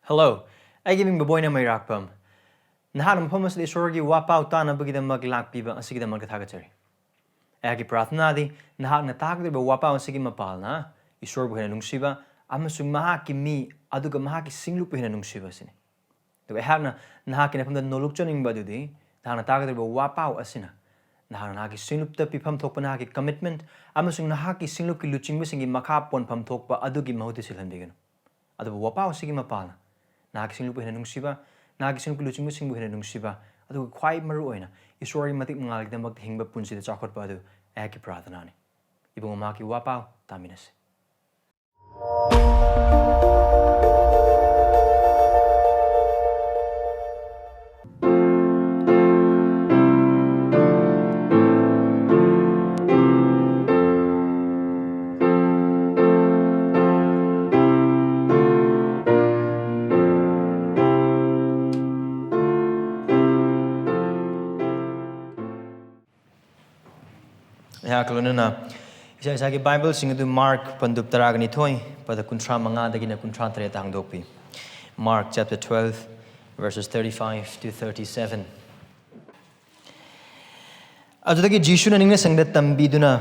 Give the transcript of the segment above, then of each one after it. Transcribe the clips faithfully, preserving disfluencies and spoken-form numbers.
Hello, ꯑꯩꯒꯤ ꯃꯤꯡ ꯕꯣꯕꯣꯏꯅ ꯃꯩꯔꯥꯛꯄꯝ꯫ ꯅꯍꯥꯛꯅ ꯃꯐꯝ ꯑꯁꯤꯗ ꯏꯁꯣꯔꯒꯤ ꯋꯥꯄꯥꯎ ꯇꯥꯅꯕꯒꯤꯗꯃꯛ ꯂꯥꯛꯄꯤꯕ ꯑꯁꯤꯒꯤꯗꯃꯛꯇ ꯊꯥꯒꯠꯆꯔꯤ꯫ ꯑꯩꯍꯥꯛꯀꯤ ꯄ꯭ꯔꯥꯔꯊꯅꯥꯗꯤ ꯅꯍꯥꯛꯅ ꯇꯥꯒꯗꯧꯔꯤꯕ ꯋꯥꯄꯥꯎ ꯑꯁꯤꯒꯤ ꯃꯄꯥꯜꯅ ꯏꯁꯣꯔꯕꯨ ꯍꯦꯟꯅ ꯅꯨꯡꯁꯤꯕ ꯑꯃꯁꯨꯡ ꯃꯍꯥꯛꯀꯤ ꯃꯤ ꯑꯗꯨꯒ ꯃꯍꯥꯛꯀꯤ ꯁꯤꯡꯂꯨꯞꯄꯨ ꯍꯦꯟꯅ ꯅꯨꯡꯁꯤꯕ ꯑꯁꯤꯅꯤ꯫ ꯑꯗꯨꯒ ꯑꯩꯍꯥꯛꯅ ꯅꯍꯥꯛꯀꯤ ꯅꯐꯝꯗ ꯅꯣꯂꯨꯛꯆꯅꯤꯡꯕ ꯑꯗꯨꯗꯤ ꯅꯍꯥꯛꯅ ꯇꯥꯒꯗꯧꯔꯤꯕ ꯋꯥꯄꯥꯎ ꯑꯁꯤꯅ ꯅꯍꯥꯛꯅ ꯅꯍꯥꯛꯀꯤ ꯁꯤꯡꯂꯨꯞꯇ ꯄꯤꯐꯝ ꯊꯣꯛꯄ ꯅꯍꯥꯛꯀꯤ commitment ꯑꯃꯁꯨꯡ ꯅꯍꯥꯛꯀꯤ ꯁꯤꯡꯂꯨꯞꯀꯤ ꯂꯨꯆꯤꯡꯕꯁꯤꯡꯒꯤ ꯃꯈꯥ ꯄꯣꯟꯐꯝ ꯊꯣꯛꯄ ꯑꯗꯨꯒꯤ ꯃꯍꯨꯠꯇ ꯁꯤꯜꯍꯟꯕꯤꯒꯅꯨ꯫ ꯑꯗꯨꯕꯨ ꯋꯥꯄꯥꯎ ꯑꯁꯤꯒꯤ ꯃꯄꯥꯜꯅ ꯅꯍꯥꯛꯀꯤ ꯁꯤꯡꯂꯨꯞꯄꯨ ꯍꯦꯟꯅ ꯅꯨꯡꯁꯤꯕ, ꯅꯍꯥꯛꯀꯤ ꯁꯤꯡꯂꯨꯞꯀꯤ ꯂꯨꯆꯤꯡꯕꯁꯤꯡꯕꯨ ꯍꯦꯟꯅ ꯅꯨꯡꯁꯤꯕ, ꯑꯗꯨꯒ ꯈ꯭ꯋꯥꯏ ꯃꯔꯨ ꯑꯣꯏꯅ ꯏꯁꯣꯔꯒꯤ ꯃꯇꯤꯛ ꯃꯉꯥꯜꯒꯤꯗꯃꯛꯇ ꯍꯤꯡꯕ ꯄꯨꯟꯁꯤꯗ ꯆꯥꯎꯈꯠꯄ ꯑꯗꯨ ꯑꯩꯍꯥꯛꯀꯤ ꯄ꯭ꯔꯥꯔꯊꯅꯥꯅꯤ꯫ ꯏꯕꯨꯡꯉꯣ, ꯃꯍꯥꯛꯀꯤ ꯋꯥꯄꯥꯎ ꯇꯥꯃꯤꯟꯅꯁꯤ꯫ ꯑꯩꯍꯥꯛꯀ ꯂꯣꯏꯅꯅ ꯏꯁꯥ ꯏꯁꯥꯒꯤ ꯕꯥꯏꯕꯜꯁꯤꯡ ꯑꯗꯨ ꯃꯥꯔꯛ ꯄꯟꯗꯨꯞ ꯇꯔꯥꯒ ꯅꯤꯊꯣꯏ, ꯄꯗ ꯀꯨꯟꯊ꯭ꯔꯥ ꯃꯉꯥꯗꯒꯤꯅ ꯀꯨꯟꯊ꯭ꯔꯥ ꯇꯔꯦꯠꯇ ꯍꯥꯡꯗꯣꯛꯄꯤ꯫ Mark chapter twelve, verses thirty-five to thirty-seven. ꯑꯗꯨꯗꯒꯤ ꯖꯤꯁꯨꯅ ꯅꯤꯡꯅꯁꯪꯗ ꯇꯝꯕꯤꯗꯨꯅ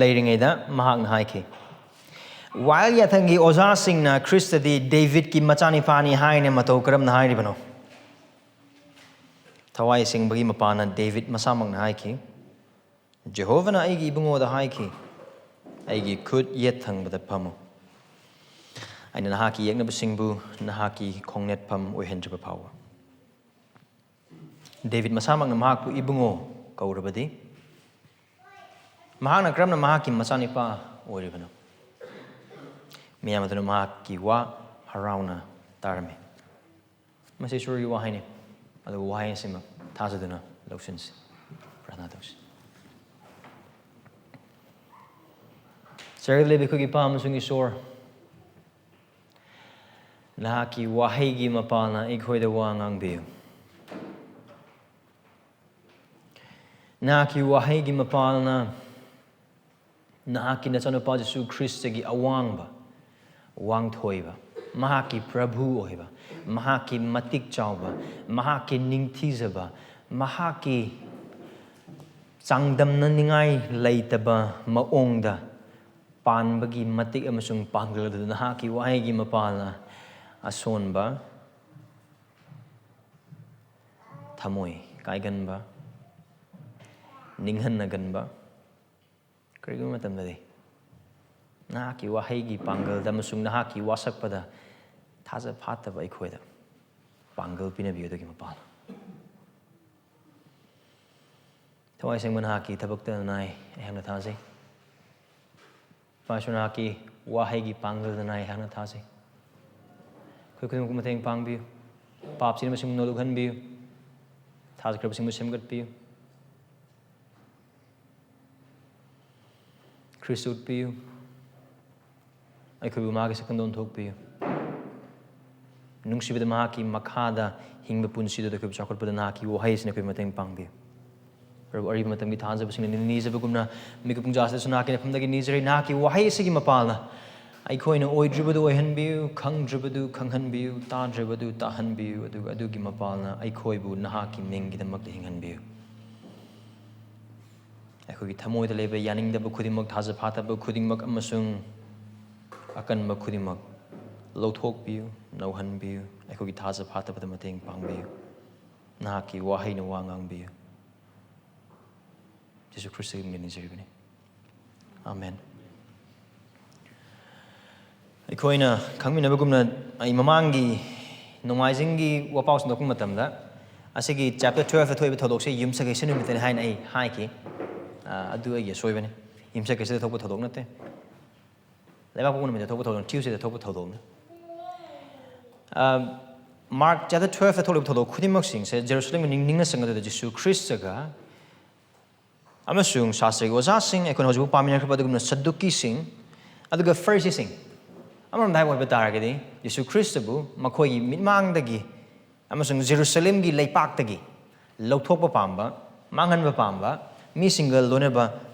ꯂꯩꯔꯤꯉꯩꯗ ꯃꯍꯥꯛꯅ ꯍꯥꯏꯈꯤ, "ꯋꯥꯌꯦꯜ ꯌꯥꯊꯪꯒꯤ ꯑꯣꯖꯥꯁꯤꯡꯅ ꯈ꯭ꯔꯤꯁꯇꯗꯤ ꯗꯦꯕꯤꯠꯀꯤ ꯃꯆꯥꯅꯤꯄꯥꯅꯤ ꯍꯥꯏꯅ ꯃꯇꯧ ꯀꯔꯝꯅ ꯍꯥꯏꯔꯤꯕꯅꯣ?" ꯊꯋꯥꯏ ꯁꯦꯡꯕꯒꯤ ꯃꯄꯥꯅ ꯗꯦꯕꯤꯠ ꯃꯁꯥꯃꯛꯅ ꯍꯥꯏꯈꯤ, "ꯖꯦꯍꯣꯚꯥꯅ ꯑꯩꯒꯤ ꯏꯕꯨꯡꯉꯣꯗ ꯍꯥꯏꯈꯤ, 'ꯑꯩꯒꯤ ꯈꯨꯠ ꯌꯦꯠ ꯊꯪꯕꯗ ꯐꯝꯃꯨ, ꯑꯩꯅ ꯅꯍꯥꯛꯀꯤ ꯌꯦꯛꯅꯕꯁꯤꯡꯕꯨ ꯅꯍꯥꯛꯀꯤ ꯈꯣꯡꯅꯦꯠꯐꯝ ꯑꯣꯏꯍꯟꯗ꯭ꯔꯤꯕ ꯐꯥꯎꯕ.'" ꯗꯦꯕꯤꯠ ꯃꯁꯥꯃꯛꯅ ꯃꯍꯥꯛꯄꯨ ꯏꯕꯨꯡꯉꯣ ꯀꯧꯔꯕꯗꯤ, ꯃꯍꯥꯛꯅ ꯀꯔꯝꯅ ꯃꯍꯥꯛꯀꯤ ꯃꯆꯥꯅꯤꯄꯥ ꯑꯣꯏꯔꯤꯕꯅꯣ? ꯃꯤꯌꯥꯝ ꯑꯗꯨꯅ ꯃꯍꯥꯛꯀꯤ ꯋꯥ ꯍꯔꯥꯎꯅ ꯇꯥꯔꯝꯃꯤ꯫ ꯃꯁꯤ ꯏꯁꯣꯔꯒꯤ ꯋꯥꯍꯩꯅꯤ, ꯑꯗꯨꯕꯨ ꯋꯥꯍꯩ ꯑꯁꯤꯃꯛ ꯊꯥꯖꯗꯨꯅ ꯂꯧꯁꯤꯟꯁꯤ꯫ ꯄ꯭ꯔꯥꯔꯊꯅꯥ ꯇꯧꯁꯤ꯫ ꯁꯔꯒꯗ ꯂꯩꯕ ꯑꯩꯈꯣꯏꯒꯤ ꯏꯄꯥ ꯑꯃꯁꯨꯡ ꯏꯁꯣꯔ, ꯅꯍꯥꯛꯀꯤ ꯋꯥꯍꯩꯒꯤ ꯃꯄꯥꯜꯅ ꯑꯩꯈꯣꯏꯗ ꯋꯥ ꯉꯥꯡꯕꯤꯌꯨ꯫ ꯅꯍꯥꯛꯀꯤ ꯋꯥꯍꯩꯒꯤ ꯃꯄꯥꯜꯅ ꯅꯍꯥꯛꯀꯤ ꯅꯆꯥꯅꯨꯄꯥ ꯖꯤꯁꯨ ꯈ꯭ꯔꯤꯁꯇꯒꯤ ꯑꯋꯥꯡꯕ, ꯋꯥꯡꯊꯣꯏꯕ, ꯃꯍꯥꯛꯀꯤ ꯄ꯭ꯔꯚꯨ ꯑꯣꯏꯕ, ꯃꯍꯥꯛꯀꯤ ꯃꯇꯤꯛ ꯆꯥꯎꯕ, ꯃꯍꯥꯛꯀꯤ ꯅꯤꯡꯊꯤꯖꯕ, ꯃꯍꯥꯛꯀꯤ ꯆꯥꯡꯗꯝꯅꯅꯤꯡꯉꯥꯏ ꯂꯩꯇꯕ ꯃꯑꯣꯡꯗ ꯄꯥꯟꯕꯒꯤ ꯃꯇꯤꯛ ꯑꯃꯁꯨꯡ ꯄꯥꯡꯒꯜ ꯑꯗꯨ ꯅꯍꯥꯛꯀꯤ ꯋꯥꯍꯩꯒꯤ ꯃꯄꯥꯜꯅ ꯑꯁꯣꯟꯕ, ꯊꯃꯣꯏ ꯀꯥꯏꯒꯟꯕ, ꯅꯤꯡꯍꯟꯅꯒꯟꯕ, ꯀꯔꯤꯒꯨꯝꯕ ꯃꯇꯝꯗꯗꯤ ꯅꯍꯥꯛꯀꯤ ꯋꯥꯍꯩꯒꯤ ꯄꯥꯡꯒꯜꯗ ꯑꯃꯁꯨꯡ ꯅꯍꯥꯛꯀꯤ ꯋꯥꯁꯛꯄꯗ ꯊꯥꯖ ꯐꯥꯠꯇꯕ ꯑꯩꯈꯣꯏꯗ ꯄꯥꯡꯒꯜ ꯄꯤꯅꯕꯤꯌꯨ ꯑꯗꯨꯒꯤ ꯃꯄꯥꯜ꯫ ꯊꯋꯥꯏ ꯑꯁꯦꯡꯕ ꯅꯍꯥꯛꯀꯤ ꯊꯕꯛꯇ ꯅꯥꯏ ꯑꯩꯍꯥꯛꯅ ꯊꯥꯖꯩ꯫ ꯏꯄꯥꯁꯨ ꯅꯍꯥꯛꯀꯤ ꯋꯥꯍꯩꯒꯤ ꯄꯥꯡꯒꯜꯗ ꯅꯥꯏ ꯑꯩꯍꯥꯛꯅ ꯊꯥꯖꯩ꯫ ꯑꯩꯈꯣꯏ ꯈꯨꯗꯤꯡꯃꯛꯄꯨ ꯃꯇꯦꯡ ꯄꯥꯡꯕꯤꯌꯨ꯫ ꯄꯥꯞꯁꯤꯅ ꯃꯁꯤꯡ ꯅꯣꯜꯂꯨꯛꯍꯟꯕꯤꯌꯨ꯫ ꯊꯥꯖꯈ꯭ꯔꯕꯁꯤꯡꯕꯨ ꯁꯦꯝꯒꯠꯄꯤꯌꯨ꯫ ꯈ꯭ꯔꯤꯁꯇ ꯎꯠꯄꯤꯌꯨ꯫ ꯑꯩꯈꯣꯏꯕꯨ ꯃꯍꯥꯛꯀꯤ ꯁꯛꯇꯝꯗ ꯑꯣꯟꯊꯣꯛꯄꯤꯌꯨ꯫ ꯅꯨꯡꯁꯤꯕꯗ ꯃꯍꯥꯛꯀꯤ ꯃꯈꯥꯗ ꯍꯤꯡꯕ ꯄꯨꯟꯁꯤꯗꯨꯗ ꯑꯩꯈꯣꯏꯕꯨ ꯆꯥꯎꯈꯠꯄꯗ ꯅꯍꯥꯛꯀꯤ ꯋꯥꯍꯩꯁꯤꯅ ꯑꯩꯈꯣꯏꯕꯨ ꯃꯇꯦꯡ ꯄꯥꯡꯕꯤꯌꯨ꯫ ꯄ꯭ꯔꯚꯨ, ꯑꯔꯤꯕ ꯃꯇꯝꯒꯤ ꯊꯥꯖꯕꯁꯤꯡꯅ ꯅꯤꯖꯕꯒꯨꯝꯅ ꯃꯤꯀꯨꯞ ꯄꯨꯡꯖꯥꯁꯤꯗꯁꯨ ꯅꯍꯥꯛꯀꯤ ꯅꯐꯝꯗꯒꯤ ꯅꯤꯖꯔꯤ꯫ ꯅꯍꯥꯛꯀꯤ ꯋꯥꯍꯩ ꯑꯁꯤꯒꯤ ꯃꯄꯥꯜꯅ ꯑꯩꯈꯣꯏꯅ ꯑꯣꯏꯗ꯭ꯔꯤꯕꯗꯨ ꯑꯣꯏꯍꯟꯕꯤꯌꯨ, ꯈꯪꯗ꯭ꯔꯤꯕꯗꯨ ꯈꯪꯍꯟꯕꯤꯌꯨ, ꯇꯥꯗ꯭ꯔꯤꯕꯗꯨ ꯇꯥꯍꯟꯕꯤꯌꯨ, ꯑꯗꯨꯒ ꯑꯗꯨꯒꯤ ꯃꯄꯥꯜꯅ ꯑꯩꯈꯣꯏꯕꯨ ꯅꯍꯥꯛꯀꯤ ꯃꯤꯡꯒꯤꯗꯃꯛꯇ ꯍꯤꯡꯍꯟꯕꯤꯌꯨ꯫ ꯑꯩꯈꯣꯏꯒꯤ ꯊꯃꯣꯏꯗ ꯂꯩꯕ ꯌꯥꯅꯤꯡꯗꯕ ꯈꯨꯗꯤꯡꯃꯛ, ꯊꯥꯖ ꯐꯥꯠꯇꯕ ꯈꯨꯗꯤꯡꯃꯛ ꯑꯃꯁꯨꯡ ꯑꯀꯟꯕ ꯈꯨꯗꯤꯡꯃꯛ ꯂꯧꯊꯣꯛꯄꯤꯌꯨ, ꯅꯧꯍꯟꯕꯤꯌꯨ꯫ ꯑꯩꯈꯣꯏꯒꯤ ꯊꯥꯖ ꯐꯥꯠꯇꯕꯗ ꯃꯇꯦꯡ ꯄꯥꯡꯕꯤꯌꯨ꯫ ꯅꯍꯥꯛꯀꯤ ꯋꯥꯍꯩꯅ ꯋꯥ ꯉꯥꯡꯕꯤꯌꯨ꯫ ꯖꯤꯁꯨ ꯈ꯭ꯔꯤꯁꯇꯒꯤ ꯃꯤꯡꯗ ꯅꯤꯖꯔꯤꯕꯅꯤ꯫ ꯑꯥꯃꯦꯟ꯫ ꯑꯩꯈꯣꯏꯅ ꯈꯪꯃꯤꯟꯅꯕꯒꯨꯝꯅ, ꯑꯩ ꯃꯃꯥꯡꯒꯤ ꯅꯣꯡꯃꯥꯏꯖꯤꯡꯒꯤ ꯋꯥꯄꯥꯎ ꯁꯟꯗꯣꯛꯄ ꯃꯇꯝꯗ ꯑꯁꯤꯒꯤ chapter twelve ꯊꯣꯛꯏꯕ ꯊꯧꯗꯣꯛꯁꯦ ꯌꯨꯝꯁꯀꯩꯁ ꯅꯨꯃꯤꯠꯇꯅꯤ ꯍꯥꯏꯅ ꯑꯩ ꯍꯥꯏꯈꯤ꯫ ꯑ, ꯑꯗꯨ ꯑꯩꯒꯤ ꯑꯁꯣꯏꯕꯅꯤ꯫ ꯌꯨꯝꯁꯀꯩꯁꯗ ꯊꯣꯛꯄ ꯊꯧꯗꯣꯛ ꯅꯠꯇꯦ꯫ ꯂꯩꯕꯥꯛꯄꯣꯛꯄ ꯅꯨꯃꯤꯠꯇ ꯊꯣꯛꯄ ꯊꯧꯗꯣꯛ, Tuesdayꯗ ꯊꯣꯛꯄ ꯊꯧꯗꯣꯛꯅꯤ꯫ ꯑ, Mark chapter twelveꯇ ꯊꯣꯛꯂꯤꯕ ꯊꯧꯗꯣꯛ ꯈꯨꯗꯤꯡꯃꯛꯁꯤꯡꯁꯦ ꯖꯦꯔꯨꯁꯂꯦꯝꯒꯤ ꯅꯤꯡ-, ꯅꯤꯡꯅ ꯁꯪꯒꯗꯨꯗ ꯖꯤꯁꯨ ꯈ꯭ꯔꯤꯁꯇꯒ ꯑꯃꯁꯨꯡ ꯁꯥꯁꯇ꯭ꯔꯒꯤ ꯑꯣꯖꯥꯁꯤꯡ, ꯑꯩꯈꯣꯏꯅ ꯍꯧꯖꯤꯛ ꯄꯥꯃꯤꯟꯅꯈ꯭ꯔꯕ ꯑꯗꯨꯒꯨꯝꯅ ꯁꯗꯨꯀꯤꯁꯤꯡ, ꯑꯗꯨꯒ ꯐꯔꯤꯁꯤꯁꯤꯡ, ꯑꯃꯔꯣꯝꯗ ꯍꯥꯏꯕ ꯑꯣꯏꯕ ꯇꯥꯔꯒꯗꯤ, ꯖꯤꯁꯨ ꯈ꯭ꯔꯤꯁꯇꯕꯨ ꯃꯈꯣꯏꯒꯤ ꯃꯤꯠꯃꯥꯡꯗꯒꯤ ꯑꯃꯁꯨꯡ ꯖꯦꯔꯨꯁꯂꯦꯝꯒꯤ ꯂꯩꯄꯥꯛꯇꯒꯤ ꯂꯧꯊꯣꯛꯄ ꯄꯥꯝꯕ, ꯃꯥꯡꯍꯟꯕ ꯄꯥꯝꯕ, ꯃꯤꯁꯤꯡꯒ ꯂꯣꯏꯅꯕ,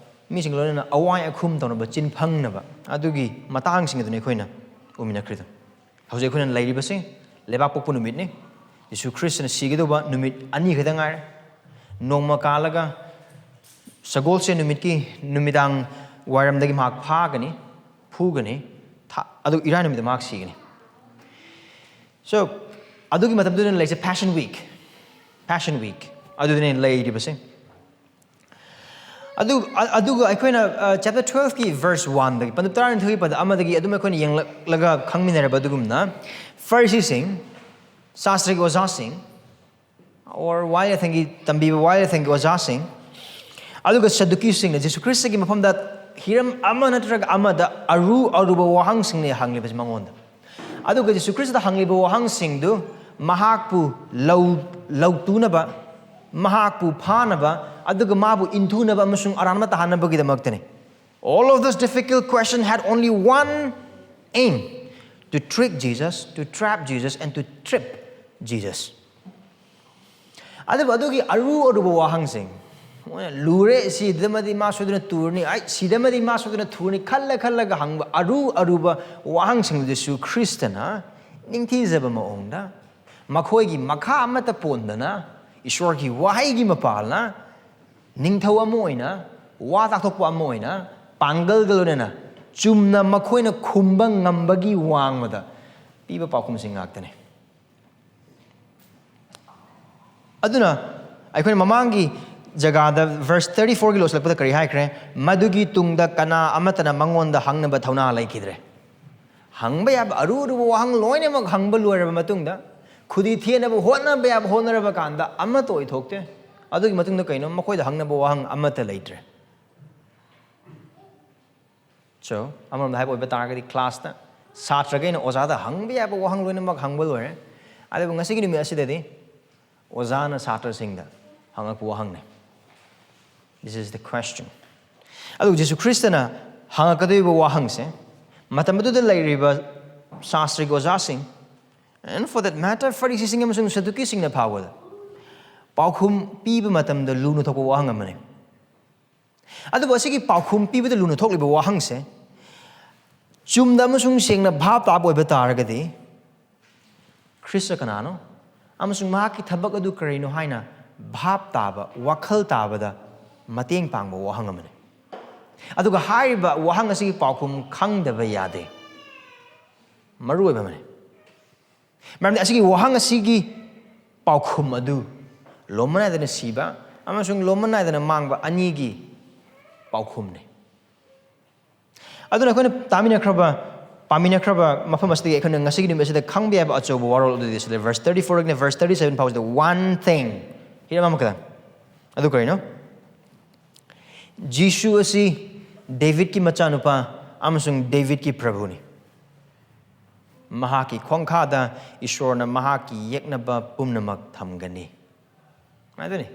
ꯃꯤꯁꯤꯡꯒ ꯂꯣꯏꯅꯅ ꯑꯋꯥꯏ ꯑꯈꯨꯝ ꯇꯧꯅꯕ, ꯆꯤꯟꯐꯪꯅꯕ, ꯑꯗꯨꯒꯤ ꯃꯇꯥꯡꯁꯤꯡ ꯑꯗꯨꯅꯤ ꯑꯩꯈꯣꯏꯅ ꯎꯃꯤꯟꯅꯈ꯭ꯔꯤꯗꯣ꯫ ꯍꯧꯖꯤꯛ ꯑꯩꯈꯣꯏꯅ ꯂꯩꯔꯤꯕꯁꯤ ꯂꯩꯕꯥꯛ ꯄꯣꯛꯄ ꯅꯨꯃꯤꯠꯅꯤ꯫ ꯌꯤꯁꯨ ꯈ꯭ꯔꯤꯁꯇꯅ ꯁꯤꯒꯗꯧꯕ ꯅꯨꯃꯤꯠ ꯑꯅꯤ ꯈꯛꯇ ꯉꯥꯏꯔꯦ꯫ ꯅꯣꯡꯃ ꯀꯥꯜꯂꯒ ꯁꯒꯣꯜꯁꯦꯟ ꯅꯨꯃꯤꯠꯀꯤ ꯅꯨꯃꯤꯗꯥꯡ ꯋꯥꯏꯔꯝꯗꯒꯤ ꯃꯍꯥꯛ ꯐꯥꯒꯅꯤ, ꯐꯨꯒꯅꯤ, ꯊꯥ-, ꯑꯗꯨ ꯏꯔꯥꯏ ꯅꯨꯃꯤꯠꯇ ꯃꯍꯥꯛ ꯁꯤꯒꯅꯤ꯫ So, ꯑꯗꯨꯒꯤ ꯃꯇꯝꯗꯨꯗ ꯂꯩꯁꯦ Passion Week, Passion Week ꯑꯗꯨꯗꯅꯦ ꯂꯩꯔꯤꯕꯁꯦ꯫ ꯑꯗꯨ, ꯑ-, ꯑꯗꯨꯒ ꯑꯩꯈꯣꯏꯅ, ꯑ, chapter twelve ꯀꯤ verse one ꯗꯒꯤ, ꯄꯟꯗꯨꯞ ꯇꯔꯥꯅꯤꯊꯣꯏꯒꯤ ꯄꯗ ꯑꯃꯗꯒꯤ ꯑꯗꯨꯝ ꯑꯩꯈꯣꯏꯅ ꯌꯦꯡꯂꯛꯂꯒ ꯈꯪꯃꯤꯟꯅꯔꯕ ꯑꯗꯨꯒꯨꯝꯅ, ꯐꯔꯤꯁꯤꯁꯤꯡ, ꯁꯥꯁꯇ꯭ꯔꯒꯤ ꯑꯣꯖꯥꯁꯤꯡ, or ꯋꯥꯍꯩ ꯂꯩꯊꯦꯡꯒꯤ ꯇꯝꯕꯤꯕ ꯋꯥꯍꯩ ꯂꯩꯊꯦꯡꯒꯤ ꯑꯣꯖꯥꯁꯤꯡ, ꯑꯗꯨꯒ ꯁꯗꯨꯀꯤꯁꯤꯡꯅ ꯖꯤꯁꯨ ꯈ꯭ꯔꯤꯁꯇꯒꯤ ꯃꯐꯝꯗ ꯍꯤꯔꯝ ꯑꯃ ꯅꯠꯇ꯭ꯔꯒ ꯑꯃꯗ ꯑꯔꯨ ꯑꯔꯨꯕ ꯋꯥꯍꯪꯁꯤꯡꯅ ꯍꯪꯂꯤꯕꯁꯤ ꯃꯉꯣꯟꯗ꯫ ꯑꯗꯨꯒ ꯖꯤꯁꯨ ꯈ꯭ꯔꯤꯁꯇꯗ ꯍꯪꯂꯤꯕ ꯋꯥꯍꯪꯁꯤꯡꯗꯨ ꯃꯍꯥꯛꯄꯨ ꯂꯧ-, ꯂꯧꯇꯨꯅꯕ, ꯃꯍꯥꯛꯄꯨ ꯐꯥꯅꯕ, ꯑꯗꯨꯒ ꯃꯥꯕꯨ ꯏꯟꯊꯨꯅꯕ ꯑꯃꯁꯨꯡ ꯑꯔꯥꯟꯕ ꯇꯥꯍꯟꯅꯕꯒꯤꯗꯃꯛꯇꯅꯤ꯫ All of those difficult questions had only one aim: to trick Jesus, to trap Jesus, and to trip Jesus. ꯑꯗꯨꯕꯨ ꯑꯗꯨꯒꯤ ꯑꯔꯨ ꯑꯔꯨꯕ ꯋꯥꯍꯪꯁꯤꯡ, ꯃꯣꯏꯅ ꯂꯨꯔꯦ, ꯁꯤꯗꯃꯗꯤ ꯃꯥ ꯁꯣꯏꯗꯅ ꯇꯨꯔꯅꯤ, ꯑꯩ ꯁꯤꯗꯃꯗꯤ ꯃꯥ ꯁꯣꯏꯗꯅ ꯊꯨꯔꯅꯤ ꯈꯜꯂ ꯈꯜꯂꯒ ꯍꯪꯕ ꯑꯔꯨ ꯑꯔꯨꯕ ꯋꯥꯍꯪꯁꯤꯡꯗꯨꯁꯨ ꯈ꯭ꯔꯤꯁꯇꯅ ꯅꯤꯡꯊꯤꯖꯕ ꯃꯑꯣꯡꯗ, ꯃꯈꯣꯏꯒꯤ ꯃꯈꯥ ꯑꯃꯠꯇ ꯄꯣꯟꯗꯅ, ꯏꯁꯣꯔꯒꯤ ꯋꯥꯍꯩꯒꯤ ꯃꯄꯥꯜꯅ ꯅꯤꯡꯊꯧ ꯑꯃ ꯑꯣꯏꯅ, ꯋꯥ ꯇꯥꯛꯊꯣꯛꯄ ꯑꯃ ꯑꯣꯏꯅ, ꯄꯥꯡꯒꯜꯒ ꯂꯣꯏꯅꯅ ꯆꯨꯝꯅ ꯃꯈꯣꯏꯅ ꯈꯨꯝꯕ ꯉꯝꯕꯒꯤ ꯋꯥꯡꯃꯗ ꯄꯤꯕ ꯄꯥꯎꯈꯨꯝꯁꯤꯡ ꯉꯥꯛꯇꯅꯤ꯫ ꯑꯗꯨꯅ ꯑꯩꯈꯣꯏꯅ ꯃꯃꯥꯡꯒꯤ ꯖꯒꯥꯗ verse thirty four ꯒꯤ ꯂꯣꯏꯁꯤꯜꯂꯛꯄꯗ ꯀꯔꯤ ꯍꯥꯏꯈ꯭ꯔꯦ? "ꯃꯗꯨꯒꯤ ꯇꯨꯡꯗ ꯀꯅꯥ ꯑꯃꯠꯇꯅ ꯃꯉꯣꯟꯗ ꯍꯪꯅꯕ ꯊꯧꯅꯥ ꯂꯩꯈꯤꯗ꯭ꯔꯦ"꯫ ꯍꯪꯕ ꯌꯥꯕ ꯑꯔꯨ ꯑꯔꯨꯕ ꯋꯥꯍꯪ ꯂꯣꯏꯅꯃꯛ ꯍꯪꯕ ꯂꯣꯏꯔꯕ ꯃꯇꯨꯡꯗ, ꯈꯨꯗꯤ ꯊꯦꯅꯕ ꯍꯣꯠꯅꯕ ꯌꯥꯕ ꯍꯣꯠꯅꯔꯕ ꯀꯥꯟꯗ ꯑꯃꯠꯇ ꯑꯣꯏꯊꯣꯛꯇꯦ꯫ ꯑꯗꯨꯒꯤ ꯃꯇꯨꯡꯗ ꯀꯩꯅꯣ? ꯃꯈꯣꯏꯗ ꯍꯪꯅꯕ ꯋꯥꯍꯪ ꯑꯃꯠꯇ ꯂꯩꯇ꯭ꯔꯦ꯫ So, ꯑꯃꯔꯣꯝꯗ ꯍꯥꯏꯕ ꯑꯣꯏꯕ ꯇꯥꯔꯒꯗꯤ, class ꯇ ꯁꯥꯇ꯭ꯔꯈꯩꯅ ꯑꯣꯖꯥꯗ ꯍꯪꯕ ꯌꯥꯕ ꯋꯥꯍꯪ ꯂꯣꯏꯅꯃꯛ ꯍꯪꯕ ꯂꯣꯏꯔꯦ꯫ ꯑꯗꯨꯕꯨ ꯉꯁꯤꯒꯤ ꯅꯨꯃꯤꯠ ꯑꯁꯤꯗꯗꯤ ꯑꯣꯖꯥꯅ ꯁꯥꯇ꯭ꯔꯁꯤꯡꯗ ꯍꯪꯉꯛꯄ ꯋꯥꯍꯪꯅꯤ꯫ This is the question. ꯑꯗꯨ ꯖꯤꯁꯨ ꯈ꯭ꯔꯤꯁꯇꯅ ꯍꯪꯉꯛꯀꯗꯧꯔꯤꯕ ꯋꯥꯍꯪꯁꯦ, ꯃꯇꯝ ꯑꯗꯨꯗ ꯂꯩꯔꯤꯕ ꯁꯥꯁꯇ꯭ꯔꯒꯤ ꯑꯣꯖꯥꯁꯤꯡ, and for that matter, ꯐꯔꯤꯁꯤꯁꯤꯡ ꯑꯃꯁꯨꯡ ꯁꯗꯨꯀꯤꯁꯤꯡꯅ ꯐꯥꯎꯕꯗ ꯄꯥꯎꯈꯨꯝ ꯄꯤꯕ ꯃꯇꯝꯗ ꯂꯨꯅ ꯊꯣꯛꯄ ꯋꯥꯍꯪ ꯑꯃꯅꯤ꯫ ꯑꯗꯨꯕꯨ ꯑꯁꯤꯒꯤ ꯄꯥꯎꯈꯨꯝ ꯄꯤꯕꯗ ꯂꯨꯅ ꯊꯣꯛꯂꯤꯕ ꯋꯥꯍꯪꯁꯦ ꯆꯨꯝꯅ ꯑꯃꯁꯨꯡ ꯁꯦꯡꯅ ꯚꯥꯞ ꯇꯥꯕ ꯑꯣꯏꯕ ꯇꯥꯔꯒꯗꯤ, ꯈ꯭ꯔꯤꯁꯇ ꯀꯅꯥꯅꯣ ꯑꯃꯁꯨꯡ ꯃꯍꯥꯛꯀꯤ ꯊꯕꯛ ꯑꯗꯨ ꯀꯔꯤꯅꯣ ꯍꯥꯏꯅ ꯚꯥꯞ ꯇꯥꯕ, ꯋꯥꯈꯜ ꯇꯥꯕꯗ ꯃꯇꯦꯡ ꯄꯥꯡꯕ ꯋꯥꯍꯪ ꯑꯃꯅꯤ꯫ ꯑꯗꯨꯒ ꯍꯥꯏꯔꯤꯕ ꯋꯥꯍꯪ ꯑꯁꯤꯒꯤ ꯄꯥꯎꯈꯨꯝ ꯈꯪꯗꯕ ꯌꯥꯗꯦ꯫ ꯃꯔꯨ ꯑꯣꯏꯕ ꯑꯃꯅꯤ꯫ ꯃꯔꯝꯗꯤ ꯑꯁꯤꯒꯤ ꯋꯥꯍꯪ ꯑꯁꯤꯒꯤ ꯄꯥꯎꯈꯨꯝ ꯑꯗꯨ ꯂꯣꯝꯕ ꯅꯥꯏꯗꯅ ꯁꯤꯕ ꯑꯃꯁꯨꯡ ꯂꯣꯝꯕ ꯅꯥꯏꯗꯅ ꯃꯥꯡꯕ ꯑꯅꯤꯒꯤ ꯄꯥꯎꯈꯨꯝꯅꯤ꯫ ꯑꯗꯨꯅ ꯑꯩꯈꯣꯏꯅ ꯇꯥꯃꯤꯟꯅꯈ꯭ꯔꯕ, ꯄꯥꯃꯤꯟꯅꯈ꯭ꯔꯕ ꯃꯐꯝ ꯑꯁꯤꯗꯒꯤ ꯑꯩꯈꯣꯏꯅ ꯉꯁꯤꯒꯤ ꯅꯨꯃꯤꯠ ꯑꯁꯤꯗ ꯈꯪꯕ ꯌꯥꯕ ꯑꯆꯧꯕ ꯋꯥꯔꯣꯜ ꯑꯗꯨꯗꯤ ꯁꯤꯗ verse thirty four ꯗꯒꯤꯅ verse thirty seven ꯐꯥꯎꯁꯤꯗ one thing, ꯍꯤꯔꯝ ꯑꯃꯈꯛꯇꯪ꯫ ꯑꯗꯨ ꯀꯔꯤꯅꯣ? ꯖꯤꯁꯨ ꯑꯁꯤ ꯗꯦꯕꯤꯠꯀꯤ ꯃꯆꯥꯅꯨꯄꯥ ꯑꯃꯁꯨꯡ ꯗꯦꯕꯤꯠꯀꯤ ꯄ꯭ꯔꯚꯨꯅꯤ꯫ ꯃꯍꯥꯛꯀꯤ ꯈꯣꯡꯈꯥꯗ ꯏꯁꯣꯔꯅ ꯃꯍꯥꯛꯀꯤ ꯌꯦꯛꯅꯕ ꯄꯨꯝꯅꯃꯛ ꯊꯝꯒꯅꯤ꯫ ꯑꯗꯨꯅꯤ꯫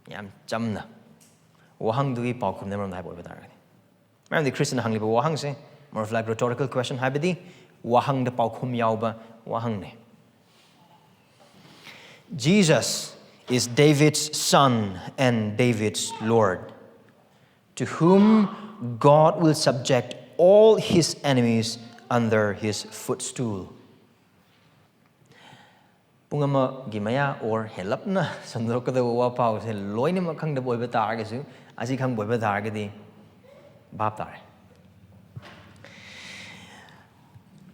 ꯌꯥꯝ ꯆꯝꯅ ꯋꯥꯍꯪꯗꯨꯒꯤ ꯄꯥꯎꯈꯨꯝꯗ ꯃꯔꯝꯗ ꯍꯥꯏꯕ ꯑꯣꯏꯕ ꯇꯥꯔꯒꯗꯤ꯫ ꯃꯔꯝꯗꯤ ꯈ꯭ꯔꯤꯁꯇꯅ ꯍꯪꯂꯤꯕ ꯋꯥꯍꯪꯁꯦ, more of like rhetorical question, ꯍꯥꯏꯕꯗꯤ ꯋꯥꯍꯪꯗ ꯄꯥꯎꯈꯨꯝ ꯌꯥꯎꯕ ꯋꯥꯍꯪꯅꯤ꯫ Jesus is David's son and David's Lord, to whom God will subject all his enemies under his footstool. ꯄꯨꯡ ꯑꯃꯒꯤ ꯃꯌꯥ or ꯍꯦꯜꯂꯞꯅ ꯁꯟꯗꯣꯛꯀꯗꯕ ꯋꯥ ꯄꯥꯎꯁꯦ ꯂꯣꯏꯅꯃꯛ ꯈꯪꯗꯕ ꯑꯣꯏꯕ ꯇꯥꯔꯒꯁꯨ, ꯑꯁꯤ ꯈꯪꯕ ꯑꯣꯏꯕ ꯇꯥꯔꯒꯗꯤ ꯚꯥꯞ ꯇꯥꯔꯦ꯫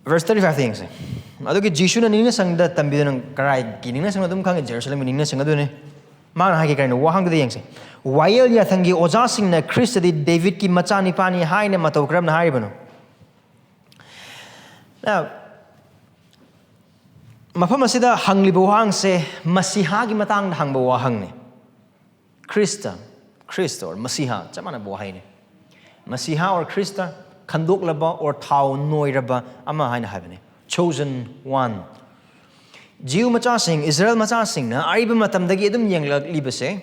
Verse thirty five ꯌꯦꯡꯁꯦ꯫ ꯑꯗꯨꯒꯤ ꯖꯤꯁꯨꯅ ꯅꯤꯡꯅꯁꯪꯗ ꯇꯝꯕꯤꯗꯨꯅ, ꯀꯔꯥꯏꯒꯤ ꯅꯤꯡꯅꯁꯪ ꯑꯗꯨꯝ ꯈꯪꯉꯦ, ꯖꯦꯔꯨꯁꯂꯦꯝꯒꯤ ꯅꯤꯡꯅꯁꯪ ꯑꯗꯨꯅꯤ꯫ ꯃꯥꯅ ꯍꯥꯏꯒꯦ ꯀꯔꯤꯅꯣ? ꯋꯥꯍꯪꯗꯨꯗ ꯌꯦꯡꯁꯦ꯫ ꯋꯥꯌꯦꯜ ꯌꯥꯊꯪꯒꯤ ꯑꯣꯖꯥꯁꯤꯡꯅ ꯈ꯭ꯔꯤꯁꯇꯗꯤ ꯗꯦꯕꯤꯠꯀꯤ ꯃꯆꯥꯅꯤꯄꯥꯅꯤ ꯍꯥꯏꯅ ꯃꯇꯧ ꯀꯔꯝꯅ ꯍꯥꯏꯔꯤꯕꯅꯣ? Now, ꯃꯐꯝ ꯑꯁꯤꯗ ꯍꯪꯂꯤꯕ ꯋꯥꯍꯪꯁꯦ ꯃꯁꯤꯍꯥꯒꯤ ꯃꯇꯥꯡꯗ ꯍꯪꯕ ꯋꯥꯍꯪꯅꯤ꯫ ꯈ꯭ꯔꯤꯁꯇ, ꯈ꯭ꯔꯤꯁꯇ or ꯃꯁꯤꯍꯥ ꯆꯞ ꯃꯥꯟꯅꯕ ꯋꯥꯍꯩꯅꯤ꯫ ꯃꯁꯤꯍꯥ or ꯈ꯭ꯔꯤꯁꯇ, ꯈꯟꯗꯣꯛꯂꯕ or ꯊꯥꯎ ꯅꯣꯏꯔꯕ ꯑꯃ ꯍꯥꯏꯅ ꯍꯥꯏꯕꯅꯤ꯫ Chosen one. ꯖꯤꯎ ꯃꯆꯥꯁꯤꯡ, ꯏꯁꯔꯥꯌꯦꯜ ꯃꯆꯥꯁꯤꯡꯅ ꯑꯔꯤꯕ ꯃꯇꯝꯗꯒꯤ ꯑꯗꯨꯝ ꯌꯦꯡꯂꯛꯂꯤꯕꯁꯦ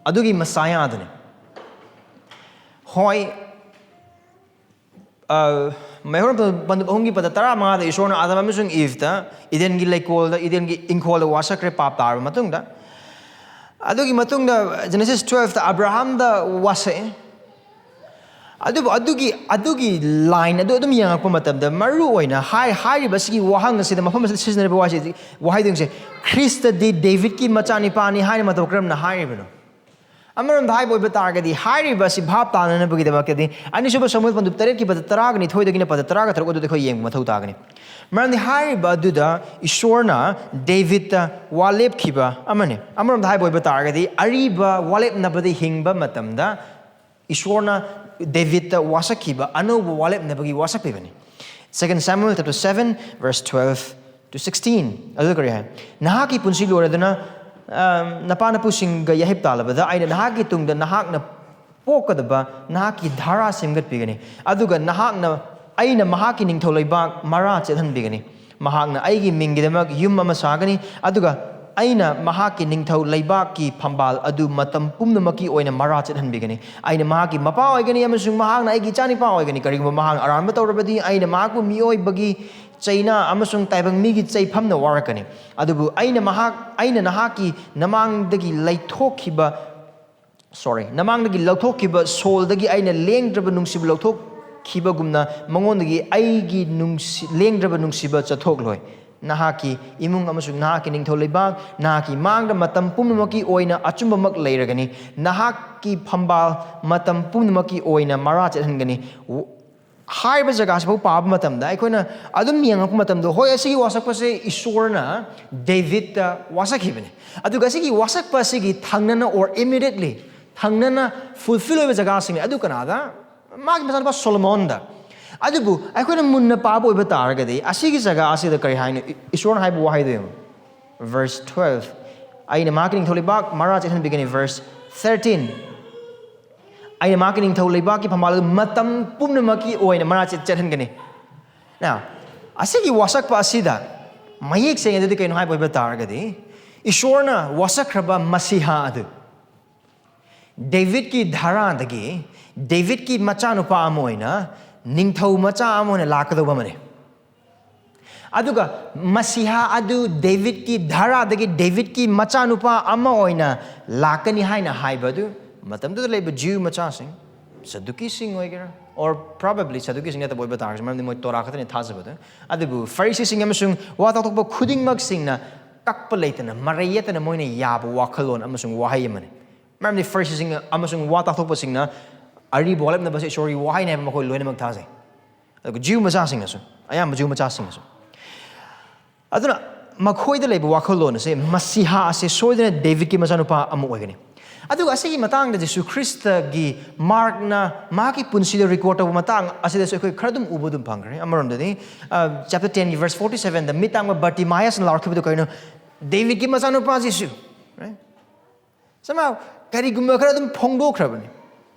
ꯑꯗꯨꯒꯤ ꯃꯁꯥꯌꯥꯗꯨꯅꯤ꯫ ꯍꯣꯏ, ꯑ, ꯃꯩꯍꯧꯔꯝ ꯄꯟꯗꯨꯞ ꯑꯍꯨꯝꯒꯤ ꯄꯗ ꯇꯔꯥꯃꯉꯥꯗ ꯏꯁꯣꯔꯅ ꯑꯥꯗꯝ ꯑꯃꯁꯨꯡ ꯏꯚꯇ ꯏꯗꯦꯟꯒꯤ ꯂꯩꯀꯣꯜꯗ, ꯏꯗꯦꯟꯒꯤ ꯏꯪꯈꯣꯜꯗ ꯋꯥꯁꯛꯈ꯭ꯔꯦ ꯄꯥꯞ ꯇꯥꯔꯕ ꯃꯇꯨꯡꯗ꯫ ꯑꯗꯨꯒꯤ ꯃꯇꯨꯡꯗ Genesis twelveꯇ ꯑꯕ꯭ꯔꯥꯍꯥꯝꯗ ꯋꯥꯁꯛꯑꯦ꯫ ꯑꯗꯨꯕꯨ ꯑꯗꯨꯒꯤ ꯑꯗꯨꯒꯤ ꯂꯥꯏꯟ ꯑꯗꯨ ꯑꯗꯨꯝ ꯌꯦꯡꯉꯛꯄ ꯃꯇꯝꯗ, ꯃꯔꯨ ꯑꯣꯏꯅ ꯍꯥꯏ ꯍꯥꯏꯔꯤꯕ ꯑꯁꯤꯒꯤ ꯋꯥꯍꯪ ꯑꯁꯤꯗ, ꯃꯐꯝ ꯑꯁꯤꯗ ꯁꯤꯖꯤꯟꯅꯔꯤꯕ ꯋꯥꯍꯩꯁꯤ, ꯋꯥꯍꯩꯗꯨꯁꯦ, "ꯈ꯭ꯔꯤꯁꯇꯗꯤ ꯗꯦꯕꯤꯠꯀꯤ ꯃꯆꯥꯅꯤꯄꯥꯅꯤ" ꯍꯥꯏꯅ ꯃꯇꯧ ꯀꯔꯝꯅ ꯍꯥꯏꯔꯤꯕꯅꯣ? ꯑꯃꯔꯣꯝꯗ ꯍꯥꯏꯕ ꯑꯣꯏꯕ ꯇꯥꯔꯒꯗꯤ, ꯍꯥꯏꯔꯤꯕ ꯑꯁꯤ ꯚꯥꯞ ꯇꯥꯅꯅꯕꯒꯤꯗꯃꯛꯇꯗꯤ ꯑꯅꯤꯁꯨꯕ ꯁꯃꯨꯑꯦꯜ ꯄꯟꯗꯨꯞ ꯇꯔꯦꯠꯀꯤ ꯄꯗ ꯇꯔꯥꯒ ꯅꯤꯊꯣꯏꯗꯒꯤꯅ ꯄꯗ ꯇꯔꯥꯒ ꯇꯔꯨꯛ ꯑꯗꯨꯗ ꯑꯩꯈꯣꯏ ꯌꯦꯡꯕ ꯃꯊꯧ ꯇꯥꯒꯅꯤ꯫ ꯃꯔꯝꯗꯤ ꯍꯥꯏꯔꯤꯕ ꯑꯗꯨꯗ ꯏꯁꯣꯔꯅ ꯗꯦꯕꯤꯠꯇ ꯋꯥ ꯂꯦꯞꯈꯤꯕ ꯑꯃꯅꯤ꯫ ꯑꯃꯔꯣꯝꯗ ꯍꯥꯏꯕ ꯑꯣꯏꯕ ꯇꯥꯔꯒꯗꯤ, ꯑꯔꯤꯕ ꯋꯥꯂꯦꯞꯅꯕꯗ ꯍꯤꯡꯕ ꯃꯇꯝꯗ ꯏꯁꯣꯔꯅ ꯗꯦꯕꯤꯠꯇ ꯋꯥꯁꯛꯈꯤꯕ ꯑꯅꯧꯕ ꯋꯥꯂꯦꯞꯅꯕꯒꯤ ꯋꯥꯁꯛꯄꯤꯕꯅꯤ꯫ Second Samuel chapter seven, verse twelve to sixteen꯫ ꯑꯗꯨ ꯀꯔꯤ ꯍꯥꯏ? "ꯅꯍꯥꯛꯀꯤ ꯄꯨꯟꯁꯤ ꯂꯣꯏꯔꯗꯨꯅ, ꯑ, ꯅꯄꯥ ꯅꯄꯨꯁꯤꯡꯒ ꯌꯥꯍꯤꯞ ꯇꯥꯜꯂꯕꯗ, ꯑꯩꯅ ꯅꯍꯥꯛꯀꯤ ꯇꯨꯡꯗ ꯅꯍꯥꯛꯅ ꯄꯣꯛꯀꯗꯕ ꯅꯍꯥꯛꯀꯤ ꯙꯥꯔꯥ ꯁꯦꯝꯒꯠꯄꯤꯒꯅꯤ꯫ ꯑꯗꯨꯒ ꯅꯍꯥꯛꯅ, ꯑꯩꯅ ꯃꯍꯥꯛꯀꯤ ꯅꯤꯡꯊꯧ ꯂꯩꯕꯥꯛ ꯃꯔꯥ ꯆꯦꯠꯍꯟꯕꯤꯒꯅꯤ꯫ ꯃꯍꯥꯛꯅ ꯑꯩꯒꯤ ꯃꯤꯡꯒꯤꯗꯃꯛ ꯌꯨꯝ ꯑꯃ ꯁꯥꯒꯅꯤ, ꯑꯗꯨꯒ ꯑꯩꯅ ꯃꯍꯥꯛꯀꯤ ꯅꯤꯡꯊꯧ ꯂꯩꯕꯥꯛꯀꯤ ꯐꯝꯕꯥꯜ ꯑꯗꯨ ꯃꯇꯝ ꯄꯨꯝꯅꯃꯛꯀꯤ ꯑꯣꯏꯅ ꯃꯔꯥ ꯆꯦꯠꯍꯟꯕꯤꯒꯅꯤ꯫ ꯑꯩꯅ ꯃꯍꯥꯛꯀꯤ ꯃꯄꯥ ꯑꯣꯏꯒꯅꯤ, ꯑꯃꯁꯨꯡ ꯃꯍꯥꯛꯅ ꯑꯩꯒꯤ ꯏꯆꯥꯅꯤꯄꯥ ꯑꯣꯏꯒꯅꯤ꯫ ꯀꯔꯤꯒꯨꯝꯕ ꯃꯍꯥꯛꯅ ꯑꯔꯥꯟꯕ ꯇꯧꯔꯕꯗꯤ, ꯑꯩꯅ ꯃꯍꯥꯛꯄꯨ ꯃꯤꯑꯣꯏꯕꯒꯤ ꯆꯩꯅꯥ ꯑꯃꯁꯨꯡ ꯇꯥꯏꯕꯪ ꯃꯤꯒꯤ ꯆꯩꯐꯝꯅ ꯋꯥꯔꯛꯀꯅꯤ꯫ ꯑꯗꯨꯕꯨ ꯑꯩꯅ ꯃꯍꯥꯛ, ꯑꯩꯅ ꯅꯍꯥꯛꯀꯤ ꯅꯃꯥꯡꯗꯒꯤ ꯂꯩꯊꯣꯛꯈꯤꯕ, sorry, ꯅꯃꯥꯡꯗꯒꯤ ꯂꯧꯊꯣꯛꯈꯤꯕ ꯁꯣꯜꯗꯒꯤ ꯑꯩꯅ ꯂꯦꯡꯗ꯭ꯔꯕ ꯅꯨꯡꯁꯤꯕ ꯂꯧꯊꯣꯛꯈꯤꯕꯒꯨꯝꯅ, ꯃꯉꯣꯟꯗꯒꯤ ꯑꯩꯒꯤ ꯅꯨꯡꯁꯤ-, ꯂꯦꯡꯗ꯭ꯔꯕ ꯅꯨꯡꯁꯤꯕ ꯆꯠꯊꯣꯛꯂꯣꯏ꯫ ꯅꯍꯥꯛꯀꯤ ꯏꯃꯨꯡ ꯑꯃꯁꯨꯡ ꯅꯍꯥꯛꯀꯤ ꯅꯤꯡꯊꯧ ꯂꯩꯕꯥꯛ ꯅꯍꯥꯛꯀꯤ ꯃꯥꯡꯗ ꯃꯇꯝ ꯄꯨꯝꯅꯃꯛꯀꯤ ꯑꯣꯏꯅ ꯑꯆꯨꯝꯕꯃꯛ ꯂꯩꯔꯒꯅꯤ꯫ ꯅꯍꯥꯛꯀꯤ ꯐꯝꯕꯥꯜ ꯃꯇꯝ ꯄꯨꯝꯅꯃꯛꯀꯤ ꯑꯣꯏꯅ ꯃꯔꯥ ꯆꯠꯍꯟꯒꯅꯤ꯫ ꯍꯥꯏꯔꯤꯕ ꯖꯒꯥꯁꯤꯐꯥꯎ ꯄꯥꯕ ꯃꯇꯝꯗ, ꯑꯩꯈꯣꯏꯅ ꯑꯗꯨꯝ ꯌꯦꯡꯉꯛꯄ ꯃꯇꯝꯗ, ꯍꯣꯏ, ꯑꯁꯤꯒꯤ ꯋꯥꯁꯛꯄꯁꯦ ꯏꯁꯣꯔꯅ ꯗꯦꯕꯤꯠꯇ ꯋꯥꯁꯛꯈꯤꯕꯅꯤ꯫ ꯑꯗꯨꯒ ꯑꯁꯤꯒꯤ ꯋꯥꯁꯛꯄ ꯑꯁꯤꯒꯤ ꯊꯪꯅꯅ, or immediately, ꯊꯪꯅꯅ ꯐꯨꯜꯐꯤꯜ ꯑꯣꯏꯕ ꯖꯒꯥꯁꯤꯡꯅꯤ꯫ ꯑꯗꯨ ꯀꯅꯥꯗ? ꯃꯥꯒꯤ ꯃꯆꯥꯅꯨꯄꯥ ꯁꯣꯂꯣꯃꯣꯟꯗ꯫ ꯑꯗꯨꯕꯨ ꯑꯩꯈꯣꯏꯅ ꯃꯨꯟꯅ ꯄꯥꯕ ꯑꯣꯏꯕ ꯇꯥꯔꯒꯗꯤ, ꯑꯁꯤꯒꯤ ꯖꯒꯥ ꯑꯁꯤꯗ ꯀꯔꯤ ꯍꯥꯏꯅꯣ? ꯏ-, ꯏꯁꯣꯔꯅ ꯍꯥꯏꯕ ꯋꯥꯍꯩꯗꯣ ꯌꯦꯡꯉꯨ꯫ Verse twelve, "ꯑꯩꯅ ꯃꯍꯥꯛꯀꯤ ꯅꯤꯡꯊꯧ ꯂꯩꯕꯥꯛ ꯃꯔꯥ ꯆꯦꯠꯍꯟꯕꯤꯒꯅꯤ"꯫ Verse thirteen, "ꯑꯩꯅ ꯃꯍꯥꯛꯀꯤ ꯅꯤꯡꯊꯧ ꯂꯩꯕꯥꯛꯀꯤ ꯐꯝꯕꯥꯜ ꯑꯗꯨ ꯃꯇꯝ ꯄꯨꯝꯅꯃꯛꯀꯤ ꯑꯣꯏꯅ ꯃꯔꯥ ꯆꯦꯠ-, ꯆꯦꯠꯍꯟꯒꯅꯤ"꯫ Now, ꯑꯁꯤꯒꯤ ꯋꯥꯁꯛꯄ ꯑꯁꯤꯗ ꯃꯌꯦꯛ ꯁꯦꯡꯉꯦ꯫ ꯑꯗꯨꯗꯤ ꯀꯩꯅꯣ ꯍꯥꯏꯕ ꯑꯣꯏꯕ ꯇꯥꯔꯒꯗꯤ, ꯏꯁꯣꯔꯅ ꯋꯥꯁꯛꯈ꯭ꯔꯕ ꯃꯁꯤꯍꯥ ꯑꯗꯨ ꯗꯦꯕꯤꯠꯀꯤ ꯙꯥꯔꯥꯗꯒꯤ, ꯗꯦꯕꯤꯠꯀꯤ ꯃꯆꯥꯅꯨꯄꯥ ꯑꯃ ꯑꯣꯏꯅ, ꯅꯤꯡꯊꯧ ꯃꯆꯥ ꯑꯃ ꯑꯣꯏꯅ ꯂꯥꯛꯀꯗꯧꯕ ꯑꯃꯅꯤ꯫ ꯑꯗꯨꯒ ꯃꯁꯤꯍꯥ ꯑꯗꯨ ꯗꯦꯕꯤꯠꯀꯤ ꯙꯥꯔꯥꯗꯒꯤ, ꯗꯦꯕꯤꯠꯀꯤ ꯃꯆꯥꯅꯨꯄꯥ ꯑꯃ ꯑꯣꯏꯅ ꯂꯥꯛꯀꯅꯤ ꯍꯥꯏꯅ ꯍꯥꯏꯕ ꯑꯗꯨ, ꯃꯇꯝꯗꯨꯗ ꯂꯩꯕ ꯖ꯭ꯌꯨ ꯃꯆꯥꯁꯤꯡ, ꯁꯗꯨꯀꯤꯁꯤꯡ ꯑꯣꯏꯒꯦꯔꯥ, or probably ꯁꯗꯨꯀꯤꯁꯤꯡ ꯅꯠꯇꯕ ꯑꯣꯏꯕ ꯇꯥꯔꯒꯁꯨ, ꯃꯔꯝꯗꯤ ꯃꯣꯏ ꯇꯣꯔꯥ ꯈꯛꯇꯅꯤ ꯊꯥꯖꯕꯗ꯫ ꯑꯗꯨꯕꯨ ꯐꯔꯤꯁꯤꯁꯤꯡ ꯑꯃꯁꯨꯡ ꯋꯥ ꯇꯥꯊꯣꯛꯄ ꯈꯨꯗꯤꯡꯃꯛꯁꯤꯡꯅ ꯀꯛꯄ ꯂꯩꯇꯅ, ꯃꯔꯩ ꯌꯦꯠꯇꯅ ꯃꯣꯏꯅ ꯌꯥꯕ ꯋꯥꯈꯜꯂꯣꯟ ꯑꯃꯁꯨꯡ ꯋꯥꯍꯩ ꯑꯃꯅꯤ꯫ ꯃꯔꯝꯗꯤ ꯐꯔꯤꯁꯤꯁꯤꯡ ꯑꯃꯁꯨꯡ ꯋꯥ ꯇꯥꯊꯣꯛꯄꯁꯤꯡꯅ ꯑꯔꯤꯕ ꯍꯧꯒꯠꯂꯛꯅꯕꯁꯦ ꯏꯁꯣꯔꯒꯤ ꯋꯥꯍꯩꯅꯤ ꯍꯥꯏꯕ ꯃꯈꯣꯏ ꯂꯣꯏꯅꯃꯛ ꯊꯥꯖꯩ꯫ ꯑꯗꯨꯒ ꯖꯤꯎ ꯃꯆꯥꯁꯤꯡꯅꯁꯨ, ꯑꯌꯥꯝꯕ ꯖꯤꯎ ꯃꯆꯥꯁꯤꯡꯅꯁꯨ꯫ ꯑꯗꯨꯅ ꯃꯈꯣꯏꯗ ꯂꯩꯕ ꯋꯥꯈꯜꯂꯣꯟ ꯑꯁꯦ ꯃꯁꯤꯍꯥ ꯑꯁꯦ ꯁꯣꯏꯗꯅ ꯗꯦꯕꯤꯠꯀꯤ ꯃꯆꯥꯅꯨꯄꯥ ꯑꯃ ꯑꯣꯏꯒꯅꯤ꯫ ꯑꯗꯨꯒ ꯑꯁꯤꯒꯤ ꯃꯇꯥꯡꯗ ꯖꯤꯁꯨ ꯈ꯭ꯔꯤꯁꯇꯒꯤ ꯃꯥꯔꯛꯅ ꯃꯥꯒꯤ ꯄꯨꯟꯁꯤꯗ ꯔꯦꯀꯣꯔꯗ ꯇꯧꯕ ꯃꯇꯥꯡ ꯑꯁꯤꯗꯁꯨ ꯑꯩꯈꯣꯏ ꯈꯔ ꯑꯗꯨꯝ ꯎꯕ ꯑꯗꯨꯝ ꯐꯪꯈ꯭ꯔꯦ꯫ ꯑꯃꯔꯣꯝꯗꯗꯤ, ꯑ, ꯆꯦꯞꯇꯔ ꯇꯦꯟꯒꯤ ꯚꯔꯁ ꯐꯣꯔꯇꯤ ꯁꯚꯦꯟꯗ ꯃꯤꯠ ꯇꯥꯡꯕ ꯕꯥꯔꯇꯤꯃꯥꯌꯁꯅ ꯂꯥꯎꯔꯛꯈꯤꯕꯗꯨ ꯀꯩꯅꯣ? "ꯗꯦꯕꯤꯠꯀꯤ ꯃꯆꯥꯅꯨꯄꯥ ꯖꯤꯁꯨ", right? Somehow, ꯀꯔꯤꯒꯨꯝꯕ ꯈꯔ ꯑꯗꯨꯝ ꯐꯣꯡꯗꯣꯛꯈ꯭ꯔꯕꯅꯤ꯫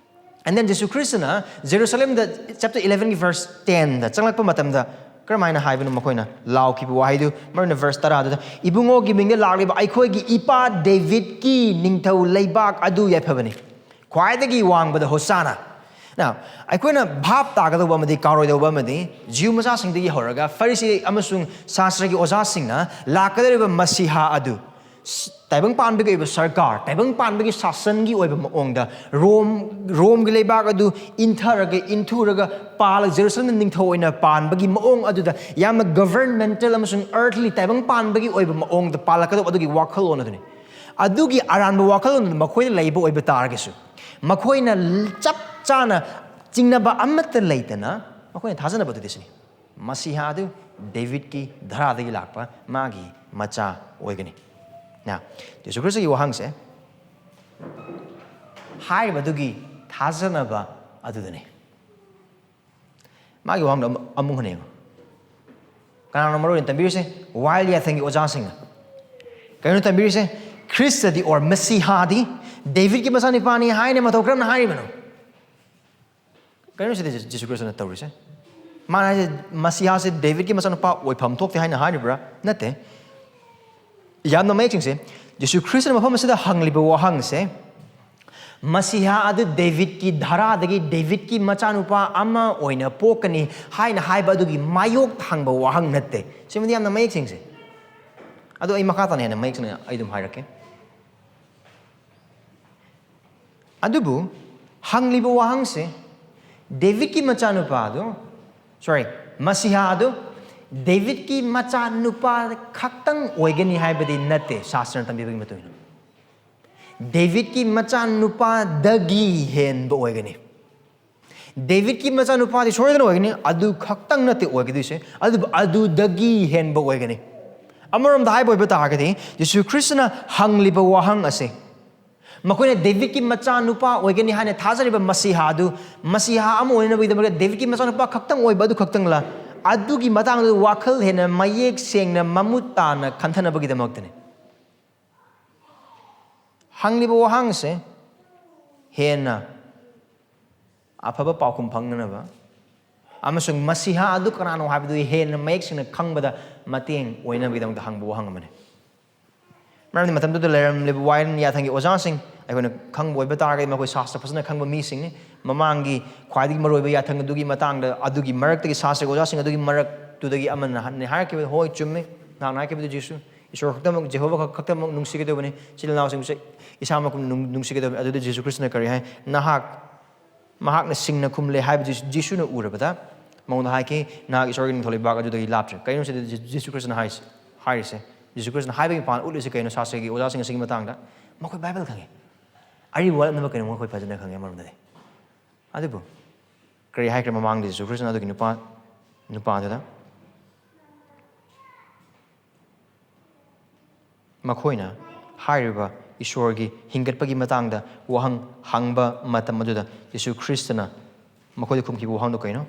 And then ꯖꯤꯁꯨ ꯈ꯭ꯔꯤꯁꯇꯅ ꯖꯦꯔꯨꯁꯂꯦꯝꯗ, ꯆꯦꯞꯇꯔ ꯏꯂꯦꯚꯦꯟꯒꯤ ꯚꯔꯁ ꯇꯦꯟꯗ ꯆꯪꯂꯛꯄ ꯃꯇꯝꯗ ꯀꯔꯝꯍꯥꯏꯅ ꯍꯥꯏꯕꯅꯣ ꯃꯈꯣꯏꯅ ꯂꯥꯎꯈꯤꯕ ꯋꯥꯍꯩꯗꯨ? ꯃꯔꯨꯑꯣꯏꯅ ꯚꯔꯁ ꯇꯔꯥꯗꯨꯗ, "ꯏꯕꯨꯡꯉꯣꯒꯤ ꯃꯤꯡꯗ ꯂꯥꯛꯂꯤꯕ ꯑꯩꯈꯣꯏꯒꯤ ꯏꯄꯥ ꯗꯦꯕꯤꯠꯀꯤ ꯅꯤꯡꯊꯧ ꯂꯩꯕꯥꯛ ꯑꯗꯨ ꯌꯥꯏꯐꯕꯅꯤ, ꯈ꯭ꯋꯥꯏꯗꯒꯤ ꯋꯥꯡꯕꯗ ꯍꯣꯁꯥꯅ"꯫ Now, ꯑꯩꯈꯣꯏꯅ ꯚꯥꯞ ꯇꯥꯒꯗꯧꯕ ꯑꯃꯗꯤ ꯀꯥꯎꯔꯣꯏꯗꯧꯕ ꯑꯃꯗꯤ, ꯖꯤꯎ ꯃꯆꯥꯁꯤꯡꯗꯒꯤ ꯍꯧꯔꯒ ꯐꯔꯤꯁꯤ ꯑꯃꯁꯨꯡ ꯁꯥꯁꯇ꯭ꯔꯒꯤ ꯑꯣꯖꯥꯁꯤꯡꯅ ꯂꯥꯛꯀꯗꯧꯔꯤꯕ ꯃꯁꯤꯍꯥ ꯑꯗꯨ, ꯁ-, ꯇꯥꯏꯕꯪ ꯄꯥꯟꯕꯒꯤ ꯑꯣꯏꯕ ꯁꯔꯀꯥꯔ, ꯇꯥꯏꯕꯪ ꯄꯥꯟꯕꯒꯤ ꯁꯥꯁꯟꯒꯤ ꯑꯣꯏꯕ ꯃꯑꯣꯡꯗ ꯔꯣꯝ, ꯔꯣꯝꯒꯤ ꯂꯩꯕꯥꯛ ꯑꯗꯨ ꯏꯟꯊꯔꯒ, ꯏꯟꯊꯨꯔꯒ ꯄꯥꯜꯂ-, ꯖꯦꯔꯨꯁꯂꯦꯝꯗ ꯅꯤꯡꯊꯧ ꯑꯣꯏꯅ ꯄꯥꯟꯕꯒꯤ ꯃꯑꯣꯡ ꯑꯗꯨꯗ ꯌꯥꯝꯅ ꯒꯕꯔꯟꯃꯦꯟꯇꯦꯜ ꯑꯃꯁꯨꯡ ꯑꯔꯊꯂꯤ, ꯇꯥꯏꯕꯪ ꯄꯥꯟꯕꯒꯤ ꯑꯣꯏꯕ ꯃꯑꯣꯡꯗ ꯄꯥꯜꯂꯛꯀꯗꯧꯕ ꯑꯗꯨꯒꯤ ꯋꯥꯈꯜꯂꯣꯟ ꯑꯗꯨꯅꯤ꯫ ꯑꯗꯨꯒꯤ ꯑꯔꯥꯟꯕ ꯋꯥꯈꯜꯂꯣꯟ ꯑꯗꯨ ꯃꯈꯣꯏꯗ ꯂꯩꯕ ꯑꯣꯏꯕ ꯇꯥꯔꯒꯁꯨ, ꯃꯈꯣꯏꯅ ꯜ-, ꯆꯞ ꯆꯥꯅ ꯆꯤꯡꯅꯕ ꯑꯃꯠꯇ ꯂꯩꯇꯅ ꯃꯈꯣꯏꯅ ꯊꯥꯖꯅꯕ ꯑꯗꯨꯗꯤ ꯁꯤꯅꯤ: ꯃꯁꯤꯍꯥ ꯑꯗꯨ ꯗꯦꯕꯤꯠꯀꯤ ꯙꯔꯥꯗꯒꯤ ꯂꯥꯛꯄ ꯃꯥꯒꯤ ꯃꯆꯥ ꯑꯣꯏꯒꯅꯤ꯫ Now, ꯖꯤꯁꯨ ꯈ꯭ꯔꯤꯁꯇꯒꯤ ꯋꯥꯍꯪꯁꯦ ꯍꯥꯏꯔꯤꯕꯗꯨꯒꯤ ꯊꯥꯖꯅꯕ ꯑꯗꯨꯗꯅꯤ꯫ ꯃꯥꯒꯤ ꯋꯥꯍꯪꯗꯣ ꯑꯃꯨꯛ, ꯑꯃꯨꯛ ꯍꯟꯅ ꯌꯦꯡꯉꯨ꯫ ꯀꯅꯥꯅꯣ ꯃꯔꯨ ꯑꯣꯏꯅ ꯇꯝꯕꯤꯔꯤꯁꯦ? ꯋꯥꯌꯦꯜ ꯌꯥꯊꯪꯒꯤ ꯑꯣꯖꯥꯁꯤꯡꯅ꯫ ꯀꯩꯅꯣ ꯇꯝꯕꯤꯔꯤꯁꯦ? ꯈ꯭ꯔꯤꯁꯇꯗꯤ, or ꯃꯁꯤꯍꯥꯗꯤ, ꯗꯦꯕꯤꯠꯀꯤ ꯃꯆꯥꯅꯤꯄꯥꯅꯤ ꯍꯥꯏꯅ ꯃꯇꯧ ꯀꯔꯝꯅ ꯍꯥꯏꯔꯤꯕꯅꯣ? ꯀꯩꯅꯣ ꯁꯤꯗ ꯖꯤ-, ꯖꯤꯁꯨ ꯈ꯭ꯔꯤꯁꯇꯅ ꯇꯧꯔꯤꯁꯦ? ꯃꯥꯅ ꯍꯥꯏꯁꯦ, ꯃꯁꯤꯍꯥꯁꯦ ꯗꯦꯕꯤꯠꯀꯤ ꯃꯆꯥꯅꯨꯄꯥ ꯑꯣꯏꯐꯝ ꯊꯣꯛꯇꯦ ꯍꯥꯏꯅ ꯍꯥꯏꯔꯤꯕ꯭ꯔꯥ? ꯅꯠꯇꯦ꯫ ꯌꯥꯝꯅ ꯃꯌꯦꯛ ꯁꯦꯡꯁꯦ, ꯖꯤꯁꯨ ꯈ꯭ꯔꯤꯁꯇꯅ ꯃꯐꯝ ꯑꯁꯤꯗ ꯍꯪꯂꯤꯕ ꯋꯥꯍꯪꯁꯦ, ꯃꯁꯤꯍꯥ ꯑꯗꯨ ꯗꯦꯕꯤꯠꯀꯤ ꯙꯔꯥꯗꯒꯤ, ꯗꯦꯕꯤꯠꯀꯤ ꯃꯆꯥꯅꯨꯄꯥ ꯑꯃ ꯑꯣꯏꯅ ꯄꯣꯛꯀꯅꯤ ꯍꯥꯏꯅ ꯍꯥꯏꯕ ꯑꯗꯨꯒꯤ ꯃꯥꯌꯣꯛꯇ ꯍꯪꯕ ꯋꯥꯍꯪ ꯅꯠꯇꯦ꯫ ꯁꯤꯃꯗꯤ ꯌꯥꯝꯅ ꯃꯌꯦꯛ ꯁꯦꯡꯁꯦ꯫ ꯑꯗꯣ ꯑꯩ ꯃꯈꯥ ꯇꯥꯅ ꯍꯦꯟꯅ ꯃꯌꯦꯛ ꯁꯦꯡꯅ ꯑꯩ ꯑꯗꯨꯝ ꯍꯥꯏꯔꯛꯀꯦ꯫ ꯑꯗꯨꯕꯨ ꯍꯪꯂꯤꯕ ꯋꯥꯍꯪꯁꯦ, ꯗꯦꯕꯤꯠꯀꯤ ꯃꯆꯥꯅꯨꯄꯥꯗꯨ, ꯁꯣꯔꯤ, ꯃꯁꯤꯍꯥꯗꯨ ꯗꯦꯕꯤꯠꯀꯤ ꯃꯆꯥꯅꯨꯄꯥ ꯈꯛꯇꯪ ꯑꯣꯏꯒꯅꯤ ꯍꯥꯏꯕꯗꯤ ꯅꯠꯇꯦ꯫ ꯁꯥꯁꯇ꯭ꯔꯅ ꯇꯝꯕꯤꯕꯒꯤ ꯃꯇꯨꯡ ꯏꯟꯅ ꯗꯦꯕꯤꯠꯀꯤ ꯃꯆꯥꯅꯨꯄꯥꯗꯒꯤ ꯍꯦꯟꯕ ꯑꯣꯏꯒꯅꯤ꯫ ꯗꯦꯕꯤꯠꯀꯤ ꯃꯆꯥꯅꯨꯄꯥꯗꯤ ꯁꯣꯏꯗꯅ ꯑꯣꯏꯒꯅꯤ, ꯑꯗꯨ ꯈꯛꯇꯪ ꯅꯠꯇꯦ ꯑꯣꯏꯒꯗꯣꯏꯁꯦ, ꯑꯗꯨꯕꯨ ꯑꯗꯨꯗꯒꯤ ꯍꯦꯟꯕ ꯑꯣꯏꯒꯅꯤ꯫ ꯑꯃꯔꯣꯝꯗ ꯍꯥꯏꯕ ꯑꯣꯏꯕ ꯇꯥꯔꯒꯗꯤ, ꯖꯤꯁꯨ ꯈ꯭ꯔꯤꯁꯇꯅ ꯍꯪꯂꯤꯕ ꯋꯥꯍꯪ ꯑꯁꯦ, ꯃꯈꯣꯏꯅ ꯗꯦꯕꯤꯠꯀꯤ ꯃꯆꯥꯅꯨꯄꯥ ꯑꯣꯏꯒꯅꯤ ꯍꯥꯏꯅ ꯊꯥꯖꯔꯤꯕ ꯃꯁꯤꯍꯥ ꯑꯗꯨ, ꯃꯁꯤꯍꯥ ꯑꯃ ꯑꯣꯏꯅꯕꯒꯤꯗꯃꯛꯇ ꯗꯦꯕꯤꯠꯀꯤ ꯃꯆꯥꯅꯨꯄꯥ ꯈꯛꯇꯪ ꯑꯣꯏꯕ ꯑꯗꯨ ꯈꯛꯇꯪꯂ? ꯑꯗꯨꯒꯤ ꯃꯇꯥꯡꯗ ꯋꯥꯈꯜ ꯍꯦꯟꯅ ꯃꯌꯦꯛ ꯁꯦꯡꯅ ꯃꯃꯨꯠ ꯇꯥꯅ ꯈꯟꯊꯅꯕꯒꯤꯗꯃꯛꯇꯅꯤ꯫ ꯍꯪꯂꯤꯕ ꯋꯥꯍꯪꯁꯦ ꯍꯦꯟꯅ ꯑꯐꯕ ꯄꯥꯎꯈꯨꯝ ꯐꯪꯅꯅꯕ ꯑꯃꯁꯨꯡ ꯃꯁꯤꯍꯥ ꯑꯗꯨ ꯀꯅꯥꯅꯣ ꯍꯥꯏꯕꯗꯨ ꯍꯦꯟꯅ ꯃꯌꯦꯛ ꯁꯦꯡꯅ ꯈꯪꯕꯗ ꯃꯇꯦꯡ ꯑꯣꯏꯅꯕꯒꯤꯗꯃꯛꯇ ꯍꯪꯕ ꯋꯥꯍꯪ ꯑꯃꯅꯤ꯫ ꯃꯔꯝꯗꯤ ꯃꯇꯝꯗꯨꯗ ꯂꯩꯔꯝꯂꯤꯕ ꯋꯥꯌꯦꯜ ꯌꯥꯊꯪꯒꯤ ꯑꯣꯖꯥꯁꯤꯡ, ꯑꯩꯈꯣꯏꯅ ꯈꯪꯕ ꯑꯣꯏꯕ ꯇꯥꯔꯒꯗꯤ, ꯃꯈꯣꯏ ꯁꯥꯁꯇ꯭ꯔ ꯐꯖꯅ ꯈꯪꯕ ꯃꯤꯁꯤꯡꯅꯤ꯫ ꯃꯃꯥꯡꯒꯤ ꯈ꯭ꯋꯥꯏꯗꯒꯤ ꯃꯔꯨꯑꯣꯏꯕ ꯌꯥꯊꯪ ꯑꯗꯨꯒꯤ ꯃꯇꯥꯡꯗ, ꯑꯗꯨꯒꯤ ꯃꯔꯛꯇꯒꯤ ꯁꯥꯁꯇ꯭ꯔꯒꯤ ꯑꯣꯖꯥꯁꯤꯡ ꯑꯗꯨꯒꯤ ꯃꯔꯛꯇꯨꯗꯒꯤ ꯑꯃꯅ ꯍꯟꯅ ꯍꯥꯏꯔꯛꯈꯤꯕ, "ꯍꯣꯏ, ꯆꯨꯝꯃꯤ, ꯅꯍꯥꯛꯅ ꯍꯥꯏꯈꯤꯕꯗꯨ ꯖꯤꯁꯨ, ꯏꯁꯣꯔ ꯈꯛꯇꯃꯛ, ꯖꯦꯍꯣꯚꯥ ꯈꯛ-, ꯈꯛꯇꯃꯛ ꯅꯨꯡꯁꯤꯒꯗꯕꯅꯤ, ꯏꯆꯤꯜ ꯏꯅꯥꯎꯁꯤꯡꯁꯨ ꯏꯁꯥꯃꯛꯀꯨꯝꯅ ꯅꯨꯡ-, ꯅꯨꯡꯁꯤꯒꯗꯕꯅꯤ"꯫ ꯑꯗꯨꯗ ꯖꯤꯁꯨ ꯈ꯭ꯔꯤꯁꯇꯅ ꯀꯔꯤ ꯍꯥꯏ? ꯅꯍꯥꯛ, ꯃꯍꯥꯛꯅ ꯁꯤꯡꯅ ꯈꯨꯝꯂꯦ ꯍꯥꯏꯕꯗꯨ ꯖꯤꯁꯨꯅ ꯎꯔꯕꯗ ꯃꯉꯣꯟꯗ ꯍꯥꯏꯈꯤ, "ꯅꯍꯥꯛ ꯏꯁꯣꯔꯒꯤ ꯅꯤꯡꯊꯧ ꯂꯩꯕꯥꯛ ꯑꯗꯨꯗꯒꯤ ꯂꯥꯞꯇ꯭ꯔꯦ"꯫ ꯀꯩꯅꯣ ꯁꯤꯗ ꯖꯤ-, ꯖꯤꯁꯨ ꯈ꯭ꯔꯤꯁꯇꯅ ꯍꯥꯏꯁꯦ, ꯍꯥꯏꯔꯤꯁꯦ? ꯖꯤꯁꯨ ꯈ꯭ꯔꯤꯁꯇꯅ ꯍꯥꯏꯕꯒꯤ ꯃꯄꯥꯟ ꯎꯠꯂꯤꯁꯦ ꯀꯩꯅꯣ? ꯁꯥꯁꯇ꯭ꯔꯒꯤ ꯑꯣꯖꯥꯁꯤꯡ ꯑꯁꯤꯒꯤ ꯃꯇꯥꯡꯗ ꯃꯈꯣꯏ ꯕꯥꯏꯕꯜ ꯈꯪꯉꯦ꯫ ꯑꯔꯤꯕ ꯋꯥꯠꯂꯝꯅꯕ ꯀꯩꯅꯣ ꯃꯈꯣꯏ ꯐꯖꯅ ꯈꯪꯉꯦ ꯑꯃꯔꯣꯝꯗꯗꯤ꯫ ꯑꯗꯨꯕꯨ ꯀꯔꯤ ꯍꯥꯏꯈ꯭ꯔꯦ ꯃꯃꯥꯡꯗ ꯖꯤꯁꯨ ꯈ꯭ꯔꯤꯁꯇꯅ ꯑꯗꯨꯒꯤ ꯅꯨꯄꯥ, ꯅꯨꯄꯥꯗꯨꯗ? ꯃꯈꯣꯏꯅ ꯍꯥꯏꯔꯤꯕ ꯏꯁꯣꯔꯒꯤ ꯍꯤꯡꯒꯠꯄꯒꯤ ꯃꯇꯥꯡꯗ ꯋꯥꯍꯪ ꯍꯪꯕ ꯃꯇꯝ ꯑꯗꯨꯗ ꯖꯤꯁꯨ ꯈ꯭ꯔꯤꯁꯇꯅ ꯃꯈꯣꯏꯗ ꯈꯨꯝꯈꯤꯕ ꯋꯥꯍꯪꯗꯣ ꯀꯩꯅꯣ?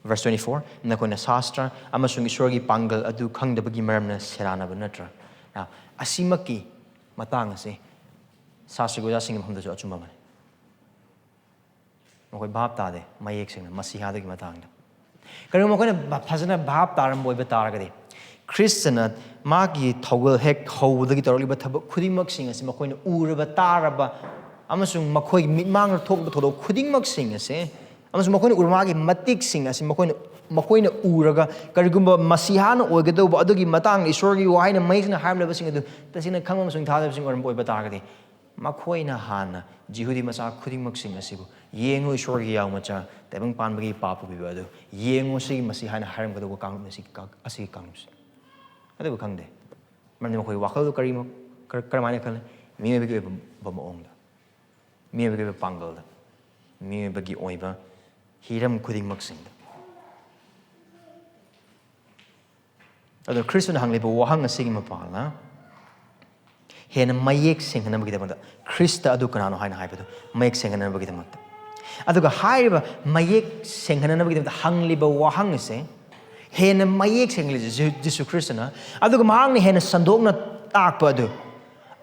Verse twenty-four, "ꯅꯈꯣꯏꯅ ꯁꯥꯁꯇ꯭ꯔ ꯑꯃꯁꯨꯡ ꯏꯁꯣꯔꯒꯤ ꯄꯥꯡꯒꯜ ꯑꯗꯨ ꯈꯪꯗꯕꯒꯤ ꯃꯔꯝꯅ ꯁꯦꯔꯥꯟꯅꯕ ꯅꯠꯇ꯭ꯔꯥ?" ꯑ, ꯑꯁꯤꯃꯛꯀꯤ ꯃꯇꯥꯡ ꯑꯁꯤ ꯁꯥꯁꯇ꯭ꯔꯒꯤ ꯑꯣꯖꯥꯁꯤꯡꯒꯤ ꯃꯐꯝꯗꯁꯨ ꯑꯆꯨꯝꯕ ꯑꯃꯅꯤ꯫ ꯃꯈꯣꯏ ꯚꯥꯞ ꯇꯥꯗꯦ ꯃꯌꯦꯛ ꯁꯦꯡꯅ ꯃꯁꯤꯍꯥꯗꯨꯒꯤ ꯃꯇꯥꯡꯗ꯫ ꯀꯔꯤꯒꯨꯝꯕ ꯃꯈꯣꯏꯅ ꯚ-, ꯐꯖꯅ ꯚꯥꯞ ꯇꯥꯔꯝꯕ ꯑꯣꯏꯕ ꯇꯥꯔꯒꯗꯤ, ꯈ꯭ꯔꯤꯁꯇꯅ ꯃꯥꯒꯤ ꯊꯧꯒꯜ ꯍꯦꯛ ꯍꯧꯕꯗꯒꯤ ꯇꯧꯔꯛꯂꯤꯕ ꯊꯕꯛ ꯈꯨꯗꯤꯡꯃꯛꯁꯤꯡ ꯑꯁꯤ ꯃꯈꯣꯏꯅ ꯎꯔꯕ, ꯇꯥꯔꯕ ꯑꯃꯁꯨꯡ ꯃꯈꯣꯏꯒꯤ ꯃꯤꯠꯃꯥꯡꯗ ꯊꯣꯛꯄ ꯊꯧꯗꯣꯛ ꯈꯨꯗꯤꯡꯃꯛꯁꯤꯡ ꯑꯁꯦ, ꯑꯃꯁꯨꯡ ꯃꯈꯣꯏꯅ ꯎꯔꯕ ꯃꯥꯒꯤ ꯃꯇꯤꯛꯁꯤꯡ ꯑꯁꯤ ꯃꯈꯣꯏꯅ, ꯃꯈꯣꯏꯅ ꯎꯔꯒ, ꯀꯔꯤꯒꯨꯝꯕ ꯃꯁꯤꯍꯥꯅ ꯑꯣꯏꯒꯗꯧꯕ ꯑꯗꯨꯒꯤ ꯃꯇꯥꯡꯗ ꯏꯁꯣꯔꯒꯤ ꯋꯥꯍꯩꯅ ꯃꯌꯦꯛ ꯁꯦꯡꯅ ꯍꯥꯏꯔꯝꯂꯕꯁꯤꯡ ꯑꯗꯨ ꯇꯁꯦꯡꯅ ꯈꯪꯕ ꯑꯃꯁꯨꯡ ꯊꯥꯖꯕꯁꯤꯡ ꯑꯣꯏꯔꯝꯕ ꯑꯣꯏꯕ ꯇꯥꯔꯒꯗꯤ, ꯃꯈꯣꯏꯅ ꯍꯥꯟꯅ ꯖꯤꯍꯨꯗꯤ ꯃꯆꯥ ꯈꯨꯗꯤꯡꯃꯛꯁꯤꯡ ꯑꯁꯤꯕꯨ, "ꯌꯦꯡꯉꯨ, ꯏꯁꯣꯔꯒꯤ ꯌꯥꯎꯃꯆꯥ, ꯇꯥꯏꯕꯪ ꯄꯥꯟꯕꯒꯤ ꯏꯄꯥ ꯄꯨꯕꯤꯕ ꯑꯗꯨ, ꯌꯦꯡꯉꯨ, ꯁꯤꯒꯤ ꯃꯁꯤ" ꯍꯥꯏꯅ ꯍꯥꯏꯔꯝꯒꯗꯧꯕ ꯀꯥꯡꯂꯨꯞꯅꯤ ꯑꯁꯤꯒꯤ ꯀꯥꯡ-, ꯑꯁꯤꯒꯤ ꯀꯥꯡꯂꯨꯞꯁꯦ꯫ ꯑꯗꯨꯕꯨ ꯈꯪꯗꯦ, ꯃꯔꯝꯗꯤ ꯃꯈꯣꯏ ꯋꯥꯈꯜꯗꯨ ꯀꯔꯤꯃꯣ-, ꯀꯔ-, ꯀꯔꯝꯍꯥꯏꯅ ꯈꯜꯂꯤ? ꯃꯤꯑꯣꯏꯕꯒꯤ ꯑꯣꯏꯕ ꯃꯑꯣꯡꯗ, ꯃꯤꯑꯣꯏꯕꯒꯤ ꯑꯣꯏꯕ ꯄꯥꯡꯒꯜꯗ, ꯃꯤꯑꯣꯏꯕꯒꯤ ꯑꯣꯏꯕ ꯍꯤꯔꯝ ꯈꯨꯗꯤꯡꯃꯛꯁꯤꯡꯗ꯫ ꯑꯗꯣ ꯈ꯭ꯔꯤꯁꯇꯅ ꯍꯪꯂꯤꯕ ꯋꯥꯍꯪ ꯑꯁꯤꯒꯤ ꯃꯄꯥꯜꯅ ꯍꯦꯟꯅ ꯃꯌꯦꯛ ꯁꯦꯡꯍꯟꯅꯕꯒꯤꯗꯃꯛꯇ, ꯈ꯭ꯔꯤꯁꯇ ꯑꯗꯨ ꯀꯅꯥꯅꯣ ꯍꯥꯏꯅ ꯍꯥꯏꯕꯗꯨ ꯃꯌꯦꯛ ꯁꯦꯡꯍꯟꯅꯕꯒꯤꯗꯃꯛꯇ, ꯑꯗꯨꯒ ꯍꯥꯏꯔꯤꯕ ꯃꯌꯦꯛ ꯁꯦꯡꯍꯟꯅꯕꯒꯤꯗꯃꯛꯇ ꯍꯪꯂꯤꯕ ꯋꯥꯍꯪ ꯑꯁꯦ ꯍꯦꯟꯅ ꯃꯌꯦꯛ ꯁꯦꯡꯍꯜꯂꯤꯁꯦ ꯖꯤ-, ꯖꯤꯁꯨ ꯈ꯭ꯔꯤꯁꯇꯅ, ꯑꯗꯨꯒ ꯃꯍꯥꯛꯅ ꯍꯦꯟꯅ ꯁꯟꯗꯣꯛꯅ ꯇꯥꯛꯄ ꯑꯗꯨ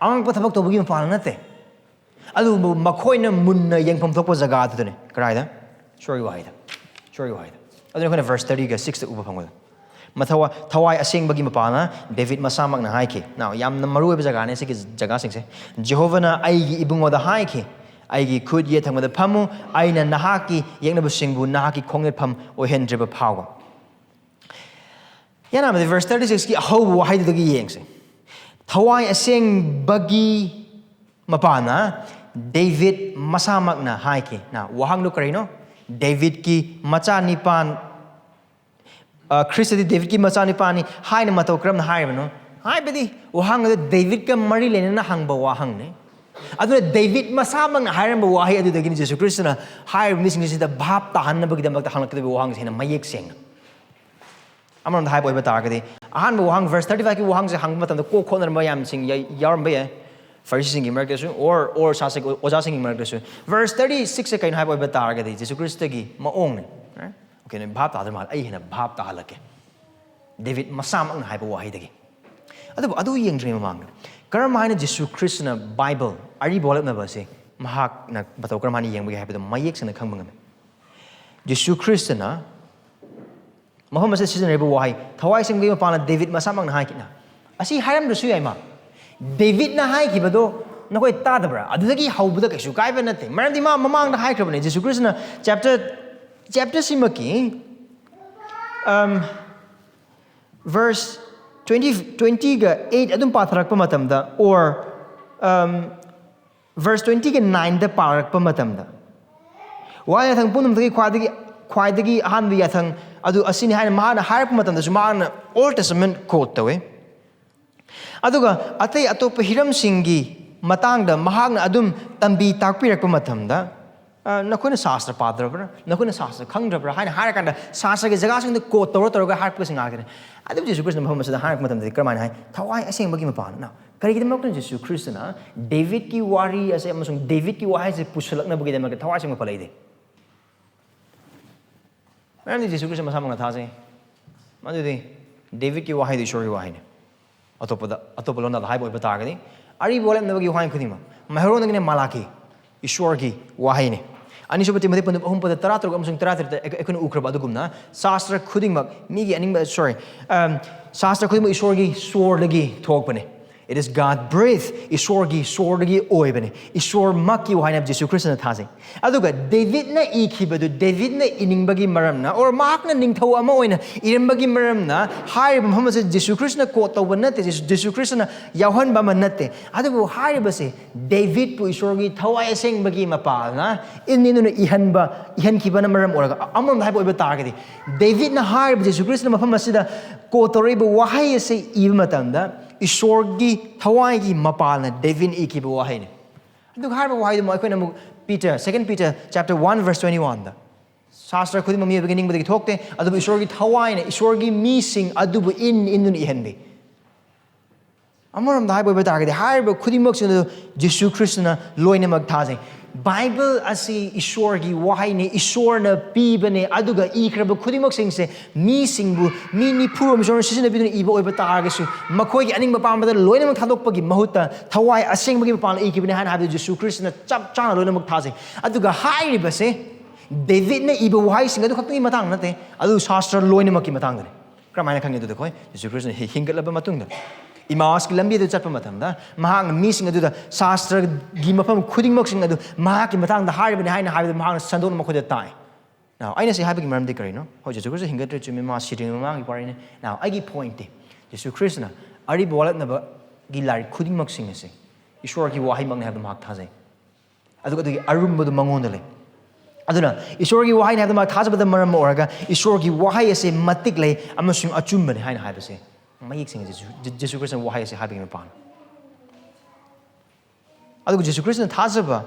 ꯑꯉꯛꯄ ꯊꯕꯛ ꯇꯧꯕꯒꯤ ꯃꯄꯥꯜ ꯅꯠꯇꯦ꯫ ꯑꯗꯨꯕꯨ ꯃꯈꯣꯏꯅ ꯃꯨꯟꯅ ꯌꯦꯡꯐꯝ ꯊꯣꯛꯄ ꯖꯒꯥꯗꯨꯗꯅꯦ꯫ ꯀꯗꯥꯏꯗ? ꯏꯁꯣꯔꯒꯤ ꯋꯥꯍꯩꯗ, ꯏꯁꯣꯔꯒꯤ ꯋꯥꯍꯩꯗ꯫ ꯑꯗꯨꯅ ꯑꯩꯈꯣꯏꯅ verse thirty-ꯒ six-ꯇ ꯎꯕ ꯐꯪꯕꯗꯣ꯫ ꯃꯊꯋꯥ-, ꯊꯋꯥꯏ ꯑꯁꯦꯡꯕꯒꯤ ꯃꯄꯥꯅ ꯗꯦꯕꯤꯠ ꯃꯁꯥꯃꯛꯅ ꯍꯥꯏꯈꯤ꯫ Now, ꯌꯥꯝꯅ ꯃꯔꯨ ꯑꯣꯏꯕ ꯖꯒꯥꯅꯦ ꯁꯤꯒꯤ ꯖꯒꯥꯁꯤꯡꯁꯦ꯫ "ꯖꯦꯍꯣꯚꯥꯅ ꯑꯩꯒꯤ ꯏꯕꯨꯡꯉꯣꯗ ꯍꯥꯏꯈꯤ, 'ꯑꯩꯒꯤ ꯈꯨꯠ ꯌꯦꯠ ꯊꯪꯕꯗ ꯐꯝꯃꯨ, ꯑꯩꯅ ꯅꯍꯥꯛꯀꯤ ꯌꯦꯛꯅꯕꯁꯤꯡꯕꯨ ꯅꯍꯥꯛꯀꯤ ꯈꯣꯡ ꯌꯦꯠꯐꯝ ꯑꯣꯏꯍꯟꯗ꯭ꯔꯤꯕ ꯐꯥꯎꯕ.'" ꯌꯥꯅꯕꯗꯤ verse thirty-six-ꯀꯤ ꯑꯍꯧꯕ ꯋꯥꯍꯩꯗꯨꯗꯒꯤ ꯌꯦꯡꯁꯦ꯫ ꯊꯋꯥꯏ ꯑꯁꯦꯡꯕꯒꯤ ꯃꯄꯥꯅ ꯗꯦꯕꯤꯠ ꯃꯁꯥꯃꯛꯅ ꯍꯥꯏꯈꯤ꯫ Now, ꯋꯥꯍꯪꯗꯨ ꯀꯔꯤꯅꯣ? ꯗꯦꯕꯤꯠꯀꯤ ꯃꯆꯥꯅꯤꯄꯥꯟ, ꯑ, ꯈ꯭ꯔꯤꯁꯇꯗꯤ ꯗꯦꯕꯤꯠꯀꯤ ꯃꯆꯥꯅꯤꯄꯥꯅꯤ ꯍꯥꯏꯅ ꯃꯇꯧ ꯀꯔꯝꯅ ꯍꯥꯏꯔꯤꯕꯅꯣ? ꯍꯥꯏꯕꯗꯤ ꯋꯥꯍꯪ ꯑꯗꯨ ꯗꯦꯕꯤꯠꯀ ꯃꯔꯤ ꯂꯩꯅꯅ ꯍꯪꯕ ꯋꯥꯍꯪꯅꯤ꯫ ꯑꯗꯨꯅ ꯗꯦꯕꯤꯠ ꯃꯁꯥꯃꯛꯅ ꯍꯥꯏꯔꯝꯕ ꯋꯥꯍꯩ ꯑꯗꯨꯗꯒꯤꯅꯤ ꯖꯤꯁꯨ ꯈ꯭ꯔꯤꯁꯇꯅ ꯍꯥꯏꯔꯤꯕ ꯃꯤꯁꯤꯡꯁꯤꯗ ꯚꯥꯞ ꯇꯥꯍꯟꯅꯕꯒꯤꯗꯃꯛꯇ ꯍꯪꯂꯛꯀꯗꯕ ꯋꯥꯍꯪꯁꯦ ꯍꯦꯟꯅ ꯃꯌꯦꯛ ꯁꯦꯡꯅ꯫ ꯑꯃꯔꯣꯝꯗ ꯍꯥꯏꯕ ꯑꯣꯏꯕ ꯇꯥꯔꯒꯗꯤ, ꯑꯍꯥꯟꯕ ꯋꯥꯍꯪ, verse thirty-five-ꯀꯤ ꯋꯥꯍꯪꯁꯦ ꯍꯪꯕ ꯃꯇꯝꯗ ꯀꯣꯛ ꯈꯣꯠꯅꯔꯝꯕ ꯌꯥꯝꯁꯤꯡ ꯌꯥ-, ꯌꯥꯎꯔꯝꯕ ꯌꯥꯏ, ꯐꯔꯤꯁꯤꯁꯤꯡꯒꯤ ꯃꯔꯛꯇꯁꯨ, or, or ꯁꯥꯁꯛ ꯑꯣꯖꯥꯁꯤꯡꯒꯤ ꯃꯔꯛꯇꯁꯨ꯫ Verse thirty-six-ꯁꯦ ꯀꯩꯅꯣ ꯍꯥꯏꯕ ꯑꯣꯏꯕ ꯇꯥꯔꯒꯗꯤ, ꯖꯤꯁꯨ ꯈ꯭ꯔꯤꯁꯇꯒꯤ ꯃꯑꯣꯡꯅꯤ꯫ Right? Okay, ꯅꯣꯏ ꯚꯥꯞ ꯇꯥꯗ꯭ꯔ ꯃꯥꯜꯂꯦ, ꯑꯩ ꯍꯦꯟꯅ ꯚꯥꯞ ꯇꯥꯍꯜꯂꯛꯀꯦ꯫ ꯗꯦꯕꯤꯠ ꯃꯁꯥꯃꯛꯅ ꯍꯥꯏꯕ ꯋꯥꯍꯩꯗꯒꯤ꯫ ꯑꯗꯨꯕꯨ ꯑꯗꯨ ꯌꯦꯡꯗ꯭ꯔꯤꯉꯩ ꯃꯃꯥꯡꯗ, ꯀꯔꯝ ꯍꯥꯏꯅ ꯖꯤꯁꯨ ꯈ꯭ꯔꯤꯁꯇꯅ ꯕꯥꯏꯕꯜ, ꯑꯔꯤꯕ ꯋꯥꯔꯦꯞꯅꯕ ꯑꯁꯤ ꯃꯍꯥꯛꯅ ꯃꯇꯧ ꯀꯔꯝ ꯍꯥꯏꯅ ꯌꯦꯡꯕꯒꯦ ꯍꯥꯏꯕꯗꯨ ꯃꯌꯦꯛ ꯁꯦꯡꯅ ꯈꯪꯕ ꯉꯝꯃꯤ? ꯖꯤꯁꯨ ꯈ꯭ꯔꯤꯁꯇꯅ ꯃꯐꯝ ꯑꯁꯤꯗ ꯁꯤꯖꯤꯟꯅꯔꯤꯕ ꯋꯥꯍꯩ, "ꯊꯋꯥꯏ ꯁꯦꯡꯕꯒꯤ ꯃꯄꯥꯅ ꯗꯦꯕꯤꯠ ꯃꯁꯥꯃꯛꯅ ꯍꯥꯏꯈꯤꯅ", ꯑꯁꯤ ꯍꯥꯏꯔꯝꯗ꯭ꯔꯁꯨ ꯌꯥꯏ ꯃꯥ꯫ ꯗꯦꯕꯤꯠꯅ ꯍꯥꯏꯈꯤꯕꯗꯣ ꯅꯈꯣꯏ ꯇꯥꯗꯕ꯭ꯔꯥ? ꯑꯗꯨꯗꯒꯤ ꯍꯧꯕꯗ ꯀꯩꯁꯨ ꯀꯥꯏꯕ ꯅꯠꯇꯦ, ꯃꯔꯝꯗꯤ ꯃꯥ ꯃꯃꯥꯡꯗ ꯍꯥꯏꯈ꯭ꯔꯕꯅꯦ꯫ ꯖꯤꯁꯨ ꯈ꯭ꯔꯤꯁꯇꯅ chapter, chapter ꯁꯤꯃꯛꯀꯤ, um, verse twenty, twenty-eight ꯑꯗꯨꯝ ꯄꯥꯊꯔꯛꯄ ꯃꯇꯝꯗ, or, um, ꯚꯔꯁ ꯇ꯭ꯋꯦꯟꯇꯤꯒ ꯅꯥꯏꯟꯗ ꯄꯥꯔꯛꯄ ꯃꯇꯝꯗ, ꯋꯥꯍꯩ ꯌꯥꯊꯪ ꯄꯨꯝꯅꯃꯛꯇꯒꯤ ꯈ꯭ꯋꯥꯏꯗꯒꯤ, ꯈ꯭ꯋꯥꯏꯗꯒꯤ ꯑꯍꯥꯟꯕ ꯌꯥꯊꯪ ꯑꯗꯨ ꯑꯁꯤꯅꯤ ꯍꯥꯏꯅ ꯃꯍꯥꯛꯅ ꯍꯥꯏꯔꯛꯄ ꯃꯇꯝꯗꯁꯨ ꯃꯍꯥꯛꯅ Old Testament quote ꯇꯧꯋꯦ꯫ ꯑꯗꯨꯒ ꯑꯇꯩ ꯑꯇꯣꯞꯄ ꯍꯤꯔꯝꯁꯤꯡꯒꯤ ꯃꯇꯥꯡꯗ ꯃꯍꯥꯛꯅ ꯑꯗꯨꯝ ꯇꯝꯕꯤ ꯇꯥꯛꯄꯤꯔꯛꯄ ꯃꯇꯝꯗ, ꯑ, "ꯅꯈꯣꯏꯅ ꯁꯥꯁꯇ꯭ꯔ ꯄꯥꯗ꯭ꯔꯕ꯭ꯔꯥ? ꯅꯈꯣꯏꯅ ꯁꯥꯁꯇ꯭ꯔ ꯈꯪꯗ꯭ꯔꯕ꯭ꯔꯥ?" ꯍꯥꯏꯅ ꯍꯥꯏꯔꯀꯥꯟꯗ ꯁꯥꯁꯇ꯭ꯔꯒꯤ ꯖꯒꯥꯁꯤꯡꯗꯨ quote ꯇꯧꯔ ꯇꯧꯔꯒ ꯍꯥꯏꯔꯛꯄꯁꯤꯡ ꯉꯥꯛꯇꯅꯤ꯫ ꯑꯗꯨꯕꯨ ꯖꯤꯁꯨ ꯈ꯭ꯔꯤꯁꯇꯅ ꯃꯐꯝ ꯑꯁꯤꯗ ꯍꯥꯏꯔꯛꯄ ꯃꯇꯝꯗꯗꯤ ꯀꯔꯝꯍꯥꯏꯅ ꯍꯥꯏ? "ꯊꯋꯥꯏ ꯑꯁꯦꯡꯕꯒꯤ ꯃꯄꯥꯜꯅ"꯫ ꯀꯔꯤꯒꯤꯗꯃꯛꯇ ꯖꯤꯁꯨ ꯈ꯭ꯔꯤꯁꯇꯅ ꯗꯦꯕꯤꯠꯀꯤ ꯋꯥꯔꯤ ꯑꯁꯦ ꯑꯃꯁꯨꯡ ꯗꯦꯕꯤꯠꯀꯤ ꯋꯥꯍꯩꯁꯦ ꯄꯨꯁꯤꯜꯂꯛꯅꯕꯒꯤꯗꯃꯛꯇ ꯊꯋꯥꯏ ꯑꯁꯦꯡꯕ ꯄꯜꯂꯛꯏꯗꯤ? ꯃꯔꯝꯗꯤ ꯖꯤꯁꯨ ꯈ꯭ꯔꯤꯁꯇ ꯃꯁꯥꯃꯛꯅ ꯊꯥꯖꯩ꯫ ꯃꯗꯨꯗꯤ ꯗꯦꯕꯤꯠꯀꯤ ꯋꯥꯍꯩꯗꯨ ꯏꯁꯣꯔꯒꯤ ꯋꯥꯍꯩꯅꯤ꯫ ꯑꯇꯣꯞꯄꯗ, ꯑꯇꯣꯞꯄ ꯂꯣꯟꯗ ꯍꯥꯏꯕ ꯑꯣꯏꯕ ꯇꯥꯔꯒꯗꯤ, ꯑꯔꯤꯕ ꯋꯥꯔꯦꯞꯅꯕꯒꯤ ꯋꯥꯍꯩ ꯈꯨꯗꯤꯡꯃꯛ, ꯃꯩꯍꯧꯔꯣꯟꯗꯒꯤꯅ ꯃꯥꯂꯥꯀꯤ, ꯏꯁꯣꯔꯒꯤ ꯋꯥꯍꯩꯅꯤ꯫ ꯑꯅꯤꯁꯨꯕ ꯇꯤꯃꯣꯊꯤ ꯄꯟꯗꯨꯞ ꯑꯍꯨꯝ ꯄꯗ ꯇꯔꯥꯇꯔꯨꯛ ꯑꯃꯁꯨꯡ ꯇꯔꯥꯇꯔꯦꯠꯇ ꯑꯩꯈꯣꯏ-, ꯑꯩꯈꯣꯏꯅ ꯎꯈ꯭ꯔꯕ ꯑꯗꯨꯒꯨꯝꯅ, ꯁꯥꯁꯇ꯭ꯔ ꯈꯨꯗꯤꯡꯃꯛ ꯃꯤꯒꯤ ꯑꯅꯤꯡꯕ, sorry, ꯑꯝ, ꯁꯥꯁꯇ꯭ꯔ ꯈꯨꯗꯤꯡꯃꯛ ꯏꯁꯣꯔꯒꯤ ꯁꯣꯔꯗꯒꯤ ꯊꯣꯛꯄꯅꯤ꯫ It is God breathed, ꯏꯁꯣꯔꯒꯤ ꯁꯣꯔꯗꯒꯤ ꯑꯣꯏꯕꯅꯤ꯫ ꯏꯁꯣꯔꯃꯛꯀꯤ ꯋꯥꯍꯩꯅꯤ ꯍꯥꯏꯕ ꯖꯤꯁꯨ ꯈ꯭ꯔꯤꯁꯇꯅ ꯊꯥꯖꯩ꯫ ꯑꯗꯨꯒ ꯗꯦꯕꯤꯠꯅ ꯏꯈꯤꯕꯗꯨ, ꯗꯦꯕꯤꯠꯅ ꯏꯅꯤꯡꯕꯒꯤ ꯃꯔꯝꯅ, or ꯃꯍꯥꯛꯅ ꯅꯤꯡꯊꯧ ꯑꯃ ꯑꯣꯏꯅ ꯏꯔꯝꯕꯒꯤ ꯃꯔꯝꯅ, ꯍꯥꯏꯔꯤꯕ ꯃꯐꯝ ꯑꯁꯤꯗ ꯖꯤꯁꯨ ꯈ꯭ꯔꯤꯁꯇꯅ quote ꯇꯧꯕ ꯅꯠꯇꯦ, ꯖꯤꯁꯨ, ꯖꯤꯁꯨ ꯈ꯭ꯔꯤꯁꯇꯅ ꯌꯥꯎꯍꯟꯕ ꯑꯃ ꯅꯠꯇꯦ꯫ ꯑꯗꯨꯕꯨ ꯍꯥꯏꯔꯤꯕꯁꯦ ꯗꯦꯕꯤꯠꯄꯨ ꯏꯁꯣꯔꯒꯤ ꯊꯋꯥꯏ ꯑꯁꯦꯡꯕꯒꯤ ꯃꯄꯥꯜꯅ ꯏꯟ ꯏꯟꯗꯨꯅ ꯏꯍꯟꯕ, ꯏꯍꯟꯈꯤꯕꯅ ꯃꯔꯝ ꯑꯣꯏꯔꯒ, ꯑꯃꯔꯣꯝꯗ ꯍꯥꯏꯕ ꯑꯣꯏꯕ ꯇꯥꯔꯒꯗꯤ, ꯗꯦꯕꯤꯠꯅ ꯍꯥꯏꯔꯤꯕ ꯖꯤꯁꯨ ꯈ꯭ꯔꯤꯁꯇꯅ ꯃꯐꯝ ꯑꯁꯤꯗ quote ꯇꯧꯔꯛꯏꯕ ꯋꯥꯍꯩ ꯑꯁꯤ ꯏꯕ ꯃꯇꯝꯗ ꯏꯁꯣꯔꯒꯤ ꯊꯋꯥꯏꯒꯤ ꯃꯄꯥꯜꯅ ꯗꯦꯕꯤꯠꯅ ꯏꯈꯤꯕ ꯋꯥꯍꯩꯅꯤ꯫ ꯑꯗꯨꯒ ꯍꯥꯏꯔꯤꯕ ꯋꯥꯍꯩꯗꯨꯃꯛ ꯑꯩꯈꯣꯏꯅ ꯑꯃꯨꯛ Peter, Second Peter chapter one verse twenty-one ꯗ, "ꯁꯥꯁꯇ꯭ꯔ ꯈꯨꯗꯤꯡꯃꯛ ꯃꯤꯑꯣꯏꯕꯒꯤ ꯅꯤꯡꯕꯗꯒꯤ ꯊꯣꯛꯇꯦ, ꯑꯗꯨꯕꯨ ꯏꯁꯣꯔꯒꯤ ꯊꯋꯥꯏꯅ ꯏꯁꯣꯔꯒꯤ ꯃꯤꯁꯤꯡ ꯑꯗꯨꯕꯨ ꯏꯟ ꯏꯟꯗꯨꯅ ꯏꯍꯟꯕꯤ"꯫ ꯑꯃꯔꯣꯝꯗ ꯍꯥꯏꯕ ꯑꯣꯏꯕ ꯇꯥꯔꯒꯗꯤ, ꯍꯥꯏꯔꯤꯕ ꯈꯨꯗꯤꯡꯃꯛꯁꯤꯡ ꯑꯗꯨ ꯖꯤꯁꯨ ꯈ꯭ꯔꯤꯁꯇꯅ ꯂꯣꯏꯅꯃꯛ ꯊꯥꯖꯩ꯫ ꯕꯥꯏꯕꯜ ꯑꯁꯤ ꯏꯁꯣꯔꯒꯤ ꯋꯥꯍꯩꯅꯤ, ꯏꯁꯣꯔꯅ ꯄꯤꯕꯅꯦ, ꯑꯗꯨꯒ ꯏꯈ꯭ꯔꯕ ꯈꯨꯗꯤꯡꯃꯛꯁꯤꯡꯁꯦ ꯃꯤꯁꯤꯡꯕꯨ, ꯃꯤ ꯅꯤꯐꯨꯔꯣꯝ ꯏꯁꯣꯔꯅ ꯁꯤꯖꯤꯟꯅꯕꯤꯗꯨꯅ ꯏꯕ ꯑꯣꯏꯕ ꯇꯥꯔꯒꯁꯨ, ꯃꯈꯣꯏꯒꯤ ꯑꯅꯤꯡꯕ ꯑꯄꯥꯝꯕꯗ ꯂꯣꯏꯅꯃꯛ ꯊꯥꯗꯣꯛꯄꯒꯤ ꯃꯍꯨꯠꯇ ꯊꯋꯥꯏ ꯑꯁꯦꯡꯕꯒꯤ ꯃꯄꯥꯟꯗ ꯏꯈꯤꯕꯅꯤ ꯍꯥꯏꯅ ꯍꯥꯏꯕꯗꯨ ꯖꯤꯁꯨ ꯈ꯭ꯔꯤꯁꯇꯅ ꯆꯞ ꯆꯥꯅ ꯂꯣꯏꯅꯃꯛ ꯊꯥꯖꯩ꯫ ꯑꯗꯨꯒ ꯍꯥꯏꯔꯤꯕꯁꯦ ꯗꯦꯕꯤꯠꯅ ꯏꯕ ꯋꯥꯍꯩꯁꯤꯡ ꯑꯗꯨ ꯈꯛꯇꯪꯒꯤ ꯃꯇꯥꯡꯗ ꯅꯠꯇꯦ, ꯑꯗꯨ ꯁꯥꯁꯇ꯭ꯔ ꯂꯣꯏꯅꯃꯛꯀꯤ ꯃꯇꯥꯡꯗꯅꯤ꯫ ꯀꯔꯝꯍꯥꯏꯅ ꯈꯪꯉꯤ ꯑꯗꯨꯗ? ꯑꯩꯈꯣꯏ ꯖꯤꯁꯨ ꯈ꯭ꯔꯤꯁꯇꯅ ꯍꯤ-, ꯍꯤꯡꯒꯠꯂꯕ ꯃꯇꯨꯡꯗ, ꯏꯃꯥꯎꯁꯀꯤ ꯂꯝꯕꯤ ꯑꯗꯨ ꯆꯠꯄ ꯃꯇꯝꯗ, ꯃꯍꯥꯛꯅ ꯃꯤꯁꯤꯡ ꯑꯗꯨꯗ ꯁꯥꯁꯇ꯭ꯔꯒꯤ ꯃꯐꯝ ꯈꯨꯗꯤꯡꯃꯛꯁꯤꯡ ꯑꯗꯨ ꯃꯍꯥꯛꯀꯤ ꯃꯇꯥꯡꯗ ꯍꯥꯏꯔꯤꯕꯅꯤ ꯍꯥꯏꯅ ꯍꯥꯏꯕꯗꯨ ꯃꯍꯥꯛꯅ ꯁꯟꯗꯣꯛꯅ ꯃꯈꯣꯏꯗ ꯇꯥꯏ꯫ Now, ꯑꯩꯅ ꯁꯤ ꯍꯥꯏꯕꯒꯤ ꯃꯔꯝꯗꯤ ꯀꯔꯤꯅꯣ? ꯍꯣꯏ, ꯖꯤꯁꯨ ꯈ꯭ꯔꯤꯁꯇ ꯍꯤꯡꯒꯠꯇ꯭ꯔꯦ, ꯆꯨꯝꯃꯤ, ꯃꯥ ꯁꯤꯗ꯭ꯔꯤꯉꯩ ꯃꯃꯥꯡꯒꯤ ꯋꯥꯔꯤꯅꯤ꯫ Now, ꯑꯩꯒꯤ point ꯇꯤ, ꯖꯤꯁꯨ ꯈ꯭ꯔꯤꯁꯇꯅ ꯑꯔꯤꯕ ꯋꯥꯠꯂꯠꯅꯕꯒꯤ ꯂꯥꯏꯔꯤꯛ ꯈꯨꯗꯤꯡꯃꯛꯁꯤꯡ ꯑꯁꯤ ꯏꯁꯣꯔꯒꯤ ꯋꯥꯍꯩꯃꯛꯅꯤ ꯍꯥꯏꯕꯗꯨ ꯃꯍꯥꯛ ꯊꯥꯖꯩ꯫ ꯑꯗꯨꯒ ꯑꯗꯨꯒꯤ ꯑꯔꯨꯝꯕꯗꯨ ꯃꯉꯣꯟꯗ ꯂꯩ꯫ ꯑꯗꯨꯅ ꯏꯁꯣꯔꯒꯤ ꯋꯥꯍꯩꯅꯤ ꯍꯥꯏꯕꯗ ꯃꯥ ꯊꯥꯖꯕꯗ ꯃꯔꯝ ꯑꯣꯏꯔꯒ ꯏꯁꯣꯔꯒꯤ ꯋꯥꯍꯩ ꯑꯁꯦ ꯃꯇꯤꯛ ꯂꯩ ꯑꯃꯁꯨꯡ ꯑꯆꯨꯝꯕꯅꯤ ꯍꯥꯏꯅ ꯍꯥꯏꯕꯁꯦ ꯃꯌꯦꯛ ꯁꯦꯡꯅ ꯖꯦꯁꯨ, ꯖꯦꯁꯨ ꯈ꯭ꯔꯤꯁꯇꯅ ꯋꯥꯍꯩ ꯑꯁꯦ ꯍꯥꯏꯕꯒꯤ ꯃꯄꯥꯟ꯫ ꯑꯗꯨꯒ ꯖꯦꯁꯨ ꯈ꯭ꯔꯤꯁꯇꯅ ꯊꯥꯖꯕ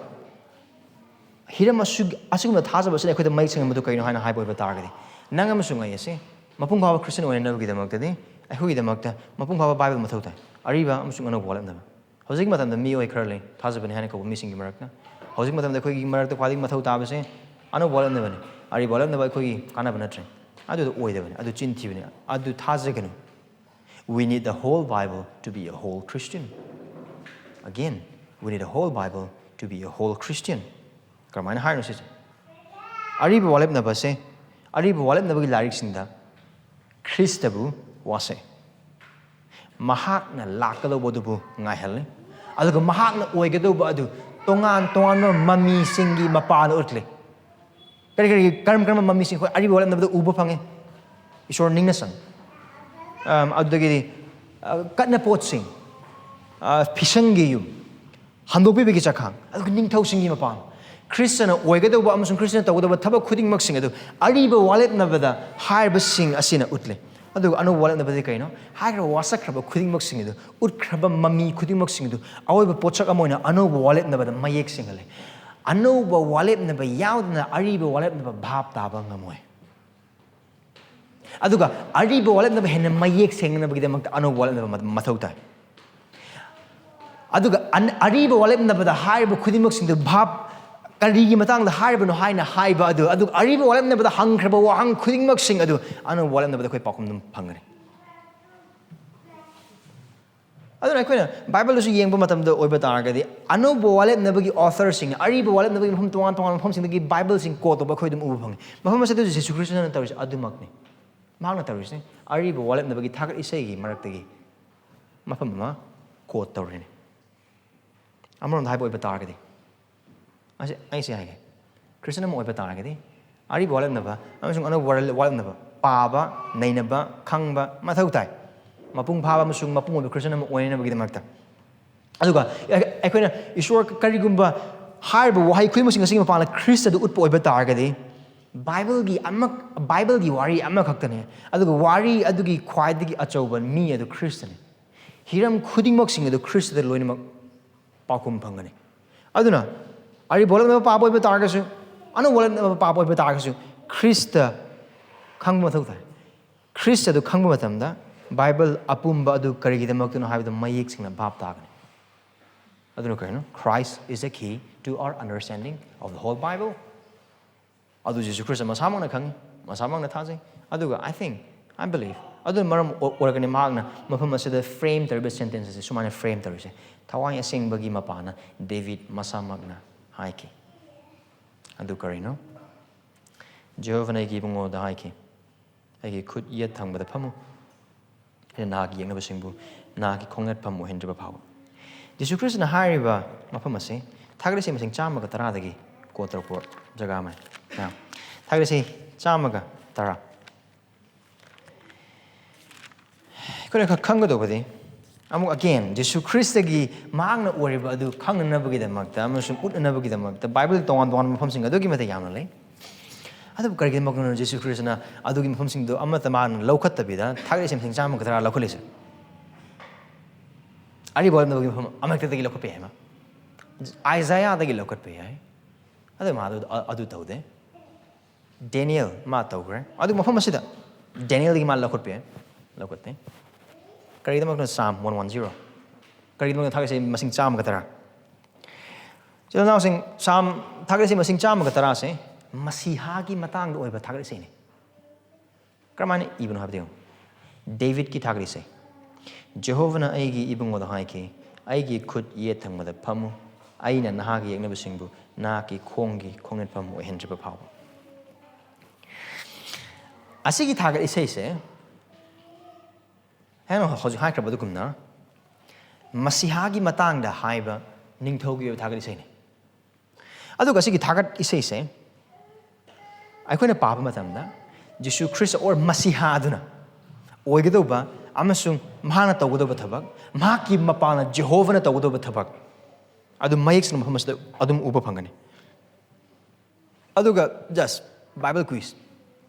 ꯍꯤꯔꯝ ꯑꯁꯨ-, ꯑꯁꯤꯒꯨꯝꯕ ꯊꯥꯖꯕ ꯑꯁꯤꯅ ꯑꯩꯈꯣꯏꯗ ꯃꯌꯦꯛ ꯁꯦꯡꯍꯟꯕꯗꯨ ꯀꯩꯅꯣ ꯍꯥꯏꯅ ꯍꯥꯏꯕ ꯑꯣꯏꯕ ꯇꯥꯔꯒꯗꯤ, ꯅꯪ ꯑꯃꯁꯨꯡ ꯑꯩ ꯑꯁꯦ ꯃꯄꯨꯡ ꯐꯥꯕ ꯈ꯭ꯔꯤꯁꯇꯟ ꯑꯣꯏꯅꯅꯕꯒꯤꯗꯃꯛꯇꯗꯤ ꯑꯩꯈꯣꯏꯒꯤꯗꯃꯛꯇ ꯃꯄꯨꯡ ꯐꯥꯕ ꯕꯥꯏꯕꯜ ꯃꯊꯧ ꯇꯥꯏ, ꯑꯔꯤꯕ ꯑꯃꯁꯨꯡ ꯑꯅꯧꯕ ꯋꯥꯠꯂꯛꯅꯕ꯫ ꯍꯧꯖꯤꯛ ꯃꯇꯝꯗ ꯃꯤꯑꯣꯏ ꯈꯔ ꯂꯩ, ꯊꯥꯖꯕꯅꯤ ꯍꯥꯏꯅ ꯀꯧꯕ ꯃꯤꯁꯤꯡꯒꯤ ꯃꯔꯛꯇ꯫ ꯍꯧꯖꯤꯛ ꯃꯇꯝꯗ ꯑꯩꯈꯣꯏꯒꯤ ꯃꯔꯛꯇ ꯈ꯭ꯋꯥꯏꯗꯒꯤ ꯃꯊꯧ ꯇꯥꯕꯁꯦ ꯑꯅꯧꯕ ꯋꯥꯠꯂꯛꯅꯕꯅꯤ꯫ ꯑꯔꯤꯕ ꯋꯥꯠꯂꯛꯅꯕ ꯑꯩꯈꯣꯏꯒꯤ ꯀꯥꯟꯅꯕ ꯅꯠꯇ꯭ꯔꯦ꯫ ꯑꯗꯨꯗꯣ ꯑꯣꯏꯗꯕꯅꯤ, ꯑꯗꯨ ꯆꯤꯟ ꯊꯤꯕꯅꯤ, ꯑꯗꯨ ꯊꯥꯖꯒꯅꯨ꯫ We need the whole Bible to be a whole Christian. Again, we need a whole Bible to be a whole Christian. ꯀꯔꯝꯍꯥꯏꯅ ꯍꯥꯏꯔꯤꯅꯣ ꯁꯤꯁꯦ? ꯑꯔꯤꯕ ꯋꯥꯠꯂꯛꯅꯕꯁꯦ, ꯑꯔꯤꯕ ꯋꯥꯠꯂꯛꯅꯕꯒꯤ ꯂꯥꯏꯔꯤꯛꯁꯤꯡꯗ ꯈ꯭ꯔꯤꯁꯇꯕꯨ ꯋꯥꯁꯛꯏ꯫ ꯃꯍꯥꯛꯅ ꯂꯥꯛꯀꯗꯧꯕꯗꯨꯕꯨ ꯉꯥꯏꯍꯜꯂꯤ꯫ ꯑꯗꯨꯒ ꯃꯍꯥꯛꯅ ꯑꯣꯏꯒꯗꯧꯕ ꯑꯗꯨ ꯇꯣꯉꯥꯟ ꯇꯣꯉꯥꯟꯕ ꯃꯃꯤꯁꯤꯡꯒꯤ ꯃꯄꯥꯟꯗ ꯎꯠꯂꯤ꯫ ꯀꯔꯤ ꯀꯔꯤ, ꯀꯔꯝ ꯀꯔꯝꯕ ꯃꯃꯤꯁꯤꯡ ꯑꯩꯈꯣꯏ ꯑꯔꯤꯕ ꯋꯥꯠꯂꯛꯅꯕꯗ ꯎꯕ ꯐꯪꯉꯤ? ꯏꯁꯣꯔ ꯅꯤꯡꯅ ꯆꯪ-, ꯑꯝ, ꯑꯗꯨꯗꯒꯤꯗꯤ, ꯑ, ꯀꯠꯅ ꯄꯣꯠꯁꯤꯡ, ꯑ, ꯐꯤꯁꯪꯒꯤ ꯌꯨꯝ, ꯍꯟꯗꯣꯛꯄꯤꯕꯒꯤ ꯆꯥꯛꯈꯥꯡ, ꯑꯗꯨꯒ ꯅꯤꯡꯊꯧꯁꯤꯡꯒꯤ ꯃꯄꯥꯟ꯫ ꯈ꯭ꯔꯤꯁꯇꯅ ꯑꯣꯏꯒꯗꯧꯕ ꯑꯃꯁꯨꯡ ꯈ꯭ꯔꯤꯁꯇꯅ ꯇꯧꯒꯗꯧꯕ ꯊꯕꯛ ꯈꯨꯗꯤꯡꯃꯛꯁꯤꯡ ꯑꯗꯨ ꯑꯔꯤꯕ ꯋꯥꯠꯂꯛꯅꯕꯗ ꯍꯥꯏꯔꯤꯕꯁꯤꯡ ꯑꯁꯤꯅ ꯎꯠꯂꯤ꯫ ꯑꯗꯨꯒ ꯑꯅꯧꯕ ꯋꯥꯠꯂꯛꯅꯕꯗꯤ ꯀꯩꯅꯣ? ꯍꯥꯏꯈ꯭ꯔꯕ ꯋꯥꯁꯛꯈ꯭ꯔꯕ ꯈꯨꯗꯤꯡꯃꯛꯁꯤꯡ ꯑꯗꯨ, ꯎꯠꯈ꯭ꯔꯕ ꯃꯃꯤ ꯈꯨꯗꯤꯡꯃꯛꯁꯤꯡ ꯑꯗꯨ, ꯑꯑꯣꯏꯕ ꯄꯣꯠꯁꯛ ꯑꯃ ꯑꯣꯏꯅ ꯑꯅꯧꯕ ꯋꯥꯠꯂꯛꯅꯕꯗ ꯃꯌꯦꯛ ꯁꯦꯡꯍꯜꯂꯤ꯫ ꯑꯅꯧꯕ ꯋꯥꯠꯂꯛꯅꯕ ꯌꯥꯎꯗꯅ ꯑꯔꯤꯕ ꯋꯥꯠꯂꯛꯅꯕ ꯚꯥꯞ ꯇꯥꯕ ꯉꯝꯃꯣꯏ꯫ ꯑꯗꯨꯒ ꯑꯔꯤꯕ ꯋꯥꯠꯂꯛꯅꯕ ꯍꯦꯟꯅ ꯃꯌꯦꯛ ꯁꯦꯡꯅꯕꯒꯤꯗꯃꯛꯇ ꯑꯅꯧꯕ ꯋꯥꯠꯂꯛꯅꯕ ꯃ-, ꯃꯊꯧ ꯇꯥꯏ꯫ ꯑꯗꯨꯒ ꯑꯟ-, ꯑꯔꯤꯕ ꯋꯥꯠꯂꯛꯅꯕꯗ ꯍꯥꯏꯔꯤꯕ ꯈꯨꯗꯤꯡꯃꯛꯁꯤꯡꯗꯨ ꯚꯥꯞ ꯀꯔꯤꯒꯤ ꯃꯇꯥꯡꯗ ꯍꯥꯏꯔꯤꯕꯅꯣ ꯍꯥꯏꯅ ꯍꯥꯏꯕ ꯑꯗꯨ, ꯑꯗꯨꯒ ꯑꯔꯤꯕ ꯋꯥꯠꯂꯛꯅꯕꯗ ꯍꯪꯈ꯭ꯔꯕ ꯋꯥꯍꯪ ꯈꯨꯗꯤꯡꯃꯛꯁꯤꯡ ꯑꯗꯨ ꯑꯅꯧꯕ ꯋꯥꯠꯂꯛꯅꯕꯗ ꯑꯩꯈꯣꯏ ꯄꯥꯎꯈꯨꯝ ꯑꯗꯨꯝ ꯐꯪꯒꯅꯤ꯫ ꯑꯗꯨꯅ ꯑꯩꯈꯣꯏꯅ ꯕꯥꯏꯕꯜꯗꯁꯨ ꯌꯦꯡꯕ ꯃꯇꯝꯗ ꯑꯣꯏꯕ ꯇꯥꯔꯒꯗꯤ, ꯑꯅꯧꯕ ꯋꯥꯠꯂꯛꯅꯕꯒꯤ authorꯁꯤꯡ, ꯑꯔꯤꯕ ꯋꯥꯠꯂꯛꯅꯕꯒꯤ ꯃꯐꯝ ꯇꯣꯉꯥꯟ ꯇꯣꯉꯥꯟꯕ ꯃꯐꯝꯁꯤꯡꯗꯒꯤ ꯕꯥꯏꯕꯜꯁꯤꯡ quote ꯇꯧꯕ ꯑꯩꯈꯣꯏ ꯑꯗꯨꯝ ꯎꯕ ꯐꯪꯉꯤ꯫ ꯃꯐꯝ ꯑꯁꯤꯗꯁꯨ ꯖꯤꯁꯨ ꯈ꯭ꯔꯤꯁꯇꯅ ꯇꯧꯔꯤꯁꯦ ꯑꯗꯨꯃꯛꯅꯤ꯫ ꯃꯍꯥꯛꯅ ꯇꯧꯔꯤꯁꯦ ꯑꯔꯤꯕ ꯋꯥꯠꯂꯛꯅꯕꯒꯤ ꯊꯥꯒꯠ ꯏꯁꯩꯒꯤ ꯃꯔꯛꯇꯒꯤ ꯃꯐꯝ ꯑꯃ quote ꯇꯧꯔꯤꯅꯤ꯫ ꯑꯃꯔꯣꯝꯗ ꯍꯥꯏꯕ ꯑꯣꯏꯕ ꯇꯥꯔꯒꯗꯤ, ꯑꯁꯤ ꯑꯩꯁꯦ ꯍꯥꯏꯒꯦ, ꯈ꯭ꯔꯤꯁꯇꯟ ꯑꯃ ꯑꯣꯏꯕ ꯇꯥꯔꯒꯗꯤ ꯑꯔꯤꯕ ꯋꯥꯠꯂꯛꯅꯕ ꯑꯃꯁꯨꯡ ꯑꯅꯧꯕ ꯋꯥꯠꯂꯛ-, ꯋꯥꯠꯂꯛꯅꯕ ꯄꯥꯕ, ꯅꯩꯅꯕ, ꯈꯪꯕ ꯃꯊꯧ ꯇꯥꯏ꯫ ꯃꯄꯨꯡ ꯐꯥꯕ ꯑꯃꯁꯨꯡ ꯃꯄꯨꯡ ꯑꯣꯏꯕ ꯈ꯭ꯔꯤꯁꯇꯟ ꯑꯃ ꯑꯣꯏꯅꯅꯕꯒꯤꯗꯃꯛꯇ꯫ ꯑꯗꯨꯒ ꯑꯩꯈꯣꯏꯅ ꯏꯁꯣꯔ ꯀꯔꯤꯒꯨꯝꯕ ꯍꯥꯏꯔꯤꯕ ꯋꯥꯍꯩ ꯈꯨꯗꯤꯡꯃꯛꯁꯤꯡ ꯑꯁꯤꯒꯤ ꯃꯄꯥꯟꯗ ꯈ꯭ꯔꯤꯁꯇꯗꯨ ꯎꯠꯄ ꯑꯣꯏꯕ ꯇꯥꯔꯒꯗꯤ, ꯕꯥꯏꯕꯜꯒꯤ ꯑꯃ, ꯕꯥꯏꯕꯜꯒꯤ ꯋꯥꯔꯤ ꯑꯃꯈꯛꯇꯅꯦ, ꯑꯗꯨꯒ ꯋꯥꯔꯤ ꯑꯗꯨꯒꯤ ꯈ꯭ꯋꯥꯏꯗꯒꯤ ꯑꯆꯧꯕ ꯃꯤ ꯑꯗꯨ ꯈ꯭ꯔꯤꯁꯇꯅꯦ꯫ ꯍꯤꯔꯝ ꯈꯨꯗꯤꯡꯃꯛꯁꯤꯡ ꯑꯗꯨ ꯈ꯭ꯔꯤꯁꯇꯗ ꯂꯣꯏꯅꯃꯛ ꯄꯥꯎꯈꯨꯝ ꯐꯪꯒꯅꯤ꯫ ꯑꯗꯨꯅ ꯑꯔꯤꯕ ꯑꯣꯜꯂꯛꯅꯕ ꯄꯥꯕ ꯑꯣꯏꯕ ꯇꯥꯔꯒꯁꯨ, ꯑꯅꯧꯕ ꯑꯣꯜꯂꯛꯅꯕ ꯄꯥꯕ ꯑꯣꯏꯕ ꯇꯥꯔꯒꯁꯨ, ꯈ꯭ꯔꯤꯁꯇ ꯈꯪꯕ ꯃꯊꯧ ꯇꯥꯏ꯫ ꯈ꯭ꯔꯤꯁꯇ ꯑꯗꯨ ꯈꯪꯕ ꯃꯇꯝꯗ ꯕꯥꯏꯕꯜ ꯑꯄꯨꯝꯕ ꯑꯗꯨ ꯀꯔꯤꯒꯤꯗꯃꯛꯇꯅꯣ ꯍꯥꯏꯕꯗꯨ ꯃꯌꯦꯛ ꯁꯦꯡꯅ ꯚꯥꯞ ꯇꯥꯒꯅꯤ꯫ ꯑꯗꯨꯅ ꯀꯔꯤꯅꯣ? Christ is the key to our understanding of the whole Bible. ꯑꯗꯨ ꯖꯤꯁꯨ ꯈ꯭ꯔꯤꯁꯇ ꯃꯁꯥꯃꯛꯅ ꯈꯪꯉꯤ, ꯃꯁꯥꯃꯛꯅ ꯊꯥꯖꯩ꯫ ꯑꯗꯨꯒ I think, I believe, ꯑꯗꯨꯅ ꯃꯔꯝ ꯑꯣ-, ꯑꯣꯏꯔꯒꯅꯤ ꯃꯍꯥꯛꯅ ꯃꯐꯝ ꯑꯁꯤꯗ ꯐ꯭ꯔꯦꯝ ꯇꯧꯔꯤꯕ ꯁꯦꯟꯇꯦꯟꯁ ꯑꯁꯤ ꯁꯨꯃꯥꯏꯅ ꯐ꯭ꯔꯦꯝ ꯇꯧꯔꯤꯁꯦ꯫ ꯊꯋꯥꯏ ꯑꯁꯦꯡꯕꯒꯤ ꯃꯄꯥꯅ ꯗꯦꯕꯤꯠ ꯃꯁꯥꯃꯛꯅ ꯍꯥꯏꯈꯤ꯫ ꯑꯗꯨ ꯀꯔꯤꯅꯣ? ꯖꯦꯍꯣꯚꯅ ꯑꯩꯒꯤ ꯏꯕꯨꯡꯉꯣꯗ ꯍꯥꯏꯈꯤ, "ꯑꯩꯒꯤ ꯈꯨꯠ ꯌꯦꯠ ꯊꯪꯕꯗ ꯐꯝꯃꯨ, ꯑꯩꯅ ꯅꯍꯥꯛꯀꯤ ꯌꯦꯛꯅꯕꯁꯤꯡꯕꯨ ꯅꯍꯥꯛꯀꯤ ꯈꯣꯡꯅꯠꯐꯝ ꯑꯣꯏꯍꯟꯗ꯭ꯔꯤꯕ ꯐꯥꯎꯕ"꯫ ꯖꯤꯁꯨ ꯈ꯭ꯔꯤꯁꯇꯅ ꯍꯥꯏꯔꯤꯕ ꯃꯐꯝ ꯑꯁꯤ ꯊꯥꯒꯠ ꯏꯁꯩ ꯃꯁꯤꯡ ꯆꯥꯝꯃꯒ ꯇꯔꯥꯗꯒꯤ ꯀꯣꯠ ꯇꯧꯔꯛꯄ ꯖꯒꯥ ꯑꯃꯅꯤ꯫ ꯅꯥ, ꯊꯥꯒꯠ ꯏꯁꯩ ꯆꯥꯝꯃꯒ ꯇꯔꯥ꯫ ꯑꯩꯈꯣꯏꯅ ꯈ-, ꯈꯪꯒꯗꯧꯕꯗꯤ, ꯑꯃꯨꯛ again, ꯖꯤꯁꯨ ꯈ꯭ꯔꯤꯁꯇꯒꯤ ꯃꯍꯥꯛꯅ ꯑꯣꯏꯔꯤꯕ ꯑꯗꯨ ꯈꯪꯅꯅꯕꯒꯤꯗꯃꯛꯇ ꯑꯃꯁꯨꯡ ꯎꯠꯅꯅꯕꯒꯤꯗꯃꯛꯇ ꯕꯥꯏꯕꯜꯒꯤ ꯇꯣꯉꯥꯟ ꯇꯣꯉꯥꯟꯕ ꯃꯐꯝꯁꯤꯡ ꯑꯗꯨꯛꯀꯤ ꯃꯇꯤꯛ ꯌꯥꯝꯅ ꯂꯩ꯫ ꯑꯗꯨꯕꯨ ꯀꯔꯤꯒꯤꯗꯃꯛꯇꯅꯣ ꯖꯤꯁꯨ ꯈ꯭ꯔꯤꯁꯇꯅ ꯑꯗꯨꯒꯤ ꯃꯐꯝꯁꯤꯡꯗꯣ ꯑꯃꯠꯇ ꯃꯥꯅ ꯂꯧꯈꯠꯇꯕꯤꯗ ꯊꯥꯒꯠ ꯏꯁꯩ ꯃꯁꯤꯡ ꯆꯥꯝꯃꯒ ꯇꯔꯥ ꯂꯧꯈꯠꯂꯤꯁꯦ? ꯑꯔꯤꯕ ꯑꯣꯜꯂꯛꯅꯕꯒꯤ ꯃꯐꯝ ꯑꯃꯍꯦꯛꯇꯗꯒꯤ ꯂꯧꯈꯠꯄ ꯌꯥꯏ ꯃꯥ꯫ ꯑꯥꯏꯖꯥꯌꯥꯗꯒꯤ ꯂꯧꯈꯠꯄ ꯌꯥꯏ꯫ ꯑꯗꯨ ꯃꯥ ꯑꯗꯨ, ꯑꯗꯨ ꯇꯧꯗꯦ꯫ ꯗꯦꯅꯤꯌꯦꯜ ꯃꯥ ꯇꯧꯈ꯭ꯔꯦ꯫ ꯑꯗꯨ ꯃꯐꯝ ꯑꯁꯤꯗ ꯗꯦꯅꯤꯌꯦꯜꯗꯒꯤ ꯃꯥ ꯂꯧꯈꯠꯄ ꯌꯥꯏ, ꯂꯧꯈꯠꯇꯦ꯫ ꯀꯔꯤꯒꯤꯗꯃꯛꯇꯅꯣ Psalm one one zero? ꯀꯔꯤꯒꯤꯗꯃꯛꯇ ꯊꯥꯒꯠ ꯏꯁꯩ ꯃꯁꯤꯡ ꯆꯥꯝꯃꯒ ꯇꯔꯥ? ꯏꯆꯤꯜ ꯏꯅꯥꯎꯁꯤꯡ, Psalm ꯊꯥꯒꯠ ꯏꯁꯩ ꯃꯁꯤꯡ ꯆꯥꯝꯃꯒ ꯇꯔꯥꯁꯦ ꯃꯁꯤꯍꯥꯒꯤ ꯃꯇꯥꯡꯗ ꯑꯣꯏꯕ ꯊꯥꯒꯠ ꯏꯁꯩꯅꯤ꯫ ꯀꯔꯝꯍꯥꯏꯅ ꯏꯕꯅꯣ ꯍꯥꯏꯕꯗ ꯌꯦꯡꯉꯨ꯫ ꯗꯦꯕꯤꯠꯀꯤ ꯊꯥꯒꯠ ꯏꯁꯩ꯫ "ꯖꯦꯍꯣꯚꯅ ꯑꯩꯒꯤ ꯏꯕꯨꯡꯉꯣꯗ ꯍꯥꯏꯈꯤ, 'ꯑꯩꯒꯤ ꯈꯨꯠ ꯌꯦꯠ ꯊꯪꯕꯗ ꯐꯝꯃꯨ, ꯑꯩꯅ ꯅꯍꯥꯛꯀꯤ ꯌꯦꯛꯅꯕꯁꯤꯡꯕꯨ ꯅꯍꯥꯛꯀꯤ ꯈꯣꯡꯒꯤ ꯈꯣꯡꯅꯦꯠꯐꯝ ꯑꯣꯏꯍꯟꯗ꯭ꯔꯤꯕ ꯐꯥꯎꯕ.'" ꯑꯁꯤꯒꯤ ꯊꯥꯒꯠ ꯏꯁꯩꯁꯦ, ꯍꯥꯏꯅ ꯍꯧꯖꯤꯛ ꯍꯥꯏꯈ꯭ꯔꯕ ꯑꯗꯨꯒꯨꯝꯅ, ꯃꯁꯤꯍꯥꯒꯤ ꯃꯇꯥꯡꯗ ꯍꯥꯏꯕ ꯅꯤꯡꯊꯧꯒꯤ ꯑꯣꯏꯕ ꯊꯥꯒꯠ ꯏꯁꯩꯅꯤ꯫ ꯑꯗꯨꯒ ꯁꯤꯒꯤ ꯊꯥꯒꯠ ꯏꯁꯩꯁꯦ ꯑꯩꯈꯣꯏꯅ ꯄꯥꯕ ꯃꯇꯝꯗ, ꯖꯤꯁꯨ ꯈ꯭ꯔꯤꯁꯇ or ꯃꯁꯤꯍꯥ ꯑꯗꯨꯅ ꯑꯣꯏꯒꯗꯧꯕ ꯑꯃꯁꯨꯡ ꯃꯍꯥꯛꯅ ꯇꯧꯒꯗꯕ ꯊꯕꯛ, ꯃꯍꯥꯛꯀꯤ ꯃꯄꯥꯜꯅ ꯖꯦꯍꯣꯚꯥꯅ ꯇꯧꯒꯗꯕ ꯊꯕꯛ ꯑꯗꯨ ꯃꯌꯦꯛ ꯁꯦꯡꯅ ꯃꯐꯝ ꯑꯁꯤꯗ ꯑꯗꯨꯝ ꯎꯕ ꯐꯪꯒꯅꯤ꯫ ꯑꯗꯨꯒ just Bible quiz꯫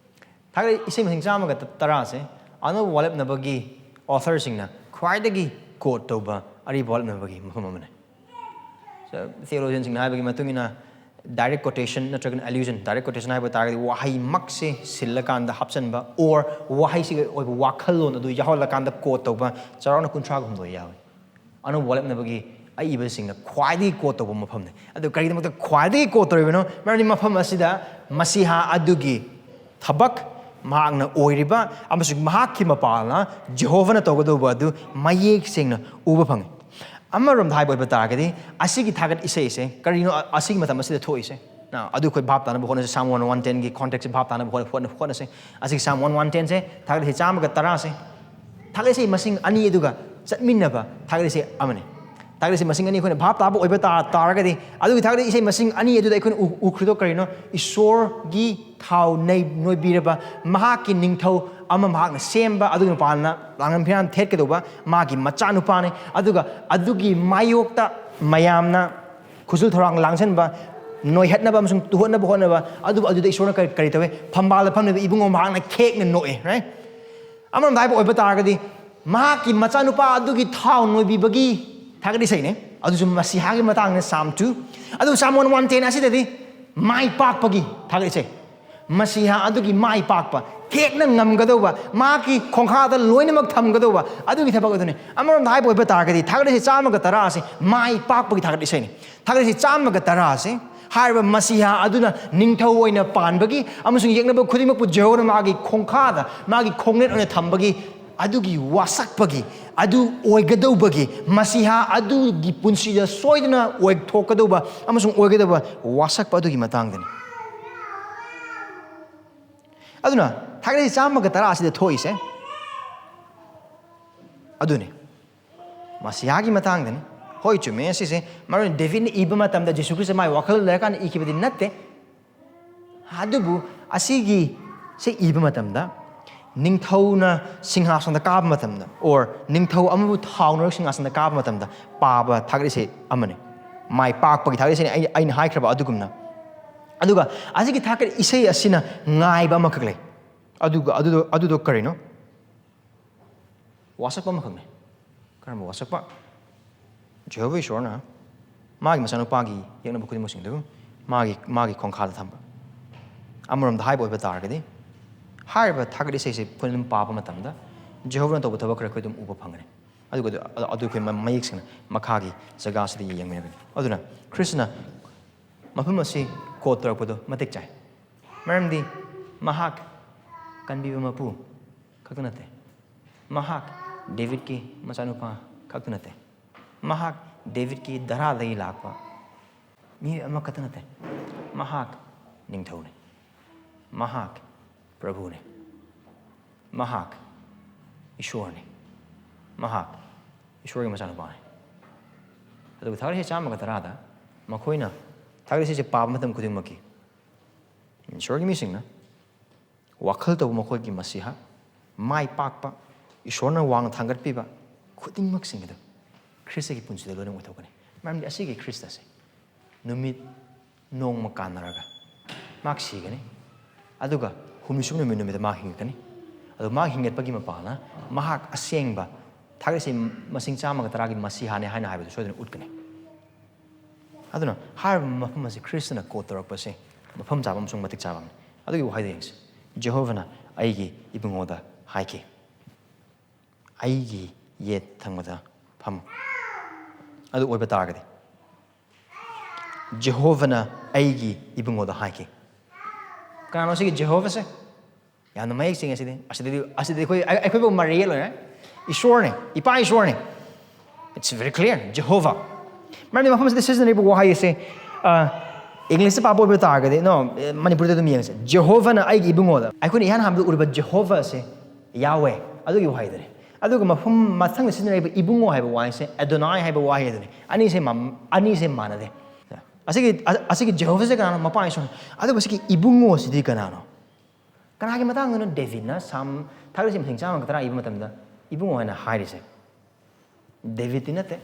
ꯊꯥꯒꯠꯂꯤ ꯏꯁꯩ ꯃꯁꯤꯡ ꯆꯥꯝꯃꯒ ꯇꯔꯥꯁꯦ ꯑꯅꯧꯕ ꯋꯥꯔꯦꯞꯅꯕꯒꯤ authorꯁꯤꯡꯅ ꯈ꯭ꯋꯥꯏꯗꯒꯤ quote ꯇꯧꯕ ꯑꯔꯤꯕ ꯋꯥꯔꯦꯞꯅꯕꯒꯤ ꯃꯐꯝ ꯑꯃꯅꯤ꯫ So, theologianꯁꯤꯡꯅ ꯍꯥꯏꯕꯒꯤ ꯃꯇꯨꯡ ꯏꯟꯅ direct quotation ꯅꯠꯇ꯭ꯔꯒꯅ allusion, direct quotation ꯍꯥꯏꯕ ꯇꯥꯔꯒꯗꯤ ꯋꯥꯍꯩꯃꯛꯁꯦ ꯁꯤꯜꯂꯀꯥꯟꯗ ꯍꯥꯞꯆꯤꯟꯕ, or ꯋꯥꯍꯩꯁꯤꯒꯤ ꯑꯣꯏꯕ ꯋꯥꯈꯜꯂꯣꯟ ꯑꯗꯨ ꯌꯥꯎꯍꯜꯂꯀꯥꯟꯗ quote ꯇꯧꯕ ꯆꯥꯎꯔꯥꯛꯅ ꯀꯨꯟꯊ꯭ꯔꯥꯒ ꯍꯨꯝꯗꯣꯏ ꯌꯥꯎꯏ꯫ ꯑꯅꯧꯕ ꯋꯥꯔꯦꯞꯅꯕꯒꯤ ꯑꯏꯕꯁꯤꯡꯅ ꯈ꯭ꯋꯥꯏꯗꯒꯤ quote ꯇꯧꯕ ꯃꯐꯝꯅꯤ꯫ ꯑꯗꯨ ꯀꯔꯤꯒꯤꯗꯃꯛꯇ ꯈ꯭ꯋꯥꯏꯗꯒꯤ quote ꯇꯧꯔꯤꯕꯅꯣ? ꯃꯔꯝꯗꯤ ꯃꯐꯝ ꯑꯁꯤꯗ ꯃꯁꯤꯍꯥ ꯑꯗꯨꯒꯤ ꯊꯕꯛ, ꯃꯍꯥꯛꯅ ꯑꯣꯏꯔꯤꯕ ꯑꯃꯁꯨꯡ ꯃꯍꯥꯛꯀꯤ ꯃꯄꯥꯜꯅ ꯖꯦꯍꯣꯚꯥꯅ ꯇꯧꯒꯗꯧꯕ ꯑꯗꯨ ꯃꯌꯦꯛ ꯁꯦꯡꯅ ꯎꯕ ꯐꯪꯉꯤ꯫ ꯑꯃꯔꯣꯝꯗ ꯍꯥꯏꯕ ꯑꯣꯏꯕ ꯇꯥꯔꯒꯗꯤ, ꯑꯁꯤꯒꯤ ꯊꯥꯒꯠ ꯏꯁꯩꯁꯦ ꯀꯔꯤꯅꯣ ꯑ-, ꯑꯁꯤꯒꯤ ꯃꯇꯝ ꯑꯁꯤꯗ ꯊꯣꯛꯏꯁꯦ? ꯑ, ꯑꯗꯨ ꯑꯩꯈꯣꯏ ꯚꯥꯞ ꯇꯥꯅꯕ ꯍꯣꯠꯅꯁꯤ꯫ Psalm one one ten ꯒꯤ context ꯁꯦ ꯚꯥꯞ ꯇꯥꯅꯕ ꯍꯣꯠ-, ꯍꯣꯠꯅ-, ꯍꯣꯠꯅꯁꯤ꯫ ꯑꯁꯤꯒꯤ Psalm one one ten ꯁꯦ, ꯊꯥꯒꯠ ꯏꯁꯩ ꯆꯥꯝꯃꯒ ꯇꯔꯥꯁꯦ, ꯊꯥꯒꯠ ꯏꯁꯩ ꯃꯁꯤꯡ ꯑꯅꯤ ꯑꯗꯨꯒ ꯆꯠꯃꯤꯟꯅꯕ ꯊꯥꯒꯠ ꯏꯁꯩ ꯑꯃꯅꯤ꯫ ꯊꯥꯒꯠ ꯏꯁꯩ ꯃꯁꯤꯡ ꯑꯅꯤ ꯑꯩꯈꯣꯏꯅ ꯚꯥꯞ ꯇꯥꯕ ꯑꯣꯏꯕ ꯇꯥ-, ꯇꯥꯔꯒꯗꯤ, ꯑꯗꯨꯒꯤ ꯊꯥꯒꯠ ꯏꯁꯩ ꯃꯁꯤꯡ ꯑꯅꯤ ꯑꯗꯨꯗ ꯑꯩꯈꯣꯏꯅ ꯎ-, ꯎꯈ꯭ꯔꯤꯗꯣ ꯀꯔꯤꯅꯣ? ꯏꯁꯣꯔꯒꯤ ꯊꯥꯎ ꯅꯩ-, ꯅꯣꯏꯕꯤꯔꯕ ꯃꯍꯥꯛꯀꯤ ꯅꯤꯡꯊꯧ ꯑꯃ ꯃꯍꯥꯛꯅ ꯁꯦꯝꯕ, ꯑꯗꯨꯒꯤ ꯃꯄꯥꯟꯅ ꯂꯥꯡꯕꯟ ꯐꯤꯔꯥꯟ ꯊꯦꯠꯀꯗꯧꯕ ꯃꯥꯒꯤ ꯃꯆꯥꯅꯨꯄꯥꯅꯤ꯫ ꯑꯗꯨꯒ ꯑꯗꯨꯒꯤ ꯃꯥꯌꯣꯛꯇ ꯃꯌꯥꯝꯅ ꯈꯨꯖꯨꯜ ꯊꯧꯔꯥꯡ ꯂꯥꯡꯁꯤꯟꯕ, ꯅꯣꯏꯍꯠꯅꯕ ꯑꯃꯁꯨꯡ ꯇꯨꯍꯠꯅꯕ ꯍꯣꯠꯅꯕ, ꯑꯗꯨꯕꯨ ꯑꯗꯨꯗ ꯏꯁꯣꯔꯅ ꯀꯔꯤ, ꯀꯔꯤ ꯇꯧꯏ? ꯐꯝꯕꯥꯜꯗ ꯐꯝꯂꯤꯕ ꯏꯕꯨꯡꯉꯣ ꯃꯍꯥꯛꯅ ꯈꯦꯡꯅ ꯅꯣꯛꯏ, right? ꯑꯃꯔꯣꯝꯗ ꯍꯥꯏꯕ ꯑꯣꯏꯕ ꯇꯥꯔꯒꯗꯤ, ꯃꯍꯥꯛꯀꯤ ꯃꯆꯥꯅꯨꯄꯥ ꯑꯗꯨꯒꯤ ꯊꯥꯎ ꯅꯣꯏꯕꯤꯕꯒꯤ ꯊꯥꯒꯠ ꯏꯁꯩꯅꯦ꯫ ꯑꯗꯨꯁꯨ ꯃꯁꯤꯍꯥꯒꯤ ꯃꯇꯥꯡꯗ Psalm two꯫ ꯑꯗꯨ Psalm one one ten ꯑꯁꯤꯗꯗꯤ ꯃꯥꯏ ꯄꯥꯛꯄꯒꯤ ꯊꯥꯒꯠ ꯏꯁꯩ꯫ ꯃꯁꯤꯍꯥ ꯑꯗꯨꯒꯤ ꯃꯥꯏ ꯄꯥꯛꯄ, ꯊꯦꯛꯅ ꯉꯝꯒꯗꯧꯕ, ꯃꯍꯥꯛꯀꯤ ꯈꯣꯡꯈꯥꯗ ꯂꯣꯏꯅꯃꯛ ꯊꯝꯒꯗꯧꯕ ꯑꯗꯨꯒꯤ ꯊꯕꯛ ꯑꯗꯨꯅꯤ꯫ ꯑꯃꯔꯣꯝꯗ ꯍꯥꯏꯕ ꯑꯣꯏꯕ ꯇꯥꯔꯒꯗꯤ, ꯊꯥꯒꯠ ꯏꯁꯩ ꯆꯥꯝꯃꯒ ꯇꯔꯥ ꯑꯁꯤ ꯃꯥꯏ ꯄꯥꯛꯄꯒꯤ ꯊꯥꯒꯠ ꯏꯁꯩꯅꯤ꯫ ꯊꯥꯒꯠ ꯏꯁꯩ ꯆꯥꯝꯃꯒ ꯇꯔꯥ ꯑꯁꯤ ꯍꯥꯏꯔꯤꯕ ꯃꯁꯤꯍꯥ ꯑꯗꯨꯅ ꯅꯤꯡꯊꯧ ꯑꯣꯏꯅ ꯄꯥꯟꯕꯒꯤ ꯑꯃꯁꯨꯡ ꯌꯦꯛꯅꯕ ꯈꯨꯗꯤꯡꯃꯛꯄꯨ ꯖꯦꯍꯣꯚꯥꯅ ꯃꯥꯒꯤ ꯈꯣꯡꯈꯥꯗ, ꯃꯥꯒꯤ ꯈꯣꯡꯅꯦꯠ ꯑꯣꯏꯅ ꯊꯝꯕꯒꯤ ꯑꯗꯨꯒꯤ ꯋꯥꯁꯛꯄꯒꯤ, ꯑꯗꯨ ꯑꯣꯏꯒꯗꯧꯕꯒꯤ, ꯃꯁꯤꯍꯥ ꯑꯗꯨꯒꯤ ꯄꯨꯟꯁꯤꯗ ꯁꯣꯏꯗꯅ ꯑꯣꯏꯊꯣꯛꯀꯗꯧꯕ ꯑꯃꯁꯨꯡ ꯑꯣꯏꯒꯗꯧꯕ ꯋꯥꯁꯛꯄ ꯑꯗꯨꯒꯤ ꯃꯇꯥꯡꯗꯅꯤ꯫ ꯑꯗꯨꯅ ꯊꯥꯒꯠ ꯏꯁꯩ ꯆꯥꯝꯃꯒ ꯇꯔꯥ ꯑꯁꯤꯗ ꯊꯣꯛꯏꯁꯦ ꯑꯗꯨꯅꯤ, ꯃꯁꯤꯍꯥꯒꯤ ꯃꯇꯥꯡꯗꯅꯤ꯫ ꯍꯣꯏ, ꯆꯨꯝꯃꯦ, ꯑꯁꯤꯁꯦ ꯃꯔꯨ ꯑꯣꯏꯅ ꯗꯦꯕꯤꯗꯅ ꯏꯕ ꯃꯇꯝꯗ ꯖꯤꯁꯨ ꯈ꯭ꯔꯤꯁꯇ ꯃꯥꯒꯤ ꯋꯥꯈꯜ ꯂꯩꯔꯀꯥꯟꯗ ꯏꯈꯤꯕꯗꯤ ꯅꯠꯇꯦ꯫ ꯑꯗꯨꯕꯨ ꯑꯁꯤꯒꯤ ꯁꯤ ꯏꯕ ꯃꯇꯝꯗ ꯅꯤꯡꯊꯧꯅ ꯁꯤꯡꯍꯥꯁꯅꯗ ꯀꯥꯕ ꯃꯇꯝꯗ, or ꯅꯤꯡꯊꯧ ꯑꯃꯕꯨ ꯊꯥꯎꯅꯔꯒ ꯁꯤꯡꯍꯥꯁꯅꯗ ꯀꯥꯕ ꯃꯇꯝꯗ ꯄꯥꯕ ꯊꯥꯒꯠ ꯏꯁꯩ ꯑꯃꯅꯤ꯫ ꯃꯥꯏ ꯄꯥꯛꯄꯒꯤ ꯊꯥꯒꯠ ꯏꯁꯩꯅꯤ, ꯑꯩ, ꯑꯩꯅ ꯍꯥꯏꯈ꯭ꯔꯕ ꯑꯗꯨꯒꯨꯝꯅ꯫ ꯑꯗꯨꯒ ꯑꯁꯤꯒꯤ ꯊꯥꯒꯠ ꯏꯁꯩ ꯑꯁꯤꯅ ꯉꯥꯏꯕ ꯑꯃꯈꯛ ꯂꯩ꯫ ꯑꯗꯨꯒ ꯑꯗꯨꯗꯣ, ꯑꯗꯨꯗꯣ ꯀꯔꯤꯅꯣ? ꯋꯥꯁꯛꯄ ꯑꯃꯈꯛꯅꯤ꯫ ꯀꯔꯝꯕ ꯋꯥꯁꯛꯄ? ꯖꯦꯍꯣꯚꯥ ꯏꯁꯣꯔꯅ ꯃꯥꯒꯤ ꯃꯆꯥꯅꯨꯄꯥꯒꯤ ꯌꯦꯛꯅꯕ ꯈꯨꯗꯤꯡꯃꯛꯁꯤꯡꯗꯨ ꯃꯥꯒꯤ, ꯃꯥꯒꯤ ꯈꯣꯡꯈꯥꯗ ꯊꯝꯕ꯫ ꯑꯃꯔꯣꯝꯗ ꯍꯥꯏꯕ ꯑꯣꯏꯕ ꯇꯥꯔꯒꯗꯤ, ꯍꯥꯏꯔꯤꯕ ꯊꯥꯒꯠ ꯏꯁꯩꯁꯦ ꯑꯩꯈꯣꯏꯅ ꯑꯗꯨꯝ ꯄꯥꯕ ꯃꯇꯝꯗ ꯖꯦꯍꯣꯚꯥꯅ ꯇꯧꯕ ꯊꯕꯛ ꯈꯔ ꯑꯩꯈꯣꯏ ꯑꯗꯨꯝ ꯎꯕ ꯐꯪꯒꯅꯤ꯫ ꯑꯗꯨꯒ ꯑꯗꯨ, ꯑꯗꯨ ꯑꯩꯈꯣꯏ ꯃ-, ꯃꯌꯦꯛ ꯁꯦꯡꯅ ꯃꯈꯥꯒꯤ ꯖꯒꯥꯁꯤꯗ ꯌꯦꯡꯃꯤꯟꯅꯒꯅꯤ꯫ ꯑꯗꯨꯅ ꯈ꯭ꯔꯤꯁꯇꯅ ꯃꯐꯝ ꯑꯁꯤ quote ꯇꯧꯔꯛꯄꯗꯣ ꯃꯇꯤꯛ ꯆꯥꯏ꯫ ꯃꯔꯝꯗꯤ ꯃꯍꯥꯛ ꯀꯟꯕꯤꯕ ꯃꯄꯨ ꯈꯛꯇ ꯅꯠꯇꯦ, ꯃꯍꯥꯛ ꯗꯦꯕꯤꯠꯀꯤ ꯃꯆꯥꯅꯨꯄꯥ ꯈꯛꯇ ꯅꯠꯇꯦ, ꯃꯍꯥꯛ ꯗꯦꯕꯤꯠꯀꯤ ꯙꯔꯥꯗꯒꯤ ꯂꯥꯛꯄ ꯃꯤꯑꯣꯏ ꯑꯃꯈꯛꯇ ꯅꯠꯇꯦ꯫ ꯃꯍꯥꯛ ꯅꯤꯡꯊꯧꯅꯤ, ꯃꯍꯥꯛ ꯄ꯭ꯔꯚꯨꯅꯤ, ꯃꯍꯥꯛ ꯏꯁꯣꯔꯅꯤ, ꯃꯍꯥꯛ ꯏꯁꯣꯔꯒꯤ ꯃꯆꯥꯅꯨꯄꯥꯅꯤ꯫ ꯑꯗꯨꯒ ꯊꯥꯒꯠ ꯏꯁꯩ ꯆꯥꯝꯃꯒ ꯇꯔꯥꯗ ꯃꯈꯣꯏꯅ ꯊꯥꯒꯠ ꯏꯁꯩꯁꯦ ꯄꯥꯕ ꯃꯇꯝ ꯈꯨꯗꯤꯡꯃꯛꯀꯤ ꯏꯁꯣꯔꯒꯤ ꯃꯤꯁꯤꯡꯅ ꯋꯥꯈꯜ ꯇꯧꯕ ꯃꯈꯣꯏꯒꯤ ꯃꯁꯤꯍꯥ, ꯃꯥꯏ ꯄꯥꯛꯄ, ꯏꯁꯣꯔꯅ ꯋꯥꯡꯅ ꯊꯥꯡꯒꯠꯄꯤꯕ ꯈꯨꯗꯤꯡꯃꯛꯁꯤꯡ ꯑꯗꯨ ꯈ꯭ꯔꯤꯁꯇꯒꯤ ꯄꯨꯟꯁꯤꯗ ꯂꯣꯏꯅ ꯑꯣꯏꯊꯣꯛꯀꯅꯤ꯫ ꯃꯔꯝꯗꯤ ꯑꯁꯤꯒꯤ ꯈ꯭ꯔꯤꯁꯇꯁꯦ ꯅꯨꯃꯤꯠ ꯅꯣꯡꯃ ꯀꯥꯟꯅꯔꯒ ꯃꯍꯥꯛ ꯁꯤꯒꯅꯤ, ꯑꯗꯨꯒ ꯍꯨꯝꯅꯤ ꯁꯨꯕ ꯅꯨꯃꯤꯠ, ꯅꯨꯃꯤꯠꯇ ꯃꯍꯥꯛ ꯍꯤꯡꯉꯛꯀꯅꯤ꯫ ꯑꯗꯨ ꯃꯍꯥꯛ ꯍꯤꯡꯒꯠꯄꯒꯤ ꯃꯄꯥꯅ ꯃꯍꯥꯛ ꯑꯁꯦꯡꯕ ꯊꯥꯒꯠ ꯏꯁꯩ ꯃꯁꯤꯡ ꯆꯥꯝꯃꯒ ꯇꯔꯥꯒꯤ ꯃꯁꯤꯍꯥꯅꯦ ꯍꯥꯏꯅ ꯍꯥꯏꯕꯗꯨ ꯁꯣꯏꯗꯅ ꯎꯠꯀꯅꯤ꯫ ꯑꯗꯨꯅ ꯍꯥꯏꯔꯤꯕ ꯃꯐꯝ ꯑꯁꯤ ꯈ꯭ꯔꯤꯁꯇꯅ quote ꯇꯧꯔꯛꯄꯁꯦ ꯃꯐꯝ ꯆꯥꯕ ꯑꯃꯁꯨꯡ ꯃꯇꯤꯛ ꯆꯥꯕ ꯑꯃꯅꯤ꯫ ꯑꯗꯨꯒꯤ ꯋꯥꯍꯩꯗꯣ ꯌꯦꯡꯁꯤ꯫ ꯖꯦꯍꯣꯚꯥꯅ ꯑꯩꯒꯤ ꯏꯕꯨꯡꯉꯣꯗ ꯍꯥꯏꯈꯤ, "ꯑꯩꯒꯤ ꯌꯦꯠ ꯊꯪꯕꯗ ꯐꯝꯃꯨ"꯫ ꯑꯗꯨ ꯑꯣꯏꯕ ꯇꯥꯔꯒꯗꯤ, ꯖꯦꯍꯣꯚꯥꯅ ꯑꯩꯒꯤ ꯏꯕꯨꯡꯉꯣꯗ ꯍꯥꯏꯈꯤ꯫ ꯀꯅꯥꯅꯣ ꯁꯤꯒꯤ ꯖꯦꯍꯣꯚꯥꯁꯦ? ꯌꯥꯝꯅ ꯃꯌꯦꯛ ꯁꯦꯡꯉꯦ ꯁꯤꯗꯤ꯫ ꯑꯁꯤꯗꯗꯤ, ꯑꯁꯤꯗꯤ ꯑꯩꯈꯣꯏ, ꯑꯩꯈꯣꯏꯕꯨ ꯃꯔꯩ ꯌꯦꯠꯂꯣꯏꯔꯦ꯫ ꯏꯁꯣꯔꯅꯦ, ꯏꯄꯥ ꯏꯁꯣꯔꯅꯦ꯫ It's very clear, ꯖꯦꯍꯣꯚꯥ꯫ ꯃꯔꯝꯗꯤ ꯃꯐꯝ ꯑꯁꯤꯗ ꯁꯤꯖꯤꯟꯅꯔꯤꯕ ꯋꯥꯍꯩ ꯑꯁꯦ, ꯑ, ꯏꯪꯂꯤꯁꯇ ꯄꯥꯕ ꯑꯣꯏꯕ ꯇꯥꯔꯒꯗꯤ, no, ꯃꯅꯤꯄꯨꯔꯤꯗ ꯑꯗꯨꯝ ꯌꯦꯡꯉꯁꯦ꯫ ꯖꯦꯍꯣꯚꯥꯅ ꯑꯩꯒꯤ ꯏꯕꯨꯡꯉꯣꯗ꯫ ꯑꯩꯈꯣꯏꯅ ꯏꯍꯥꯟ ꯍꯥꯟꯕꯗ ꯎꯔꯤꯕ ꯖꯦꯍꯣꯚꯥ ꯑꯁꯦ ꯌꯥꯍꯋꯦ, ꯑꯗꯨꯒꯤ ꯋꯥꯍꯩꯗꯨꯅꯤ꯫ ꯑꯗꯨꯒ ꯃꯐꯝ ꯃꯊꯪꯗ ꯁꯤꯖꯤꯟꯅꯔꯤꯕ ꯏꯕꯨꯡꯉꯣ ꯍꯥꯏꯕ ꯋꯥꯍꯩꯁꯦ, ꯑꯦꯗꯣꯅꯥꯏ ꯍꯥꯏꯕ ꯋꯥꯍꯩ ꯑꯗꯨꯅꯤ꯫ ꯑꯅꯤꯁꯦ ꯃ-, ꯑꯅꯤꯁꯦ ꯃꯥꯟꯅꯗꯦ꯫ ꯑꯁꯤꯒꯤ, ꯑ-, ꯑꯁꯤꯒꯤ ꯖꯦꯍꯣꯚꯥꯁꯦ ꯀꯅꯥꯅꯣ? ꯃꯄꯥ ꯏꯁꯣꯔꯅꯤ꯫ ꯑꯗꯨꯒ ꯁꯤꯒꯤ ꯏꯕꯨꯡꯉꯣꯁꯤꯗꯤ ꯀꯅꯥꯅꯣ? ꯀꯅꯥꯒꯤ ꯃꯇꯥꯡꯗꯅꯣ ꯗꯦꯕꯤꯠꯅ ꯁꯥꯝ ꯊꯥꯒꯠꯂꯤꯁꯤ ꯃꯁꯤꯡ ꯆꯥꯝꯃꯒ ꯇꯔꯥ ꯏꯕ ꯃꯇꯝꯗ ꯏꯕꯨꯡꯉꯣ ꯍꯥꯏꯅ ꯍꯥꯏꯔꯤꯁꯦ? ꯗꯦꯕꯤꯠꯇꯤ ꯅꯠꯇꯦ꯫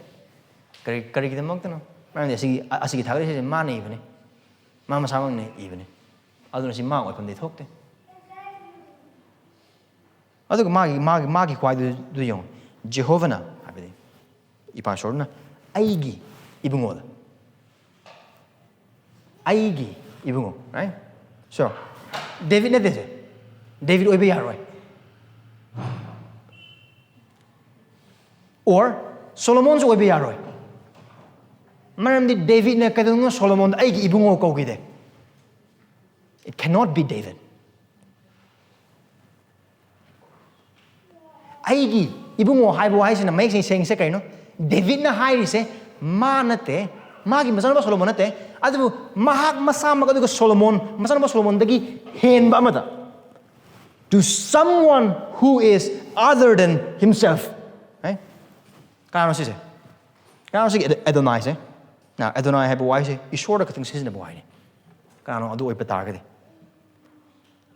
ꯀꯔꯤ, ꯀꯔꯤꯒꯤꯗꯃꯛꯇꯅꯣ? ꯃꯔꯝꯗꯤ ꯑꯁꯤꯒꯤ, ꯑ-, ꯑꯁꯤꯒꯤ ꯊꯥꯒꯠꯂꯤꯁꯦ ꯃꯥꯅ ꯏꯕꯅꯤ, ꯃꯥ ꯃꯁꯥꯃꯛꯅ ꯏꯕꯅꯤ꯫ ꯑꯗꯨꯅ ꯁꯤ ꯃꯥ ꯑꯣꯏꯐꯝꯗꯤ ꯊꯣꯛꯇꯦ꯫ ꯑꯗꯨꯒ ꯃꯥꯒꯤ, ꯃꯥꯒꯤ, ꯃꯥꯒꯤ ꯈ꯭ꯋꯥꯏꯗꯨ ꯌꯦꯡꯉꯨ, ꯖꯦꯍꯣꯚꯅ, ꯍꯥꯏꯕꯗꯤ ꯏꯄꯥ ꯏꯁꯣꯔꯅ ꯑꯩꯒꯤ ꯏꯕꯨꯡꯉꯣꯗ, ꯑꯩꯒꯤ ꯏꯕꯨꯡꯉꯣ, right? So, ꯗꯦꯕꯤꯠ ꯅꯠꯇꯦ ꯁꯦ꯫ ꯗꯦꯕꯤꯠ ꯑꯣꯏꯕ ꯌꯥꯔꯣꯏ꯫ Or ꯁꯣꯂꯣꯃꯣꯟꯁꯨ ꯑꯣꯏꯕ ꯌꯥꯔꯣꯏ꯫ ꯃꯔꯝꯗꯤ ꯗꯦꯕꯤꯠꯅ ꯀꯩꯗꯧꯅꯣ ꯁꯣꯂꯣꯃꯣꯟꯗ ꯑꯩꯒꯤ ꯏꯕꯨꯡꯉꯣ ꯀꯧꯈꯤꯗꯦ꯫ It cannot be David. ꯑꯩꯒꯤ ꯏꯕꯨꯡꯉꯣ ꯍꯥꯏꯕ ꯋꯥꯍꯩꯁꯤꯅ ꯃꯌꯦꯛ ꯁꯦꯡ-, ꯁꯦꯡꯁꯦ ꯀꯩꯅꯣ? ꯗꯦꯕꯤꯠꯅ ꯍꯥꯏꯔꯤꯁꯦ ꯃꯥ ꯅꯠꯇꯦ, ꯃꯥꯒꯤ ꯃꯆꯥꯅꯨꯄꯥ ꯁꯣꯂꯣꯃꯣꯟ ꯅꯠꯇꯦ, ꯑꯗꯨꯕꯨ ꯃꯍꯥꯛ ꯃꯁꯥꯃꯛ ꯑꯗꯨꯒ ꯁꯣꯂꯣꯃꯣꯟ ꯃꯆꯥꯅꯨꯄꯥ ꯁꯣꯂꯣꯃꯣꯟꯗꯒꯤ ꯍꯦꯟꯕ ꯑꯃꯗ, to someone who is other than himself. ꯀꯅꯥꯅꯣ ꯁꯤꯁꯦ? ꯀꯅꯥꯅꯣ ꯁꯤꯒꯤ ꯑꯦꯗꯣ-, ꯑꯦꯗꯣꯅꯥꯏꯁꯦ? ꯅ, ꯑꯦꯗꯣꯅꯥꯏ ꯍꯥꯏꯕ ꯋꯥꯍꯩꯁꯦ ꯏꯁꯣꯔꯗ ꯈꯛꯇꯪ ꯁꯤꯖꯤꯟꯅꯕ ꯋꯥꯍꯩꯅꯤ꯫ ꯀꯅꯥꯅꯣ ꯑꯗꯨ ꯑꯣꯏꯕ ꯇꯥꯔꯒꯗꯤ?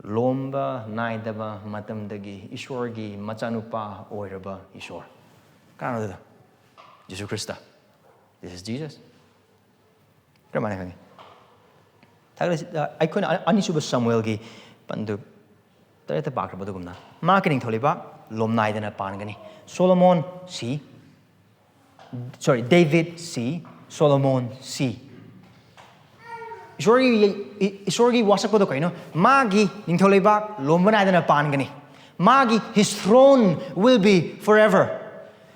ꯂꯣꯝꯕ ꯅꯥꯏꯗꯕ ꯃꯇꯝꯗꯒꯤ ꯏꯁꯣꯔꯒꯤ ꯃꯆꯥꯅꯨꯄꯥ ꯑꯣꯏꯔꯕ ꯏꯁꯣꯔ꯫ ꯀꯅꯥꯅꯣ ꯑꯗꯨꯗ? Jesus Christ. This is Jesus. ꯀꯔꯝꯍꯥꯏꯅ ꯈꯪꯉꯤ? ꯊꯥꯒꯠꯂꯁꯤ-, ꯑ, ꯑꯩꯈꯣꯏꯅ ꯑ-, ꯑꯅꯤꯁꯨꯕ ꯁꯃꯨꯑꯦꯜꯒꯤ ꯄꯟꯗꯨ ꯇꯔꯦꯠꯇ ꯄꯥꯈ꯭ꯔꯕ ꯑꯗꯨꯒꯨꯝꯅ, ꯃꯍꯥꯛꯀꯤ ꯅꯤꯡꯊꯧ ꯂꯩꯕꯥꯛ ꯂꯣꯝ ꯅꯥꯏꯗꯅ ꯄꯥꯟꯒꯅꯤ꯫ ꯁꯣꯂꯣꯃꯣꯟ ꯁꯤ, sorry, ꯗꯦꯕꯤꯠ ꯁꯤ, ꯁꯣꯂꯣꯃꯣꯟ ꯁꯤ꯫ ꯏꯁꯣꯔꯒꯤ, ꯏ-, ꯏꯁꯣꯔꯒꯤ ꯋꯥꯁꯛꯄꯗꯣ ꯀꯩꯅꯣ? ꯃꯥꯒꯤ ꯅꯤꯡꯊꯧ ꯂꯩꯕꯥꯛ ꯂꯣꯝꯕ ꯅꯥꯏꯗꯅ ꯄꯥꯟꯒꯅꯤ꯫ ꯃꯥꯒꯤ, his throne will be forever.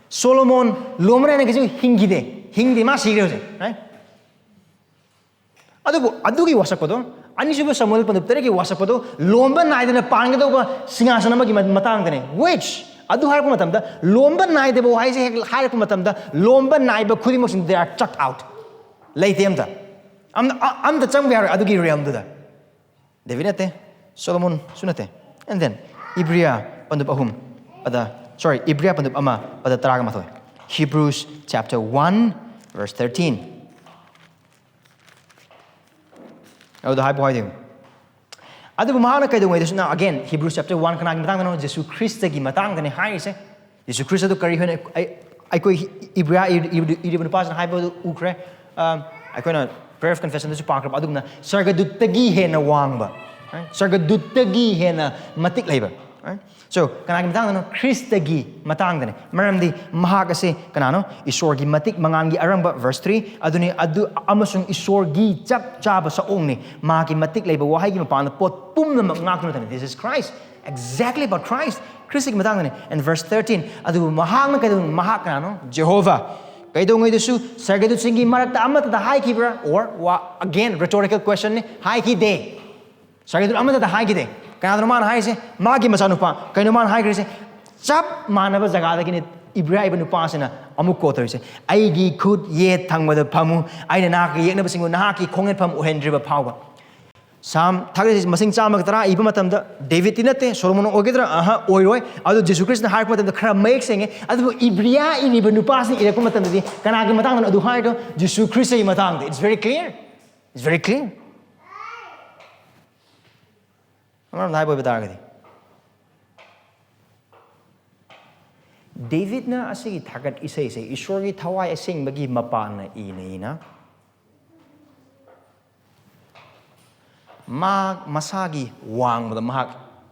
Solomon ꯂꯣꯝꯕ ꯅꯥꯏꯗꯅ ꯀꯩꯁꯨ ꯍꯤꯡꯈꯤꯗꯦ꯫ ꯍꯤꯡꯗꯦ, ꯃꯥ ꯁꯤꯈ꯭ꯔꯦ ꯍꯧꯖꯤꯛ, right? ꯑꯗꯨꯕꯨ ꯑꯗꯨꯒꯤ ꯋꯥꯁꯛꯄꯗꯣ, ꯑꯅꯤꯁꯨꯕ ꯁꯃꯨꯑꯦꯜ ꯄꯟꯗꯨꯞ ꯇꯔꯦꯠꯀꯤ ꯋꯥꯁꯛꯄꯗꯣ ꯂꯣꯝꯕ ꯅꯥꯏꯗꯅ ꯄꯥꯟꯒꯗꯧꯕ ꯁꯤꯡꯍꯥꯁꯟ ꯑꯃꯒꯤ ꯃ-, ꯃꯇꯥꯡꯗꯅꯦ꯫ Which, ꯑꯗꯨ ꯍꯥꯏꯔꯛꯄ ꯃꯇꯝꯗ, ꯂꯣꯝꯕ ꯅꯥꯏꯗꯕ ꯋꯥꯍꯩꯁꯦ ꯍꯦꯛ ꯍꯥꯏꯔꯛꯄ ꯃꯇꯝꯗ, ꯂꯣꯝꯕ ꯅꯥꯏꯕ ꯈꯨꯗꯤꯡꯃꯛꯁꯤꯡ, they are shut out. ꯂꯩꯇꯦ ꯑꯝꯇ꯫ ꯑꯝ-, ꯑ-, ꯑꯝꯇ ꯆꯪꯕ ꯌꯥꯔꯣꯏ ꯑꯗꯨꯒꯤ realmꯗꯨꯗ꯫ ꯗꯦꯕꯤꯠ ꯅꯠꯇꯦ, ꯁꯣꯂꯣꯃꯣꯟꯁꯨ ꯅꯠꯇꯦ꯫ And then, ꯏꯕ꯭ꯔꯤꯌꯥ ꯄꯟꯗꯨꯞ ꯑꯍꯨꯝ, ꯑꯗ, sorry, ꯏꯕ꯭ꯔꯤꯌꯥ ꯄꯟꯗꯨꯞ ꯑꯃ, ꯑꯗ ꯇꯔꯥꯒ ꯃꯥꯊꯣꯏ꯫ Hebrews chapter one, verse thirteen. ꯑꯗꯨꯗ ꯍꯥꯏꯕ ꯍꯥꯏꯗꯤ, ꯑꯗꯨꯕꯨ ꯃꯍꯥꯛꯅ ꯀꯩꯗꯧꯉꯩꯗꯁꯨ, now again, Hebrews chapter one ꯀꯅꯥꯒꯤ ꯃꯇꯥꯡꯗꯅꯣ? ꯖꯤꯁꯨ ꯈ꯭ꯔꯤꯁꯇꯒꯤ ꯃꯇꯥꯡꯗꯅꯤ ꯍꯥꯏꯔꯤꯁꯦ꯫ ꯖꯤꯁꯨ ꯈ꯭ꯔꯤꯁꯇ ꯑꯗꯨ ꯀꯔꯤ ꯍꯥꯏꯅ ꯑꯩ-, ꯑꯩꯈꯣꯏ ꯏꯕ꯭ꯔꯤꯌꯥ ꯏꯔꯤꯕ ꯅꯨꯄꯥꯁꯤꯅ ꯍꯥꯏꯕꯗꯨ ꯎꯈ꯭ꯔꯦ꯫ ꯑ, ꯑꯩꯈꯣꯏꯅ prayer of confessionꯗꯁꯨ ꯄꯥꯈ꯭ꯔꯕ ꯑꯗꯨꯒꯨꯝꯅ ꯁꯔꯒꯗꯨꯠꯇꯒꯤ ꯍꯦꯟꯅ ꯋꯥꯡꯕ, right? ꯁꯔꯒꯗꯨꯠꯇꯒꯤ ꯍꯦꯟꯅ ꯃꯇꯤꯛ ꯂꯩꯕ, right? So, ꯀꯅꯥꯒꯤ ꯃꯇꯥꯡꯗꯅꯣ? ꯈ꯭ꯔꯤꯁꯇꯒꯤ ꯃꯇꯥꯡꯗꯅꯤ꯫ ꯃꯔꯝꯗꯤ ꯃꯍꯥꯛ ꯑꯁꯤ ꯀꯅꯥꯅꯣ? ꯏꯁꯣꯔꯒꯤ ꯃꯇꯤꯛ ꯃꯉꯥꯜꯒꯤ ꯑꯔꯪꯕ, verse three, ꯑꯗꯨꯅꯤ, ꯑꯗꯨ ꯑꯃꯁꯨꯡ ꯏꯁꯣꯔꯒꯤ ꯆꯞ ꯆꯥꯕ ꯁꯛꯑꯣꯡꯅꯤ꯫ ꯃꯍꯥꯛꯀꯤ ꯃꯇꯤꯛ ꯂꯩꯕ ꯋꯥꯍꯩꯒꯤ ꯃꯄꯥꯟꯗ ꯄꯣꯠ ꯄꯨꯝꯅꯃꯛ ꯉꯥꯛꯇꯨꯅ ꯊꯝꯃꯤ꯫ This is Christ. Exactly about Christ. ꯈ꯭ꯔꯤꯁꯇꯒꯤ ꯃꯇꯥꯡꯗꯅꯤ꯫ And verse thirteen, ꯑꯗꯨꯕꯨ ꯃꯍꯥꯛꯅ ꯀꯩꯗꯧ-, ꯃꯍꯥꯛ ꯀꯅꯥꯅꯣ? ꯖꯦꯍꯣꯚꯥ꯫ ꯀꯩꯗꯧꯉꯩꯗꯁꯨ ꯁꯔꯒꯗꯨꯠꯁꯤꯡꯒꯤ ꯃꯔꯛꯇ ꯑꯃꯠꯇꯗ ꯍꯥꯏꯈꯤꯕ꯭ꯔꯥ? Or, ꯋꯥ-, again, rhetorical questionꯅꯤ, ꯍꯥꯏꯈꯤꯗꯦ꯫ ꯁꯔꯒꯗꯨꯠ ꯑꯃꯠꯇꯗ ꯍꯥꯏꯈꯤꯗꯦ꯫ ꯀꯅꯥꯗꯅꯣ ꯃꯥꯅ ꯍꯥꯏꯔꯤꯁꯦ? ꯃꯥꯒꯤ ꯃꯆꯥꯅꯨꯄꯥ꯫ ꯀꯩꯅꯣ ꯃꯥꯅ ꯍꯥꯏꯈ꯭ꯔꯤꯁꯦ? ꯆꯞ ꯃꯥꯟꯅꯕ ꯖꯒꯥꯗꯒꯤꯅꯤ ꯏꯕ꯭ꯔꯤꯌꯥ ꯏꯕ ꯅꯨꯄꯥꯁꯤꯅ ꯑꯃꯨꯛ quote ꯇꯧꯔꯤꯁꯦ, "ꯑꯩꯒꯤ ꯈꯨꯠ ꯌꯦꯠ ꯊꯪꯕꯗ ꯐꯝꯃꯨ, ꯑꯩꯅ ꯅꯍꯥꯛꯀꯤ ꯌꯦꯛꯅꯕꯁꯤꯡꯕꯨ ꯅꯍꯥꯛꯀꯤ ꯈꯣꯡꯌꯦꯠꯐꯝ ꯑꯣꯏꯍꯟꯗ꯭ꯔꯤꯕ ꯐꯥꯎꯕ"꯫ ꯁꯥꯝ ꯊꯥꯔꯇꯤ ꯁꯤꯛꯁ ꯃꯁꯤꯡ ꯆꯥꯝꯃꯒ ꯇꯔꯥ ꯏꯕ ꯃꯇꯝꯗ ꯗꯦꯕꯤꯠꯇꯤ ꯅꯠꯇꯦ, ꯁꯣꯂꯣꯃꯣꯟ ꯑꯣꯏꯒꯗ꯭ꯔꯥ? ꯑꯍ, ꯑꯣꯏꯔꯣꯏ꯫ ꯑꯗꯨ ꯖꯤꯁꯨ ꯈ꯭ꯔꯤꯁꯇꯅ ꯍꯥꯏꯔꯛꯄ ꯃꯇꯝꯗ ꯈꯔ ꯃꯌꯦꯛ ꯁꯦꯡꯉꯦ꯫ ꯑꯗꯨꯕꯨ ꯏꯕ꯭ꯔꯤꯌꯥ ꯏꯔꯤꯕ ꯅꯨꯄꯥꯁꯤꯅ ꯏꯔꯛꯄ ꯃꯇꯝꯗꯗꯤ ꯀꯅꯥꯒꯤ ꯃꯇꯥꯡꯗꯅꯣ ꯑꯗꯨ ꯍꯥꯏꯔꯤꯗꯣ? ꯖꯤꯁꯨ ꯈ꯭ꯔꯤꯁꯇꯒꯤ ꯃꯇꯥꯡꯗ꯫ It's very clear. It's very clear. ꯑꯃꯔꯣꯝꯗ ꯍꯥꯏꯕ ꯑꯣꯏꯕ ꯇꯥꯔꯒꯗꯤ, ꯗꯦꯕꯤꯠꯅ ꯑꯁꯤꯒꯤ ꯊꯥꯒꯠ ꯏꯁꯩꯁꯦ ꯏꯁꯣꯔꯒꯤ ꯊꯋꯥꯏ ꯑꯁꯦꯡꯕꯒꯤ ꯃꯄꯥꯟꯅ ꯏꯅ ꯏꯅ ꯃꯥ ꯃꯁꯥꯒꯤ ꯋꯥꯡꯃꯗ ꯃꯍꯥꯛ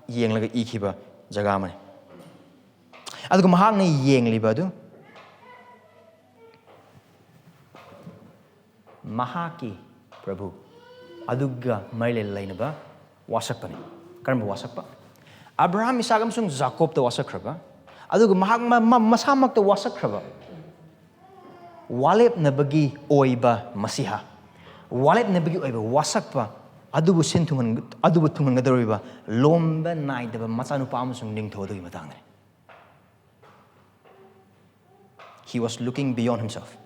ꯌꯦꯡꯂꯒ ꯏꯈꯤꯕ ꯖꯒꯥ ꯑꯃꯅꯤ꯫ ꯑꯗꯨꯒ ꯃꯍꯥꯛꯅ ꯌꯦꯡꯂꯤꯕ ꯑꯗꯨ ꯃꯍꯥꯛꯀꯤ ꯄ꯭ꯔꯚꯨ ꯑꯗꯨꯒ ꯃꯔꯤ ꯂꯩꯅꯕ ꯋꯥꯁꯛꯄꯅꯤ꯫ ꯀꯔꯝꯕ ꯋꯥꯁꯛꯄ? ꯑꯕ꯭ꯔꯥꯍꯥꯝ, ꯏꯁꯥꯛ ꯑꯃꯁꯨꯡ ꯖꯥꯀꯣꯕꯇ ꯋꯥꯁꯛꯈ꯭ꯔꯕ, ꯑꯗꯨꯒ ꯃꯍꯥꯛ ꯃ-, ꯃ-, ꯃꯁꯥꯃꯛꯇ ꯋꯥꯁꯛꯈ꯭ꯔꯕ ꯋꯥꯂꯦꯞꯅꯕꯒꯤ ꯑꯣꯏꯕ ꯃꯁꯤꯍꯥ, ꯋꯥꯂꯦꯞꯅꯕꯒꯤ ꯑꯣꯏꯕ ꯋꯥꯁꯛꯄ ꯑꯗꯨꯕꯨ ꯁꯤꯟ ꯊꯨꯡꯍꯟ-, ꯑꯗꯨꯕꯨ ꯊꯨꯡꯍꯟꯒꯗꯧꯔꯤꯕ ꯂꯣꯝꯕ ꯅꯥꯏꯗꯕ ꯃꯆꯥꯅꯨꯄꯥ ꯑꯃꯁꯨꯡ ꯅꯤꯡꯊꯧ ꯑꯗꯨꯒꯤ ꯃꯇꯥꯡꯗꯅꯤ꯫ He was looking beyond himself.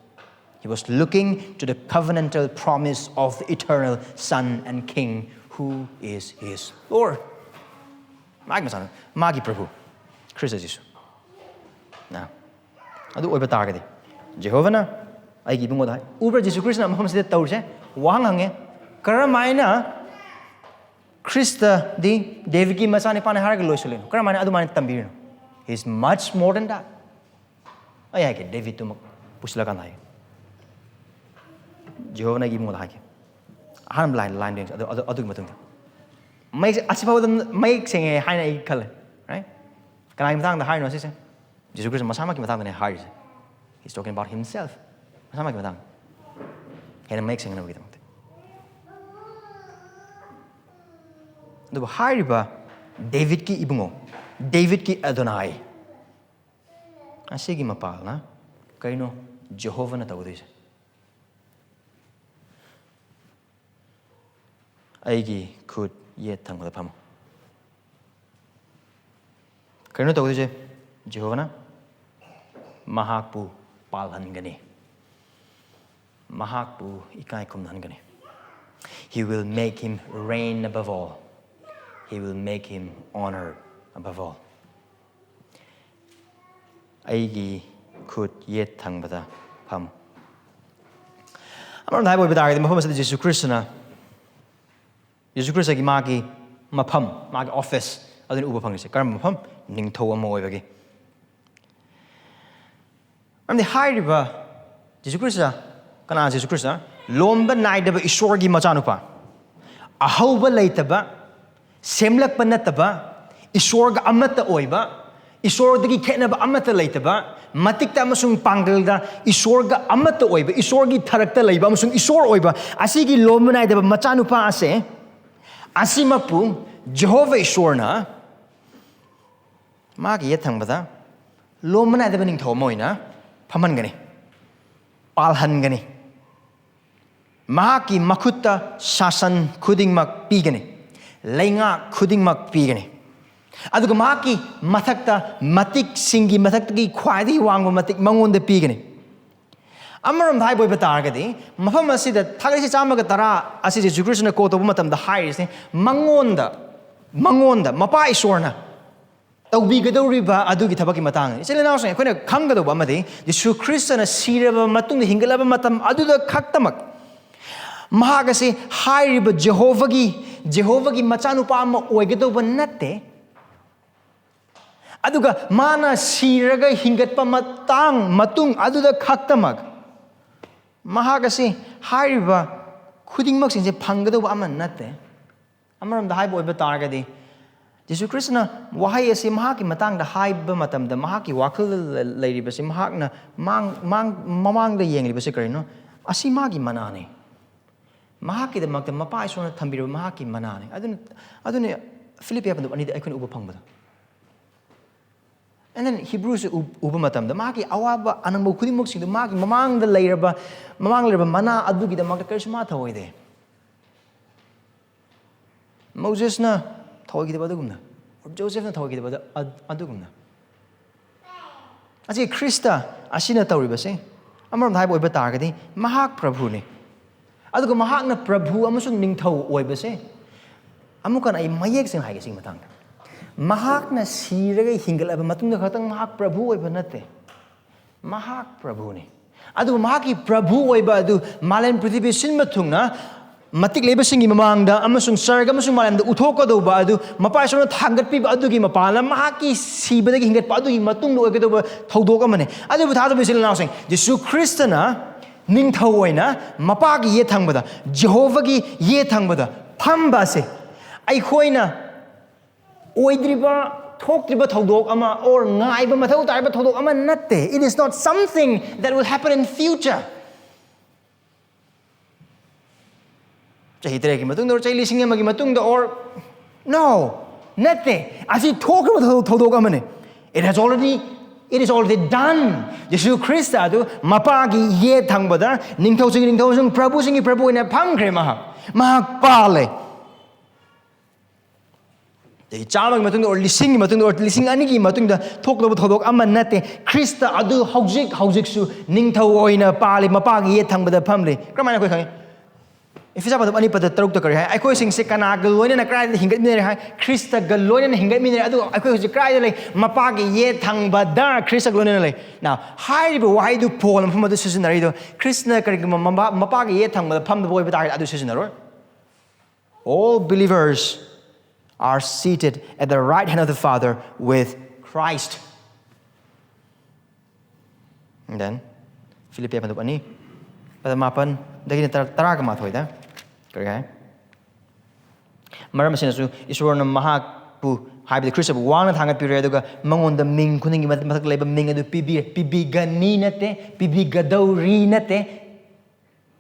He was looking to the covenantal promise of the eternal Son and King, who is his Lord. ꯃꯥꯒꯤ ꯃꯆꯥꯅꯨꯄꯥ, ꯃꯥꯒꯤ ꯄ꯭ꯔꯚꯨ, ꯈ꯭ꯔꯤꯁꯇ ꯖꯤꯁꯨ꯫ ꯅ, ꯑꯗꯨ ꯑꯣꯏꯕ ꯇꯥꯔꯒꯗꯤ, ꯖꯦꯍꯣꯚꯥꯅ ꯑꯩꯒꯤ ꯏꯕꯨꯡꯉꯣꯗ ꯍꯥꯏ, ꯎꯕ꯭ꯔꯥ, ꯖꯤꯁꯨ ꯈ꯭ꯔꯤꯁꯇꯅ ꯃꯐꯝꯁꯤꯗ ꯇꯧꯔꯤꯁꯦ? ꯋꯥꯍꯪ ꯍꯪꯉꯦ, "ꯀꯔꯝꯍꯥꯏꯅ ꯈ꯭ꯔꯤꯁꯇꯗꯤ ꯗꯦꯕꯤꯠꯀꯤ ꯃꯆꯥꯅꯤꯄꯥꯅꯤ ꯍꯥꯏꯔꯒ ꯂꯣꯏꯁꯤꯜꯂꯤꯅꯣ? ꯀꯔꯝꯍꯥꯏꯅ ꯑꯗꯨꯃꯥꯏꯅ ꯇꯝꯕꯤꯔꯤꯅꯣ? He is much more than that. ꯑꯩ ꯍꯥꯏꯒꯦ, ꯗꯦꯕꯤꯠꯇꯨꯃꯛ ꯄꯨꯁꯤꯜꯂꯀꯥꯟꯗ ꯍꯥꯏꯒꯦ꯫ ꯖꯤꯍꯣꯚꯅ ꯑꯩꯒꯤ ꯏꯕꯨꯡꯉꯣꯗ ꯍꯥꯏꯒꯦ꯫ ꯑꯍꯥꯟꯕ ꯂꯥꯏꯟ, ꯂꯥꯏꯟꯗꯣ ꯌꯦꯡꯁꯤ꯫ ꯑꯗꯨ, ꯑꯗꯨ, ꯑꯗꯨꯒꯤ ꯃꯇꯨꯡꯗ ꯃꯌꯦꯛꯁꯦ ꯑꯁꯤꯐꯥꯎꯗ ꯃꯌꯦꯛ ꯁꯦꯡꯉꯦ ꯍꯥꯏꯅ ꯑꯩ ꯈꯜꯂꯦ, right? ꯀꯅꯥꯒꯤ ꯃꯇꯥꯡꯗ ꯍꯥꯏꯔꯤꯅꯣ ꯁꯤꯁꯦ? ꯖꯤꯁꯨ ꯈ꯭ꯔꯤꯁꯇ ꯃꯁꯥꯃꯛꯀꯤ ꯃꯇꯥꯡꯗꯅꯦ ꯍꯥꯏꯔꯤꯁꯦ꯫ He's talking about himself. ꯃꯁꯥꯃꯛꯀꯤ ꯃꯇꯥꯡꯗ ꯍꯦꯟꯅ ꯃꯌꯦꯛ ꯁꯦꯡꯅꯕꯒꯤꯗꯃꯛꯇ꯫ ꯑꯗꯨꯕꯨ ꯍꯥꯏꯔꯤꯕ ꯗꯦꯕꯤꯠꯀꯤ ꯏꯕꯨꯡꯉꯣ, ꯗꯦꯕꯤꯠꯀꯤ ꯑꯗꯣꯅꯥꯏ ꯑꯁꯤꯒꯤ ꯃꯄꯥꯜꯅ ꯀꯩꯅꯣ ꯖꯦꯍꯣꯚꯅ ꯇꯧꯗꯣꯏꯁꯦ? "ꯑꯩꯒꯤ ꯈꯨꯠ ꯌꯦꯠ ꯊꯪꯕꯗ ꯐꯝꯃꯨ"꯫ ꯀꯩꯅꯣ ꯇꯧꯗꯣꯏꯁꯦ? ꯖꯦꯍꯣꯚꯅ ꯃꯍꯥꯛꯄꯨ ꯄꯥꯜꯍꯟꯒꯅꯤ, ꯃꯍꯥꯛꯄꯨ ꯏꯀꯥꯏ ꯈꯨꯝꯅꯍꯟꯒꯅꯤ꯫ He will make him reign above all. He will make him honor above all. "ꯑꯩꯒꯤ ꯈꯨꯠ ꯌꯦꯠ ꯊꯪꯕꯗ ꯐꯝꯃꯨ"꯫ ꯑꯃꯔꯣꯝꯗ ꯍꯥꯏꯕ ꯑꯣꯏꯕ ꯇꯥꯔꯒꯗꯤ, ꯃꯐꯝ ꯑꯁꯤꯗ ꯖꯤꯁꯨ ꯈ꯭ꯔꯤꯁꯇꯅ, ꯖꯤꯁꯨ ꯈ꯭ꯔꯤꯁꯇꯒꯤ ꯃꯥꯒꯤ ꯃꯐꯝ, ꯃꯥꯒꯤ ꯑꯣꯐꯤꯁ ꯑꯗꯨꯅ ꯎꯕ ꯐꯪꯉꯤꯁꯦ꯫ ꯀꯔꯝꯕ ꯃꯐꯝ? ꯅꯤꯡꯊꯧ ꯑꯃ ꯑꯣꯏꯕꯒꯤ꯫ ꯃꯔꯝꯗꯤ ꯍꯥꯏꯔꯤꯕ ꯖꯤꯁꯨ ꯈ꯭ꯔꯤꯁꯇ, ꯀꯅꯥ ꯖꯤꯁꯨ ꯈ꯭ꯔꯤꯁꯇ? ꯂꯣꯝꯕ ꯅꯥꯏꯗꯕ ꯏꯁꯣꯔꯒꯤ ꯃꯆꯥꯅꯨꯄꯥ, ꯑꯍꯧꯕ ꯂꯩꯇꯕ, ꯁꯦꯝꯂꯛꯄ ꯅꯠꯇꯕ, ꯏꯁꯣꯔꯒ ꯑꯃꯠꯇ ꯑꯣꯏꯕ, ꯏꯁꯣꯔꯗꯒꯤ ꯈꯦꯠꯅꯕ ꯑꯃꯠꯇ ꯂꯩꯇꯕ, ꯃꯇꯤꯛꯇ ꯑꯃꯁꯨꯡ ꯄꯥꯡꯒꯜꯗ ꯏꯁꯣꯔꯒ ꯑꯃꯠꯇ ꯑꯣꯏꯕ, ꯏꯁꯣꯔꯒꯤ ꯊꯔꯛꯇ ꯂꯩꯕ ꯑꯃꯁꯨꯡ ꯏꯁꯣꯔ ꯑꯣꯏꯕ ꯑꯁꯤꯒꯤ ꯂꯣꯝꯕ ꯅꯥꯏꯗꯕ ꯃꯆꯥꯅꯨꯄꯥ ꯑꯁꯦ, ꯑꯁꯤꯃꯛꯄꯨ ꯖꯦꯍꯣꯚꯥ ꯏꯁꯣꯔꯅ ꯃꯥꯒꯤ ꯌꯦꯠ ꯊꯪꯕꯗ ꯂꯣꯝꯕ ꯅꯥꯏꯗꯕ ꯅꯤꯡꯊꯧ ꯑꯃ ꯑꯣꯏꯅ ꯐꯝꯍꯟꯒꯅꯤ, ꯄꯥꯜꯍꯟꯒꯅꯤ꯫ ꯃꯍꯥꯛꯀꯤ ꯃꯈꯨꯠꯇ ꯁꯥꯁꯟ ꯈꯨꯗꯤꯡꯃꯛ ꯄꯤꯒꯅꯤ, ꯂꯩꯉꯥꯛ ꯈꯨꯗꯤꯡꯃꯛ ꯄꯤꯒꯅꯤ꯫ ꯑꯗꯨꯒ ꯃꯍꯥꯛꯀꯤ ꯃꯊꯛꯇ, ꯃꯇꯤꯛꯁꯤꯡꯒꯤ ꯃꯊꯛꯇꯒꯤ ꯈ꯭ꯋꯥꯏꯗꯒꯤ ꯋꯥꯡꯕ ꯃꯇꯤꯛ ꯃꯉꯣꯟꯗ ꯄꯤꯒꯅꯤ꯫ ꯑꯃꯔꯣꯝꯗ ꯍꯥꯏꯕ ꯑꯣꯏꯕ ꯇꯥꯔꯒꯗꯤ, ꯃꯐꯝ ꯑꯁꯤꯗ ꯊꯥꯒꯠꯂꯤꯁꯤ ꯆꯥꯝꯃꯒ ꯇꯔꯥ ꯑꯁꯤ ꯖꯤꯁꯨ ꯈ꯭ꯔꯤꯁꯇꯅ ꯀꯣꯠ ꯇꯧꯕ ꯃꯇꯝꯗ ꯍꯥꯏꯔꯤꯁꯦ, ꯃꯉꯣꯟꯗ, ꯃꯉꯣꯟꯗ, ꯃꯄꯥ ꯏꯁꯣꯔꯅ ꯇꯧꯕꯤꯒꯗꯧꯔꯤꯕ ꯑꯗꯨꯒꯤ ꯊꯕꯛꯀꯤ ꯃꯇꯥꯡꯗꯅꯤ꯫ ꯏꯆꯤꯜ ꯏꯅꯥꯎꯁꯤꯡ, ꯑꯩꯈꯣꯏꯅ ꯈꯪꯒꯗꯧꯕ ꯑꯃꯗꯤ, ꯖꯤꯁꯨ ꯈ꯭ꯔꯤꯁꯇꯅ ꯁꯤꯔꯕ ꯃꯇꯨꯡꯗ ꯍꯤꯡꯒꯠꯂꯕ ꯃꯇꯝ ꯑꯗꯨꯗ ꯈꯛꯇꯃꯛ ꯃꯍꯥꯛ ꯑꯁꯤ ꯍꯥꯏꯔꯤꯕ ꯖꯦꯍꯣꯚꯥꯒꯤ ꯖꯦꯍꯣꯚꯥꯒꯤ ꯃꯆꯥꯅꯨꯄꯥ ꯑꯃ ꯑꯣꯏꯒꯗꯧꯕ ꯅꯠꯇꯦ꯫ ꯑꯗꯨꯒ ꯃꯥꯅ ꯁꯤꯔꯒ ꯍꯤꯡꯒꯠꯄ ꯃꯇꯥꯡ, ꯃꯇꯨꯡ ꯑꯗꯨꯗ ꯈꯛꯇꯃꯛ ꯃꯍꯥꯛ ꯑꯁꯤ ꯍꯥꯏꯔꯤꯕ ꯈꯨꯗꯤꯡꯃꯛꯁꯤꯡꯁꯦ ꯐꯪꯒꯗꯧꯕ ꯑꯃ ꯅꯠꯇꯦ꯫ ꯑꯃꯔꯣꯝꯗ ꯍꯥꯏꯕ ꯑꯣꯏꯕ ꯇꯥꯔꯒꯗꯤ, ꯖꯤꯁꯨ ꯈ꯭ꯔꯤꯁꯇꯅ ꯋꯥꯍꯩ ꯑꯁꯤ ꯃꯍꯥꯛꯀꯤ ꯃꯇꯥꯡꯗ ꯍꯥꯏꯕ ꯃꯇꯝꯗ, ꯃꯍꯥꯛꯀꯤ ꯋꯥꯈꯜꯗ ꯂꯩꯔꯤꯕꯁꯤ, ꯃꯍꯥꯛꯅ ꯃꯥꯡ-, ꯃꯥꯡ-, ꯃꯃꯥꯡꯗ ꯌꯦꯡꯂꯤꯕꯁꯤ ꯀꯔꯤꯅꯣ? ꯑꯁꯤ ꯃꯥꯒꯤ ꯃꯅꯥꯅꯤ꯫ ꯃꯍꯥꯛꯀꯤꯗꯃꯛꯇ ꯃꯄꯥ ꯏꯁꯣꯔꯅ ꯊꯝꯕꯤꯔꯕ ꯃꯍꯥꯛꯀꯤ ꯃꯅꯥꯅꯤ꯫ ꯑꯗꯨꯅ, ꯑꯗꯨꯅ ꯐꯤꯂꯤꯞꯄꯤꯌꯥ ꯄꯟꯗꯨꯞ ꯑꯅꯤꯗ ꯑꯩꯈꯣꯏꯅ ꯎꯕ ꯐꯪꯕꯗꯣ꯫ And then ꯍꯤꯕ꯭ꯔꯨꯁꯨ ꯎ-, ꯎꯕ ꯃꯇꯝꯗ, ꯃꯥꯒꯤ ꯑꯋꯥꯕ ꯑꯅꯪꯕ ꯈꯨꯗꯤꯡꯃꯛꯁꯤꯡꯗꯨ, ꯃꯥꯒꯤ ꯃꯃꯥꯡꯗ ꯂꯩꯔꯕ, ꯃꯃꯥꯡ ꯂꯩꯔꯕ ꯃꯅꯥ ꯑꯗꯨꯒꯤꯗꯃꯛꯇ ꯀꯔꯤꯁꯨ ꯃꯥ ꯊꯧꯑꯣꯏꯗꯦ꯫ ꯃꯣꯖꯦꯁꯅ ꯊꯧꯑꯣꯏꯈꯤꯗꯕ ꯑꯗꯨꯒꯨꯝꯅ, ꯖꯣꯁꯦꯐꯅ ꯊꯧꯑꯣꯏꯈꯤꯗꯕ ꯑꯗꯨ-, ꯑꯗ-, ꯑꯗꯨꯒꯨꯝꯅ꯫ ꯑꯁꯤ ꯈ꯭ꯔꯤꯁꯇ ꯑꯁꯤꯅ ꯇꯧꯔꯤꯕꯁꯦ, ꯑꯃꯔꯣꯝꯗ ꯍꯥꯏꯕ ꯑꯣꯏꯕ ꯇꯥꯔꯒꯗꯤ, ꯃꯍꯥꯛ ꯄ꯭ꯔꯚꯨꯅꯤ꯫ ꯑꯗꯨꯒ ꯃꯍꯥꯛꯅ ꯄ꯭ꯔꯚꯨ ꯑꯃꯁꯨꯡ ꯅꯤꯡꯊꯧ ꯑꯣꯏꯕꯁꯦ, ꯑꯃꯨꯛꯀ ꯍꯟꯅ ꯑꯩ ꯃꯌꯦꯛ ꯁꯦꯡꯅ ꯍꯥꯏꯒꯦ ꯁꯤꯒꯤ ꯃꯇꯥꯡꯗ꯫ ꯃꯍꯥꯛꯅ ꯁꯤꯔꯒ ꯍꯤꯡꯒꯠꯂꯕ ꯃꯇꯨꯡꯗ ꯈꯛꯇꯪ ꯃꯍꯥꯛ ꯄ꯭ꯔꯚꯨ ꯑꯣꯏꯕ ꯅꯠꯇꯦ꯫ ꯃꯍꯥꯛ ꯄ꯭ꯔꯚꯨꯅꯤ꯫ ꯑꯗꯨꯕꯨ ꯃꯍꯥꯛꯀꯤ ꯄ꯭ꯔꯚꯨ ꯑꯣꯏꯕ ꯑꯗꯨ ꯃꯥꯂꯦꯝ ꯄ꯭ꯔꯤꯊꯤꯕꯤ ꯁꯤꯟꯕ ꯊꯨꯡꯅ ꯃꯇꯤꯛ ꯂꯩꯕꯁꯤꯡꯒꯤ ꯃꯃꯥꯡꯗ ꯑꯃꯁꯨꯡ ꯁꯔꯒ ꯑꯃꯁꯨꯡ ꯃꯥꯂꯦꯝꯗ ꯎꯠꯊꯣꯛꯀꯗꯧꯕ ꯑꯗꯨ ꯃꯄꯥ ꯏꯁꯣꯔꯅ ꯊꯥꯡꯒꯠꯄꯤꯕ ꯑꯗꯨꯒꯤ ꯃꯄꯥꯟꯅ, ꯃꯍꯥꯛꯀꯤ ꯁꯤꯕꯗꯒꯤ ꯍꯤꯡꯒꯠꯄ ꯑꯗꯨꯒꯤ ꯃꯇꯨꯡꯗ ꯑꯣꯏꯒꯗꯧꯕ ꯊꯧꯗꯣꯛ ꯑꯃꯅꯤ꯫ ꯑꯗꯨꯕꯨ ꯊꯥꯖꯕ ꯏꯆꯤꯜ ꯏꯅꯥꯎꯁꯤꯡ, ꯖꯤꯁꯨ ꯈ꯭ꯔꯤꯁꯇꯅ ꯅꯤꯡꯊꯧ ꯑꯣꯏꯅ ꯃꯄꯥꯒꯤ ꯌꯦꯠ ꯊꯪꯕꯗ, ꯖꯦꯍꯣꯚꯥꯒꯤ ꯌꯦꯠ ꯊꯪꯕꯗ ꯐꯝꯕ ꯑꯁꯦ ꯑꯩꯈꯣꯏꯅ ꯑꯣꯏꯗ꯭ꯔꯤꯕ, ꯊꯣꯛꯇ꯭ꯔꯤꯕ ꯊꯧꯗꯣꯛ ꯑꯃ, or ꯉꯥꯏꯕ ꯃꯊꯧ ꯇꯥꯔꯤꯕ ꯊꯧꯗꯣꯛ ꯑꯃ ꯅꯠꯇꯦ꯫ It is not something that will happen in future. ꯆꯍꯤ ꯇꯔꯦꯠꯀꯤ ꯃꯇꯨꯡꯗ, or ꯆꯍꯤ ꯂꯤꯁꯤꯡ ꯑꯃꯒꯤ ꯃꯇꯨꯡꯗ, or, no, ꯅꯠꯇꯦ꯫ ꯑꯁꯤ ꯊꯣꯛꯈ꯭ꯔꯕ ꯊꯧꯗꯣꯛ, ꯊꯧꯗꯣꯛ ꯑꯃꯅꯤ꯫ It has already, it is already done. Jesus Christ ꯑꯗꯨ ꯃꯄꯥꯒꯤ ꯌꯦꯠ ꯊꯪꯕꯗ ꯅꯤꯡꯊꯧꯁꯤꯡꯒꯤ ꯅꯤꯡꯊꯧ ꯑꯃꯁꯨꯡ ꯄ꯭ꯔꯚꯨꯁꯤꯡꯒꯤ ꯄ꯭ꯔꯚꯨ ꯑꯣꯏꯅ ꯐꯝꯈ꯭ꯔꯦ꯫ ꯃꯍꯥꯛ, ꯃꯍꯥꯛ ꯄꯥꯜꯂꯦ꯫ ꯆꯍꯤ ꯆꯥꯝꯃꯒꯤ ꯃꯇꯨꯡꯗ, or ꯂꯤꯁꯤꯡꯒꯤ ꯃꯇꯨꯡꯗ, or ꯂꯤꯁꯤꯡ ꯑꯅꯤꯒꯤ ꯃꯇꯨꯡꯗ ꯊꯣꯛꯀꯗꯧꯕ ꯊꯧꯗꯣꯛ ꯑꯃ ꯅꯠꯇꯦ꯫ ꯈ꯭ꯔꯤꯁꯇ ꯑꯗꯨ ꯍꯧꯖꯤꯛ, ꯍꯧꯖꯤꯛꯁꯨ ꯅꯤꯡꯊꯧ ꯑꯣꯏꯅ ꯄꯥꯜꯂꯤ, ꯃꯄꯥꯒꯤ ꯌꯦꯠ ꯊꯪꯕꯗ ꯐꯝꯂꯤ꯫ ꯀꯔꯝꯍꯥꯏꯅ ꯑꯩꯈꯣꯏ ꯈꯪꯉꯤ? ꯏꯐꯤꯁꯥ ꯄꯟꯗꯨꯞ ꯑꯅꯤ ꯄꯗ ꯇꯔꯨꯛꯇ ꯀꯔꯤ ꯍꯥꯏ? ꯑꯩꯈꯣꯏꯁꯤꯡꯁꯦ ꯀꯅꯥꯒ ꯂꯣꯏꯅꯅ ꯀꯗꯥꯏꯗ ꯍꯤꯡꯒꯠꯃꯤꯟꯅꯔꯦ ꯍꯥꯏ? ꯈ꯭ꯔꯤꯁꯇꯒ ꯂꯣꯏꯅꯅ ꯍꯤꯡꯒꯠꯃꯤꯟꯅꯔꯦ꯫ ꯑꯗꯨꯒ ꯑꯩꯈꯣꯏ ꯍꯧꯖꯤꯛ ꯀꯗꯥꯏꯗ ꯂꯩ? ꯃꯄꯥꯒꯤ ꯌꯦꯠ ꯊꯪꯕꯗ ꯈ꯭ꯔꯤꯁꯇꯒ ꯂꯣꯏꯅꯅ ꯂꯩ꯫ Now, ꯍꯥꯏꯔꯤꯕ ꯋꯥꯍꯩꯗꯨ ꯄꯣꯜ ꯃꯐꯝ ꯑꯗꯨ ꯁꯤꯖꯤꯟꯅꯔꯤꯗꯣ, ꯈ꯭ꯔꯤꯁꯇꯅ ꯀꯔꯤꯒꯨꯝꯕ ꯃꯄꯥ-, ꯃꯄꯥꯒꯤ ꯌꯦꯠ ꯊꯪꯕꯗ ꯐꯝꯗꯕ ꯑꯣꯏꯕ ꯇꯥꯔꯒꯗꯤ ꯑꯗꯨ ꯁꯤꯖꯤꯟꯅꯔꯣꯏ꯫ All believers are seated at the right hand of the Father with Christ. And then, Philippians ꯃꯥꯄꯟꯗꯒꯤꯅ ꯇꯔꯥ, ꯇꯔꯥꯒ ꯃꯥꯊꯣꯏꯗ ꯀꯔꯤ ꯍꯥꯏ? ꯃꯔꯝ ꯑꯁꯤꯅꯁꯨ ꯏꯁꯣꯔꯅ ꯃꯍꯥꯛꯄꯨ, ꯍꯥꯏꯕꯗꯤ ꯈ꯭ꯔꯤꯁꯇꯕꯨ ꯋꯥꯡꯅ ꯊꯥꯡꯒꯠꯄꯤꯔꯦ, ꯑꯗꯨꯒ ꯃꯉꯣꯟꯗ ꯃꯤꯡ ꯈꯨꯗꯤꯡꯒꯤ ꯃꯊꯛ ꯂꯩꯕ ꯃꯤꯡ ꯑꯗꯨ ꯄꯤꯕꯤꯔꯦ꯫ ꯄꯤꯕꯤꯒꯅꯤ ꯅꯠꯇꯦ, ꯄꯤꯕꯤꯒꯗꯧꯔꯤ ꯅꯠꯇꯦ,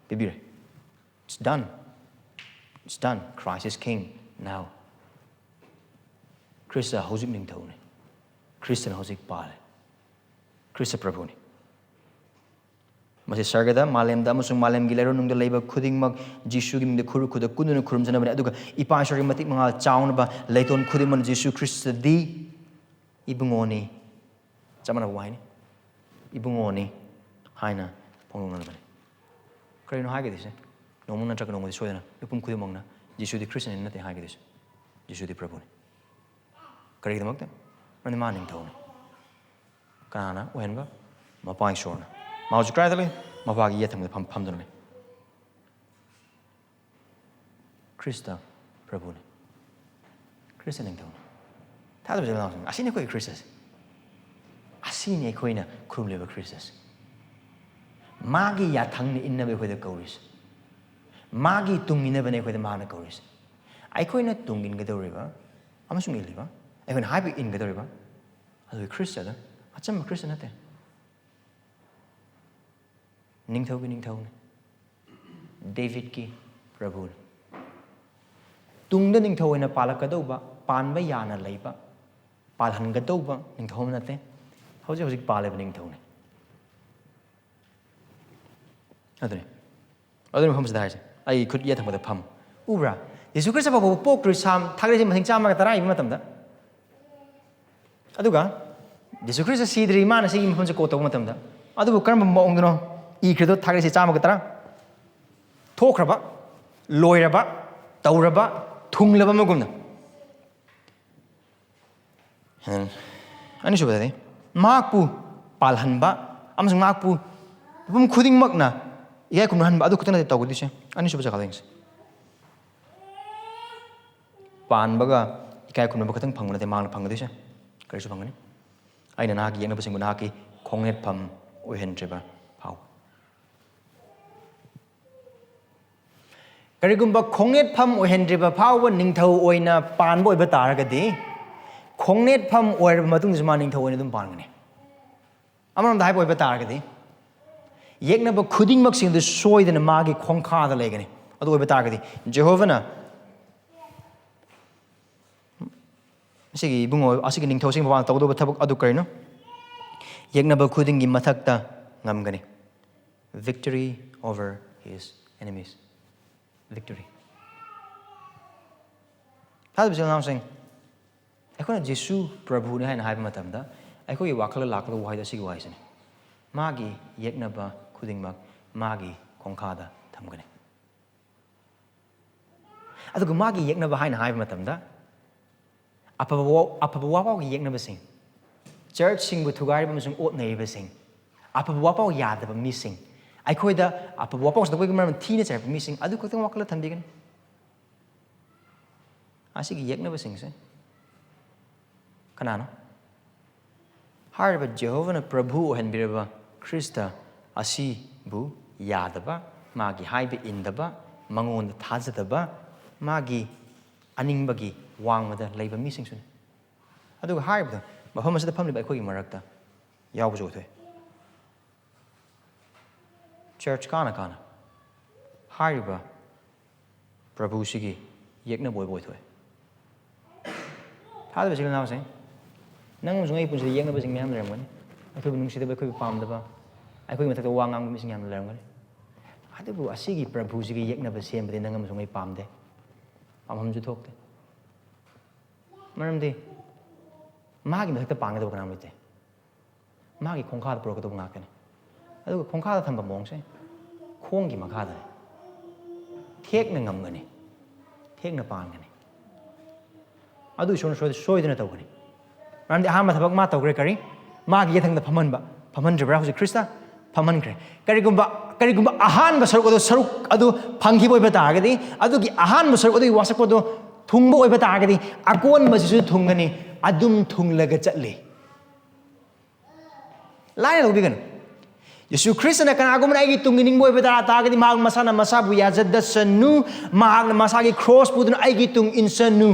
ꯄꯤꯕꯤꯔꯦ꯫ It's done. It's done. Christ is king now. Christ ꯍꯧꯖꯤꯛ ꯅꯤꯡꯊꯧꯅꯤ꯫ ꯈ꯭ꯔꯤꯁꯇꯅ ꯍꯧꯖꯤꯛ ꯄꯥꯜꯂꯦ꯫ ꯈ꯭ꯔꯤꯁꯇ ꯄ꯭ꯔꯚꯨꯅꯤ꯫ ꯃꯁꯤ ꯁꯔꯒꯗ, ꯃꯥꯂꯦꯝꯗ ꯑꯃꯁꯨꯡ ꯃꯥꯂꯦꯝꯒꯤ ꯂꯩꯔꯣꯟꯅꯨꯡꯗ ꯂꯩꯕ ꯈꯨꯗꯤꯡꯃꯛ ꯖꯤꯁꯨꯒꯤ ꯃꯤꯡꯗ ꯈꯨꯔꯨ ꯈꯨꯗ ꯀꯨꯟꯗꯨꯅ ꯈꯨꯔꯨꯝꯖꯅꯕꯅꯤ꯫ ꯑꯗꯨꯒ ꯏꯄꯥ ꯏꯁꯣꯔꯒꯤ ꯃꯇꯤꯛ ꯃꯉꯥꯜ ꯆꯥꯎꯅꯕ ꯂꯩꯇꯣꯟ ꯈꯨꯗꯤꯡꯃꯛꯅ ꯖꯤꯁꯨ ꯈ꯭ꯔꯤꯁꯇꯗꯤ ꯏꯕꯨꯡꯉꯣꯅꯤ꯫ ꯆꯞ ꯃꯥꯟꯅꯕ ꯋꯥꯍꯩꯅꯤ꯫ ꯏꯕꯨꯡꯉꯣꯅꯤ ꯍꯥꯏꯅ ꯐꯣꯡꯗꯣꯛꯅꯕꯅꯤ꯫ ꯀꯔꯤꯅꯣ ꯍꯥꯏꯒꯗꯣꯏꯁꯦ? ꯅꯣꯡꯃ ꯅꯠꯇ꯭ꯔꯒ ꯅꯣꯡꯃꯗꯤ ꯁꯣꯏꯗꯅ ꯃꯤꯄꯨꯝ ꯈꯨꯗꯤꯡꯃꯛꯅ ꯖꯤꯁꯨꯗꯤ ꯈ꯭ꯔꯤꯁꯇꯅꯤ ꯅꯠꯇꯦ ꯍꯥꯏꯒꯗꯣꯏꯁꯦ꯫ ꯖꯤꯁꯨꯗꯤ ꯄ꯭ꯔꯚꯨꯅꯤ꯫ ꯀꯔꯤꯒꯤꯗꯃꯛꯇ? ꯃꯔꯝꯗꯤ ꯃꯥ ꯅꯤꯡꯊꯧꯅꯤ꯫ ꯀꯅꯥꯅ ꯑꯣꯏꯍꯟꯕ? ꯃꯄꯥ ꯏꯁꯣꯔꯅ꯫ ꯃꯥ ꯍꯧꯖꯤꯛ ꯀꯗꯥꯏꯗ ꯂꯩ? ꯃꯄꯥꯒꯤ ꯌꯦꯠ ꯊꯪꯕꯗ ꯐꯝ-, ꯐꯝꯗꯨꯅ ꯂꯩ꯫ ꯈ꯭ꯔꯤꯁꯇ ꯄ꯭ꯔꯚꯨꯅꯤ꯫ ꯈ꯭ꯔꯤꯁꯇ ꯅꯤꯡꯊꯧꯅꯤ꯫ ꯊꯥꯖꯕ ꯏꯆꯤꯜ ꯏꯅꯥꯎꯁꯤꯡ, ꯑꯁꯤꯅꯤ ꯑꯩꯈꯣꯏꯒꯤ ꯈ꯭ꯔꯤꯁꯇꯁꯦ꯫ ꯑꯁꯤꯅꯤ ꯑꯩꯈꯣꯏꯅ ꯈꯨꯔꯨꯝꯂꯤꯕ ꯈ꯭ꯔꯤꯁꯇꯁꯦ꯫ ꯃꯥꯒꯤ ꯌꯥꯊꯪꯅ ꯏꯟꯅꯕ ꯑꯩꯈꯣꯏꯗ ꯀꯧꯔꯤꯁꯦ꯫ ꯃꯥꯒꯤ ꯇꯨꯡ ꯏꯟꯅꯕꯅꯦ ꯑꯩꯈꯣꯏꯗ ꯃꯥꯅ ꯀꯧꯔꯤꯁꯦ꯫ ꯑꯩꯈꯣꯏꯅ ꯇꯨꯡ ꯏꯟꯒꯗꯧꯔꯤꯕ ꯑꯃꯁꯨꯡ ꯏꯜꯂꯤꯕ, ꯑꯩꯈꯣꯏꯅ ꯍꯥꯏꯕ ꯏꯟꯒꯗꯧꯔꯤꯕ, ꯑꯗꯨꯒꯤ ꯈ꯭ꯔꯤꯁꯇꯗ ꯑꯆꯝꯕ ꯈ꯭ꯔꯤꯁꯇ ꯅꯠꯇꯦ꯫ ꯅꯤꯡꯊꯧꯒꯤ ꯅꯤꯡꯊꯧꯅꯤ꯫ ꯗꯦꯕꯤꯠꯀꯤ ꯄ꯭ꯔꯚꯨꯅꯤ꯫ ꯇꯨꯡꯗ ꯅꯤꯡꯊꯧ ꯑꯣꯏꯅ ꯄꯥꯜꯂꯛꯀꯗꯧꯕ, ꯄꯥꯟꯕ ꯌꯥꯅ ꯂꯩꯕ, ꯄꯥꯜꯍꯟꯒꯗꯧꯕ ꯅꯤꯡꯊꯧ ꯑꯃ ꯅꯠꯇꯦ꯫ ꯍꯧꯖꯤꯛ ꯍꯧꯖꯤꯛ ꯄꯥꯜꯂꯤꯕ ꯅꯤꯡꯊꯧꯅꯤ꯫ ꯑꯗꯨꯅꯤ꯫ ꯑꯗꯨꯅꯤ ꯃꯐꯝꯁꯤꯗ ꯍꯥꯏꯔꯤꯁꯦ꯫ ꯑꯩ ꯈꯨꯠ ꯌꯦꯠ ꯊꯪꯕꯗ ꯐꯝ꯫ ꯎꯕ꯭ꯔꯥ? ꯌꯦꯁꯨ ꯈ꯭ꯔꯤꯁꯇ ꯐꯥꯎꯕ ꯄꯣꯛꯇ꯭ꯔꯤ ꯁꯥꯝ ꯊꯥꯒꯠꯂꯤꯁꯦ ꯃꯁꯤꯡ ꯆꯥꯝꯃꯒ ꯇꯔꯥ ꯏꯕ ꯃꯇꯝꯗ꯫ ꯑꯗꯨꯒ ꯌꯦꯁꯨ ꯈ꯭ꯔꯤꯁꯇ ꯁꯤꯗ꯭ꯔꯤ, ꯃꯥꯅ ꯁꯤꯒꯤ ꯃꯐꯝꯁꯦ ꯀꯣꯠ ꯇꯧꯕ ꯃꯇꯝꯗ꯫ ꯑꯗꯨꯕꯨ ꯀꯔꯝꯕ ꯃꯑꯣꯡꯗꯅꯣ ꯏꯈ꯭ꯔꯤꯗꯣ ꯊꯥꯒꯠꯂꯤꯁꯦ ꯆꯥꯝꯃꯒ ꯇꯔꯥ? ꯊꯣꯛꯈ꯭ꯔꯕ, ꯂꯣꯏꯔꯕ, ꯇꯧꯔꯕ, ꯊꯨꯡꯂꯕ ꯑꯃꯒꯨꯝꯅ꯫ And ꯑꯅꯤꯁꯨꯕꯗꯗꯤ ꯃꯍꯥꯛꯄꯨ ꯄꯥꯜꯍꯟꯕ ꯑꯃꯁꯨꯡ ꯃꯍꯥꯛꯄꯨ ꯃꯤꯄꯨꯝ ꯈꯨꯗꯤꯡꯃꯛꯅ ꯏꯀꯥꯏ ꯈꯨꯝꯅꯍꯟꯕ ꯑꯗꯨ ꯈꯛꯇ ꯅꯠꯇꯦ ꯇꯧꯒꯗꯣꯏꯁꯦ꯫ ꯑꯅꯤꯁꯨꯕ ꯖꯒꯥꯗ ꯌꯦꯡꯁꯤ꯫ ꯄꯥꯟꯕꯒ ꯏꯀꯥꯏ ꯈꯨꯝꯅꯕ ꯈꯛꯇꯪ ꯐꯪꯕ ꯅꯠꯇꯦ ꯃꯍꯥꯛꯅ ꯐꯪꯒꯗꯣꯏꯁꯦ꯫ ꯀꯔꯤꯁꯨ ꯐꯪꯒꯅꯤ? "ꯑꯩꯅ ꯅꯍꯥꯛꯀꯤ ꯌꯦꯛꯅꯕꯁꯤꯡꯕꯨ ꯅꯍꯥꯛꯀꯤ ꯈꯣꯡꯅꯦꯠꯐꯝ ꯑꯣꯏꯍꯟꯗ꯭ꯔꯤꯕ ꯐꯥꯎ"꯫ ꯀꯔꯤꯒꯨꯝꯕ ꯈꯣꯡꯅꯦꯠꯐꯝ ꯑꯣꯏꯍꯟꯗ꯭ꯔꯤꯕ ꯐꯥꯎꯕ ꯅꯤꯡꯊꯧ ꯑꯣꯏꯅ ꯄꯥꯟꯕ ꯑꯣꯏꯕ ꯇꯥꯔꯒꯗꯤ, ꯈꯣꯡꯅꯦꯠꯐꯝ ꯑꯣꯏꯔꯕ ꯃꯇꯨꯡꯗꯁꯨ ꯃꯥ ꯅꯤꯡꯊꯧ ꯑꯣꯏꯅ ꯑꯗꯨꯝ ꯄꯥꯟꯒꯅꯤ꯫ ꯑꯃꯔꯣꯝꯗ ꯍꯥꯏꯕ ꯑꯣꯏꯕ ꯇꯥꯔꯒꯗꯤ, ꯌꯦꯛꯅꯕ ꯈꯨꯗꯤꯡꯃꯛꯁꯤꯡꯗꯨ ꯁꯣꯏꯗꯅ ꯃꯥꯒꯤ ꯈꯣꯡꯈꯥꯗ ꯂꯩꯒꯅꯤ꯫ ꯑꯗꯨ ꯑꯣꯏꯕ ꯇꯥꯔꯒꯗꯤ, ꯖꯦꯍꯣꯚꯅ ꯑꯁꯤꯒꯤ ꯏꯕꯨꯡꯉꯣ, ꯑꯁꯤꯒꯤ ꯅꯤꯡꯊꯧꯁꯤꯒꯤ ꯃꯃꯥꯡꯗ ꯇꯧꯒꯗꯧꯕ ꯊꯕꯛ ꯑꯗꯨ ꯀꯔꯤꯅꯣ? ꯌꯦꯛꯅꯕ ꯈꯨꯗꯤꯡꯒꯤ ꯃꯊꯛꯇ ꯉꯝꯒꯅꯤ꯫ Victory over his enemies. Victory. ꯊꯥꯖꯕ ꯏꯆꯤꯜ ꯏꯅꯥꯎꯁꯤꯡ, ꯑꯩꯈꯣꯏꯅ ꯖꯤꯁꯨ ꯄ꯭ꯔꯚꯨꯅꯤ ꯍꯥꯏꯅ ꯍꯥꯏꯕ ꯃꯇꯝꯗ, ꯑꯩꯈꯣꯏꯒꯤ ꯋꯥꯈꯜꯗ ꯂꯥꯛꯀꯗꯕ ꯋꯥꯍꯩꯗꯣ ꯑꯁꯤꯒꯤ ꯋꯥꯍꯩꯁꯤꯅꯤ: "ꯃꯥꯒꯤ ꯌꯦꯛꯅꯕ ꯈꯨꯗꯤꯡꯃꯛ ꯃꯥꯒꯤ ꯈꯣꯡꯈꯥꯗ ꯊꯝꯒꯅꯤ"꯫ ꯑꯗꯨꯒ ꯃꯥꯒꯤ ꯌꯦꯛꯅꯕ ꯍꯥꯏꯅ ꯍꯥꯏꯕ ꯃꯇꯝꯗ, ꯑꯐꯕ ꯋꯥ-, ꯑꯐꯕ ꯋꯥꯄꯥꯎꯒꯤ ꯌꯦꯛꯅꯕꯁꯤꯡ, ꯆꯔꯆꯁꯤꯡꯕꯨ ꯊꯨꯒꯥꯏꯔꯤꯕ ꯑꯃꯁꯨꯡ ꯑꯣꯠꯅꯔꯤꯕꯁꯤꯡ, ꯑꯐꯕ ꯋꯥꯄꯥꯎ ꯌꯥꯗꯕ ꯃꯤꯁꯤꯡ, ꯑꯩꯈꯣꯏꯗ ꯑꯐꯕ ꯋꯥꯄꯥꯎ ꯁꯟꯗꯣꯛꯄꯒꯤ ꯃꯔꯝ ꯊꯤꯅ ꯆꯩꯔꯛꯄ ꯃꯤꯁꯤꯡ ꯑꯗꯨ ꯈꯛꯇꯪ ꯋꯥꯈꯜꯗ ꯊꯝꯕꯤꯒꯅꯤ꯫ ꯑꯁꯤꯒꯤ ꯌꯦꯛꯅꯕꯁꯤꯡꯁꯦ ꯀꯅꯥꯅꯣ? ꯍꯥꯏꯔꯤꯕ ꯖꯦꯍꯣꯚꯅ ꯄ꯭ꯔꯚꯨ ꯑꯣꯏꯍꯟꯕꯤꯔꯕ ꯈ꯭ꯔꯤꯁꯇ ꯑꯁꯤꯕꯨ ꯌꯥꯗꯕ, ꯃꯥꯒꯤ ꯍꯥꯏꯕ ꯏꯟꯗꯕ, ꯃꯉꯣꯟꯗ ꯊꯥꯖꯗꯕ, ꯃꯥꯒꯤ ꯑꯅꯤꯡꯕꯒꯤ ꯋꯥꯡꯃꯗ ꯂꯩꯕ ꯃꯤꯁꯤꯡꯁꯨꯅꯤ꯫ ꯑꯗꯨꯒ ꯍꯥꯏꯔꯤꯕꯗꯣ, ꯃꯐꯝ ꯑꯁꯤꯗ ꯐꯝꯂꯤꯕ ꯑꯩꯈꯣꯏꯒꯤ ꯃꯔꯛꯇ ꯌꯥꯎꯕꯁꯨ ꯑꯣꯏꯊꯣꯛꯑꯦ꯫ ꯆꯔꯆ ꯀꯥꯅ ꯀꯥꯅ ꯍꯥꯏꯔꯤꯕ ꯄ꯭ꯔꯚꯨꯁꯤꯒꯤ ꯌꯦꯛꯅꯕ ꯑꯣꯏꯕ ꯑꯣꯏꯊꯣꯛꯑꯦ꯫ ꯊꯥꯖꯕ ꯏꯆꯤꯜ ꯏꯅꯥꯎꯁꯤꯡ, ꯅꯪ ꯑꯃꯁꯨꯡ ꯑꯩ ꯄꯨꯟꯁꯤꯗ ꯌꯦꯛꯅꯕꯁꯤꯡ ꯃꯌꯥꯝ ꯂꯩꯔꯝꯒꯅꯤ꯫ ꯑꯩꯈꯣꯏꯕꯨ ꯅꯨꯡꯁꯤꯗꯕ, ꯑꯩꯈꯣꯏꯕꯨ ꯄꯥꯝꯗꯕ, ꯑꯩꯈꯣꯏꯒꯤ ꯃꯊꯛꯇ ꯋꯥ ꯉꯥꯡꯕ ꯃꯤꯁꯤꯡ ꯌꯥꯝꯅ ꯂꯩꯔꯝꯒꯅꯤ꯫ ꯑꯗꯨꯕꯨ ꯑꯁꯤꯒꯤ ꯄ꯭ꯔꯚꯨꯁꯤꯒꯤ ꯌꯦꯛꯅꯕ ꯁꯦꯝꯕꯗꯤ ꯅꯪ ꯑꯃꯁꯨꯡ ꯑꯩ ꯄꯥꯝꯗꯦ, ꯄꯥꯝꯐꯝꯁꯨ ꯊꯣꯛꯇꯦ꯫ ꯃꯔꯝꯗꯤ ꯃꯥꯒꯤ ꯃꯊꯛꯇ ꯄꯥꯡꯒꯗꯕ ꯀꯅꯥꯝ ꯂꯩꯇꯦ꯫ ꯃꯥꯒꯤ ꯈꯣꯡꯈꯥꯗ ꯄꯨꯔꯛꯀꯗꯧꯕ ꯉꯥꯛꯇꯅꯤ꯫ ꯑꯗꯨꯒ ꯈꯣꯡꯈꯥꯗ ꯊꯝꯕ ꯃꯑꯣꯡꯁꯦ, ꯈꯣꯡꯒꯤ ꯃꯈꯥꯗꯅꯤ꯫ ꯊꯦꯛꯅ ꯉꯝꯒꯅꯤ, ꯊꯦꯛꯅ ꯄꯥꯟꯒꯅꯤ꯫ ꯑꯗꯨ ꯏꯁꯣꯔꯅ ꯁꯣꯏ-, ꯁꯣꯏꯗꯅ ꯇꯧꯒꯅꯤ꯫ ꯃꯔꯝꯗꯤ ꯑꯍꯥꯟꯕ ꯊꯕꯛ ꯃꯥ ꯇꯧꯈ꯭ꯔꯦ꯫ ꯀꯔꯤ? ꯃꯥꯒꯤ ꯌꯦꯊꯪꯗ ꯐꯝꯍꯟꯕ꯫ ꯐꯝꯍꯟꯗ꯭ꯔꯤꯕ꯭ꯔꯥ ꯍꯧꯖꯤꯛ ꯈ꯭ꯔꯤꯁꯇ? ꯐꯝꯍꯟꯈ꯭ꯔꯦ꯫ ꯀꯔꯤꯒꯨꯝꯕ, ꯀꯔꯤꯒꯨꯝꯕ ꯑꯍꯥꯟꯕ ꯁꯔꯨꯛ ꯑꯗꯨ, ꯁꯔꯨꯛ ꯑꯗꯨ ꯐꯪꯈꯤꯕ ꯑꯣꯏꯕ ꯇꯥꯔꯒꯗꯤ, ꯑꯗꯨꯒꯤ ꯑꯍꯥꯟꯕ ꯁꯔꯨꯛ ꯑꯗꯨꯒꯤ ꯋꯥꯁꯛꯄ ꯑꯗꯨ ꯊꯨꯡꯕ ꯑꯣꯏꯕ ꯇꯥꯔꯒꯗꯤ ꯑꯀꯣꯟꯕꯁꯤꯁꯨ ꯊꯨꯡꯒꯅꯤ꯫ ꯑꯗꯨꯝ ꯊꯨꯡꯂꯒ ꯆꯠꯂꯤ꯫ ꯂꯥꯏꯅ ꯂꯧꯕꯤꯒꯅꯨ꯫ ꯌꯦꯁꯨ ꯈ꯭ꯔꯤꯁꯇꯅ ꯀꯅꯥꯒꯨꯝꯕꯅ ꯑꯩꯒꯤ ꯇꯨꯡ ꯏꯅꯤꯡꯕ ꯑꯣꯏꯕ ꯇꯥꯔ ꯇꯥꯔꯒꯗꯤ ꯃꯍꯥꯛ ꯃꯁꯥꯅ ꯃꯁꯥꯕꯨ ꯌꯥꯖꯗꯁꯅꯨ꯫ ꯃꯍꯥꯛꯅ ꯃꯁꯥꯒꯤ ꯀ꯭ꯔꯣꯁ ꯄꯨꯗꯨꯅ ꯑꯩꯒꯤ ꯇꯨꯡ ꯏꯟꯁꯅꯨ꯫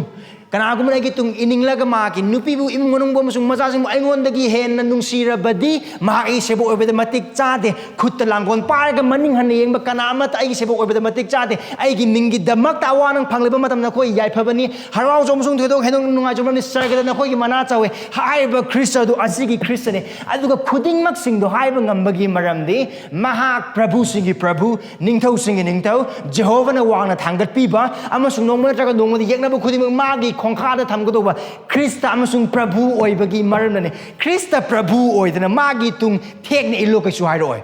ꯀꯅꯥꯒꯨꯝꯕꯅ ꯑꯩꯒꯤ ꯇꯨꯡ ꯏꯅꯤꯡꯂꯒ ꯃꯍꯥꯛꯀꯤ ꯅꯨꯄꯤꯕꯨ, ꯏꯃꯨꯡ ꯃꯅꯨꯡꯕꯨ ꯑꯃꯁꯨꯡ ꯃꯆꯥꯁꯤꯡꯕꯨ ꯑꯩꯉꯣꯟꯗꯒꯤ ꯍꯦꯟꯅ ꯅꯨꯡꯁꯤꯔꯕꯗꯤ ꯃꯍꯥꯛ ꯑꯩꯒꯤ ꯁꯦꯕꯣꯛ ꯑꯣꯏꯕꯗ ꯃꯇꯤꯛ ꯆꯥꯗꯦ꯫ ꯈꯨꯠꯇ ꯂꯥꯡꯒꯣꯜ ꯄꯥꯏꯔꯒ ꯃꯅꯤꯡ ꯍꯟꯅ ꯌꯦꯡꯕ ꯀꯅꯥ ꯑꯃꯠꯇ ꯑꯩꯒꯤ ꯁꯦꯕꯣꯛ ꯑꯣꯏꯕꯗ ꯃꯇꯤꯛ ꯆꯥꯗꯦ꯫ ꯑꯩꯒꯤ ꯃꯤꯡꯒꯤꯗꯃꯛꯇ ꯑꯋꯥ ꯅꯪ ꯐꯪꯂꯤꯕ ꯃꯇꯝꯗ ꯅꯈꯣꯏ ꯌꯥꯏꯐꯕꯅꯤ꯫ ꯍꯔꯥꯎꯖꯧ ꯑꯃꯁꯨꯡ ꯊꯣꯏꯗꯣꯛ ꯍꯦꯟꯗꯣꯛꯅ ꯅꯨꯡꯉꯥꯏꯖꯧ, ꯃꯔꯝꯗꯤ ꯁꯔꯒꯗ ꯅꯈꯣꯏꯒꯤ ꯃꯅꯥ ꯆꯥꯎꯏ꯫ ꯍꯥꯏꯔꯤꯕ ꯈ꯭ꯔꯤꯁꯇ ꯑꯗꯨ ꯑꯁꯤꯒꯤ ꯈ꯭ꯔꯤꯁꯇꯅꯤ꯫ ꯑꯗꯨꯒ ꯈꯨꯗꯤꯡꯃꯛꯁꯤꯡꯗꯣ ꯍꯥꯏꯕ ꯉꯝꯕꯒꯤ ꯃꯔꯝꯗꯤ ꯃꯍꯥꯛ ꯄ꯭ꯔꯚꯨꯁꯤꯡꯒꯤ ꯄ꯭ꯔꯚꯨ, ꯅꯤꯡꯊꯧꯁꯤꯡꯒꯤ ꯅꯤꯡꯊꯧ, ꯖꯦꯍꯣꯚꯥꯅ ꯋꯥꯡꯅ ꯊꯥꯡꯒꯠꯄꯤꯕ ꯑꯃꯁꯨꯡ ꯅꯣꯡꯃ ꯅꯠꯇ꯭ꯔꯒ ꯅꯣꯡꯃꯗꯤ ꯌꯦꯛꯅꯕ ꯈꯨꯗꯤꯡꯃꯛ ꯃꯥꯒꯤ ꯈꯣꯡꯈꯥꯗ ꯊꯝꯒꯗꯧꯕ ꯈ꯭ꯔꯤꯁꯇ ꯑꯃꯁꯨꯡ ꯄ꯭ꯔꯚꯨ ꯑꯣꯏꯕꯒꯤ ꯃꯔꯝꯅꯅꯤ꯫ ꯈ꯭ꯔꯤꯁꯇ ꯄ꯭ꯔꯚꯨ ꯑꯣꯏꯗꯅ ꯃꯥꯒꯤ ꯇꯨꯡ ꯊꯦꯛꯅ ꯏꯜꯂꯨ ꯀꯩꯁꯨ ꯍꯥꯏꯔꯛꯑꯣꯏ꯫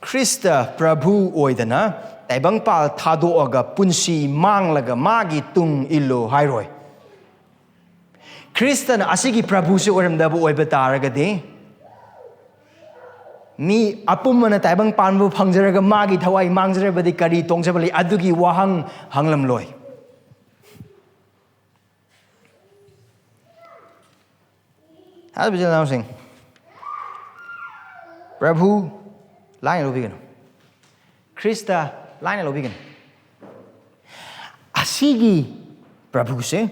ꯈ꯭ꯔꯤꯁꯇ ꯄ꯭ꯔꯚꯨ ꯑꯣꯏꯗꯅ ꯇꯥꯏꯕꯪꯄꯥꯜ ꯊꯥꯗꯣꯛꯑꯒ ꯄꯨꯟꯁꯤ ꯃꯥꯡꯂꯒ ꯃꯥꯒꯤ ꯇꯨꯡ ꯏꯜꯂꯨ ꯍꯥꯏꯔꯣꯏ꯫ ꯈ꯭ꯔꯤꯁꯇꯅ ꯑꯁꯤꯒꯤ ꯄ꯭ꯔꯚꯨꯁꯤ ꯑꯣꯏꯔꯝꯗꯕ ꯑꯣꯏꯕ ꯇꯥꯔꯒꯗꯤ ꯃꯤ ꯑꯄꯨꯝꯕꯅ ꯇꯥꯏꯕꯪ ꯄꯥꯟꯕ ꯐꯪꯖꯔꯒ ꯃꯥꯒꯤ ꯊꯋꯥꯏ ꯃꯥꯡꯖꯔꯕꯗꯤ ꯀꯔꯤ ꯇꯣꯡꯖꯕ ꯂꯩ? ꯑꯗꯨꯒꯤ ꯋꯥꯍꯪ ꯍꯪꯂꯝꯂꯣꯏ꯫ ꯍꯥꯏꯔꯤꯕ ꯏꯆꯤꯜ ꯏꯅꯥꯎꯁꯤꯡ, ꯄ꯭ꯔꯚꯨ ꯂꯥꯏꯅ ꯂꯧꯕꯤꯒꯅꯨ, ꯈ꯭ꯔꯤꯁꯇ ꯂꯥꯏꯅ ꯂꯧꯕꯤꯒꯅꯨ꯫ ꯑꯁꯤꯒꯤ ꯄ꯭ꯔꯚꯨꯁꯦ,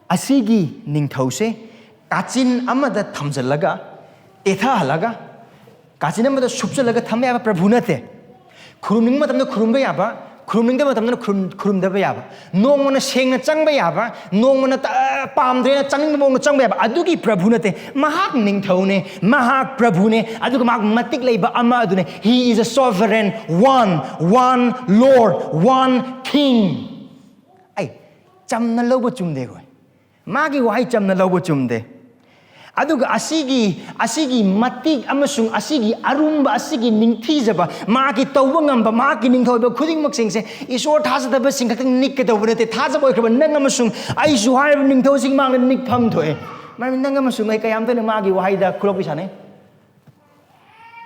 ꯑꯁꯤꯒꯤ ꯅꯤꯡꯊꯧꯁꯦ ꯀꯥꯆꯤꯟ ꯑꯃꯗ ꯊꯝꯖꯤꯜꯂꯒ, ꯇꯦꯊꯍꯜꯂꯒ, ꯀꯥꯆꯤꯟ ꯑꯃꯗ ꯁꯨꯞꯆꯜꯂꯒ ꯊꯝꯕ ꯌꯥꯕ ꯄ꯭ꯔꯚꯨ ꯅꯠꯇꯦ꯫ ꯈꯨꯔꯨꯝꯅꯤꯡꯕ ꯃꯇꯝꯗ ꯈꯨꯔꯨꯝꯕ ꯌꯥꯕ, ꯈꯨꯔꯨꯝꯅꯤꯡꯗꯕ ꯃꯇꯝꯗ ꯈꯨꯔꯨꯝ-, ꯈꯨꯔꯨꯝꯗꯕ ꯌꯥꯕ, ꯅꯣꯡꯃꯅ ꯁꯦꯡꯅ ꯆꯪꯕ ꯌꯥꯕ, ꯅꯣꯡꯃꯅ ꯇ-, ꯄꯥꯝꯗ꯭ꯔꯦꯅ ꯆꯪꯅꯤꯡꯕ ꯃꯑꯣꯡꯗ ꯆꯪꯕ ꯌꯥꯕ, ꯑꯗꯨꯒꯤ ꯄ꯭ꯔꯚꯨ ꯅꯠꯇꯦ꯫ ꯃꯍꯥꯛ ꯅꯤꯡꯊꯧꯅꯦ, ꯃꯍꯥꯛ ꯄ꯭ꯔꯚꯨꯅꯦ, ꯑꯗꯨꯒ ꯃꯍꯥꯛ ꯃꯇꯤꯛ ꯂꯩꯕ ꯑꯃ ꯑꯗꯨꯅꯦ꯫ He is a sovereign one, one Lord, one King꯫ ꯑꯩ ꯆꯝꯅ ꯂꯧꯕ ꯆꯨꯝꯗꯦ ꯑꯩꯈꯣꯏ꯫ ꯃꯥꯒꯤ ꯋꯥꯍꯩ ꯆꯝꯅ ꯂꯧꯕ ꯆꯨꯝꯗꯦ꯫ ꯑꯗꯨꯒ ꯑꯁꯤꯒꯤ, ꯑꯁꯤꯒꯤ ꯃꯇꯤꯛ ꯑꯃꯁꯨꯡ ꯑꯁꯤꯒꯤ ꯑꯔꯨꯝꯕ, ꯑꯁꯤꯒꯤ ꯅꯤꯡꯊꯤꯖꯕ, ꯃꯍꯥꯛꯀꯤ ꯇꯧꯕ ꯉꯝꯕ, ꯃꯍꯥꯛꯀꯤ ꯅꯤꯡꯊꯧ ꯑꯣꯏꯕ ꯈꯨꯗꯤꯡꯃꯛꯁꯤꯡꯁꯦ ꯏꯁꯣꯔ ꯊꯥꯖꯗꯕꯁꯤꯡ ꯈꯛꯇꯪ ꯅꯤꯛꯀꯗꯧꯕ ꯅꯠꯇꯦ꯫ ꯊꯥꯖꯕ ꯑꯣꯏꯈ꯭ꯔꯕ ꯅꯪ ꯑꯃꯁꯨꯡ ꯑꯩꯁꯨ ꯍꯥꯏꯔꯤꯕ ꯅꯤꯡꯊꯧꯁꯤꯒꯤ ꯃꯥꯡꯗ ꯅꯤꯛꯐꯝ ꯊꯣꯛꯑꯦ꯫ ꯃꯔꯝꯗꯤ ꯅꯪ ꯑꯃꯁꯨꯡ ꯑꯩ ꯀꯌꯥꯝꯇꯅ ꯃꯥꯒꯤ ꯋꯥꯍꯩꯗ ꯈꯨꯂꯣꯛꯄꯤ ꯁꯥꯟꯅꯩ꯫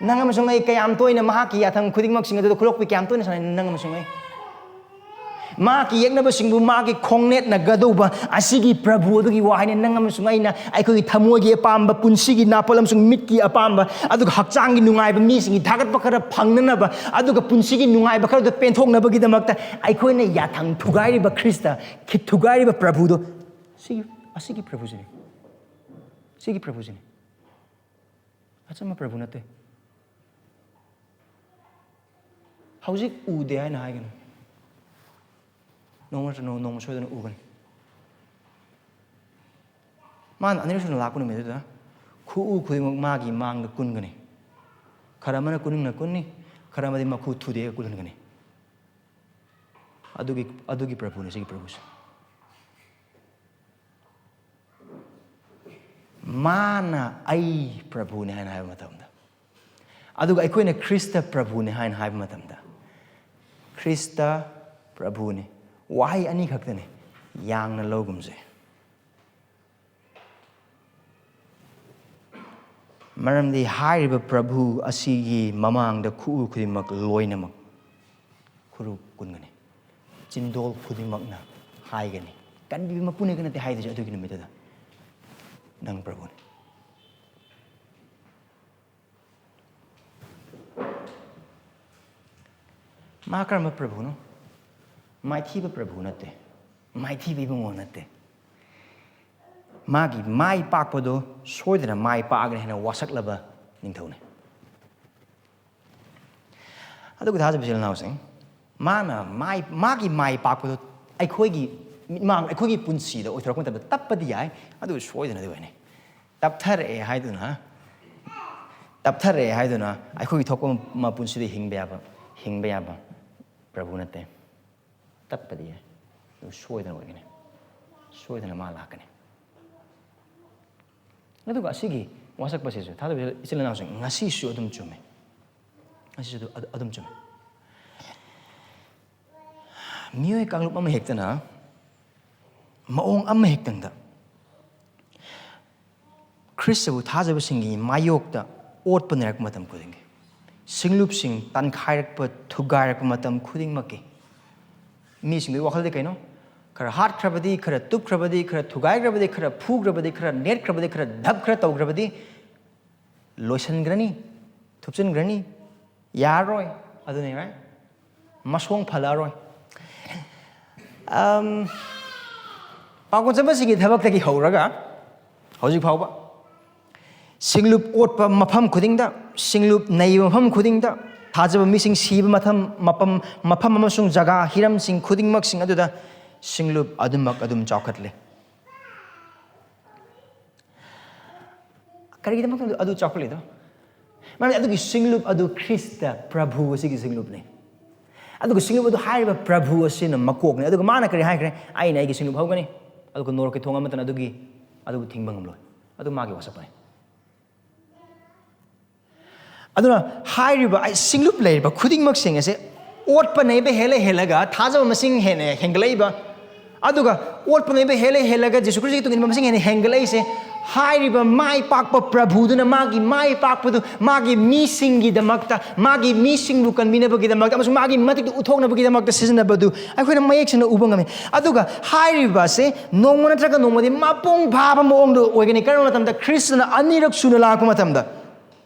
ꯅꯪ ꯑꯃꯁꯨꯡ ꯑꯩ ꯀꯌꯥꯝ ꯇꯣꯏꯅ ꯃꯍꯥꯛꯀꯤ ꯌꯥꯊꯪ ꯈꯨꯗꯤꯡꯃꯛꯁꯤꯡ ꯑꯗꯨꯗ ꯈꯨꯂꯣꯛꯄꯤ ꯀꯌꯥꯝ ꯇꯣꯏꯅ ꯁꯥꯟꯅꯩ, ꯅꯪ ꯑꯃꯁꯨꯡ ꯑꯩ? ꯃꯍꯥꯛꯀꯤ ꯌꯦꯛꯅꯕꯁꯤꯡꯕꯨ ꯃꯍꯥꯛꯀꯤ ꯈꯣꯡꯅꯦꯠꯅꯒꯗꯧꯕ ꯑꯁꯤꯒꯤ ꯄ꯭ꯔꯚꯨ ꯑꯗꯨꯒꯤ ꯋꯥꯍꯩꯅꯤ꯫ ꯅꯪ ꯑꯃꯁꯨꯡ ꯑꯩꯅ ꯑꯩꯈꯣꯏꯒꯤ ꯊꯃꯣꯏꯒꯤ ꯑꯄꯥꯝꯕ, ꯄꯨꯟꯁꯤꯒꯤ ꯅꯥꯄꯣꯠ ꯑꯃꯁꯨꯡ ꯃꯤꯠꯀꯤ ꯑꯄꯥꯝꯕ, ꯑꯗꯨꯒ ꯍꯛꯆꯥꯡꯒꯤ ꯅꯨꯡꯉꯥꯏꯕ, ꯃꯤꯁꯤꯡꯒꯤ ꯊꯥꯒꯠꯄ ꯈꯔ ꯐꯪꯅꯅꯕ, ꯑꯗꯨꯒ ꯄꯨꯟꯁꯤꯒꯤ ꯅꯨꯡꯉꯥꯏꯕ ꯈꯔꯗꯨ ꯄꯦꯟꯊꯣꯛꯅꯕꯒꯤꯗꯃꯛꯇ ꯑꯩꯈꯣꯏꯅ ꯌꯥꯊꯪ ꯊꯨꯒꯥꯏꯔꯤꯕ ꯈ꯭ꯔꯤꯁꯇ, ꯈꯤ-, ꯊꯨꯒꯥꯏꯔꯤꯕ ꯄ꯭ꯔꯚꯨꯗꯣ ꯁꯤꯒꯤ, ꯑꯁꯤꯒꯤ ꯄ꯭ꯔꯚꯨꯁꯤꯅꯤ꯫ ꯁꯤꯒꯤ ꯄ꯭ꯔꯚꯨꯁꯤꯅꯤ꯫ ꯑꯆꯝꯕ ꯄ꯭ꯔꯚꯨ ꯅꯠꯇꯦ꯫ ꯍꯧꯖꯤꯛ ꯎꯗꯦ ꯍꯥꯏꯅ ꯍꯥꯏꯒꯅꯨ꯫ ꯅꯣꯡꯃ ꯅꯠꯇ꯭ꯔ ꯅꯣꯡ-, ꯅꯣꯡꯃ ꯁꯣꯏꯗꯅ ꯎꯒꯅꯤ꯫ ꯃꯥꯅ ꯑꯅꯤꯔꯛ ꯁꯨꯅ ꯂꯥꯛꯄ ꯅꯨꯃꯤꯠꯇꯨꯗ ꯈꯨꯎ ꯈꯨꯗꯤꯡꯃꯛ ꯃꯥꯒꯤ ꯃꯥꯡꯗ ꯀꯨꯟꯒꯅꯤ꯫ ꯈꯔ ꯑꯃꯅ ꯀꯨꯟꯅꯤꯡꯅ ꯀꯨꯟꯅꯤ, ꯈꯔ ꯑꯃꯗꯤ ꯃꯈꯨ ꯊꯨꯗꯦꯛꯑꯒ ꯀꯨꯜꯍꯟꯒꯅꯤ꯫ ꯑꯗꯨꯒꯤ, ꯑꯗꯨꯒꯤ ꯄ꯭ꯔꯚꯨꯅꯤ ꯁꯤꯒꯤ ꯄ꯭ꯔꯚꯨꯁꯦ꯫ ꯃꯥꯅ "ꯑꯩ ꯄ꯭ꯔꯚꯨꯅꯤ" ꯍꯥꯏꯅ ꯍꯥꯏꯕ ꯃꯇꯝꯗ, ꯑꯗꯨꯒ ꯑꯩꯈꯣꯏꯅ "ꯈ꯭ꯔꯤꯁꯇ ꯄ꯭ꯔꯚꯨꯅꯤ" ꯍꯥꯏꯅ ꯍꯥꯏꯕ ꯃꯇꯝꯗ, "ꯈ꯭ꯔꯤꯁꯇ ꯄ꯭ꯔꯚꯨꯅꯤ" ꯋꯥꯍꯩ ꯑꯅꯤꯈꯛꯇꯅꯤ, ꯌꯥꯡꯅ ꯂꯧꯒꯨꯝꯁꯦ꯫ ꯃꯔꯝꯗꯤ ꯍꯥꯏꯔꯤꯕ ꯄ꯭ꯔꯚꯨ ꯑꯁꯤꯒꯤ ꯃꯃꯥꯡꯗ ꯈꯨꯎ ꯈꯨꯗꯤꯡꯃꯛ ꯂꯣꯏꯅꯃꯛ ꯈꯨꯔꯨ ꯀꯨꯟꯒꯅꯤ, ꯆꯤꯟꯗꯣꯜ ꯈꯨꯗꯤꯡꯃꯛꯅ ꯍꯥꯏꯒꯅꯤ꯫ ꯀꯟꯕꯤꯕ ꯃꯄꯨꯅꯦꯒ ꯅꯠꯇꯦ ꯍꯥꯏꯗꯣꯏꯁꯦ ꯑꯗꯨꯒꯤ ꯅꯨꯃꯤꯠꯇꯨꯗ, "ꯅꯪ ꯄ꯭ꯔꯚꯨꯅꯤ"꯫ ꯃꯥ ꯀꯔꯝꯕ ꯄ꯭ꯔꯚꯨꯅꯣ? ꯃꯥꯏꯊꯤꯕ ꯄ꯭ꯔꯚꯨ ꯅꯠꯇꯦ, ꯃꯥꯏꯊꯤꯕ ꯏꯕꯨꯡꯉꯣ ꯅꯠꯇꯦ꯫ ꯃꯥꯒꯤ ꯃꯥꯏ ꯄꯥꯛꯄꯗꯣ ꯁꯣꯏꯗꯅ ꯃꯥꯏ ꯄꯥꯛꯑꯒꯅ ꯍꯦꯟꯅ ꯋꯥꯁꯛꯂꯕ ꯅꯤꯡꯊꯧꯅꯤ꯫ ꯑꯗꯨꯒ ꯊꯥꯖꯕ ꯏꯆꯤꯜ ꯏꯅꯥꯎꯁꯤꯡ, ꯃꯥꯅ ꯃꯥꯏ, ꯃꯥꯒꯤ ꯃꯥꯏ ꯄꯥꯛꯄꯗꯣ ꯑꯩꯈꯣꯏꯒꯤ ꯃꯤꯠꯃꯥꯡ, ꯑꯩꯈꯣꯏꯒꯤ ꯄꯨꯟꯁꯤꯗ ꯑꯣꯏꯊꯣꯔꯛꯄ ꯃꯇꯝꯗ ꯇꯞꯄꯗꯤ ꯌꯥꯏ, ꯑꯗꯨ ꯁꯣꯏꯗꯅꯗꯤ ꯑꯣꯏꯅꯤ꯫ ꯇꯞꯊꯔꯛꯑꯦ ꯍꯥꯏꯗꯨꯅ, ꯇꯞꯊꯔꯛꯑꯦ ꯍꯥꯏꯗꯨꯅ ꯑꯩꯈꯣꯏꯒꯤ ꯊꯣꯛꯄ ꯃꯄꯨꯟꯁꯤꯗ ꯍꯤꯡꯕ ꯌꯥꯕ, ꯍꯤꯡꯕ ꯌꯥꯕ ꯄ꯭ꯔꯚꯨ ꯅꯠꯇꯦ꯫ ꯇꯞꯄꯗꯤ ꯌꯥꯏ, ꯑꯗꯨ ꯁꯣꯏꯗꯅ ꯑꯣꯏꯒꯅꯤ, ꯁꯣꯏꯗꯅ ꯃꯥ ꯂꯥꯛꯀꯅꯤ꯫ ꯑꯗꯨꯒ ꯑꯁꯤꯒꯤ ꯋꯥꯁꯛꯄꯁꯤꯁꯨ, ꯊꯥꯖꯕ ꯏꯆꯤꯜ ꯏꯅꯥꯎꯁꯤꯡ, ꯉꯁꯤꯁꯨ ꯑꯗꯨꯝ ꯆꯨꯝꯃꯦ, ꯉꯁꯤꯁꯨ ꯑꯗꯨ-, ꯑꯗꯨꯝ ꯆꯨꯝꯃꯦ꯫ ꯃꯤꯑꯣꯏ ꯀꯥꯡꯂꯨꯞ ꯑꯃ ꯍꯦꯛꯇꯅ ꯃꯑꯣꯡ ꯑꯃ ꯍꯦꯛꯇꯪꯗ ꯈ꯭ꯔꯤꯁꯇꯕꯨ ꯊꯥꯖꯕꯁꯤꯡꯒꯤ ꯃꯥꯌꯣꯛꯇ ꯑꯣꯠꯄ ꯅꯩꯔꯛꯄ ꯃꯇꯝ ꯈꯨꯗꯤꯡꯒꯤ, ꯁꯤꯡꯂꯨꯞꯁꯤꯡ ꯇꯥꯟꯈꯥꯏꯔꯛꯄ, ꯊꯨꯒꯥꯏꯔꯛꯄ ꯃꯇꯝ ꯈꯨꯗꯤꯡꯃꯛꯀꯤ, ꯃꯤꯁꯤꯡꯗꯨꯒꯤ ꯋꯥꯈꯜꯗꯤ ꯀꯩꯅꯣ? ꯈꯔ ꯍꯥꯠꯈ꯭ꯔꯕꯗꯤ, ꯈꯔ ꯇꯨꯞꯈ꯭ꯔꯕꯗꯤ, ꯈꯔ ꯊꯨꯒꯥꯏꯈ꯭ꯔꯕꯗꯤ, ꯈꯔ ꯐꯨꯈ꯭ꯔꯕꯗꯤ, ꯈꯔ ꯅꯦꯠꯈ꯭ꯔꯕꯗꯤ, ꯈꯔ ꯙꯞ ꯈꯔ ꯇꯧꯈ꯭ꯔꯕꯗꯤ ꯂꯣꯏꯁꯤꯟꯈ꯭ꯔꯅꯤ, ꯊꯨꯞꯆꯤꯟꯈ꯭ꯔꯅꯤ, ꯌꯥꯔꯔꯣꯏ꯫ ꯑꯗꯨꯅꯤ, right? ꯃꯁꯣꯡ ꯐꯜꯂꯛꯑꯔꯣꯏ꯫ ꯑꯝ, ꯄꯥꯎꯈꯣꯟ ꯆꯟꯕꯁꯤꯒꯤ ꯊꯕꯛꯇꯒꯤ ꯍꯧꯔꯒ ꯍꯧꯖꯤꯛ ꯐꯥꯎꯕ ꯁꯤꯡꯂꯨꯞ ꯑꯣꯠꯄ ꯃꯐꯝ ꯈꯨꯗꯤꯡꯗ, ꯁꯤꯡꯂꯨꯞ ꯅꯩꯕ ꯃꯐꯝ ꯈꯨꯗꯤꯡꯗ, ꯊꯥꯖꯕ ꯃꯤꯁꯤꯡ ꯁꯤꯕ ꯃꯐꯝ, ꯃꯐꯝ, ꯃꯐꯝ ꯑꯃꯁꯨꯡ ꯖꯒꯥ, ꯍꯤꯔꯝꯁꯤꯡ ꯈꯨꯗꯤꯡꯃꯛꯁꯤꯡ ꯑꯗꯨꯗ ꯁꯤꯡꯂꯨꯞ ꯑꯗꯨꯃꯛ ꯑꯗꯨꯝ ꯆꯥꯎꯈꯠꯂꯦ꯫ ꯀꯔꯤꯒꯤꯗꯃꯛꯇ ꯑꯗꯨ ꯆꯥꯎꯈꯠꯂꯤꯗꯣ? ꯃꯔꯝꯗꯤ ꯑꯗꯨꯒꯤ ꯁꯤꯡꯂꯨꯞ ꯑꯗꯨ ꯈ꯭ꯔꯤꯁꯇ ꯄ꯭ꯔꯚꯨ ꯑꯁꯤꯒꯤ ꯁꯤꯡꯂꯨꯞꯅꯤ꯫ ꯑꯗꯨꯒ ꯁꯤꯡꯂꯨꯞ ꯑꯗꯨ ꯍꯥꯏꯔꯤꯕ ꯄ꯭ꯔꯚꯨ ꯑꯁꯤꯅ ꯃꯀꯣꯛꯅꯤ꯫ ꯑꯗꯨꯒ ꯃꯥꯅ ꯀꯔꯤ ꯍꯥꯏꯈ꯭ꯔꯦ? "ꯑꯩꯅ ꯑꯩꯒꯤ ꯁꯤꯡꯂꯨꯞ ꯍꯧꯒꯅꯤ, ꯑꯗꯨꯒ ꯅꯣꯔꯣꯛꯀꯤ ꯊꯣꯡ ꯑꯃꯠꯇꯅ ꯑꯗꯨꯒꯤ, ꯑꯗꯨꯕꯨ ꯊꯤꯡꯕ ꯉꯝꯂꯣꯏ"꯫ ꯑꯗꯨ ꯃꯥꯒꯤ ꯋꯥꯁꯛꯄꯅꯤ꯫ ꯑꯗꯨꯅ ꯍꯥꯏꯔꯤꯕ ꯑꯩ ꯁꯤꯡꯂꯨꯞ ꯂꯩꯔꯤꯕ ꯈꯨꯗꯤꯡꯃꯛꯁꯤꯡ ꯑꯁꯦ ꯑꯣꯠꯄ ꯅꯩꯕ ꯍꯦꯜꯂ ꯍꯦꯜꯂꯒ ꯊꯥꯖꯕ ꯃꯁꯤꯡ ꯍꯦꯟꯅ ꯍꯦꯟꯒꯠꯂꯛꯏꯕ, ꯑꯗꯨꯒ ꯑꯣꯠꯄ ꯅꯩꯕ ꯍꯦꯜꯂ ꯍꯦꯜꯂꯒ ꯖꯤꯁꯨ ꯈ꯭ꯔꯤꯁꯇꯒꯤ ꯇꯨꯡ ꯏꯟꯕ ꯃꯁꯤꯡ ꯍꯦꯟꯅ ꯍꯦꯟꯒꯠꯂꯛꯏꯁꯦ, ꯍꯥꯏꯔꯤꯕ ꯃꯥꯏ ꯄꯥꯛꯄ ꯄ꯭ꯔꯚꯨꯗꯨꯅ ꯃꯥꯒꯤ ꯃꯥꯏ ꯄꯥꯛꯄꯗꯨ ꯃꯥꯒꯤ ꯃꯤꯁꯤꯡꯒꯤꯗꯃꯛꯇ, ꯃꯥꯒꯤ ꯃꯤꯁꯤꯡꯕꯨ ꯀꯟꯕꯤꯅꯕꯒꯤꯗꯃꯛꯇ ꯑꯃꯁꯨꯡ ꯃꯥꯒꯤ ꯃꯇꯤꯛꯇꯨ ꯎꯠꯊꯣꯛꯅꯕꯒꯤꯗꯃꯛꯇ ꯁꯤꯖꯤꯟꯅꯕꯗꯨ ꯑꯩꯈꯣꯏꯅ ꯃꯌꯦꯛ ꯁꯦꯡꯅ ꯎꯕ ꯉꯝꯃꯤ꯫ ꯑꯗꯨꯒ ꯍꯥꯏꯔꯤꯕ ꯑꯁꯦ ꯅꯣꯡꯃ ꯅꯠꯇ꯭ꯔꯒ ꯅꯣꯡꯃꯗꯤ ꯃꯄꯨꯡ ꯐꯥꯕ ꯃꯑꯣꯡꯗ ꯑꯣꯏꯒꯅꯤ꯫ ꯀꯔꯝꯕ ꯃꯇꯝꯗ? ꯈ꯭ꯔꯤꯁꯇꯅ ꯑꯅꯤꯔꯛ ꯁꯨꯅ ꯂꯥꯛꯄ ꯃꯇꯝꯗ꯫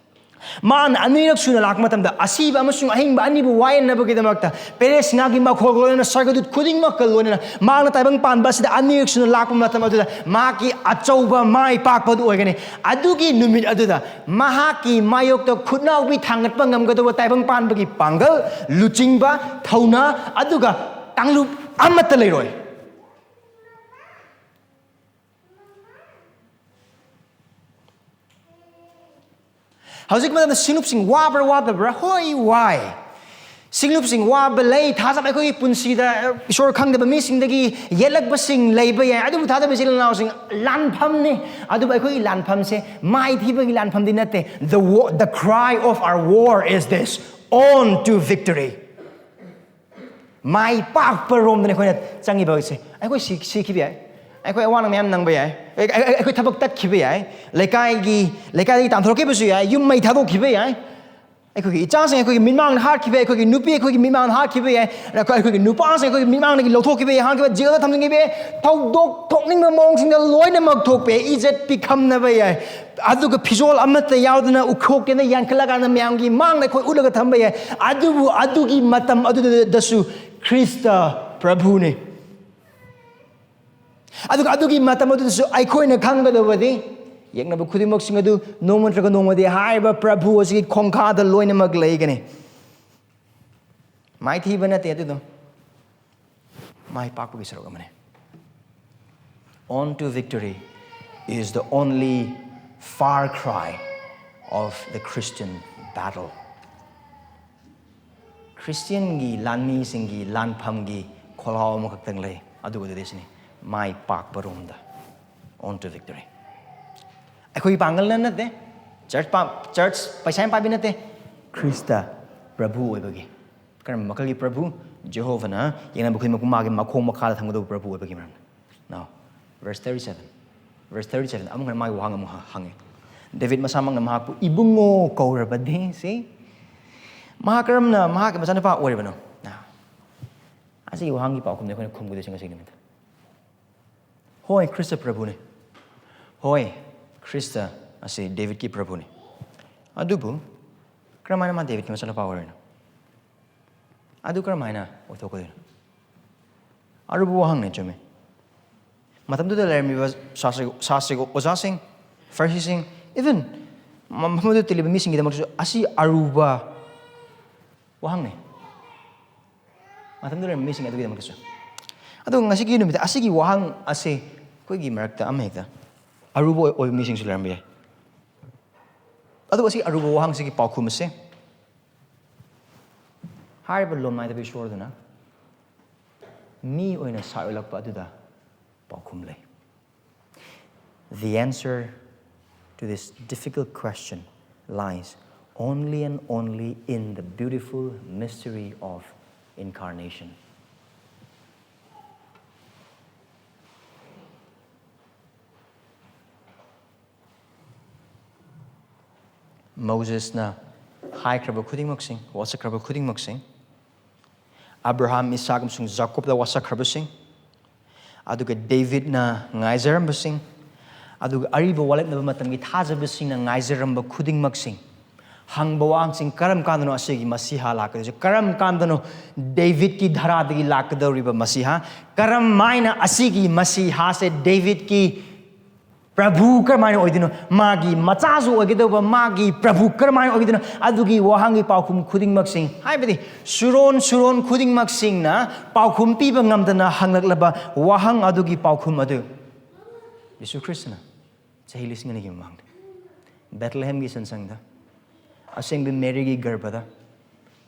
ꯃꯥꯅ ꯑꯅꯤꯔꯛ ꯁꯨꯅ ꯂꯥꯛꯄ ꯃꯇꯝꯗ, ꯑꯁꯤꯕ ꯑꯃꯁꯨꯡ ꯑꯍꯤꯡꯕ ꯑꯅꯤꯕꯨ ꯋꯥꯌꯦꯟꯅꯕꯒꯤꯗꯃꯛꯇ ꯄꯦꯔꯦꯁ ꯉꯥꯒꯤ ꯃꯈꯣꯜꯒ ꯂꯣꯏꯅꯅ, ꯁꯔꯒꯗꯨꯠ ꯈꯨꯗꯤꯡꯃꯛꯀ ꯂꯣꯏꯅꯅ ꯃꯍꯥꯛꯅ ꯇꯥꯏꯕꯪ ꯄꯥꯟꯕ ꯑꯁꯤꯗ ꯑꯅꯤꯔꯛ ꯁꯨꯅ ꯂꯥꯛꯄ ꯃꯇꯝ ꯑꯗꯨꯗ ꯃꯍꯥꯛꯀꯤ ꯑꯆꯧꯕ ꯃꯥꯏ ꯄꯥꯛꯄ ꯑꯗꯨ ꯑꯣꯏꯒꯅꯤ꯫ ꯑꯗꯨꯒꯤ ꯅꯨꯃꯤꯠ ꯑꯗꯨꯗ ꯃꯍꯥꯛꯀꯤ ꯃꯥꯌꯣꯛꯇ ꯈꯨꯠꯅꯥꯎꯕꯤ ꯊꯥꯡꯒꯠꯄ ꯉꯝꯒꯗꯕ ꯇꯥꯏꯕꯪ ꯄꯥꯟꯕꯒꯤ ꯄꯥꯡꯒꯜ, ꯂꯨꯆꯤꯡꯕ, ꯊꯧꯅꯥ, ꯑꯗꯨꯒ ꯀꯥꯡꯂꯨꯞ ꯑꯃꯠꯇ ꯂꯩꯔꯣꯏ꯫ ꯍꯧꯖꯤꯛ ꯃꯇꯝꯗ ꯁꯤꯡꯂꯨꯞꯁꯤꯡ ꯋꯥꯕ꯭ꯔꯥ ꯋꯥꯗꯕ꯭ꯔꯥ? ꯍꯣꯏ, ꯋꯥꯏ꯫ ꯁꯤꯡꯂꯨꯞꯁꯤꯡ ꯋꯥꯕ ꯂꯩ꯫ ꯊꯥꯖꯕ, ꯑꯩꯈꯣꯏꯒꯤ ꯄꯨꯟꯁꯤꯗ, ꯑ, ꯏꯁꯣꯔ ꯈꯪꯗꯕ ꯃꯤꯁꯤꯡꯗꯒꯤ ꯌꯦꯠꯂꯛꯄꯁꯤꯡ ꯂꯩꯕ ꯌꯥꯏ꯫ ꯑꯗꯨꯕꯨ ꯊꯥꯖꯕ ꯏꯆꯤꯜ ꯏꯅꯥꯎꯁꯤꯡ, ꯂꯥꯟꯐꯝꯅꯤ꯫ ꯑꯗꯨꯕꯨ ꯑꯩꯈꯣꯏꯒꯤ ꯂꯥꯟꯐꯝꯁꯦ ꯃꯥꯏꯊꯤꯕꯒꯤ ꯂꯥꯟꯐꯝꯗꯤ ꯅꯠꯇꯦ꯫ The war, the cry of our war is this: On to victory. ꯃꯥꯏ ꯄꯥꯛꯄ ꯔꯣꯝꯗꯅꯤ ꯑꯩꯈꯣꯏꯅ ꯆꯪꯉꯤꯕꯁꯦ꯫ ꯑꯩꯈꯣꯏ ꯁꯤ-, ꯁꯤꯈꯤꯕ ꯌꯥꯏ꯫ ꯑꯩꯈꯣꯏ ꯑꯋꯥ ꯃꯌꯥꯝ ꯅꯪꯕ ꯌꯥꯏ꯫ ꯑꯩ- ꯑꯩ- ꯑꯩꯈꯣꯏ ꯊꯕꯛ ꯇꯠꯈꯤꯕ ꯌꯥꯏ꯫ ꯂꯩꯀꯥꯏꯒꯤ ꯂꯩꯀꯥꯏꯗꯒꯤ ꯇꯥꯟꯊꯣꯔꯛꯈꯤꯕꯁꯨ ꯌꯥꯏ꯫ ꯌꯨꯝ ꯃꯩ ꯊꯥꯗꯣꯛꯈꯤꯕ ꯌꯥꯏ꯫ ꯑꯩꯈꯣꯏꯒꯤ ꯏꯆꯥꯁꯤꯡ ꯑꯩꯈꯣꯏꯒꯤ ꯃꯤꯠꯃꯥꯡꯗ ꯍꯥꯠꯈꯤꯕ ꯌꯥꯏ꯫ ꯑꯩꯈꯣꯏꯒꯤ ꯅꯨꯄꯤ ꯑꯩꯈꯣꯏꯒꯤ ꯃꯤꯠꯃꯥꯡꯗ ꯍꯥꯠꯈꯤꯕ ꯌꯥꯏ꯫ ꯑꯩꯈꯣꯏ- ꯑꯩꯈꯣꯏꯒꯤ ꯅꯨꯄꯥꯁꯤꯡ ꯑꯩꯈꯣꯏꯒꯤ ꯃꯤꯠꯃꯥꯡꯗꯒꯤ ꯂꯧꯊꯣꯛꯈꯤꯕ ꯌꯥꯏ, ꯍꯥꯠꯈꯤꯕ, ꯖꯦꯜꯗ ꯊꯝꯖꯤꯟꯈꯤꯕ ꯌꯥꯏ꯫ ꯊꯧꯗꯣꯛ ꯊꯣꯛꯅꯤꯡꯕ ꯃꯑꯣꯡꯁꯤꯡꯗ ꯂꯣꯏꯅꯃꯛ ꯊꯣꯛꯄ ꯌꯥꯏ꯫ ꯏꯖꯠ ꯄꯤꯈꯝꯅꯕ ꯌꯥꯏ꯫ ꯑꯗꯨꯒ ꯐꯤꯖꯣꯜ ꯑꯃꯠꯇ ꯌꯥꯎꯗꯅ ꯎꯈꯣꯛꯇꯦꯅ ꯌꯥꯟꯈꯠꯂꯀꯥꯟꯗ ꯃꯌꯥꯝꯒꯤ ꯃꯥꯡꯗ ꯑꯩꯈꯣꯏ ꯎꯠꯂꯒ ꯊꯝꯕ ꯌꯥꯏ꯫ ꯑꯗꯨꯕꯨ ꯑꯗꯨꯒꯤ ꯃꯇꯝ ꯑꯗꯨꯗꯁꯨ ꯈ꯭ꯔꯤꯁꯇ ꯄ꯭ꯔꯚꯨꯅꯤ꯫ ꯑꯗꯨꯒ ꯑꯗꯨꯒꯤ ꯃꯇꯝ ꯑꯗꯨꯗꯁꯨ ꯑꯩꯈꯣꯏꯅ ꯈꯪꯒꯗꯕꯗꯤ, ꯌꯦꯛꯅꯕ ꯈꯨꯗꯤꯡꯃꯛꯁꯤꯡ ꯑꯗꯨ ꯅꯣꯡꯃ ꯅꯠꯇ꯭ꯔꯒ ꯅꯣꯡꯃꯗꯤ ꯍꯥꯏꯔꯤꯕ ꯄ꯭ꯔꯚꯨ ꯑꯁꯤꯒꯤ ꯈꯣꯡꯈꯥꯗ ꯂꯣꯏꯅꯃꯛ ꯂꯩꯒꯅꯤ꯫ ꯃꯥꯏꯊꯤꯕ ꯅꯠꯇꯦ ꯑꯗꯨꯗꯣ, ꯃꯥꯏ ꯄꯥꯛꯄꯒꯤ ꯁꯔꯨꯛ ꯑꯃꯅꯤ꯫ On to victory is the only far cry of the Christian battle. ꯈ꯭ꯔꯤꯁꯇꯤꯌꯟꯒꯤ ꯂꯥꯟꯃꯤꯁꯤꯡꯒꯤ ꯂꯥꯟꯐꯝꯒꯤ ꯈꯣꯜꯂꯥꯎ ꯑꯃꯈꯛꯇꯪ ꯂꯩ, ꯑꯗꯨ ꯑꯗꯨꯗꯤ ꯁꯤꯅꯤ, ꯃꯥꯏ ꯄꯥꯛꯄꯔꯣꯝꯗ꯫ On to victory. ꯑꯩꯈꯣꯏꯒꯤ ꯄꯥꯡꯒꯜꯅ ꯅꯠꯇꯦ, ꯆꯔꯆ ꯄꯥ- ꯆꯔꯆ ꯄꯩꯁꯥ ꯌꯥꯝ ꯄꯥꯏꯕꯤ ꯅꯠꯇꯦ, ꯈ꯭ꯔꯤꯁꯇ ꯄ꯭ꯔꯚꯨ ꯑꯣꯏꯕꯒꯤ꯫ ꯀꯔꯝꯕ ꯃꯈꯜꯒꯤ ꯄ꯭ꯔꯚꯨ? ꯖꯦꯍꯣꯚꯅ ꯌꯦꯡꯅꯕ ꯈꯨꯗꯤꯡꯃꯛꯄꯨ ꯃꯥꯒꯤ ꯃꯈꯣꯡ ꯃꯈꯥꯗ ꯊꯝꯒꯗꯧꯕ ꯄ꯭ꯔꯚꯨ ꯑꯣꯏꯕꯒꯤ ꯃꯔꯝꯅ꯫ Now, verse thirty-seven. Verse thirty-seven, ꯑꯃꯨꯛ ꯍꯟꯅ ꯃꯥꯒꯤ ꯋꯥꯍꯪ ꯑꯃꯨꯛ ꯍ- ꯍꯪꯉꯦ꯫ ꯗꯦꯕꯤꯠ ꯃꯁꯥꯃꯛꯅ ꯃꯍꯥꯛꯄꯨ "ꯏꯕꯨꯡꯉꯣ" ꯀꯧꯔꯕꯗꯤ, ꯁꯤ ꯃꯍꯥꯛ ꯀꯔꯝꯅ ꯃꯍꯥꯛꯀꯤ ꯃꯆꯥꯅꯨꯄꯥ ꯑꯣꯏꯔꯤꯕꯅꯣ? Now, ꯑꯁꯤꯒꯤ ꯋꯥꯍꯪꯒꯤ ꯄꯥꯎꯈꯨꯝꯗꯤ ꯑꯩꯈꯣꯏꯅ ꯈꯨꯝꯒꯗꯣꯏꯁꯤ ꯉꯁꯤꯒꯤ ꯅꯨꯃꯤꯠꯇ꯫ ꯍꯣꯏ, ꯈ꯭ꯔꯤꯁꯇ ꯄ꯭ꯔꯚꯨꯅꯤ꯫ ꯍꯣꯏ, ꯈ꯭ꯔꯤꯁꯇ ꯑꯁꯤ ꯗꯦꯕꯤꯠꯀꯤ ꯄ꯭ꯔꯚꯨꯅꯤ꯫ ꯑꯗꯨꯕꯨ ꯀꯔꯝꯍꯥꯏꯅ ꯃꯥ ꯗꯦꯕꯤꯠꯀꯤ ꯃꯆꯥꯅꯨꯄꯥ ꯑꯣꯏꯔꯤꯅꯣ? ꯑꯗꯨ ꯀꯔꯝꯍꯥꯏꯅ ꯑꯣꯏꯊꯣꯛꯀꯗꯣꯏꯅꯣ? ꯑꯔꯨꯕ ꯋꯥꯍꯪꯅꯤ, ꯆꯨꯝꯃꯤ꯫ ꯃꯇꯝꯗꯨꯗ ꯂꯩꯔꯝꯃꯤꯕ ꯁꯥꯁ꯭ꯔꯤ, ꯁꯥꯁ꯭ꯔꯤꯒ ꯑꯣꯖꯥꯁꯤꯡ, ꯐꯔꯤꯁꯤꯁꯤꯡ, even ꯃ- ꯃꯐꯝꯗꯨꯗ ꯇꯤꯜꯂꯤꯕ ꯃꯤꯁꯤꯡꯒꯤꯗꯃꯛꯇꯁꯨ ꯑꯁꯤ ꯑꯔꯨꯕ ꯋꯥꯍꯪꯅꯤ꯫ ꯃꯇꯝꯗꯨꯗ ꯂꯩꯔꯝꯕ ꯃꯤꯁꯤꯡ ꯑꯗꯨꯒꯤꯗꯃꯛꯇꯁꯨ꯫ ꯑꯗꯣ ꯉꯁꯤꯒꯤ ꯅꯨꯃꯤꯠꯇ ꯑꯁꯤꯒꯤ ꯋꯥꯍꯪ ꯑꯁꯤ ꯑꯩꯈꯣꯏꯒꯤ ꯃꯔꯛꯇ ꯑꯃꯍꯦꯛꯇ ꯑꯔꯨꯕ ꯑꯣꯏ- ꯑꯣꯏꯕ ꯃꯤꯁꯤꯡꯁꯨ ꯂꯩꯔꯝꯕ ꯌꯥꯏ꯫ ꯑꯗꯨꯕꯨ ꯑꯁꯤ ꯑꯔꯨꯕ ꯋꯥꯍꯪꯁꯤꯒꯤ ꯄꯥꯎꯈꯨꯝ ꯑꯁꯦ ꯍꯥꯏꯔꯤꯕ ꯂꯣꯝ ꯅꯥꯏꯗꯕ ꯏꯁꯣꯔ ꯑꯗꯨꯅ ꯃꯤ ꯑꯣꯏꯅ ꯁꯥꯏ ꯑꯣꯜꯂꯛꯄ ꯑꯗꯨꯗ ꯄꯥꯎꯈꯨꯝ ꯂꯩ꯫ The answer to this difficult question lies only and only in the beautiful mystery of incarnation. ꯃꯣꯖꯦꯁꯅ ꯍꯥꯏꯈ꯭ꯔꯕ ꯈꯨꯗꯤꯡꯃꯛꯁꯤꯡ, ꯋꯥꯁꯛꯈ꯭ꯔꯕ ꯈꯨꯗꯤꯡꯃꯛꯁꯤꯡ, ꯑꯕ꯭ꯔꯥꯍꯥꯝ, ꯏꯁꯥꯛ ꯑꯃꯁꯨꯡ ꯖꯥꯀꯣꯕꯇ ꯋꯥꯁꯛꯈ꯭ꯔꯕꯁꯤꯡ, ꯑꯗꯨꯒ ꯗꯦꯕꯤꯠꯅ ꯉꯥꯏꯖꯔꯝꯕꯁꯤꯡ, ꯑꯗꯨꯒ ꯑꯔꯤꯕ ꯋꯥꯂꯦꯞꯅꯕ ꯃꯇꯝꯒꯤ ꯊꯥꯖꯕꯁꯤꯡꯅ ꯉꯥꯏꯖꯔꯝꯕ ꯈꯨꯗꯤꯡꯃꯛꯁꯤꯡ, ꯍꯪꯕ ꯋꯥꯍꯪꯁꯤꯡ, ꯀꯔꯝ ꯀꯥꯟꯗꯅꯣ ꯑꯁꯤꯒꯤ ꯃꯁꯤꯍꯥ ꯂꯥꯛꯀꯗꯣꯏꯁꯦ? ꯀꯔꯝ ꯀꯥꯟꯗꯅꯣ ꯗꯦꯕꯤꯠꯀꯤ ꯙꯔꯥꯗꯒꯤ ꯂꯥꯛꯀꯗꯧꯔꯤꯕ ꯃꯁꯤꯍꯥ? ꯀꯔꯝ ꯍꯥꯏꯅ ꯑꯁꯤꯒꯤ ꯃꯁꯤꯍꯥꯁꯦ ꯗꯦꯕꯤꯠꯀꯤ ꯄ꯭ꯔꯚꯨ ꯀꯔꯝꯍꯥꯏꯅ ꯑꯣꯏꯗꯣꯏꯅꯣ? ꯃꯥꯒꯤ ꯃꯆꯥꯁꯨ ꯑꯣꯏꯒꯗꯧꯕ, ꯃꯥꯒꯤ ꯄ꯭ꯔꯚꯨ ꯀꯔꯝꯍꯥꯏꯅ ꯑꯣꯏꯒꯗꯣꯏꯅꯣ? ꯑꯗꯨꯒꯤ ꯋꯥꯍꯪꯒꯤ ꯄꯥꯎꯈꯨꯝ ꯈꯨꯗꯤꯡꯃꯛꯁꯤꯡ, ꯍꯥꯏꯕꯗꯤ ꯁꯨꯔꯣꯟ ꯁꯨꯔꯣꯟ ꯈꯨꯗꯤꯡꯃꯛꯁꯤꯡꯅ ꯄꯥꯎꯈꯨꯝ ꯄꯤꯕ ꯉꯝꯗꯅ ꯍꯪꯂꯛꯂꯕ ꯋꯥꯍꯪ ꯑꯗꯨꯒꯤ ꯄꯥꯎꯈꯨꯝ ꯑꯗꯨ ꯌꯤꯁꯨ ꯈ꯭ꯔꯤꯁꯇꯅ ꯆꯍꯤ ꯂꯤꯁꯤꯡ ꯑꯅꯤꯒꯤ ꯃꯃꯥꯡꯗ ꯕꯦꯊꯂꯦꯍꯦꯝꯒꯤ ꯁꯟꯁꯪꯗ, ꯑꯁꯦꯡꯕ ꯃꯦꯔꯤꯒꯤ ꯒꯔꯚꯗ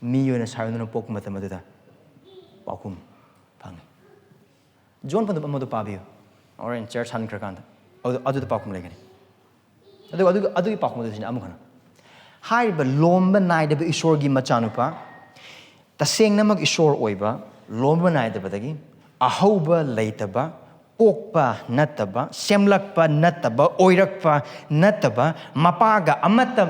ꯃꯤ ꯑꯣꯏꯅ ꯁꯥꯏꯑꯣꯟꯗꯨꯅ ꯄꯣꯛꯄ ꯃꯇꯝ ꯑꯗꯨꯗ ꯄꯥꯎꯈꯨꯝ ꯐꯪꯉꯤ꯫ ꯖꯣꯟ ꯄꯟꯗꯨꯞ ꯑꯃꯗꯣ ꯄꯥꯕꯤꯌꯨ꯫ ꯍꯣꯔꯦꯟ ꯆꯔꯆ ꯍꯟꯈ꯭ꯔꯀꯥꯟꯗ ꯑꯗꯨ-, ꯑꯗꯨꯗ ꯄꯥꯎꯈꯨꯝ ꯂꯩꯒꯅꯤ꯫ ꯑꯗꯨꯒ ꯑꯗꯨꯒꯤ, ꯑꯗꯨꯒꯤ ꯄꯥꯎꯈꯨꯝ ꯑꯗꯨꯁꯤꯅ ꯑꯃꯨꯛ ꯍꯟꯅ ꯍꯥꯏꯔꯤꯕ ꯂꯣꯝꯕ ꯅꯥꯏꯗꯕ ꯏꯁꯣꯔꯒꯤ ꯃꯆꯥꯅꯨꯄꯥ, ꯇꯁꯦꯡꯅꯃꯛ ꯏꯁꯣꯔ ꯑꯣꯏꯕ, ꯂꯣꯝꯕ ꯅꯥꯏꯗꯕꯗꯒꯤ, ꯑꯍꯧꯕ ꯂꯩꯇꯕ, ꯄꯣꯛꯄ ꯅꯠꯇꯕ, ꯁꯦꯝꯂꯛꯄ ꯅꯠꯇꯕ, ꯑꯣꯏꯔꯛꯄ ꯅꯠꯇꯕ, ꯃꯄꯥꯒ ꯑꯃꯠꯇ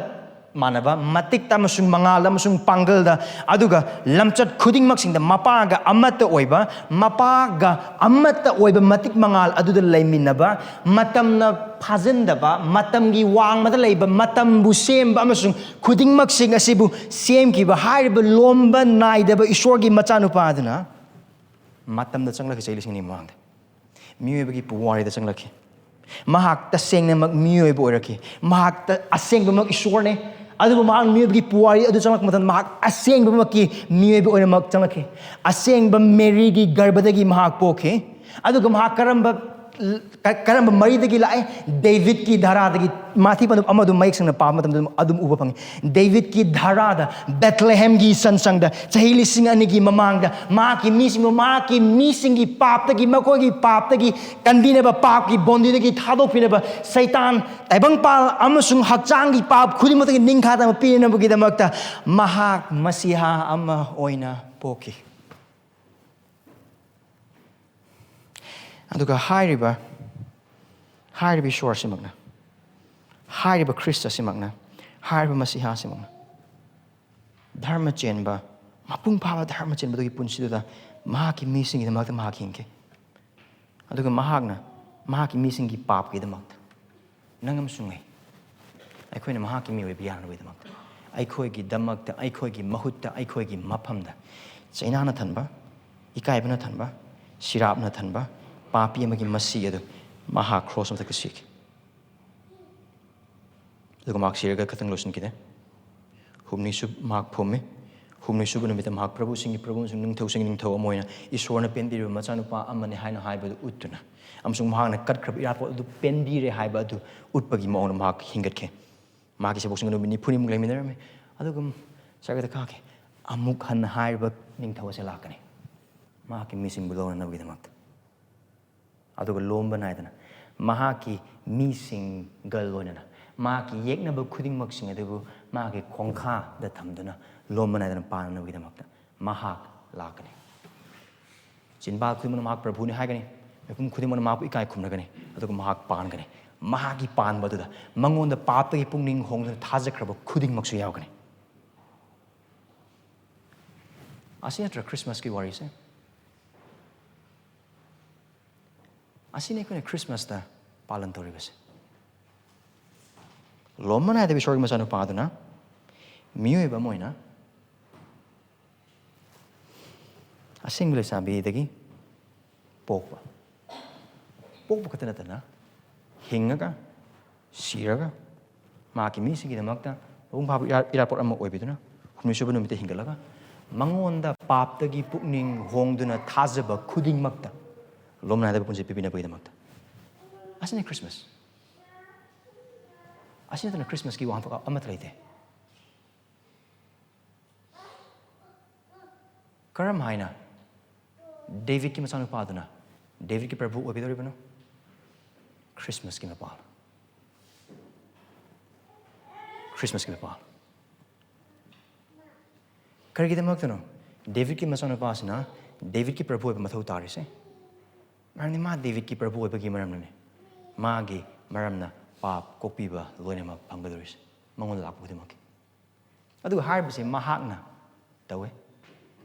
ꯃꯥꯟꯅꯕ, ꯃꯇꯤꯛꯇ ꯑꯃꯁꯨꯡ ꯃꯉꯥꯜꯗ ꯑꯃꯁꯨꯡ ꯄꯥꯡꯒꯜꯗ, ꯑꯗꯨꯒ ꯂꯝꯆꯠ ꯈꯨꯗꯤꯡꯃꯛꯁꯤꯡꯗ ꯃꯄꯥꯒ ꯑꯃꯠꯇ ꯑꯣꯏꯕ, ꯃꯄꯥꯒ ꯑꯃꯠꯇ ꯑꯣꯏꯕ ꯃꯇꯤꯛ ꯃꯉꯥꯜ ꯑꯗꯨꯗ ꯂꯩꯃꯤꯟꯅꯕ, ꯃꯇꯝꯅ ꯐꯥꯖꯤꯟꯗꯕ, ꯃꯇꯝꯒꯤ ꯋꯥꯡꯃꯗ ꯂꯩꯕ, ꯃꯇꯝꯕꯨ ꯁꯦꯝꯕ ꯑꯃꯁꯨꯡ ꯈꯨꯗꯤꯡꯃꯛꯁꯤꯡ ꯑꯁꯤꯕꯨ ꯁꯦꯝꯈꯤꯕ ꯍꯥꯏꯔꯤꯕ ꯂꯣꯝꯕ ꯅꯥꯏꯗꯕ ꯏꯁꯣꯔꯒꯤ ꯃꯆꯥꯅꯨꯄꯥ ꯑꯗꯨꯅ ꯃꯇꯝꯗ ꯆꯪꯂꯛꯈꯤ, ꯆꯍꯤ ꯂꯤꯁꯤꯡ ꯑꯅꯤ ꯃꯃꯥꯡꯗ꯫ ꯃꯤꯑꯣꯏꯕꯒꯤ ꯄꯨꯋꯥꯔꯤꯗ ꯆꯪꯂꯛꯈꯤ꯫ ꯃꯍꯥꯛ ꯇꯁꯦꯡꯅꯃꯛ ꯃꯤꯑꯣꯏꯕ ꯑꯣꯏꯔꯛꯈꯤ꯫ ꯃꯍꯥꯛ ꯇ-, ꯑꯁꯦꯡꯕꯃꯛ ꯏꯁꯣꯔꯅꯦ꯫ ꯑꯗꯨꯕꯨ ꯃꯍꯥꯛ ꯃꯤꯑꯣꯏꯕꯒꯤ ꯄꯨꯋꯥꯔꯤ ꯑꯗꯨ ꯆꯪꯂꯛꯄ ꯃꯇꯝꯗ ꯃꯍꯥꯛ ꯑꯁꯦꯡꯕꯃꯛꯀꯤ ꯃꯤꯑꯣꯏꯕ ꯑꯣꯏꯅꯃꯛ ꯆꯪꯂꯛꯈꯤ꯫ ꯑꯁꯦꯡꯕ ꯃꯦꯔꯤꯒꯤ ꯒꯔꯚꯗꯒꯤ ꯃꯍꯥꯛ ꯄꯣꯛꯈꯤ꯫ ꯑꯗꯨꯒ ꯃꯍꯥꯛ ꯀꯔꯝꯕ, ꯀ-, ꯀꯔꯝꯕ ꯃꯔꯤꯗꯒꯤ ꯂꯥꯛꯑꯦ? ꯗꯦꯕꯤꯠꯀꯤ ꯙꯔꯥꯗꯒꯤ꯫ ꯃꯥꯊꯤ ꯄꯟꯗꯨꯞ ꯑꯃꯗꯨ ꯃꯌꯦꯛ ꯁꯦꯡꯅ ꯄꯥꯕ ꯃꯇꯝꯗ ꯑꯗꯨꯝ ꯎꯕ ꯐꯪꯉꯤ꯫ ꯗꯦꯕꯤꯠꯀꯤ ꯙꯔꯥꯗ, ꯕꯦꯊꯂꯦꯍꯦꯝꯒꯤ ꯁꯟꯁꯪꯗ, ꯆꯍꯤ ꯂꯤꯁꯤꯡ ꯑꯅꯤꯒꯤ ꯃꯃꯥꯡꯗ ꯃꯍꯥꯛꯀꯤ ꯃꯤꯁꯤꯡꯕꯨ, ꯃꯍꯥꯛꯀꯤ ꯃꯤꯁꯤꯡꯒꯤ ꯄꯥꯞꯇꯒꯤ, ꯃꯈꯣꯏꯒꯤ ꯄꯥꯞꯇꯒꯤ ꯀꯟꯕꯤꯅꯕ, ꯄꯥꯞꯀꯤ ꯕꯣꯟꯗꯤꯗꯒꯤ ꯊꯥꯗꯣꯛꯄꯤꯅꯕ, ꯁꯩꯇꯥꯟ, ꯇꯥꯏꯕꯪꯄꯥꯜ ꯑꯃꯁꯨꯡ ꯍꯛꯆꯥꯡꯒꯤ ꯄꯥꯞ ꯈꯨꯗꯤꯡꯃꯛꯇꯒꯤ ꯅꯤꯡꯈꯥꯗꯅꯕ ꯄꯤꯅꯕꯒꯤꯗꯃꯛꯇ ꯃꯍꯥꯛ ꯃꯁꯤꯍꯥ ꯑꯃ ꯑꯣꯏꯅ ꯄꯣꯛꯈꯤ꯫ ꯑꯗꯨꯒ ꯍꯥꯏꯔꯤꯕ, ꯍꯥꯏꯔꯤꯕ ꯏꯁꯣꯔ ꯑꯁꯤꯃꯛꯅ, ꯍꯥꯏꯔꯤꯕ ꯈ꯭ꯔꯤꯁ ꯑꯁꯤꯃꯛꯅ ꯍꯥꯏꯔꯤꯕ ꯃꯁꯤꯍꯥꯁꯤꯃꯛꯅ ꯙꯔꯃ ꯆꯦꯟꯕ, ꯃꯄꯨꯡ ꯐꯥꯕ ꯙꯔꯃ ꯆꯦꯟꯕꯗꯨꯒꯤ ꯄꯨꯟꯁꯤꯗꯨꯗ ꯃꯍꯥꯛꯀꯤ ꯃꯤꯁꯤꯡꯒꯤꯗꯃꯛꯇ ꯃꯍꯥꯛ ꯍꯤꯡꯈꯤ꯫ ꯑꯗꯨꯒ ꯃꯍꯥꯛꯅ ꯃꯍꯥꯛꯀꯤ ꯃꯤꯁꯤꯡꯒꯤ ꯄꯥꯞꯀꯤꯗꯃꯛꯇ, ꯅꯪ ꯑꯃꯁꯨꯡ ꯑꯩ, ꯑꯩꯈꯣꯏꯅ ꯃꯍꯥꯛꯀꯤ ꯃꯤꯑꯣꯏꯕ ꯌꯥꯅꯕꯒꯤꯗꯃꯛꯇ, ꯑꯩꯈꯣꯏꯒꯤꯗꯃꯛꯇ, ꯑꯩꯈꯣꯏꯒꯤ ꯃꯍꯨꯠꯇ, ꯑꯩꯈꯣꯏꯒꯤ ꯃꯐꯝꯗ ꯆꯩꯅꯥꯅ ꯊꯟꯕ, ꯏꯀꯥꯏꯕꯅ ꯊꯟꯕ, ꯁꯤꯔꯥꯞꯅ ꯊꯟꯕ ꯄꯥꯄꯤ ꯑꯃꯒꯤ ꯃꯁꯤ ꯑꯗꯨ ꯃꯍꯥꯛ ꯀ꯭ꯔꯣꯁ ꯃꯊꯛꯇ ꯁꯤꯈꯤ꯫ ꯑꯗꯨꯒ ꯃꯍꯥꯛ ꯁꯤꯔꯒ ꯈꯇꯪ ꯂꯣꯏꯁꯤꯟꯈꯤꯗꯦ꯫ ꯍꯨꯝꯅꯤꯁꯨ ꯃꯍꯥꯛ ꯐꯨꯝꯃꯤ꯫ ꯍꯨꯝꯅꯤꯁꯨꯕ ꯅꯨꯃꯤꯠꯇ ꯃꯍꯥꯛ ꯄ꯭ꯔꯚꯨꯁꯤꯡꯒꯤ ꯄ꯭ꯔꯚꯨ ꯑꯃꯁꯨꯡ ꯅꯤꯡꯊꯧꯁꯤꯡꯒꯤ ꯅꯤꯡꯊꯧ ꯑꯃ ꯑꯣꯏꯅ ꯏꯁꯣꯔꯅ ꯄꯦꯟꯕꯤꯔꯤꯕ ꯃꯆꯥꯅꯨꯄꯥ ꯑꯃꯅꯤ ꯍꯥꯏꯅ ꯍꯥꯏꯕꯗꯨ ꯎꯠꯇꯨꯅ, ꯑꯃꯁꯨꯡ ꯃꯍꯥꯛꯅ ꯀꯠꯈ꯭ꯔꯕ ꯏꯔꯥꯠꯄꯣꯠ ꯑꯗꯨ ꯄꯦꯟꯕꯤꯔꯦ ꯍꯥꯏꯕ ꯑꯗꯨ ꯎꯠꯄꯒꯤ ꯃꯑꯣꯡꯗ ꯃꯍꯥꯛ ꯍꯤꯡꯒꯠꯈꯤ꯫ ꯃꯍꯥꯛꯀꯤ ꯁꯦꯕꯣꯛꯁꯤꯡꯒ ꯅꯨꯃꯤꯠ ꯅꯤꯐꯨꯅꯤꯃꯨꯛ ꯂꯩꯃꯤꯟꯅꯔꯝꯃꯤ꯫ ꯑꯗꯨꯒ ꯁꯔꯒꯗ ꯀꯥꯈꯤ꯫ ꯑꯃꯨꯛ ꯍꯟꯅ ꯍꯥꯏꯔꯤꯕ ꯅꯤꯡꯊꯧ ꯑꯁꯦ ꯂꯥꯛꯀꯅꯤ, ꯃꯍꯥꯛꯀꯤ ꯃꯤꯁꯤꯡꯕꯨ ꯂꯧꯅꯅꯕꯒꯤꯗꯃꯛꯇ꯫ ꯑꯗꯨꯒ ꯂꯣꯝꯕ ꯅꯥꯏꯗꯅ ꯃꯍꯥꯛꯀꯤ ꯃꯤꯁꯤꯡꯒ ꯂꯣꯏꯅꯅ ꯃꯍꯥꯛꯀꯤ ꯌꯦꯛꯅꯕ ꯈꯨꯗꯤꯡꯃꯛꯁꯤꯡ ꯑꯗꯨꯕꯨ ꯃꯍꯥꯛꯀꯤ ꯈꯣꯡꯈꯥꯗ ꯊꯝꯗꯨꯅ ꯂꯣꯝꯕ ꯅꯥꯏꯗꯅ ꯄꯥꯟꯅꯅꯕꯒꯤꯗꯃꯛꯇ ꯃꯍꯥꯛ ꯂꯥꯛꯀꯅꯤ꯫ ꯆꯤꯟꯕꯥꯜ ꯈꯨꯗꯤꯡꯃꯛꯅ ꯃꯍꯥꯛ ꯄ꯭ꯔꯚꯨꯅꯤ ꯍꯥꯏꯒꯅꯤ꯫ ꯃꯤꯄꯨꯝ ꯈꯨꯗꯤꯡꯃꯛꯅ ꯃꯍꯥꯛꯄꯨ ꯏꯀꯥꯏ ꯈꯨꯝꯅꯒꯅꯤ꯫ ꯑꯗꯨꯒ ꯃꯍꯥꯛ ꯄꯥꯟꯒꯅꯤ꯫ ꯃꯍꯥꯛꯀꯤ ꯄꯥꯟꯕꯗꯨꯗ ꯃꯉꯣꯟꯗ ꯄꯥꯞꯇꯒꯤ ꯄꯨꯛꯅꯤꯡ ꯍꯣꯡꯗꯨꯅ ꯊꯥꯖꯈ꯭ꯔꯕ ꯈꯨꯗꯤꯡꯃꯛꯁꯨ ꯌꯥꯎꯒꯅꯤ꯫ ꯑꯁꯤ ꯅꯠꯇ꯭ꯔ ꯈ꯭ꯔꯤꯁꯃꯥꯁꯀꯤ ꯋꯥꯔꯤꯁꯦ? ꯑꯁꯤꯅꯤ ꯑꯩꯈꯣꯏꯅ ꯈ꯭ꯔꯤꯁꯃꯥꯁꯇ ꯄꯥꯂꯟ ꯇꯧꯔꯤꯕꯁꯦ꯫ ꯂꯣꯝꯕ ꯅꯥꯏꯗꯕ ꯏꯁꯣꯔꯒꯤ ꯃꯆꯥꯅꯨꯄꯥꯗꯨꯅ ꯃꯤꯑꯣꯏꯕ ꯑꯃ ꯑꯣꯏꯅ ꯑꯁꯦꯡꯕ ꯂꯩꯁꯥꯕꯤꯗꯒꯤ ꯄꯣꯛꯄ, ꯄꯣꯛꯄ ꯈꯛꯇ ꯅꯠꯇꯅ ꯍꯤꯡꯉꯒ, ꯁꯤꯔꯒ, ꯃꯍꯥꯛꯀꯤ ꯃꯤꯁꯤꯡꯒꯤꯗꯃꯛꯇ ꯃꯄꯨꯡ ꯐꯥꯕ ꯏꯔꯥ-, ꯏꯔꯥꯠꯄꯣꯠ ꯑꯃ ꯑꯣꯏꯕꯤꯗꯨꯅ, ꯍꯨꯝꯅꯤꯁꯨꯕ ꯅꯨꯃꯤꯠꯇ ꯍꯤꯡꯒꯠꯂꯒ, ꯃꯉꯣꯟꯗ ꯄꯥꯞꯇꯒꯤ ꯄꯨꯛꯅꯤꯡ ꯍꯣꯡꯗꯨꯅ ꯊꯥꯖꯕ ꯈꯨꯗꯤꯡꯃꯛꯇ ꯂꯣꯝꯅꯥꯏꯗꯕ ꯄꯨꯟꯁꯤ ꯄꯤꯕꯤꯅꯕꯒꯤꯗꯃꯛꯇ꯫ ꯑꯁꯤꯅꯤ ꯈ꯭ꯔꯤꯁꯃꯥꯁ꯫ ꯑꯁꯤ ꯅꯠꯇꯅ ꯈ꯭ꯔꯤꯁꯃꯥꯁꯀꯤ ꯋꯥꯍꯟꯊꯣꯛ ꯑꯃꯠꯇ ꯂꯩꯇꯦ꯫ ꯀꯔꯝ ꯍꯥꯏꯅ ꯗꯦꯕꯤꯠꯀꯤ ꯃꯆꯥꯅꯨꯄꯥꯗꯨꯅ ꯗꯦꯕꯤꯠꯀꯤ ꯄ꯭ꯔꯚꯨ ꯑꯣꯏꯒꯗꯧꯔꯤꯕꯅꯣ? ꯈ꯭ꯔꯤꯁꯃꯥꯁꯀꯤ ꯃꯄꯥꯜ꯫ ꯈ꯭ꯔꯤꯁꯃꯥꯁꯀꯤ ꯃꯄꯥꯜ꯫ ꯀꯔꯤꯒꯤꯗꯃꯛꯇꯅꯣ ꯗꯦꯕꯤꯠꯀꯤ ꯃꯆꯥꯅꯨꯄꯥꯁꯤꯅ ꯗꯦꯕꯤꯠꯀꯤ ꯄ꯭ꯔꯚꯨ ꯑꯣꯏꯕ ꯃꯊꯧ ꯇꯥꯔꯤꯁꯦ? ꯃꯔꯝꯗꯤ ꯃꯥ ꯗꯦꯕꯤꯠꯀꯤ ꯄ꯭ꯔꯚꯨ ꯑꯣꯏꯕꯒꯤ ꯃꯔꯝꯅꯅꯦ꯫ ꯃꯥꯒꯤ ꯃꯔꯝꯅ ꯄꯥꯞ ꯀꯣꯛꯄꯤꯕ ꯂꯣꯏꯅꯃꯛ ꯐꯪꯒꯗꯧꯔꯤꯁꯦ꯫ ꯃꯉꯣꯟꯗ ꯂꯥꯛꯄ ꯈꯨꯗꯤꯡꯃꯛꯀꯤ꯫ ꯑꯗꯨꯒ ꯍꯥꯏꯔꯤꯕꯁꯤ ꯃꯍꯥꯛꯅ ꯇꯧꯋꯦ꯫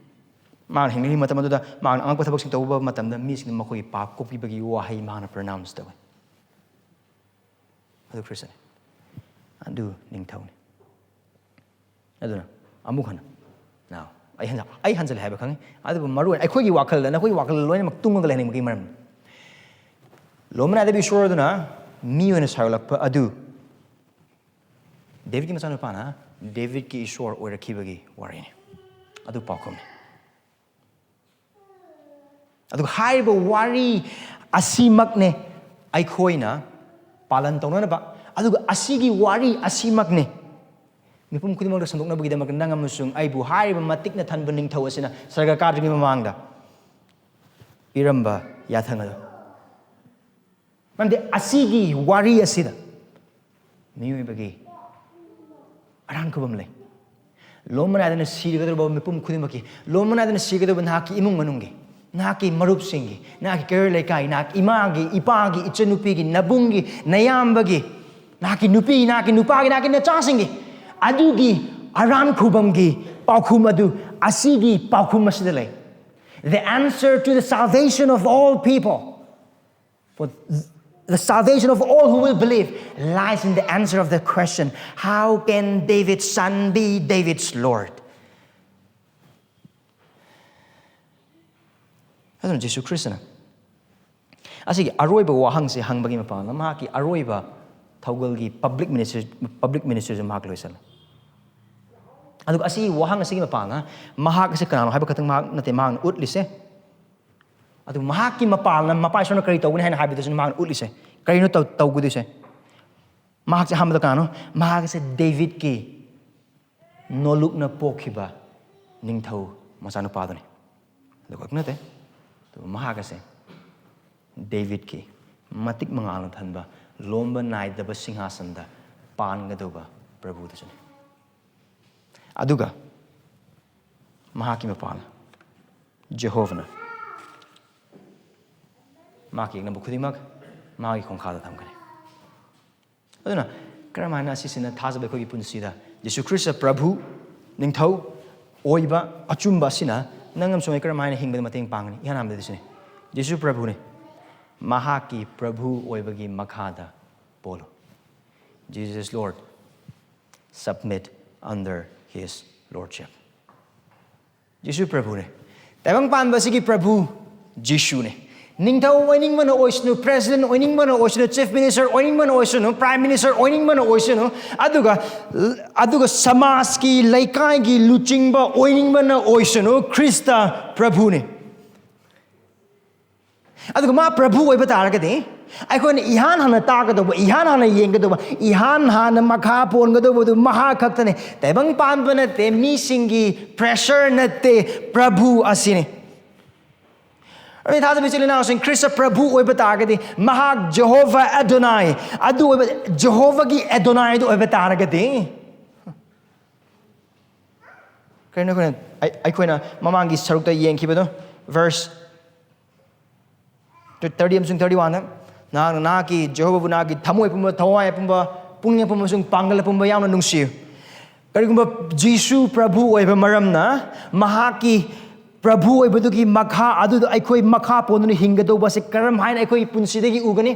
ꯃꯥꯅ ꯍꯤꯡꯂꯤꯉꯩ ꯃꯇꯝ ꯑꯗꯨꯗ ꯃꯥꯅ ꯑꯉꯛꯄ ꯊꯕꯛꯁꯤꯡ ꯇꯧꯕ ꯃꯇꯝꯗ ꯃꯤꯁꯤꯡꯅ ꯃꯈꯣꯏꯒꯤ ꯄꯥꯞ ꯀꯣꯛꯄꯤꯕꯒꯤ ꯋꯥꯍꯩ ꯃꯍꯥꯛꯅ ꯄ꯭ꯔꯣꯅꯥꯎꯟꯁ ꯇꯧꯋꯦ꯫ ꯑꯗꯨ ꯈ꯭ꯔꯤꯁꯇꯅꯤ꯫ ꯑꯗꯨ ꯅꯤꯡꯊꯧꯅꯤ꯫ ꯑꯗꯨꯅ ꯑꯃꯨꯛ ꯍꯟꯅ, now, ꯑꯩ ꯍꯟꯖ-, ꯑꯩ ꯍꯟꯖꯜꯂꯦ ꯍꯥꯏꯕ ꯈꯪꯉꯤ꯫ ꯑꯗꯨꯕꯨ ꯃꯔꯨ ꯑꯣꯏꯅ ꯑꯩꯈꯣꯏꯒꯤ ꯋꯥꯈꯜꯗ, ꯅꯈꯣꯏꯒꯤ ꯋꯥꯈꯜꯗ ꯂꯣꯏꯅꯃꯛ ꯇꯨꯡꯉꯒ ꯂꯩꯍꯟꯅꯤꯡꯕꯒꯤ ꯃꯔꯝꯅꯤ꯫ ꯂꯣꯝꯕ ꯅꯥꯏꯗꯕ ꯏꯁꯣꯔ ꯑꯗꯨꯅ ꯃꯤ ꯑꯣꯏꯅ ꯁꯥꯒꯠꯂꯛꯄ ꯑꯗꯨ ꯗꯦꯕꯤꯠꯀꯤ ꯃꯆꯥꯅꯨꯄꯥꯅ ꯗꯦꯕꯤꯠꯀꯤ ꯏꯁꯣꯔ ꯑꯣꯏꯔꯛꯈꯤꯕꯒꯤ ꯋꯥꯔꯤꯅꯤ꯫ ꯑꯗꯨ ꯄꯥꯎꯈꯨꯝꯅꯤ꯫ ꯑꯗꯨꯒ ꯍꯥꯏꯔꯤꯕ ꯋꯥꯔꯤ ꯑꯁꯤꯃꯛꯅꯦ ꯑꯩꯈꯣꯏꯅ ꯄꯥꯂꯟ ꯇꯧꯅꯅꯕ, ꯑꯗꯨꯒ ꯑꯁꯤꯒꯤ ꯋꯥꯔꯤ ꯑꯁꯤꯃꯛꯅꯦ ꯃꯤꯄꯨꯝ ꯈꯨꯗꯤꯡꯃꯛꯇ ꯁꯟꯗꯣꯛꯅꯕꯒꯤꯗꯃꯛꯇ ꯅꯪ ꯑꯃꯁꯨꯡ ꯑꯩꯕꯨ ꯍꯥꯏꯔꯤꯕ ꯃꯇꯤꯛꯅ ꯊꯟꯕ ꯅꯤꯡꯊꯧ ꯑꯁꯤꯅ ꯁꯔꯒ ꯀꯥꯗ꯭ꯔꯤꯉꯩ ꯃꯃꯥꯡꯗ ꯄꯤꯔꯝꯕ ꯌꯥꯊꯪ ꯑꯗꯨ꯫ ꯃꯔꯝꯗꯤ ꯑꯁꯤꯒꯤ ꯋꯥꯔꯤ ꯑꯁꯤꯗ ꯃꯤꯑꯣꯏꯕꯒꯤ ꯑꯔꯥꯟ ꯈꯨꯕꯝ ꯂꯩ꯫ ꯂꯣꯝꯕ ꯅꯥꯏꯗꯅ ꯁꯤꯒꯗꯧꯔꯕ ꯃꯤꯄꯨꯝ ꯈꯨꯗꯤꯡꯃꯛꯀꯤ, ꯂꯣꯝꯕ ꯅꯥꯏꯗꯅ ꯁꯤꯒꯗꯧꯔꯕ ꯅꯍꯥꯛꯀꯤ ꯏꯃꯨꯡ ꯃꯅꯨꯡꯒꯤ, ꯅꯍꯥꯛꯀꯤ ꯃꯔꯨꯞꯁꯤꯡꯒꯤ, ꯅꯍꯥꯛꯀꯤ ꯀꯩꯔꯣꯏ ꯂꯩꯀꯥꯏ, ꯅꯍꯥꯛꯀꯤ ꯏꯃꯥꯒꯤ, ꯏꯄꯥꯒꯤ, ꯏꯆꯟꯅꯨꯄꯤꯒꯤ, ꯅꯕꯨꯡꯒꯤ, ꯅꯌꯥꯝꯕꯒꯤ, ꯅꯍꯥꯛꯀꯤ ꯅꯨꯄꯤ, ꯅꯍꯥꯛꯀꯤ ꯅꯨꯄꯥꯒꯤ, ꯅꯍꯥꯛꯀꯤ ꯅꯆꯥꯁꯤꯡꯒꯤ, ꯑꯗꯨꯒꯤ ꯑꯔꯥꯟ ꯈꯨꯕꯝꯒꯤ ꯄꯥꯎꯈꯨꯝ ꯑꯗꯨ ꯑꯁꯤꯒꯤ ꯄꯥꯎꯈꯨꯝ ꯑꯁꯤꯗ ꯂꯩ꯫ The answer to the salvation of all people, for the salvation of all who will believe, lies in the answer of the question, "How can David's son be David's Lord?" ꯑꯗꯨꯅ ꯖꯤꯁꯨ ꯈ꯭ꯔꯤꯁꯇꯅ ꯑꯁꯤꯒꯤ ꯑꯔꯣꯏꯕ ꯋꯥꯍꯪꯁꯦ ꯍꯪꯕꯒꯤ ꯃꯄꯥꯟꯗ ꯃꯍꯥꯛꯀꯤ ꯑꯔꯣꯏꯕ ꯊꯧꯒꯜꯒꯤ ꯄꯕ꯭ꯂꯤꯛ ꯃꯤꯅꯤꯁꯇ꯭ꯔꯤ, ꯄꯕ꯭ꯂꯤꯛ ꯃꯤꯅꯤꯁꯇ꯭ꯔꯤꯁꯦ ꯃꯍꯥꯛ ꯂꯣꯏꯁꯤꯜꯂꯦ꯫ ꯑꯗꯨꯒ ꯑꯁꯤꯒꯤ ꯋꯥꯍꯪ ꯑꯁꯤꯒꯤ ꯃꯄꯥꯟꯗ ꯃꯍꯥꯛ ꯑꯁꯤ ꯀꯅꯥꯅꯣ ꯍꯥꯏꯕ ꯈꯛꯇꯪ ꯃꯍꯥꯛ ꯅꯠꯇꯦ ꯃꯍꯥꯛꯅ ꯎꯠꯂꯤꯁꯦ꯫ ꯑꯗꯨ ꯃꯍꯥꯛꯀꯤ ꯃꯄꯥꯟꯅ ꯃꯄꯥ ꯏꯁꯣꯔꯅ ꯀꯔꯤ ꯇꯧꯒꯅꯤ ꯍꯥꯏꯅ ꯍꯥꯏꯕꯗꯨꯁꯨ ꯃꯍꯥꯛꯅ ꯎꯠꯂꯤꯁꯦ꯫ ꯀꯔꯤꯅꯣ ꯇꯧ-, ꯇꯧꯒꯗꯣꯏꯁꯦ? ꯃꯍꯥꯛꯁꯦ ꯑꯍꯥꯟꯕꯗ ꯀꯅꯥꯅꯣ? ꯃꯍꯥꯛꯁꯦ ꯗꯦꯕꯤꯠꯀꯤ ꯅꯣꯂꯨꯛꯅ ꯄꯣꯛꯈꯤꯕ ꯅꯤꯡꯊꯧ ꯃꯆꯥꯅꯨꯄꯥꯗꯨꯅꯤ꯫ ꯑꯗꯨ ꯈꯛ ꯅꯠꯇꯦ, ꯑꯗꯨꯒ ꯃꯍꯥꯛ ꯑꯁꯦ ꯗꯦꯕꯤꯠꯀꯤ ꯃꯇꯤꯛ ꯃꯉꯥꯜꯅ ꯊꯟꯕ, ꯂꯣꯝꯕ ꯅꯥꯏꯗꯕ ꯁꯤꯡꯍꯥꯁꯟꯗ ꯄꯥꯟꯒꯗꯧꯕ ꯄ꯭ꯔꯚꯨꯗꯨꯁꯨꯅꯤ꯫ ꯑꯗꯨꯒ ꯃꯍꯥꯛꯀꯤ ꯃꯄꯥꯅ, ꯖꯦꯍꯣꯚꯅ ꯃꯍꯥꯛꯀꯤ ꯌꯦꯛꯅꯕ ꯈꯨꯗꯤꯡꯃꯛ ꯃꯥꯒꯤ ꯈꯣꯡꯈꯥꯗ ꯊꯝꯒꯅꯤ꯫ ꯑꯗꯨꯅ ꯀꯔꯝ ꯍꯥꯏꯅ ꯑꯁꯤꯁꯤꯅ ꯊꯥꯖꯕ ꯑꯩꯈꯣꯏꯒꯤ ꯄꯨꯟꯁꯤꯗ ꯖꯤꯁꯨ ꯈ꯭ꯔꯤꯁꯇ ꯄ꯭ꯔꯚꯨ, ꯅꯤꯡꯊꯧ ꯑꯣꯏꯕ ꯑꯆꯨꯝꯕ ꯑꯁꯤꯅ ꯅꯪ ꯑꯃꯁꯨꯡ ꯑꯩ ꯀꯔꯝ ꯍꯥꯏꯅ ꯍꯤꯡꯕꯗ ꯃꯇꯦꯡ ꯄꯥꯡꯒꯅꯤ? ꯏꯍꯥꯟ ꯍꯥꯟꯕꯗ ꯁꯤꯅꯤ, ꯖꯤꯁꯨ ꯄ꯭ꯔꯚꯨꯅꯤ꯫ ꯃꯍꯥꯛꯀꯤ ꯄ꯭ꯔꯚꯨ ꯑꯣꯏꯕꯒꯤ ꯃꯈꯥꯗ ꯄꯣꯜꯂꯨ꯫ Jesus Lord, submit under his lordship. ꯖꯤꯁꯨ ꯄ꯭ꯔꯚꯨꯅꯦ꯫ ꯇꯥꯏꯕꯪ ꯄꯥꯟꯕ ꯑꯁꯤꯒꯤ ꯄ꯭ꯔꯚꯨ ꯖꯤꯁꯨꯅꯦ꯫ ꯅꯤꯡꯊꯧ ꯑꯣꯏꯅꯤꯡꯕꯅ ꯑꯣꯏꯁꯅꯨ, ꯄ꯭ꯔꯦꯁꯤꯗꯦꯟ ꯑꯣꯏꯅꯤꯡꯕꯅ ꯑꯣꯏꯁꯅꯨ, ꯆꯤꯐ ꯃꯤꯅꯤꯁꯇꯔ ꯑꯣꯏꯅꯤꯡꯕꯅ ꯑꯣꯏꯁꯅꯨ, ꯄ꯭ꯔꯥꯏꯝ ꯃꯤꯅꯤꯁꯇꯔ ꯑꯣꯏꯅꯤꯡꯕꯅ ꯑꯣꯏꯁꯅꯨ, ꯑꯗꯨꯒ, ꯑꯗꯨꯒ ꯁꯃꯥꯖꯀꯤ, ꯂꯩꯀꯥꯏꯒꯤ ꯂꯨꯆꯤꯡꯕ ꯑꯣꯏꯅꯤꯡꯕꯅ ꯑꯣꯏꯁꯅꯨ, ꯈ꯭ꯔꯤꯁꯇ ꯄ꯭ꯔꯚꯨꯅꯦ꯫ ꯑꯗꯨꯒ ꯃꯥ ꯄ꯭ꯔꯚꯨ ꯑꯣꯏꯕ ꯇꯥꯔꯒꯗꯤ ꯑꯩꯈꯣꯏꯅ ꯏꯍꯥꯟ ꯍꯥꯟꯅ ꯇꯥꯒꯗꯧꯕ, ꯏꯍꯥꯟ ꯍꯥꯟꯅ ꯌꯦꯡꯒꯗꯧꯕ, ꯏꯍꯥꯟ ꯍꯥꯟꯅ ꯃꯈꯥ ꯄꯣꯟꯒꯗꯧꯕꯗꯨ ꯃꯍꯥꯛ ꯈꯛꯇꯅꯦ꯫ ꯇꯥꯏꯕꯪ ꯄꯥꯟꯕ ꯅꯠꯇꯦ, ꯃꯤꯁꯤꯡꯒꯤ ꯄ꯭ꯔꯦꯁꯔ ꯅꯠꯇꯦ, ꯄ꯭ꯔꯚꯨ ꯑꯁꯤꯅꯤ꯫ ꯑꯩ ꯊꯥꯖꯕ ꯏꯆꯤꯜ ꯏꯅꯥꯎꯁꯤꯡ, ꯈ꯭ꯔꯤꯁꯇ ꯄ꯭ꯔꯚꯨ ꯑꯣꯏꯕ ꯇꯥꯔꯒꯗꯤ ꯃꯍꯥꯛ ꯖꯦꯍꯣꯚꯥ ꯑꯦꯗꯣꯅꯥꯏ, ꯑꯗꯨ ꯑꯣꯏꯕ ꯖꯦꯍꯣꯚꯥꯒꯤ ꯑꯦꯗꯣꯅꯥꯏ ꯑꯗꯨ ꯑꯣꯏꯕ ꯇꯥꯔꯒꯗꯤ, ꯀꯔꯤꯅꯣ ꯑꯩꯈꯣꯏꯅ, ꯑꯩ-, ꯑꯩꯈꯣꯏꯅ ꯃꯃꯥꯡꯒꯤ ꯁꯔꯨꯛꯇ ꯌꯦꯡꯈꯤꯕꯗꯣ, ꯚꯔꯁ ꯇꯨ-, ꯊꯥꯔꯇꯤ ꯑꯃꯁꯨꯡ ꯊꯥꯔꯇꯤ ꯋꯥꯟꯗ, "ꯅꯍꯥꯛꯅ ꯅꯍꯥꯛꯀꯤ ꯖꯦꯍꯣꯚꯥꯕꯨ ꯅꯍꯥꯛꯀꯤ ꯊꯃꯣꯏ ꯄꯨꯝꯕ, ꯊꯋꯥꯏ ꯄꯨꯝꯕ, ꯄꯨꯛꯅꯤꯡ ꯄꯨꯝꯕ ꯑꯃꯁꯨꯡ ꯄꯥꯡꯒꯜ ꯄꯨꯝꯕ ꯌꯥꯎꯅ ꯅꯨꯡꯁꯤꯌꯨ"꯫ ꯀꯔꯤꯒꯨꯝꯕ ꯖꯤꯁꯨ ꯄ꯭ꯔꯚꯨ ꯑꯣꯏꯕ ꯃꯔꯝꯅ, ꯃꯍꯥꯛꯀꯤ ꯄ꯭ꯔꯚꯨ ꯑꯣꯏꯕꯗꯨꯒꯤ ꯃꯈꯥ ꯑꯗꯨꯗ ꯑꯩꯈꯣꯏ ꯃꯈꯥ ꯄꯣꯟꯗꯨꯅ ꯍꯤꯡꯒꯗꯧꯕꯁꯦ ꯀꯔꯝ ꯍꯥꯏꯅ ꯑꯩꯈꯣꯏꯒꯤ ꯄꯨꯟꯁꯤꯗꯒꯤ ꯎꯒꯅꯤ?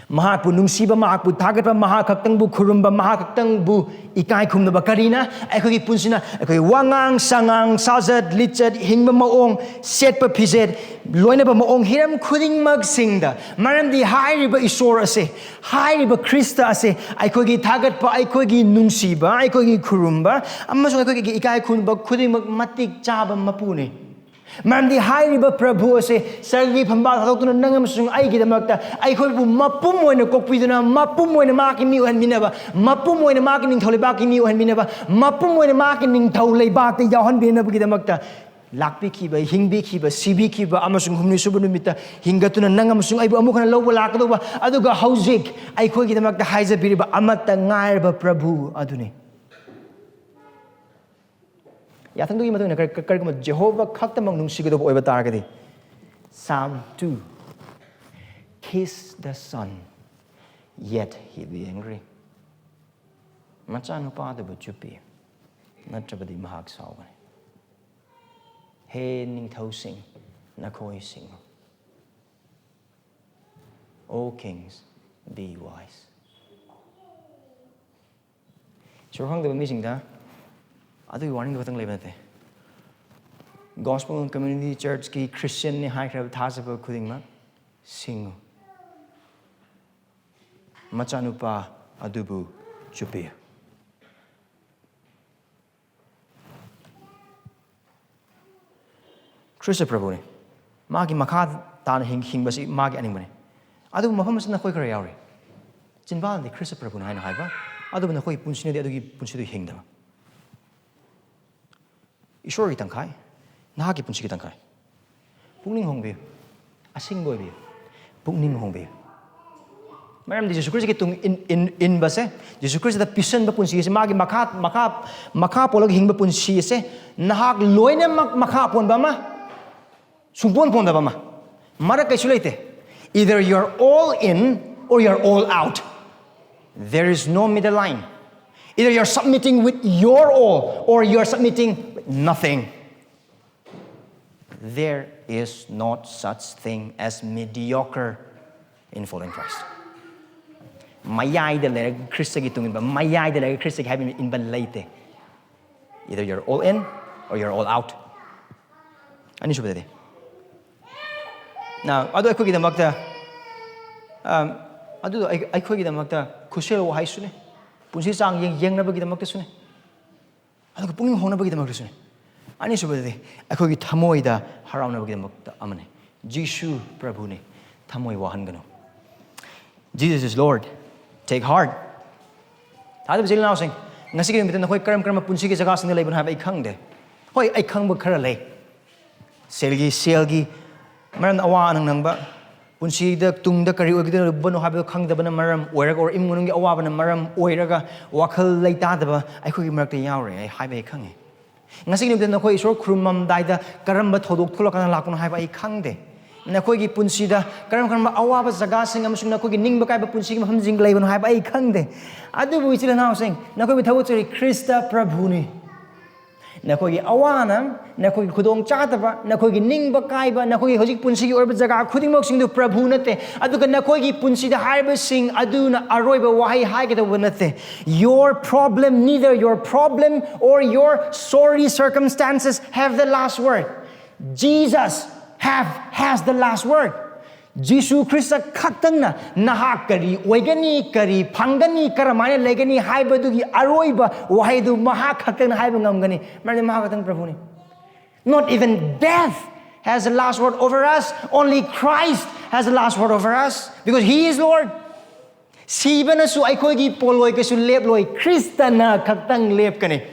ꯃꯍꯥꯛꯄꯨ ꯅꯨꯡꯁꯤꯕ, ꯃꯍꯥꯛꯄꯨ ꯊꯥꯒꯠꯄ, ꯃꯍꯥꯛ ꯈꯛꯇꯪꯕꯨ ꯈꯨꯔꯨꯝꯕ, ꯃꯍꯥꯛ ꯈꯛꯇꯪꯕꯨ ꯏꯀꯥꯏ ꯈꯨꯝꯅꯕ꯫ ꯀꯔꯤꯅ? ꯑꯩꯈꯣꯏꯒꯤ ꯄꯨꯟꯁꯤꯅ, ꯑꯩꯈꯣꯏ ꯋꯥꯉꯥꯡ ꯁꯉꯥꯡ, ꯁꯥꯖꯠ ꯂꯤꯆꯠ, ꯍꯤꯡꯕ ꯃꯑꯣꯡ, ꯁꯦꯠꯄ ꯐꯤꯖꯦꯠ, ꯂꯣꯏꯅꯕ ꯃꯑꯣꯡ, ꯍꯤꯔꯝ ꯈꯨꯗꯤꯡꯃꯛꯁꯤꯡꯗ꯫ ꯃꯔꯝꯗꯤ ꯍꯥꯏꯔꯤꯕ ꯏꯁꯣꯔ ꯑꯁꯦ, ꯍꯥꯏꯔꯤꯕ ꯈ꯭ꯔꯤꯁꯇ ꯑꯁꯦ ꯑꯩꯈꯣꯏꯒꯤ ꯊꯥꯒꯠꯄ, ꯑꯩꯈꯣꯏꯒꯤ ꯅꯨꯡꯁꯤꯕ, ꯑꯩꯈꯣꯏꯒꯤ ꯈꯨꯔꯨꯝꯕ ꯑꯃꯁꯨꯡ ꯑꯩꯈꯣꯏꯒꯤ ꯏꯀꯥꯏ ꯈꯨꯝꯅꯕ ꯈꯨꯗꯤꯡꯃꯛ ꯃꯇꯤꯛ ꯆꯥꯕ ꯃꯄꯨꯅꯤ꯫ ꯃꯔꯝꯗꯤ ꯍꯥꯏꯔꯤꯕ ꯄ꯭ꯔꯚꯨ ꯑꯁꯦ ꯁꯔꯒꯤ ꯐꯝꯕꯥꯜ ꯊꯥꯗꯣꯛꯇꯨꯅ ꯅꯪ ꯑꯃꯁꯨꯡ ꯑꯩꯒꯤꯗꯃꯛꯇ ꯑꯩꯈꯣꯏꯕꯨ ꯃꯄꯨꯝ ꯑꯣꯏꯅ ꯀꯣꯛꯄꯤꯗꯨꯅ, ꯃꯄꯨꯝ ꯑꯣꯏꯅ ꯃꯍꯥꯛꯀꯤ ꯃꯤ ꯑꯣꯏꯍꯟꯕꯤꯅꯕ, ꯃꯄꯨꯝ ꯑꯣꯏꯅ ꯃꯍꯥꯛꯀꯤ ꯅꯤꯡꯊꯧ ꯂꯩꯕꯥꯛꯀꯤ ꯃꯤ ꯑꯣꯏꯍꯟꯕꯤꯅꯕ, ꯃꯄꯨꯝ ꯑꯣꯏꯅ ꯃꯍꯥꯛꯀꯤ ꯅꯤꯡꯊꯧ ꯂꯩꯕꯥꯛꯇ ꯌꯥꯎꯍꯟꯕꯤꯅꯕꯒꯤꯗꯃꯛꯇ ꯂꯥꯛꯄꯤꯈꯤꯕ, ꯍꯤꯡꯕꯤꯈꯤꯕ, ꯁꯤꯕꯤꯈꯤꯕ ꯑꯃꯁꯨꯡ ꯍꯨꯝꯅꯤꯁꯨꯕ ꯅꯨꯃꯤꯠꯇ ꯍꯤꯡꯒꯠꯇꯨꯅ ꯅꯪ ꯑꯃꯁꯨꯡ ꯑꯩꯕꯨ ꯑꯃꯨꯛ ꯍꯟꯅ ꯂꯧꯕ ꯂꯥꯛꯀꯗꯧꯕ, ꯑꯗꯨꯒ ꯍꯧꯖꯤꯛ ꯑꯩꯈꯣꯏꯒꯤꯗꯃꯛꯇ ꯍꯥꯏꯖꯕꯤꯔꯤꯕ ꯑꯃꯠꯇ ꯉꯥꯏꯔꯕ ꯄ꯭ꯔꯚꯨ ꯑꯗꯨꯅꯤ꯫ ꯌꯥꯊꯪꯗꯨꯒꯤ ꯃꯇꯨꯡ ꯏꯟꯅ ꯀꯔꯤ-, ꯀꯔꯤꯒꯨꯝꯕ ꯖꯦꯍꯣꯚꯥ ꯈꯛꯇꯃꯛ ꯅꯨꯡꯁꯤꯒꯗꯧꯕ ꯑꯣꯏꯕ ꯇꯥꯔꯒꯗꯤ, Psalm two, "Kiss the Son, Yet he'll be angry. ꯃꯆꯥꯅꯨꯄꯥꯗꯨꯕꯨ ꯆꯨꯞꯄꯤ, ꯅꯠꯇ꯭ꯔꯕꯗꯤ ꯃꯍꯥꯛ ꯁꯥꯎꯒꯅꯤ꯫ ꯍꯦ ꯅꯤꯡꯊꯧꯁꯤꯡ, ꯅꯈꯣꯏ ꯁꯤꯡꯉꯨ꯫ O kings, be wise. ꯏꯁꯣꯔ ꯈꯪꯗꯕ ꯃꯤꯁꯤꯡꯗ ꯑꯗꯨꯒꯤ warningꯗꯨ ꯈꯛꯇꯪ ꯂꯩꯕ ꯅꯠꯇꯦ꯫ Gospel Community Churchꯀꯤ Christianꯅꯤ ꯍꯥꯏꯈ꯭ꯔꯕ ꯊꯥꯖꯕ ꯈꯨꯗꯤꯡꯃꯛ ꯁꯤꯡꯉꯨ꯫ ꯃꯆꯥꯅꯨꯄꯥ ꯑꯗꯨꯕꯨ ꯆꯨꯞꯄꯤꯌꯨ꯫ ꯈ꯭ꯔꯤꯁꯇ ꯄ꯭ꯔꯚꯨꯅꯤ꯫ ꯃꯥꯒꯤ ꯃꯈꯥ ꯇꯥꯅ ꯍꯤꯡ-, ꯍꯤꯡꯕꯁꯤ ꯃꯥꯒꯤ ꯑꯅꯤꯡꯕꯅꯤ꯫ ꯑꯗꯨꯕꯨ ꯃꯐꯝ ꯑꯁꯤꯗ ꯅꯈꯣꯏ ꯈꯔ ꯌꯥꯎꯔꯤ꯫ ꯆꯤꯟꯕꯥꯜꯗꯤ ꯈ꯭ꯔꯤꯁꯇ ꯄ꯭ꯔꯚꯨꯅꯤ ꯍꯥꯏꯅ ꯍꯥꯏꯕ, ꯑꯗꯨꯕꯨ ꯅꯈꯣꯏꯒꯤ ꯄꯨꯟꯁꯤꯅꯗꯤ ꯑꯗꯨꯒꯤ ꯄꯨꯟꯁꯤꯗꯨ ꯍꯤꯡꯗꯕ꯫ ꯏꯁꯣꯔꯒꯤ ꯇꯪꯈꯥꯏ, ꯅꯍꯥꯛꯀꯤ ꯄꯨꯟꯁꯤꯒꯤ ꯇꯪꯈꯥꯏ꯫ ꯄꯨꯛꯅꯤꯡ ꯍꯣꯡꯕꯤꯌꯨ, ꯑꯁꯤꯡꯕ ꯑꯣꯏꯕꯤꯌꯨ, ꯄꯨꯛꯅꯤꯡ ꯍꯣꯡꯕꯤꯌꯨ꯫ ꯃꯔꯝꯗꯤ ꯖꯤꯁꯨ ꯈ꯭ꯔꯤꯁꯇꯒꯤ ꯇꯨꯡ ꯏꯟ-, ꯏꯟ-, ꯏꯟꯕꯁꯦ, ꯖꯤꯁꯨ ꯈ꯭ꯔꯤꯁꯇꯗ ꯄꯤꯁꯟꯕ ꯄꯨꯟꯁꯤ ꯑꯁꯦ, ꯃꯥꯒꯤ ꯃꯈꯥ, ꯃꯈꯥ, ꯃꯈꯥ ꯄꯣꯜꯂꯒ ꯍꯤꯡꯕ ꯄꯨꯟꯁꯤ ꯑꯁꯦ, ꯅꯍꯥꯛ ꯂꯣꯏꯅꯃꯛ ꯃꯈꯥ ꯄꯣꯟꯕ ꯑꯃ, ꯁꯨꯡꯄꯣꯟ ꯄꯣꯟꯗꯕ ꯑꯃ, ꯃꯔꯛ ꯀꯩꯁꯨ ꯂꯩꯇꯦ꯫ Either you're all in or you're all out. There is no middle line. Either you're submitting with your all or you're submitting with nothing. There is not such thing as mediocre in following Christ. ꯃꯌꯥꯏꯗ ꯂꯩꯔꯒ ꯈ꯭ꯔꯤꯁꯇꯒꯤ ꯇꯨꯡ ꯏꯟꯕ, ꯃꯌꯥꯏꯗ ꯂꯩꯔꯒ ꯈ꯭ꯔꯤꯁꯇꯒꯤ ꯍꯥꯏꯕ ꯏꯟꯕ ꯂꯩꯇꯦ꯫ Either you're all in or you're all out. ꯑꯅꯤꯁꯨꯕꯗꯗꯤ, now, ꯑꯗꯨ ꯑꯩꯈꯣꯏꯒꯤꯗꯃꯛꯇ, um, ꯑꯗꯨꯗꯣ ꯑꯩ-, ꯑꯩꯈꯣꯏꯒꯤꯗꯃꯛꯇ ꯈꯨꯠꯁꯦꯜ ꯋꯥꯍꯩꯁꯨꯅꯦ, ꯄꯨꯟꯁꯤ ꯆꯥꯡ ꯌꯦꯡ-, ꯌꯦꯡꯅꯕꯒꯤꯗꯃꯛꯇꯁꯨꯅꯦ꯫ ꯑꯗꯨꯒ ꯄꯨꯛꯅꯤꯡ ꯍꯣꯡꯅꯕꯒꯤꯗꯃꯛꯇꯁꯨꯅꯦ꯫ ꯑꯅꯤꯁꯨꯕꯗꯗꯤ ꯑꯩꯈꯣꯏꯒꯤ ꯊꯃꯣꯏꯗ ꯍꯔꯥꯎꯅꯕꯒꯤꯗꯃꯛꯇ ꯑꯃꯅꯤ꯫ ꯖꯤꯁꯨ ꯄ꯭ꯔꯚꯨꯅꯤ, ꯊꯃꯣꯏ ꯋꯥꯍꯟꯒꯅꯨ꯫ Jesus is Lord. Take heart. ꯊꯥꯖꯕ ꯏꯆꯤꯜ ꯏꯅꯥꯎꯁꯤꯡ, ꯉꯁꯤꯒꯤ ꯅꯨꯃꯤꯠꯇ ꯅꯈꯣꯏ ꯀꯔꯝ ꯀꯔꯝꯕ ꯄꯨꯟꯁꯤꯒꯤ ꯖꯒꯥꯁꯤꯡꯗ ꯂꯩꯕꯅꯣ ꯍꯥꯏꯕ ꯑꯩ ꯈꯪꯗꯦ꯫ ꯍꯣꯏ, ꯑꯩ ꯈꯪꯕ ꯈꯔ ꯂꯩ꯫ ꯁꯦꯜꯒꯤ, ꯁꯦꯜꯒꯤ ꯃꯔꯝꯗ ꯑꯋꯥ ꯑꯅꯪ ꯅꯪꯕ, ꯄꯨꯟꯁꯤꯗ ꯇꯨꯡꯗ ꯀꯔꯤ ꯑꯣꯏꯒꯗꯕꯅꯣ ꯍꯥꯏꯕꯗꯨ ꯈꯪꯗꯕꯅ ꯃꯔꯝ ꯑꯣꯏꯔꯒ, or ꯏꯃꯨꯡ ꯃꯅꯨꯡꯒꯤ ꯑꯋꯥꯕꯅ ꯃꯔꯝ ꯑꯣꯏꯔꯒ ꯋꯥꯈꯜ ꯂꯩꯇꯥꯗꯕ ꯑꯩꯈꯣꯏꯒꯤ ꯃꯔꯛꯇ ꯌꯥꯎꯔꯦ, ꯑꯩ ꯍꯥꯏꯕ ꯑꯩ ꯈꯪꯉꯦ꯫ ꯉꯁꯤꯒꯤ ꯅꯨꯃꯤꯠꯇ ꯅꯈꯣꯏ ꯏꯁꯣꯔ ꯈꯨꯔꯨꯝꯃꯝꯗꯥꯏꯗ ꯀꯔꯝꯕ ꯊꯧꯗꯣꯛ ꯊꯣꯛꯂꯛꯀꯥꯟꯗ ꯂꯥꯛꯄꯅꯣ ꯍꯥꯏꯕ ꯑꯩ ꯈꯪꯗꯦ꯫ ꯅꯈꯣꯏꯒꯤ ꯄꯨꯟꯁꯤꯗ ꯀꯔꯝ ꯀꯔꯝꯕ ꯑꯋꯥꯕ ꯖꯒꯥꯁꯤꯡ ꯑꯃꯁꯨꯡ ꯅꯈꯣꯏꯒꯤ ꯅꯤꯡꯕ ꯀꯥꯏꯕ ꯄꯨꯟꯁꯤꯒꯤ ꯃꯐꯝꯁꯤꯡ ꯂꯩꯕꯅꯣ ꯍꯥꯏꯕ ꯑꯩ ꯈꯪꯗꯦ꯫ ꯑꯗꯨꯕꯨ ꯏꯆꯤꯜ ꯏꯅꯥꯎꯁꯤꯡ, ꯅꯈꯣꯏꯕꯨ ꯊꯕꯛ ꯆꯨꯔꯤ, ꯈ꯭ꯔꯤꯁꯇ ꯄ꯭ꯔꯚꯨꯅꯤ꯫ ꯅꯈꯣꯏꯒꯤ ꯑꯋꯥ ꯑꯅꯥ, ꯅꯈꯣꯏꯒꯤ ꯈꯨꯗꯣꯡ ꯆꯥꯗꯕ, ꯅꯈꯣꯏꯒꯤ ꯅꯤꯡꯕ ꯀꯥꯏꯕ, ꯅꯈꯣꯏꯒꯤ ꯍꯧꯖꯤꯛ ꯄꯨꯟꯁꯤꯒꯤ ꯑꯣꯏꯕ ꯖꯒꯥ ꯈꯨꯗꯤꯡꯃꯛꯁꯤꯡꯗꯨ ꯄ꯭ꯔꯚꯨ ꯅꯠꯇꯦ꯫ ꯑꯗꯨꯒ ꯅꯈꯣꯏꯒꯤ ꯄꯨꯟꯁꯤꯗ ꯍꯥꯏꯔꯤꯕꯁꯤꯡ ꯑꯗꯨꯅ ꯑꯔꯣꯏꯕ ꯋꯥꯍꯩ ꯍꯥꯏꯒꯗꯧꯕ ꯅꯠꯇꯦ꯫ Your problem, neither your problem or your sorry circumstances have the last word. Jesus have, has the last word. Jesus Christ ꯈꯛꯇꯪꯅ ꯅꯍꯥꯛ ꯀꯔꯤ ꯑꯣꯏꯒꯅꯤ, ꯀꯔꯤ ꯐꯪꯒꯅꯤ, ꯀꯔꯝꯍꯥꯏꯅ ꯂꯩꯒꯅꯤ ꯍꯥꯏꯕꯗꯨꯒꯤ ꯑꯔꯣꯏꯕ ꯋꯥꯍꯩꯗꯨ ꯃꯍꯥꯛ ꯈꯛꯇꯪꯅ ꯍꯥꯏꯕ ꯉꯝꯒꯅꯤ, ꯃꯔꯝꯗꯤ ꯃꯍꯥꯛ ꯈꯛꯇꯪ ꯄ꯭ꯔꯚꯨꯅꯤ꯫ Not even death has the last word over us. Only Christ has the last word over us because He is Lord. ꯁꯤꯕꯅꯁꯨ ꯑꯩꯈꯣꯏꯒꯤ ꯄꯣꯠꯂꯣꯏ ꯀꯩꯁꯨ ꯂꯦꯞꯂꯣꯏ, ꯈ꯭ꯔꯤꯁꯇꯅ ꯈꯛꯇꯪ ꯂꯦꯞꯀꯅꯤ꯫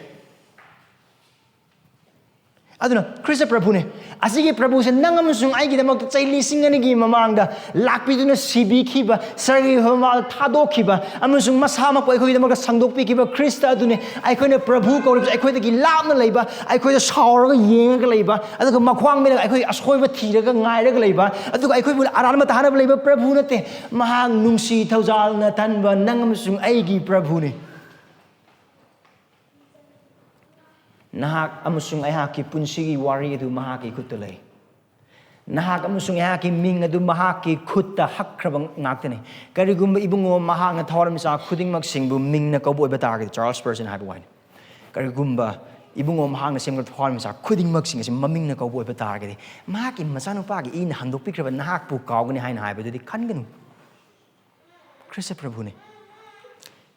ꯑꯗꯨꯅ ꯈ꯭ꯔꯤꯁꯇ ꯄ꯭ꯔꯚꯨꯅꯦ꯫ ꯑꯁꯤꯒꯤ ꯄ꯭ꯔꯚꯨꯁꯦ ꯅꯪ ꯑꯃꯁꯨꯡ ꯑꯩꯒꯤꯗꯃꯛꯇ ꯆꯍꯤ ꯂꯤꯁꯤꯡ ꯑꯅꯤꯒꯤ ꯃꯃꯥꯡꯗ ꯂꯥꯛꯄꯤꯗꯨꯅ ꯁꯤꯕꯤꯈꯤꯕ, ꯁꯔꯒꯤ ꯃꯃꯥꯡꯗ ꯊꯥꯗꯣꯛꯈꯤꯕ ꯑꯃꯁꯨꯡ ꯃꯁꯥꯃꯛꯄꯨ ꯑꯩꯈꯣꯏꯒꯤꯗꯃꯛꯇ ꯁꯟꯗꯣꯛꯄꯤꯈꯤꯕ ꯈ꯭ꯔꯤꯁꯇ ꯑꯗꯨꯅꯤ꯫ ꯑꯩꯈꯣꯏꯅ ꯄ꯭ꯔꯚꯨ ꯀꯧꯔꯤꯕꯁꯦ ꯑꯩꯈꯣꯏꯗꯒꯤ ꯂꯥꯞꯅ ꯂꯩꯕ, ꯑꯩꯈꯣꯏꯗ ꯁꯥꯎꯔꯒ ꯌꯦꯡꯉꯒ ꯂꯩꯕ, ꯑꯗꯨꯒ ꯃꯈ꯭ꯋꯥꯡ ꯃꯦꯜꯂꯒ ꯑꯩꯈꯣꯏꯒꯤ ꯑꯁꯣꯏꯕ ꯊꯤꯔꯒ ꯉꯥꯏꯔꯒ ꯂꯩꯕ, ꯑꯗꯨꯒ ꯑꯩꯈꯣꯏꯕꯨ ꯑꯔꯥꯟꯕ ꯇꯥꯍꯟꯅꯕ ꯂꯩꯕ ꯄ꯭ꯔꯚꯨ ꯅꯠꯇꯦ꯫ ꯃꯍꯥꯛ ꯅꯨꯡꯁꯤ ꯊꯧꯖꯥꯜꯅ ꯊꯟꯕ ꯅꯪ ꯑꯃꯁꯨꯡ ꯑꯩꯒꯤ ꯄ꯭ꯔꯚꯨꯅꯤ꯫ ꯅꯍꯥꯛ ꯑꯃꯁꯨꯡ ꯑꯩꯍꯥꯛꯀꯤ ꯄꯨꯟꯁꯤꯒꯤ ꯋꯥꯔꯤ ꯑꯗꯨ ꯃꯍꯥꯛꯀꯤ ꯈꯨꯠꯇ ꯂꯩ꯫ ꯅꯍꯥꯛ ꯑꯃꯁꯨꯡ ꯑꯩꯍꯥꯛꯀꯤ ꯃꯤꯡ ꯑꯗꯨ ꯃꯍꯥꯛꯀꯤ ꯈꯨꯠꯇ ꯍꯛꯈ꯭ꯔꯕ ꯉꯥꯛꯇꯅꯤ꯫ ꯀꯔꯤꯒꯨꯝꯕ ꯏꯕꯨꯡꯉꯣ ꯃꯍꯥꯛꯅ ꯊꯋꯥꯏꯃꯤꯆꯥꯛ ꯈꯨꯗꯤꯡꯃꯛꯁꯤꯡꯕꯨ ꯃꯤꯡꯅ ꯀꯧꯕ ꯑꯣꯏꯕ ꯇꯥꯔꯒꯗꯤ, ꯆꯥꯔꯜꯁ ꯁ꯭ꯄꯔꯖꯟ ꯍꯥꯏꯕ ꯋꯥꯅꯤ, ꯀꯔꯤꯒꯨꯝꯕ ꯏꯕꯨꯡꯉꯣ ꯃꯍꯥꯛꯅ ꯁꯦꯝꯈ꯭ꯔꯕ ꯊꯋꯥꯏꯃꯤꯆꯥꯛ ꯈꯨꯗꯤꯡꯃꯛꯁꯤꯡ ꯑꯁꯤ ꯃꯃꯤꯡꯅ ꯀꯧꯕ ꯑꯣꯏꯕ ꯇꯥꯔꯒꯗꯤ, ꯃꯍꯥꯛꯀꯤ ꯃꯆꯥꯅꯨꯄꯥꯒꯤ ꯏꯅ ꯍꯥꯡꯗꯣꯛꯄꯤꯈ꯭ꯔꯕ ꯅꯍꯥꯛꯄꯨ ꯀꯥꯎꯒꯅꯤ ꯍꯥꯏꯅ ꯍꯥꯏꯕꯗꯨꯗꯤ ꯈꯟꯒꯅꯨ꯫ ꯈ꯭ꯔꯤꯁꯇ ꯄ꯭ꯔꯚꯨꯅꯤ꯫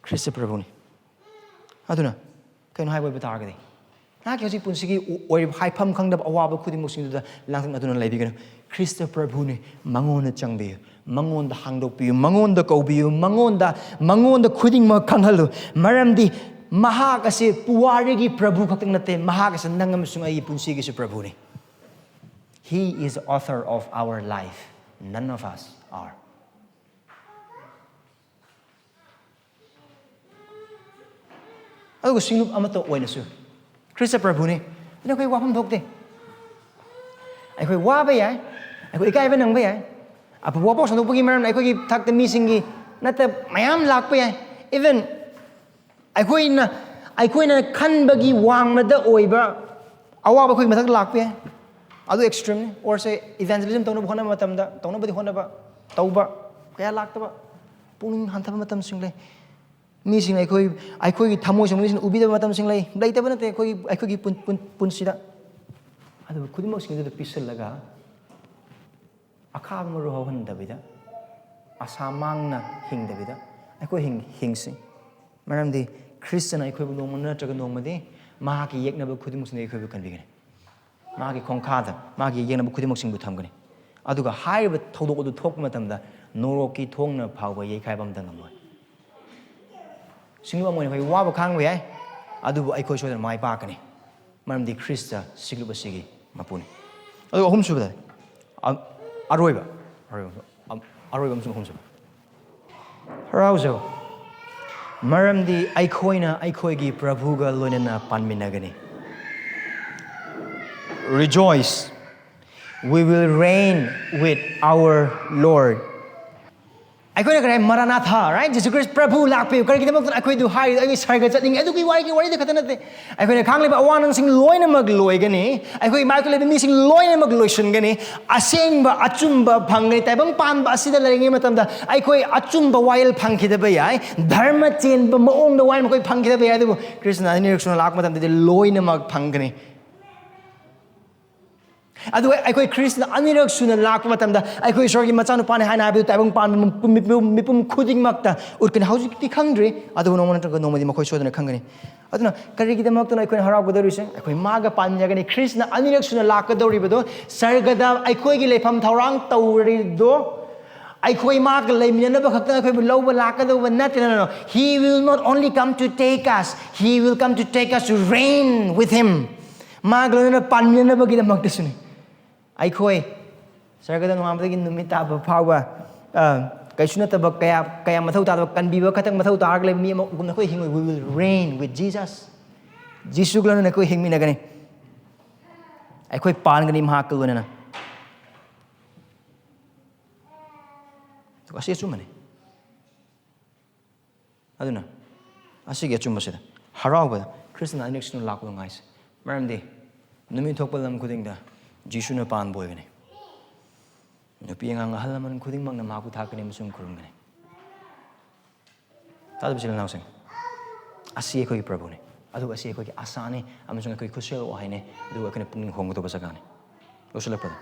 ꯈ꯭ꯔꯤꯁꯇ ꯄ꯭ꯔꯚꯨꯅꯤ꯫ ꯑꯗꯨꯅ ꯀꯩꯅꯣ ꯍꯥꯏꯕ ꯑꯣꯏꯕ ꯇꯥꯔꯒꯗꯤ, ꯅꯍꯥꯛꯀꯤ ꯍꯧꯖꯤꯛ ꯄꯨꯟꯁꯤꯒꯤ ꯑꯣꯏꯔꯤꯕ ꯍꯥꯏꯐꯝ ꯈꯪꯗꯕ ꯑꯋꯥꯕ ꯈꯨꯗꯤꯡꯃꯛꯁꯤꯡꯗꯨꯗ ꯂꯥꯡꯇꯛꯅꯗꯨꯅ ꯂꯩꯕꯤꯒꯅꯨ꯫ ꯈ꯭ꯔꯤꯁꯇ ꯄ꯭ꯔꯚꯨꯅꯤ꯫ ꯃꯉꯣꯟꯗ ꯆꯪꯕꯤꯌꯨ, ꯃꯉꯣꯟꯗ ꯍꯥꯡꯗꯣꯛꯄꯤꯌꯨ, ꯃꯉꯣꯟꯗ ꯀꯧꯕꯤꯌꯨ, ꯃꯉꯣꯟꯗ, ꯃꯉꯣꯟꯗ ꯈꯨꯗꯤꯡꯃꯛ ꯈꯪꯍꯜꯂꯨ꯫ ꯃꯔꯝꯗꯤ ꯃꯍꯥꯛ ꯑꯁꯤ ꯄꯨꯋꯥꯔꯤꯒꯤ ꯄ꯭ꯔꯚꯨ ꯈꯛꯇꯪ ꯅꯠꯇꯦ, ꯃꯍꯥꯛ ꯑꯁꯤ ꯅꯪ ꯑꯃꯁꯨꯡ ꯑꯩꯒꯤ ꯄꯨꯟꯁꯤꯒꯤꯁꯨ ꯄ꯭ꯔꯚꯨꯅꯤ꯫ He is the author of our life. None of us are. ꯑꯗꯨꯒ ꯁꯤꯡꯂꯨꯞ ꯑꯃꯠꯇ ꯑꯣꯏꯅꯁꯨ ꯈ꯭ꯔꯤꯁꯇ ꯄ꯭ꯔꯚꯨꯅꯤ꯫ ꯑꯗꯨꯅ ꯑꯩꯈꯣꯏ ꯋꯥꯐꯝ ꯊꯣꯛꯇꯦ꯫ ꯑꯩꯈꯣꯏ ꯋꯥꯕ ꯌꯥꯏ, ꯑꯩꯈꯣꯏ ꯏꯀꯥꯏꯕ ꯅꯪꯕ ꯌꯥꯏ꯫ ꯑꯐꯕ ꯋꯥꯐꯥꯎ ꯁꯟꯗꯣꯛꯄꯒꯤ ꯃꯔꯝꯅ ꯑꯩꯈꯣꯏꯒꯤ ꯊꯛꯇ ꯃꯤꯁꯤꯡꯒꯤ ꯅꯠꯇ ꯃꯌꯥꯝ ꯂꯥꯛꯄ ꯌꯥꯏ꯫ Even ꯑꯩꯈꯣꯏꯅ, ꯑꯩꯈꯣꯏꯅ ꯈꯟꯕꯒꯤ ꯋꯥꯡꯃꯗ ꯑꯣꯏꯕ ꯑꯋꯥꯕ ꯑꯩꯈꯣꯏꯒꯤ ꯃꯊꯛꯇ ꯂꯥꯛꯄ ꯌꯥꯏ꯫ ꯑꯗꯨ extreme ꯅꯤ꯫ Or say evangelism ꯇꯧꯅꯕ ꯍꯣꯠꯅꯕ ꯃꯇꯝꯗ, ꯇꯧꯅꯕꯗꯤ ꯍꯣꯠꯅꯕ, ꯇꯧꯕ, ꯀꯌꯥ ꯂꯥꯛꯇꯕ, ꯄꯨꯛꯅꯤꯡ ꯍꯟꯊꯕ ꯃꯇꯝꯁꯤꯡ ꯂꯩ꯫ ꯃꯤꯁꯤꯡꯅ ꯑꯩꯈꯣꯏ, ꯑꯩꯈꯣꯏꯒꯤ ꯊꯃꯣꯏꯁꯤꯡ ꯃꯤꯁꯤꯡꯅ ꯎꯕꯤꯗꯕ ꯃꯇꯝꯁꯤꯡ ꯂꯩ꯫ ꯂꯩꯇꯕ ꯅꯠꯇꯦ ꯑꯩꯈꯣꯏꯒꯤ, ꯑꯩꯈꯣꯏꯒꯤ ꯄꯨꯟ-, ꯄꯨꯟ-, ꯄꯨꯟꯁꯤꯗ꯫ ꯑꯗꯨꯕꯨ ꯈꯨꯗꯤꯡꯃꯛꯁꯤꯡ ꯑꯗꯨꯗ ꯄꯤꯁꯤꯜꯂꯒ ꯑꯈꯥꯕ ꯃꯔꯨ ꯍꯧꯍꯟꯗꯕꯤꯗ, ꯑꯁꯥ ꯃꯥꯡꯅ ꯍꯤꯡꯗꯕꯤꯗ ꯑꯩꯈꯣꯏ ꯍꯤꯡ-, ꯍꯤꯡꯁꯤ꯫ ꯃꯔꯝꯗꯤ ꯈ꯭ꯔꯤꯁꯇꯅ ꯑꯩꯈꯣꯏꯕꯨ ꯅꯣꯡꯃ ꯅꯠꯇ꯭ꯔꯒ ꯅꯣꯡꯃꯗꯤ ꯃꯍꯥꯛꯀꯤ ꯌꯦꯛꯅꯕ ꯈꯨꯗꯤꯡꯃꯛꯁꯤꯡꯗ ꯑꯩꯈꯣꯏꯕꯨ ꯀꯟꯕꯤꯒꯅꯤ꯫ ꯃꯥꯒꯤ ꯈꯣꯡꯈꯥꯗ ꯃꯥꯒꯤ ꯌꯦꯛꯅꯕ ꯈꯨꯗꯤꯡꯃꯛꯁꯤꯡꯕꯨ ꯊꯝꯒꯅꯤ꯫ ꯑꯗꯨꯒ ꯍꯥꯏꯔꯤꯕ ꯊꯧꯗꯣꯛ ꯑꯗꯨ ꯊꯣꯛꯄ ꯃꯇꯝꯗ ꯅꯣꯔꯣꯛꯀꯤ ꯊꯣꯡꯅ ꯐꯥꯎꯕ ꯌꯩꯈꯥꯏꯕ ꯑꯃꯇ ꯉꯝꯂꯣꯏ꯫ ꯁꯤꯡꯂꯨꯞ ꯑꯃ ꯑꯣꯏꯅ ꯑꯩꯈꯣꯏ ꯋꯥꯕ ꯈꯥꯡꯕ ꯌꯥꯏ, ꯑꯗꯨꯕꯨ ꯑꯩꯈꯣꯏ ꯁꯣꯏꯗꯅ ꯃꯥꯏ ꯄꯥꯛꯀꯅꯤ, ꯃꯔꯝꯗꯤ ꯈ꯭ꯔꯤꯁꯇ ꯁꯤꯡꯂꯨꯞ ꯑꯁꯤꯒꯤ ꯃꯄꯨꯅꯤ꯫ ꯑꯗꯨꯒ ꯑꯍꯨꯝꯁꯨꯕꯗ, ꯑ-, ꯑꯔꯣꯏꯕ, ꯑꯔꯣꯏꯕ, ꯑ-, ꯑꯔꯣꯏꯕ ꯑꯃꯁꯨꯡ ꯑꯍꯨꯝꯁꯨꯕ, ꯍꯔꯥꯎꯖꯧ, ꯃꯔꯝꯗꯤ ꯑꯩꯈꯣꯏꯅ ꯑꯩꯈꯣꯏꯒꯤ ꯄ꯭ꯔꯚꯨꯒ ꯂꯣꯏꯅꯅ ꯄꯥꯟꯃꯤꯟꯅꯒꯅꯤ꯫ Rejoice, we will reign with our Lord. ꯑꯩꯈꯣꯏꯅ ꯀꯔꯤ ꯍꯥꯏ? ꯃꯔꯥꯅꯥꯊꯥ, right? ꯖꯤꯁꯨ ꯈ꯭ꯔꯤꯁ ꯄ꯭ꯔꯚꯨ ꯂꯥꯛꯄꯤꯌꯨ꯫ ꯀꯔꯤꯒꯤꯗꯃꯛꯇ ꯑꯩꯈꯣꯏꯗꯨ ꯍꯥꯏꯔꯤꯗꯣ? ꯑꯩꯒꯤ ꯁꯔꯒ ꯆꯠꯅꯤꯡꯉꯤ꯫ ꯑꯗꯨꯒꯤ ꯋꯥꯔꯤꯒꯤ ꯋꯥꯔꯤꯗ ꯈꯛꯇ ꯅꯠꯇꯦ꯫ ꯑꯩꯈꯣꯏꯅ ꯈꯥꯡꯂꯤꯕ ꯑꯋꯥ ꯅꯪꯁꯤꯡ ꯂꯣꯏꯅꯃꯛ ꯂꯣꯏꯒꯅꯤ꯫ ꯑꯩꯈꯣꯏ ꯃꯥꯏꯀꯩ ꯂꯩꯕ ꯃꯤꯁꯤꯡ ꯂꯣꯏꯅꯃꯛ ꯂꯣꯏꯁꯤꯟꯒꯅꯤ꯫ ꯑꯁꯦꯡꯕ ꯑꯆꯨꯝꯕ ꯐꯪꯒꯅꯤ꯫ ꯇꯥꯏꯕꯪ ꯄꯥꯟꯕ ꯑꯁꯤꯗ ꯂꯩꯔꯤꯉꯩ ꯃꯇꯝꯗ ꯑꯩꯈꯣꯏ ꯑꯆꯨꯝꯕ ꯋꯥꯌꯦꯜ ꯐꯪꯈꯤꯗꯕ ꯌꯥꯏ, ꯙꯔꯃ ꯆꯦꯟꯕ ꯃꯑꯣꯡꯗ ꯋꯥꯌꯦꯜ ꯃꯈꯣꯏ ꯐꯪꯈꯤꯗꯕ ꯌꯥꯏ, ꯑꯗꯨꯕꯨ ꯀ꯭ꯔꯤꯁꯅ ꯑꯅꯤꯔꯛ ꯁꯨꯅ ꯂꯥꯛꯄ ꯃꯇꯝꯗꯗꯤ ꯂꯣꯏꯅꯃꯛ ꯐꯪꯒꯅꯤ꯫ ꯑꯗꯨꯒ ꯑꯩꯈꯣꯏ ꯈ꯭ꯔꯤꯁꯅ ꯑꯅꯤꯔꯛ ꯁꯨꯅ ꯂꯥꯛꯄ ꯃꯇꯝꯗ ꯑꯩꯈꯣꯏ ꯏꯁꯣꯔꯒꯤ ꯃꯆꯥꯅꯨꯄꯥꯅꯤ ꯍꯥꯏꯅ ꯍꯥꯏꯕꯗꯨ ꯇꯥꯏꯕꯪ ꯄꯥꯟꯕ ꯃꯤꯄꯨꯝ, ꯃꯤꯄꯨꯝ, ꯃꯤꯄꯨꯝ ꯈꯨꯗꯤꯡꯃꯛꯇ ꯎꯠꯀꯅꯤ꯫ ꯍꯧꯖꯤꯛꯇꯤ ꯈꯪꯗ꯭ꯔꯤ, ꯑꯗꯨꯕꯨ ꯅꯣꯡꯃ ꯅꯠꯇ꯭ꯔꯒ ꯅꯣꯡꯃꯗꯤ ꯃꯈꯣꯏ ꯁꯣꯏꯗꯅ ꯈꯪꯒꯅꯤ꯫ ꯑꯗꯨꯅ ꯀꯔꯤꯒꯤꯗꯃꯛꯇꯅꯣ ꯑꯩꯈꯣꯏꯅ ꯍꯔꯥꯎꯒꯗꯧꯔꯤꯁꯦ? ꯑꯩꯈꯣꯏ ꯃꯥꯒ ꯄꯥꯟꯃꯤꯟꯅꯒꯅꯤ꯫ ꯈ꯭ꯔꯤꯁꯅ ꯑꯅꯤꯔꯛ ꯁꯨꯅ ꯂꯥꯛꯀꯗꯧꯔꯤꯕꯗꯣ ꯁꯔꯒꯗ ꯑꯩꯈꯣꯏꯒꯤ ꯂꯩꯐꯝ ꯊꯧꯔꯥꯡ ꯇꯧꯔꯤꯗꯣ ꯑꯩꯈꯣꯏ ꯃꯥꯒ ꯂꯩꯃꯤꯟꯅꯅꯕ ꯈꯛꯇꯪ ꯑꯩꯈꯣꯏꯕꯨ ꯂꯧꯕ ꯂꯥꯛꯀꯗꯧꯕ ꯅꯠꯇꯦ꯫ No, no, no. He will not only come to take us, he will come to take us to reign with him. ꯃꯥꯒ ꯂꯣꯏꯅꯅ ꯄꯥꯟꯃꯤꯟꯅꯅꯕꯒꯤꯗꯃꯛꯇꯁꯨꯅꯤ꯫ ꯑꯩꯈꯣꯏ ꯁꯔꯒꯗ ꯅꯣꯡꯉꯥꯟꯕꯗꯒꯤ ꯅꯨꯃꯤꯠ ꯇꯥꯕ ꯐꯥꯎꯕ, ꯑ, ꯀꯩꯁꯨ ꯅꯠꯇꯕ ꯀꯌꯥ, ꯀꯌꯥ ꯃꯊꯧ ꯇꯥꯗꯕ ꯀꯟꯕꯤꯕ ꯈꯛꯇꯪ ꯃꯊꯧ ꯇꯥꯔꯒ ꯂꯩꯕ ꯃꯤ ꯑꯃꯒꯨꯝꯅ ꯑꯩꯈꯣꯏ ꯍꯤꯡꯉꯣꯏ꯫ We will reign with Jesus. ꯖꯤꯁꯨꯒ ꯂꯣꯏꯅꯅ ꯑꯩꯈꯣꯏ ꯍꯤꯡꯃꯤꯟꯅꯒꯅꯤ꯫ ꯑꯩꯈꯣꯏ ꯄꯥꯟꯒꯅꯤ ꯃꯍꯥꯛꯀ ꯂꯣꯏꯅꯅ꯫ ꯃꯁꯤ ꯑꯆꯨꯝꯕꯅꯤ꯫ ꯑꯗꯨꯅ ꯑꯁꯤꯒꯤ ꯑꯆꯨꯝꯕꯁꯤꯗ ꯍꯔꯥꯎꯕꯗ ꯈ꯭ꯔꯤꯁꯇꯅ ꯑꯅꯤꯔꯛꯁꯨꯅ ꯂꯥꯛꯄꯗꯣ ꯉꯥꯏꯁꯦ꯫ ꯃꯔꯝꯗꯤ ꯅꯨꯃꯤꯠ ꯊꯣꯛꯄ ꯂꯝ ꯈꯨꯗꯤꯡꯗ ꯖꯤꯁꯨꯅ ꯄꯥꯟꯕ ꯑꯣꯏꯒꯅꯤ꯫ ꯅꯨꯄꯤ ꯑꯉꯥꯡ ꯑꯍꯜ ꯂꯃꯟ ꯈꯨꯗꯤꯡꯃꯛꯅ ꯃꯍꯥꯛꯄꯨ ꯊꯥꯛꯀꯅꯤ ꯑꯃꯁꯨꯡ ꯈꯨꯔꯨꯝꯒꯅꯤ꯫ ꯇꯥꯗꯕ ꯏꯆꯤꯜ ꯏꯅꯥꯎꯁꯤꯡ, ꯑꯁꯤ ꯑꯩꯈꯣꯏꯒꯤ ꯄ꯭ꯔꯚꯨꯅꯤ, ꯑꯗꯨꯒ ꯑꯁꯤ ꯑꯩꯈꯣꯏꯒꯤ ꯑꯁꯥꯅꯤ ꯑꯃꯁꯨꯡ ꯑꯩꯈꯣꯏ ꯈꯨꯠꯁꯦꯜ ꯋꯥꯍꯩꯅꯤ, ꯑꯗꯨꯒ ꯑꯩꯈꯣꯏꯅ ꯄꯨꯛꯅꯤꯡ ꯍꯣꯡꯒꯗꯧꯕ ꯖꯒꯥꯅꯤ꯫ ꯂꯣꯏꯁꯤꯜꯂꯛꯄꯗ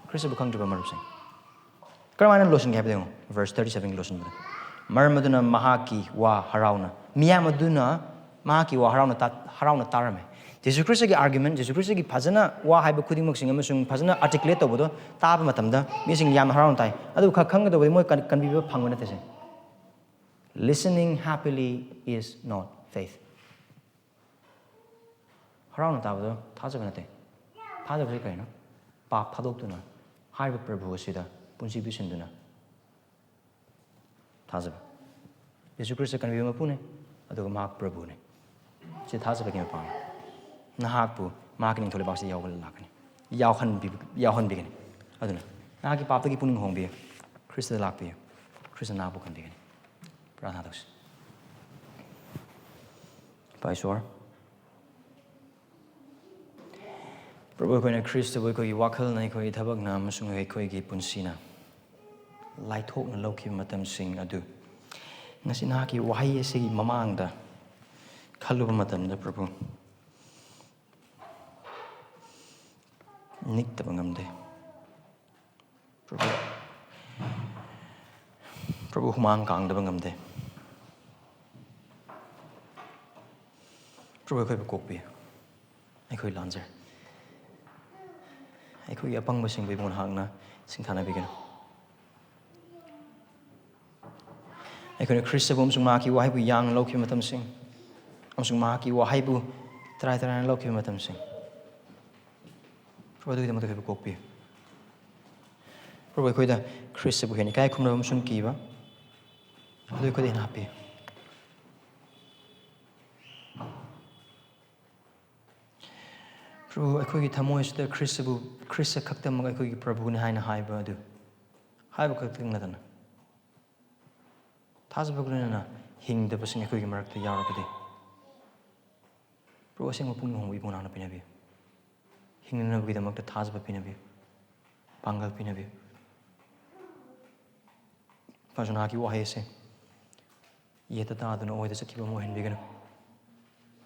ꯈ꯭ꯔꯤꯁꯇꯕꯨ ꯈꯪꯗ꯭ꯔꯤꯕ ꯃꯔꯨꯞꯁꯤꯡ, ꯀꯔꯝꯍꯥꯏꯅ ꯂꯣꯏꯁꯤꯟꯒꯦ ꯍꯥꯏꯕꯗ ꯌꯦꯡꯉꯨ, verse thirty sevenꯒꯤ ꯂꯣꯏꯁꯤꯟꯕꯗ, "ꯃꯔꯝ ꯑꯗꯨꯅ ꯃꯍꯥꯛꯀꯤ ꯋꯥ ꯍꯔꯥꯎꯅ, ꯃꯤꯌꯥꯝ ꯑꯗꯨꯅ ꯃꯍꯥꯛꯀꯤ ꯋꯥ ꯍꯔꯥꯎꯅ ꯇꯥ-, ꯍꯔꯥꯎꯅ ꯇꯥꯔꯝꯃꯤ"꯫ ꯖꯤꯁꯨ ꯈ꯭ꯔꯤꯁꯇꯒꯤ argument, ꯖꯤꯁꯨ ꯈ꯭ꯔꯤꯁꯇꯒꯤ ꯐꯖꯅ ꯋꯥ ꯍꯥꯏꯕ ꯈꯨꯗꯤꯡꯃꯛꯁꯤꯡ ꯑꯃꯁꯨꯡ ꯐꯖꯅ articulate ꯇꯧꯕꯗꯣ ꯇꯥꯕ ꯃꯇꯝꯗ ꯃꯤꯁꯤꯡ ꯌꯥꯝꯅ ꯍꯔꯥꯎꯅ ꯇꯥꯏ꯫ ꯑꯗꯨꯕꯨ ꯈꯔ ꯈꯪꯒꯗꯧꯕꯗꯤ ꯃꯣꯏ ꯀꯟ-, ꯀꯟꯕꯤꯕ ꯐꯪꯕ ꯅꯠꯇꯦ ꯁꯦ꯫ Listening happily is not faith. ꯍꯔꯥꯎꯅ ꯇꯥꯕꯗꯣ ꯊꯥꯖꯕ ꯅꯠꯇꯦ꯫ ꯊꯥꯖꯕꯁꯤ ꯀꯔꯤꯅꯣ? ꯄꯥꯞ ꯊꯥꯗꯣꯛꯇꯨꯅ ꯍꯥꯏꯔꯤꯕ ꯄ꯭ꯔꯚꯨ ꯑꯁꯤꯗ ꯄꯨꯟꯁꯤ ꯄꯤꯁꯤꯟꯗꯨꯅ ꯊꯥꯖꯕ꯫ ꯌꯦꯁꯨ ꯈ꯭ꯔꯤꯁꯇ ꯀꯟꯕꯤꯕ ꯃꯄꯨꯅꯦ, ꯑꯗꯨꯒ ꯃꯍꯥꯛ ꯄ꯭ꯔꯚꯨꯅꯦ꯫ ꯁꯤ ꯊꯥꯖꯕꯒꯤ ꯃꯄꯥꯡ꯫ ꯅꯍꯥꯛꯄꯨ ꯃꯍꯥꯛꯀꯤ ꯅꯤꯡꯊꯧ ꯂꯩꯕꯥꯛꯁꯤꯗ ꯌꯥꯎꯕ ꯂꯥꯛꯀꯅꯤ, ꯌꯥꯎꯍꯟꯕꯤ-, ꯌꯥꯎꯍꯟꯕꯤꯒꯅꯤ꯫ ꯑꯗꯨꯅ ꯅꯍꯥꯛꯀꯤ ꯄꯥꯞꯇꯒꯤ ꯄꯨꯛꯅꯤꯡ ꯍꯣꯡꯕꯤꯌꯨ, ꯈ꯭ꯔꯤꯁꯇꯗ ꯂꯥꯛꯄꯤꯌꯨ, ꯈ꯭ꯔꯤꯁꯇ ꯅꯍꯥꯛꯄꯨ ꯀꯟꯕꯤꯒꯅꯤ꯫ ꯄ꯭ꯔꯥꯔꯊꯅꯥ ꯇꯧꯁꯤ꯫ ꯏꯄꯥ ꯏꯁꯣꯔ, ꯄ꯭ꯔꯚꯨ, ꯑꯩꯈꯣꯏꯅ ꯈ꯭ꯔꯤꯁꯇꯕꯨ ꯑꯩꯈꯣꯏꯒꯤ ꯋꯥꯈꯜꯅ, ꯑꯩꯈꯣꯏꯒꯤ ꯊꯕꯛꯅ ꯑꯃꯁꯨꯡ ꯑꯩꯈꯣꯏꯒꯤ ꯄꯨꯟꯁꯤꯅ ꯂꯥꯏꯊꯣꯛꯅ ꯂꯧꯈꯤꯕ ꯃꯇꯝꯁꯤꯡ ꯑꯗꯨ ꯉꯁꯤ ꯅꯍꯥꯛꯀꯤ ꯋꯥꯍꯩ ꯑꯁꯤꯒꯤ ꯃꯃꯥꯡꯗ ꯈꯜꯂꯨꯕ ꯃꯇꯝꯗ, ꯄ꯭ꯔꯚꯨ, ꯅꯤꯛꯇꯕ ꯉꯝꯗꯦ꯫ ꯄ꯭ꯔꯚꯨ, ꯄ꯭ꯔꯚꯨ, ꯍꯨꯃꯥꯡ ꯀꯥꯡꯗꯕ ꯉꯝꯗꯦ꯫ ꯄ꯭ꯔꯚꯨ, ꯑꯩꯈꯣꯏꯕꯨ ꯀꯣꯛꯄꯤꯌꯨ꯫ ꯑꯩꯈꯣꯏ ꯂꯥꯟꯖꯔꯦ꯫ ꯑꯩꯈꯣꯏꯒꯤ ꯑꯄꯪꯕꯁꯤꯡꯕꯨ ꯏꯕꯨꯡꯉꯣ ꯅꯍꯥꯛꯅ ꯁꯤꯡꯊꯥꯅꯕꯤꯒꯅꯨ꯫ ꯑꯩꯈꯣꯏꯅ ꯈ꯭ꯔꯤꯁꯇꯕꯨ ꯑꯃꯁꯨꯡ ꯃꯍꯥꯛꯀꯤ ꯋꯥꯍꯩꯕꯨ ꯌꯥꯡꯅ ꯂꯧꯈꯤꯕ ꯃꯇꯝꯁꯤꯡ ꯑꯃꯁꯨꯡ ꯃꯍꯥꯛꯀꯤ ꯋꯥꯍꯩꯕꯨ ꯇꯔꯥꯏ ꯇꯔꯥꯏꯅ ꯂꯧꯈꯤꯕ ꯃꯇꯝꯁꯤꯡ, ꯄ꯭ꯔꯚꯨ, ꯑꯗꯨꯒꯤꯗꯃꯛꯇ ꯑꯩꯈꯣꯏꯕꯨ ꯀꯣꯛꯄꯤꯌꯨ꯫ ꯄ꯭ꯔꯚꯨ, ꯑꯩꯈꯣꯏꯗ ꯈ꯭ꯔꯤꯁꯇꯕꯨ ꯍꯦꯟꯅ ꯏꯀꯥꯏ ꯈꯨꯝꯅꯕ ꯑꯃꯁꯨꯡ ꯀꯤꯕ ꯑꯗꯨ ꯑꯩꯈꯣꯏꯗ ꯍꯦꯟꯅ ꯍꯥꯞꯄꯤꯌꯨ꯫ ꯄ꯭ꯔꯚꯨ, ꯑꯩꯈꯣꯏꯒꯤ ꯊꯃꯣꯏꯁꯤꯗ ꯈ꯭ꯔꯤꯁꯇꯕꯨ, ꯈ꯭ꯔꯤꯁꯇ ꯈꯛꯇꯃꯛ ꯑꯩꯈꯣꯏꯒꯤ ꯄ꯭ꯔꯚꯨꯅꯤ ꯍꯥꯏꯅ ꯍꯥꯏꯕ ꯑꯗꯨ ꯍꯥꯏꯕ ꯈꯛꯇꯪ ꯅꯠꯇꯅ, ꯊꯥꯖꯕꯒ ꯂꯣꯏꯅꯅ ꯍꯤꯡꯗꯕꯁꯤꯡ ꯑꯩꯈꯣꯏꯒꯤ ꯃꯔꯛꯇ ꯌꯥꯎꯔꯕꯗꯤ, ꯄ꯭ꯔꯚꯨ, ꯑꯁꯦꯡꯕ ꯄꯨꯛꯅꯤꯡ ꯍꯣꯡꯕ ꯏꯕꯨꯡ ꯅꯪꯅ ꯄꯤꯅꯕꯤꯌꯨ꯫ ꯍꯤꯡꯅꯅꯕꯒꯤꯗꯃꯛꯇ ꯊꯥꯖꯕ ꯄꯤꯅꯕꯤꯌꯨ, ꯄꯥꯡꯒꯜ ꯄꯤꯅꯕꯤꯌꯨ꯫ ꯄ꯭ꯔꯖꯅꯥꯒꯤ ꯋꯥꯍꯩ ꯑꯁꯦ ꯌꯦꯠꯇ ꯇꯥꯗꯨꯅ ꯑꯣꯏꯗ ꯆꯠꯈꯤꯕ ꯑꯃ ꯑꯣꯏꯍꯟꯕꯤꯒꯅꯨ,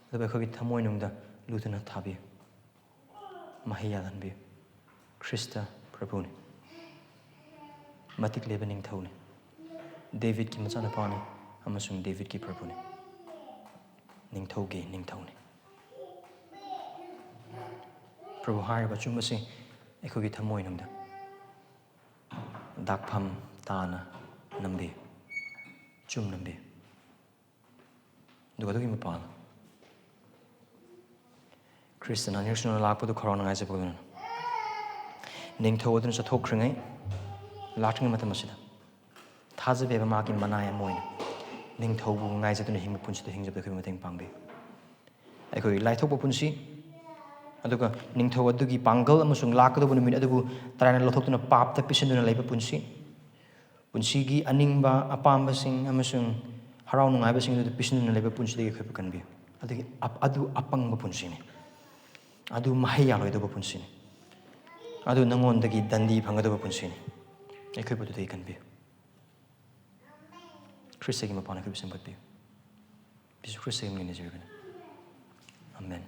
ꯑꯗꯨꯕꯨ ꯑꯩꯈꯣꯏꯒꯤ ꯊꯃꯣꯏꯅꯨꯡꯗ ꯂꯨꯗꯨꯅ ꯊꯥꯕꯤꯌꯨ, ꯃꯍꯩ ꯌꯥꯜꯍꯟꯕꯤꯌꯨ꯫ ꯈ꯭ꯔꯤꯁꯇ ꯄ꯭ꯔꯚꯨꯅꯤ, ꯃꯇꯤꯛ ꯂꯩꯕ ꯅꯤꯡꯊꯧꯅꯤ, ꯗꯦꯕꯤꯠꯀꯤ ꯃꯆꯥꯅꯨꯄꯥꯅꯤ ꯑꯃꯁꯨꯡ ꯗꯦꯕꯤꯠꯀꯤ ꯄ꯭ꯔꯚꯨꯅꯤ, ꯅꯤꯡꯊꯧꯒꯤ ꯅꯤꯡꯊꯧꯅꯤ꯫ ꯄ꯭ꯔꯚꯨ, ꯍꯥꯏꯔꯤꯕ ꯑꯆꯨꯝꯕꯁꯤ ꯑꯩꯈꯣꯏꯒꯤ ꯊꯃꯣꯏꯅꯨꯡꯗ ꯗꯥꯛꯐꯝ ꯇꯥꯅ ꯅꯝꯕꯤꯌꯨ, ꯆꯨꯝ ꯅꯝꯕꯤꯌꯨ꯫ ꯑꯗꯨꯒ ꯑꯗꯨꯒꯤ ꯃꯄꯥꯟ, ꯈ꯭ꯔꯤꯁꯇꯅ ꯑꯅꯤꯔꯛꯁꯨꯅ ꯂꯥꯛꯄꯗꯨ ꯈꯧꯔꯥꯡꯅ ꯉꯥꯏꯖꯕꯒ ꯂꯣꯏꯅꯅ, ꯅꯤꯡꯊꯧ ꯑꯗꯨꯅ ꯆꯠꯊꯣꯛꯈ꯭ꯔꯤꯉꯩ, ꯂꯥꯛꯇ꯭ꯔꯤꯉꯩ ꯃꯇꯝ ꯑꯁꯤꯗ, ꯊꯥꯖꯕ ꯍꯥꯏꯕ ꯃꯍꯥꯛꯀꯤ ꯃꯅꯥꯏ ꯑꯃ ꯑꯣꯏꯅ ꯅꯤꯡꯊꯧꯕꯨ ꯉꯥꯏꯖꯗꯨꯅ ꯍꯤꯡꯕ ꯄꯨꯟꯁꯤꯗ ꯍꯤꯡꯖꯕꯗ ꯑꯩꯈꯣꯏꯕꯨ ꯃꯇꯦꯡ ꯄꯥꯡꯕꯤꯌꯨ꯫ ꯑꯩꯈꯣꯏ ꯂꯥꯏꯊꯣꯛꯄ ꯄꯨꯟꯁꯤ, ꯑꯗꯨꯒ ꯅꯤꯡꯊꯧ ꯑꯗꯨꯒꯤ ꯄꯥꯡꯒꯜ ꯑꯃꯁꯨꯡ ꯂꯥꯛꯀꯗꯧꯕ ꯅꯨꯃꯤꯠ ꯑꯗꯨꯕꯨ ꯇꯔꯥꯏꯅ ꯂꯧꯊꯣꯛꯇꯨꯅ ꯄꯥꯞꯇ ꯄꯤꯁꯤꯟꯗꯨꯅ ꯂꯩꯕ ꯄꯨꯟꯁꯤ, ꯄꯨꯟꯁꯤꯒꯤ ꯑꯅꯤꯡꯕ ꯑꯄꯥꯝꯕꯁꯤꯡ ꯑꯃꯁꯨꯡ ꯍꯔꯥꯎ ꯅꯨꯡꯉꯥꯏꯕꯁꯤꯡ ꯑꯗꯨꯗ ꯄꯤꯁꯤꯟꯗꯨꯅ ꯂꯩꯕ ꯄꯨꯟꯁꯤꯗꯒꯤ ꯑꯩꯈꯣꯏꯕꯨ ꯀꯟꯕꯤꯌꯨ꯫ ꯑꯗꯨꯒꯤ ꯑꯞ-, ꯑꯗꯨ ꯑꯄꯪꯕ ꯄꯨꯟꯁꯤꯅꯤ, ꯑꯗꯨ ꯃꯍꯩ ꯌꯥꯜꯂꯣꯏꯗꯧꯕ ꯄꯨꯟꯁꯤꯅꯤ, ꯑꯗꯨ ꯅꯉꯣꯟꯗꯒꯤ ꯗꯟꯗꯤ ꯐꯪꯒꯗꯧꯕ ꯄꯨꯟꯁꯤꯅꯤ꯫ ꯑꯩꯈꯣꯏꯕꯨ ꯑꯗꯨꯗꯒꯤ ꯀꯟꯕꯤꯌꯨ꯫ ꯈ꯭ꯔꯤꯁꯇꯒꯤ ꯃꯄꯥꯟ ꯑꯩꯈꯣꯏꯕꯨ ꯁꯦꯝꯒꯠꯄꯤꯌꯨ꯫ ꯖꯤꯁꯨ ꯈ꯭ꯔꯤꯁꯇꯒꯤ ꯃꯤꯡ ꯅꯤꯖꯔꯤꯕꯅꯤ꯫ ꯑꯃꯦꯟ꯫